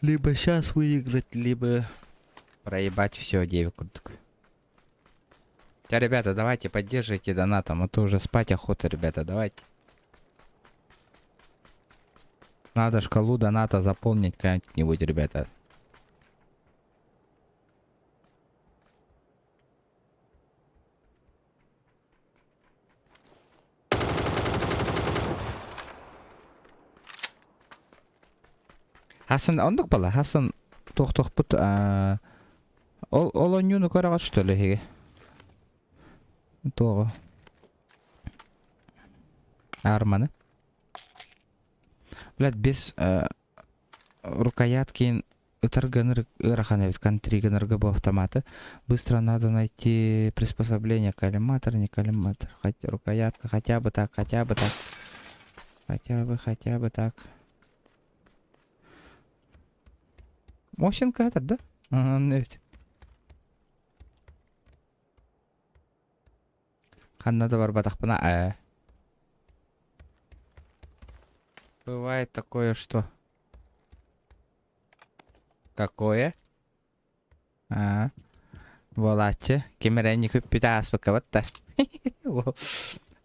Либо сейчас выиграть, либо проебать все, девять курдук. Да, ребята, давайте поддерживайте донатом, а то уже спать охота, ребята, давайте. Надо шкалу доната заполнить как-нибудь, ребята. Хасан оннук буолла. Хасан туох-туохпут ол ол оонньууну көрөҕүт что ли эһиги? Туоҕу? Арманы. Блядь, без рукоятки ытар гыныр ыарахан эбит контри гынырга бу автоматы. Быстро надо найти приспособление. Коллиматор, не коллиматор. Хотя рукоятка, хотя бы так, хотя бы так. Хотя бы, хотя бы так. Мосинка этот, да? Ага, эбит. Ханна да барбатахпына ээ. Бывает такое, что... Какое? Аа. Буолааччы. Ким эрэ инники үппүтэ ааспыкка батта.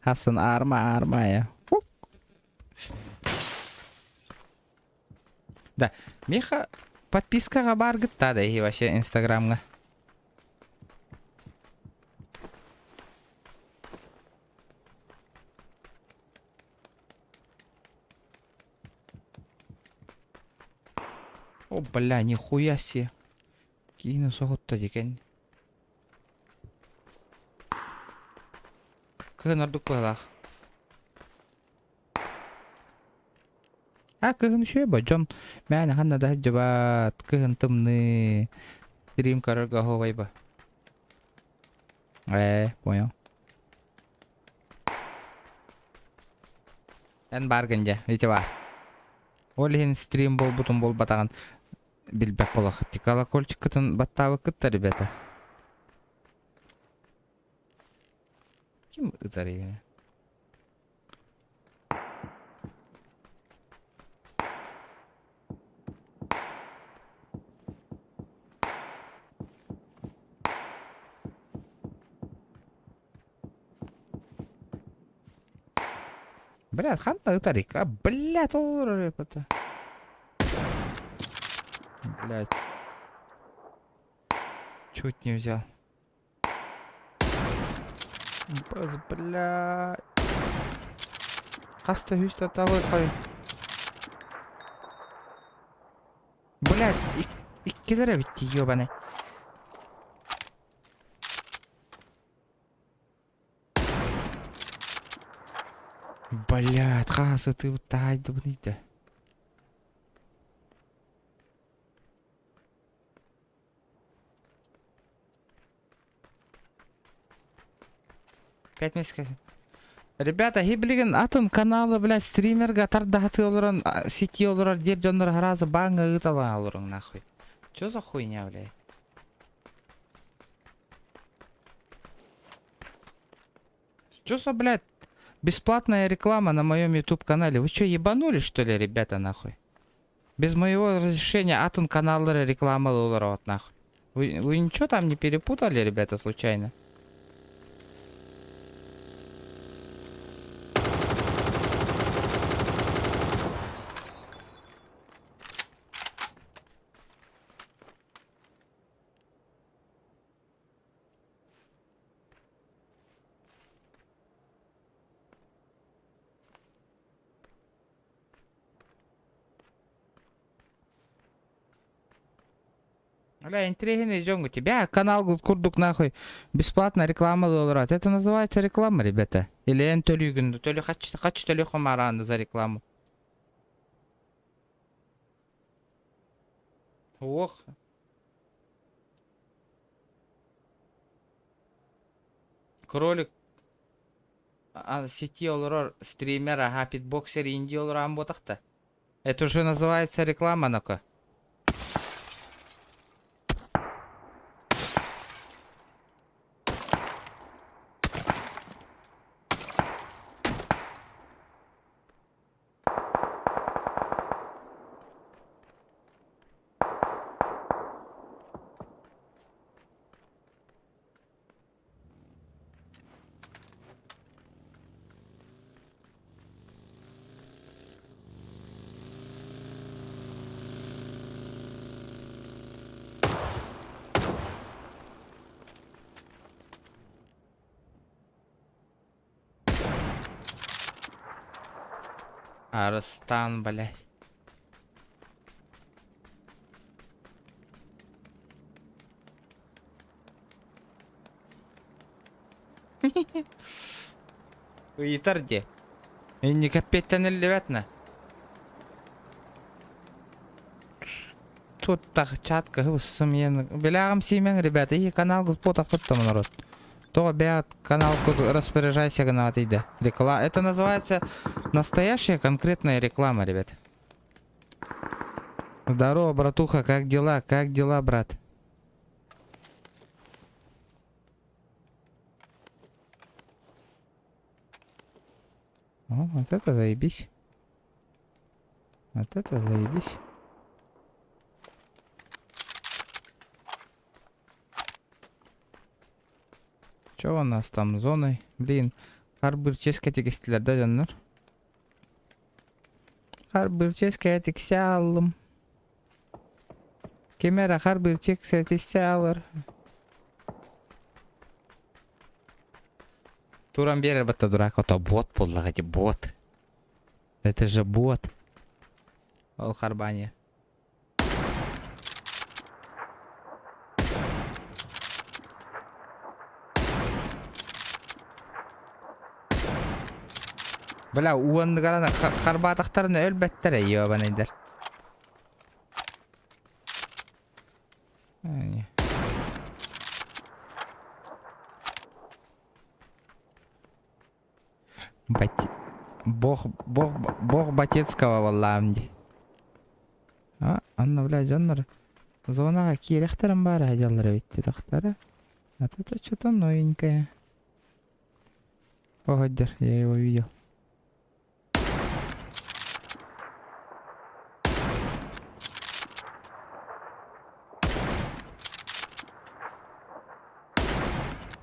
Хасан арма арма Да, Миха подпискаҕа бааргыт да и вообще инстаграмҥа. О, бля, нихуя себе. Киинэ соһутта диэн. Кыһын ордук быһалаах. А кыһын үчүгэй бо дьон мээнэ ханна да сылдьыбат кыһын тымныы стрим көрөргө оһуобай бо. Ээ, понял. Эн бааргын дьэ, ити баар. Ол иһин стрим буолбутун буолбатаҕын билбэт буолаххыт. Колокольчиккытын баттаабыккыт да, ребята. Ким ытар игини? Блядь, ханна ытарик. А, блядь, ол это. Блядь. Чуть не взял. Бля. Хаста үстэ тавы кой. Блядь, иккилэрэ битти, ёбаный. Блядь, хас ты таайдыбын да. Пять месяцев. Ребята, билигин атын каналы, блядь, стримерга тардаһаты олорон, сети олорор диир дьоннор сразу баҥҥа ыыталаан олоруҥ нахуй. Чё за хуйня, блядь? Чё за, блядь, бесплатная реклама на моем YouTube канале? Вы чё, ебанули, что ли, ребята, нахуй? Без моего разрешения атын каналлары реклама олорор нахуй. Вы ничего там не перепутали, ребята, случайно? Бля, интриги идем у тебя канал курдук нахуй бесплатно реклама олорор. Это называется реклама, ребята. Или эн төлүүгүн, төлүү хочу, хочу төлүү за рекламу. Ох. Кролик. Сети олорор стример, ага, питбоксер инди олорон буотахта. Это уже называется реклама, ну-ка. Арыстан, блядь. Ыйытар дии. Инники эппиэттэниллибэт на. Тут так чат кыһы Белягым сиимэҥ, ребята, и канал потахпыт там народ. То бят канал распоряжайся гына да. Реклама. Это называется настоящая конкретная реклама, ребят. Здорово, братуха, как дела? Как дела, брат? О, вот это заебись. Вот это заебись. Чё у нас там зоной? Блин, харбыр ческа тигистилер да дьоннор? Харбыр ческа тиксе аллым. Кемера харбыр ческа тиксе алыр. Туран биэрэр батта дурак, ото бот буоллаҕа дии, бот. Это же бот. Ол харбание. Бля, уонныгарана харбаатахтарына өлбөттөр ёбанайдар. Бат... Бог, бог, бог Батецкого буоллаҕым дии. А, анна, бля, дьоннор зонаҕа киирэхтэрин баара сылдьаллар эбит дии А это что-то новенькое. Погоди, я его видел.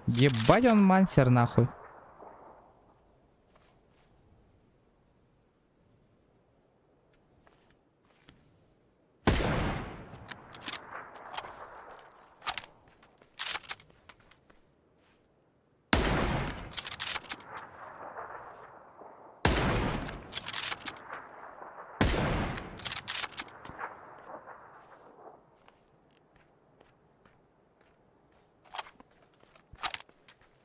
Ебать он мансер нахуй.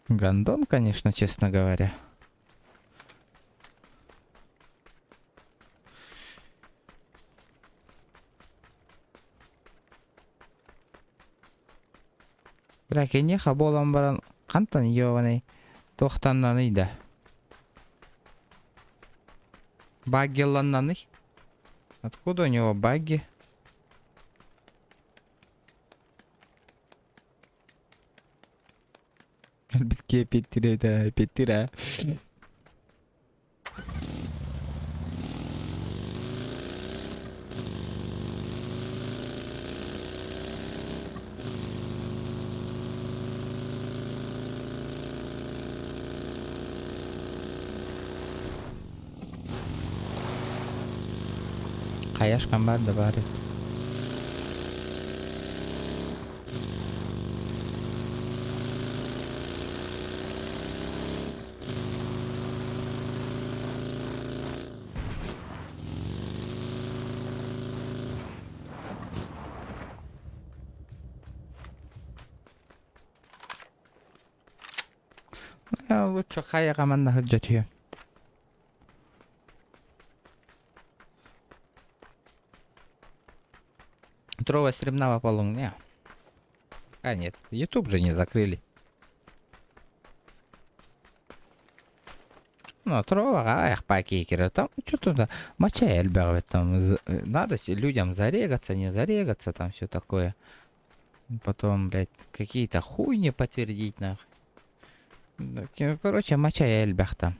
Гандон, конечно, честно говоря. Бля, киниэхэ буолан баран хантан ёбаный туохтаннаный да? Баггиланнаный? Откуда у него багги? Бизге петтире петтире. Хайашкам бар да бар эбит. Лучше хайаҕа манна сылдьа түһүөм. Трова стремнава по луне. А нет, YouTube же не закрыли. Ну, трова там что-то моча там надо людям зарегаться, не зарегаться, там все такое. Потом, блядь, какие-то хуйни подтвердить, нахуй. Короче, моча эльбэх там.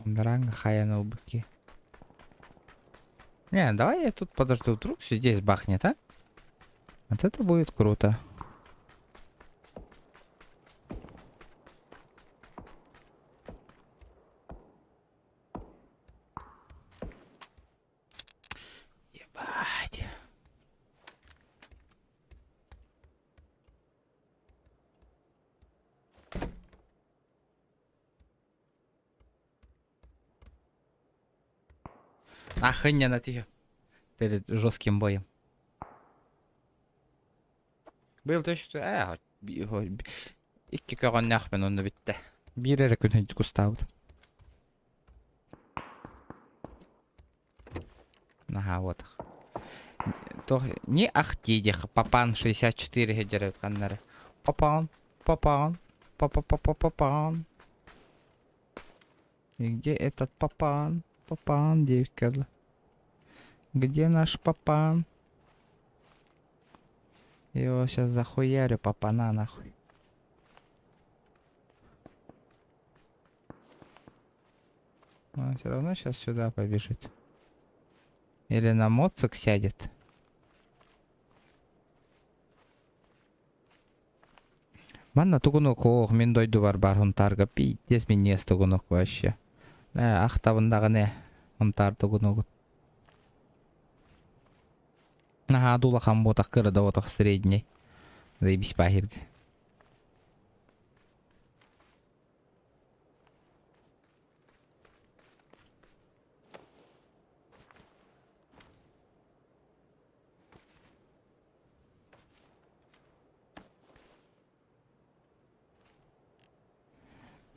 Дранга хаяна быки. Не, давай я тут подожду, вдруг здесь бахнет, а? Вот это будет круто. Ебать. Охрененно тебе. Перед жестким боем. Был то что икки көҕөннөөхпүн онно бүттэ. Биир эрэ күн кустаабыт. Ага, вот. Тох не ахтидих, папан 64 хедерет каннары. Папан, папан, папа папа папан. И где этот папан? Папан, девка. Где наш папан? Его сейчас захуярю, папана нахуй. Он все равно сейчас сюда побежит. Или на моцик сядет. Манна тугунок ох, мин дойду бар бар хунтарга пиздец мин не тугунок вообще. Э, ахтабындагы хунтар тугуногут. Наһаа дулахан буотах кыра да буотах средний. Заебись пахирга.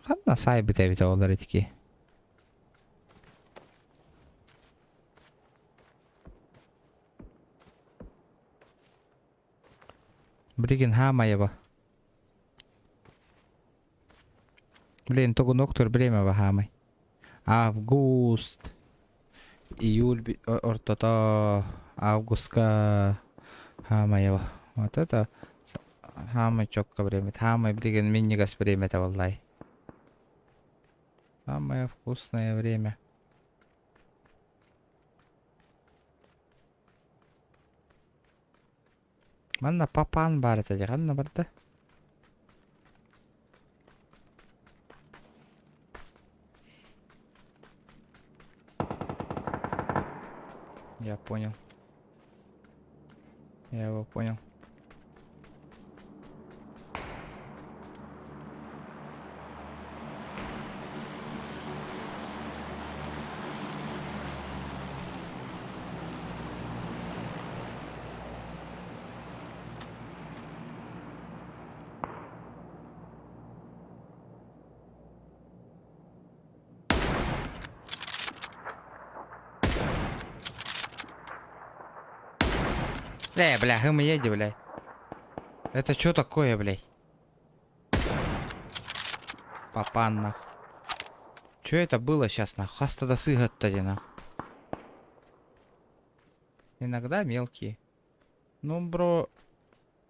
Ханна сайбыт эбит оҕолор итики. Билигин хаамайаба. Блин, тугунуктур время хаамай. Август. Июль ортото августка хаамайаба. Вот это хаамай чокко время. Хаамай билигин миннигас время валлай. Самое вкусное время. Манна папан бар это ханна барда. Я понял. Я его понял. Бля, бля, мы едем, бля. Это что такое, блядь? Папан, нахуй. Чё это было сейчас, нахуй? Хаста да сыгат нахуй. Иногда мелкие. Ну, бро,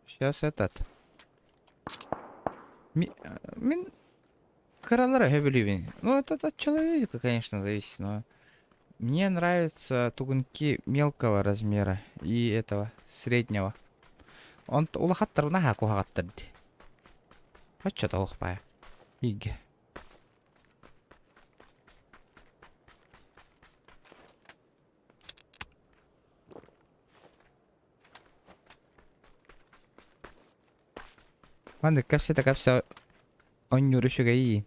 сейчас этот. Мин кыралара хөбүлүүбүн. Ну, это от человека, конечно, зависит, но... Мне нравятся тугунки мелкого размера и этого среднего. Он улахаттар наһаа куһаҕаттар дии. Оччо тоох баа. Иге. Маннык кэпсэтэ кэпсэ онньуур үчүгэйиин.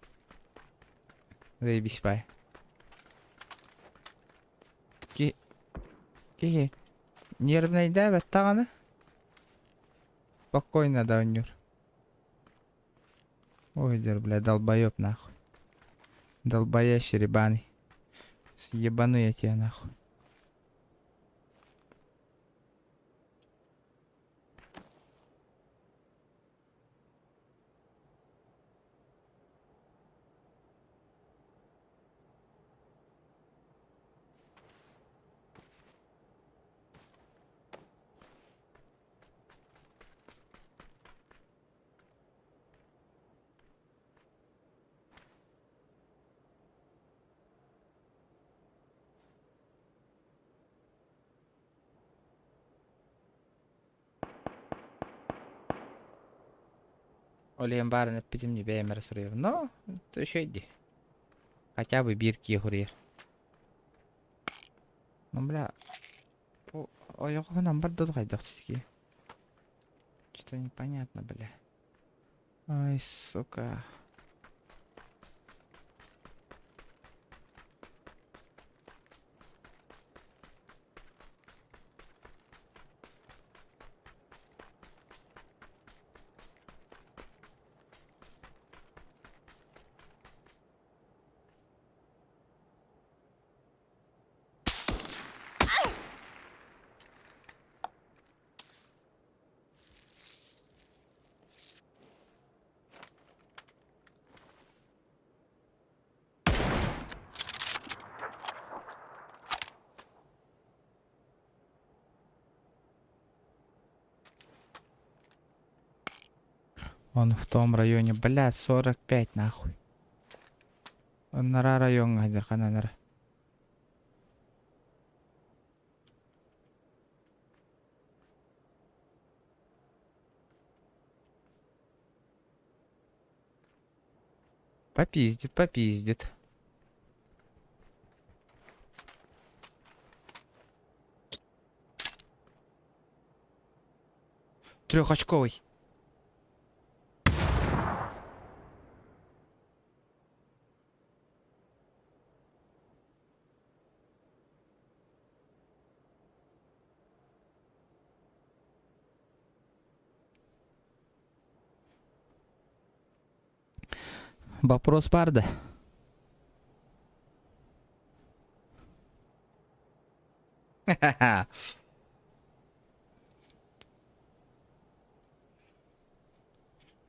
Заебись бай. Ки киһи нервнэйдээбэт даҕаны. Спокойно да оонньуур. Ой, дер, бля, долбоеб нахуй. Долбоящий ребаный. Съебану я тебя нахуй. Ол иһин баарын эппитим дии бэйэм эрэ суруйабын. Но еще иди. Хотя бы биир киһи суруйар. Ну, бля, ойоҕоһунан барда хайдах түсүкүйэ. Что-то непонятно, бля. Ай, сука. Он в том районе, блядь, 45 нахуй. Нара райоҥҥа сылдьар ханан эрэ. Попиздит, попиздит. Трехочковый. Вопрос баар да?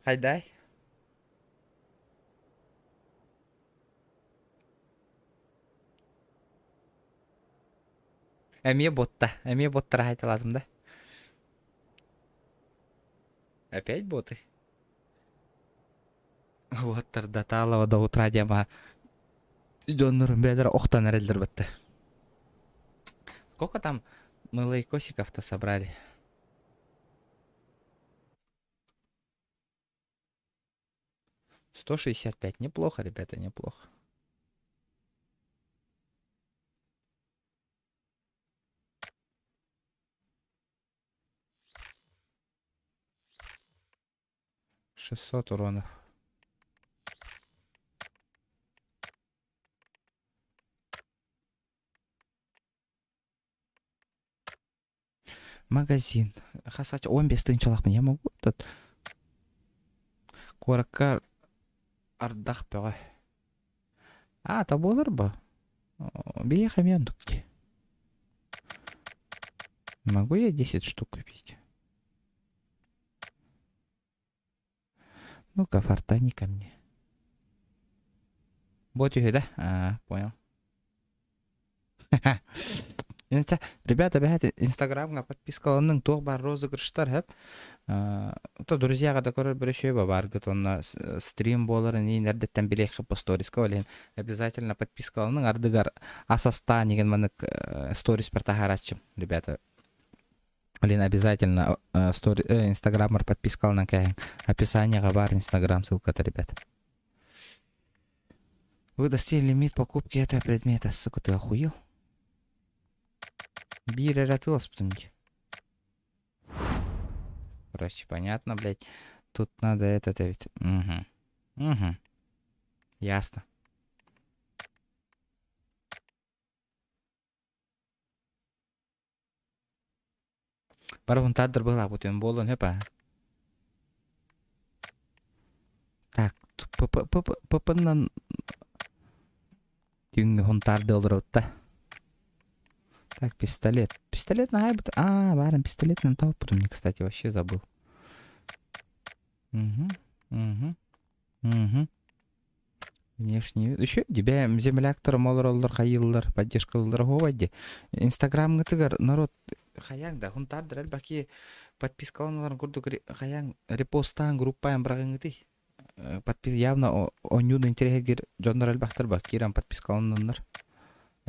Хайдай? Эмиэ ботта. Эмиэ боттара хайталаатым да. Опять боты? Вот Даталова до утра диэма дьоннорун бэйэлэрэ охтон эрэллэр бытты. Сколько там мы лайкосиков-то собрали? 165. Неплохо, ребята, неплохо. 600 уронов. Магазин. Хасач 15 тыһыынчалаахпын. Я могу этот куоракка ардах бөҕө. А, та буолар бо. Биһиэхэ эмиэ оннук дии. Могу я 10 штук купить? Ну-ка, фартани ко мне. Вот үһү да? А, понял. Инста... Ребята, бэһэт Инстаграмҥа подпискаланыҥ, туох баар розыгрыштар хөп. То друзьяга да көрөр бөрөшөй бааргыт онно стрим буоларын иин эрдэттэн билиэххэ по сториска ол иһин обязательно подпискаланыҥ ардыгар ас астаан игин манык сториспар таһаарааччым ребята Блин, обязательно стори, инстаграммар подпискаланан кээһиҥ. Описаниеҕа баар инстаграм ссылката, ребят. Вы достигли лимит покупки этого предмета, сука, ты охуел? Биир эрэ атыыласпытым дии. Короче, понятно, блядь. тут надо этот ведь. Угу. Угу. Ясно. Бары хунтаардыр быһылаах буолуон сөп аа. Так, ПП-нан түүҥҥү хунтаарды олоробут Так, пистолет. Пистолет наһаа А, баарым пистолетынан тоһуппутум, кстати, вообще забыл. Угу, угу, угу. Внешний вид. Еще тебе земляктар олороллор хайыыллар, поддержкалылар оһуобай Инстаграмҥытыгар народ хайаҥ да хунтаардар элбэки подпискаланаларын курдук хайаҥ репостаан группаан быраҕыҥҥытый. Подпис явно оонньууну интэриэһиргиир дьоннор элбэхтэр ба киирэн подпискаланныннар.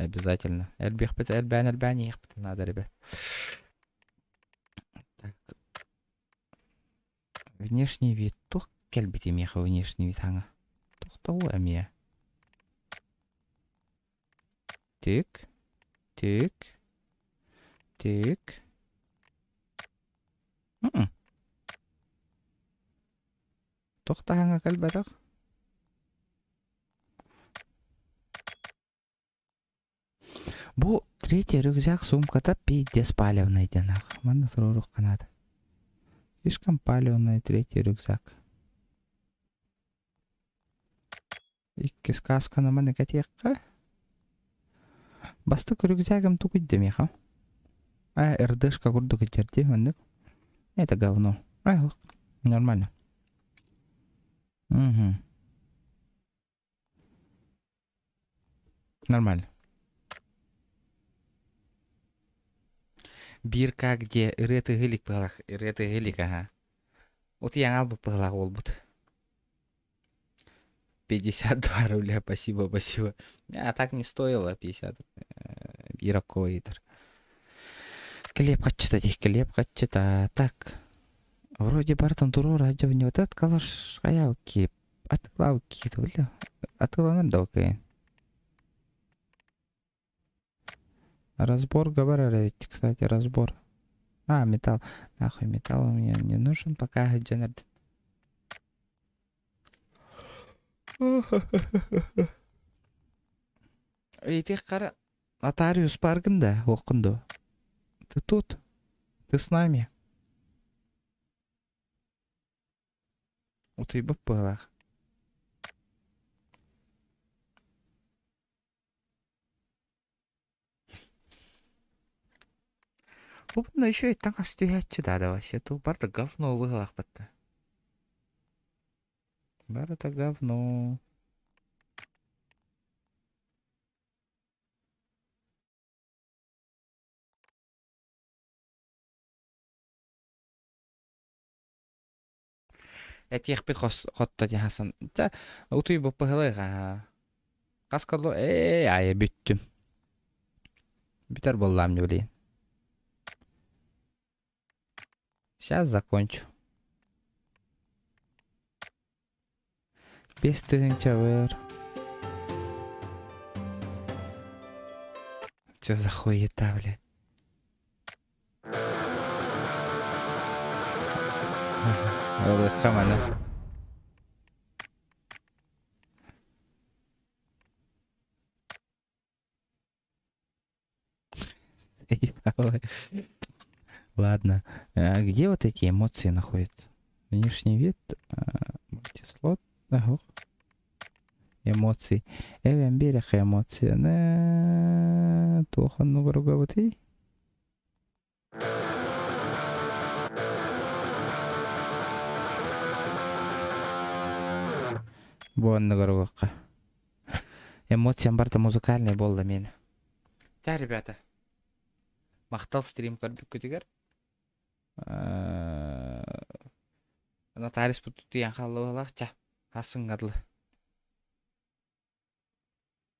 Обязательно. Элбиэхпит элбээн элбээн иһиэхпит надо ребят. Так. Внешний вид туох кэлбитий миэхэ внешний вид хаҥа? Тохтоо эмиэ. Тик, тик, тик. М-м. Туох да хаҥа кэлбэтэх. Бу третий рюкзак сумката пиздец палевный диэн аах. Манна туруоруохха наада. Слишком палевный третий рюкзак. Иккис касканы маны кэтиэххэ. Бастакы рюкзагым тугуй миэхэ? А, РДшка курдук итэрди маннык. Это говно. А, нормально. Угу. Нормально. Бирка где ырыа тыһыылик быһалах, ырыа тыһыылик аха. Утуйан албыт быһалаах буолбут. 52 рубля, спасибо, спасибо. А так не стоило 50 биир ыйытар. Клеп хаччыта дии, клеп хаччыта. Так, вроде бартан туруора дьэ вот этот калаш хайауки атылауки бля атыланар да окей. Разбор говорили ведь, кстати, разбор. А, металл. Нахуй металл мне не нужен пока Дженнер. Ити қара нотариус баргын да, оқынды. Ты тут? Ты с нами? Утуйбут быһылаах. Бу еще и таҥас түһээччи да вообще ту барда говно быһылаахпатта. Барыта говно. Этиэхпит хотто диэн хасан. Чэ, утуйбут быһылыах Хас кылло ээ айа бүттүм. Бүтэр буоллаам дьэ билигин. Сейчас закончу. 5000 бар. Че за хуета, блядь? Ылыхха маны. Ладно. А где вот эти эмоции находятся? Внешний вид, мультислот, ага. Эмоции. Эвен берег эмоции. Туох оннугар Бу оннугар угукка. Эмоциям барыта музыкальный буолла миэнэ. Ча, ребята. Махтал стрим көрбүккүтүгэр. Нотариус бут тутуйан хаалла быһалаах ча. Хасыҥҥа дылы.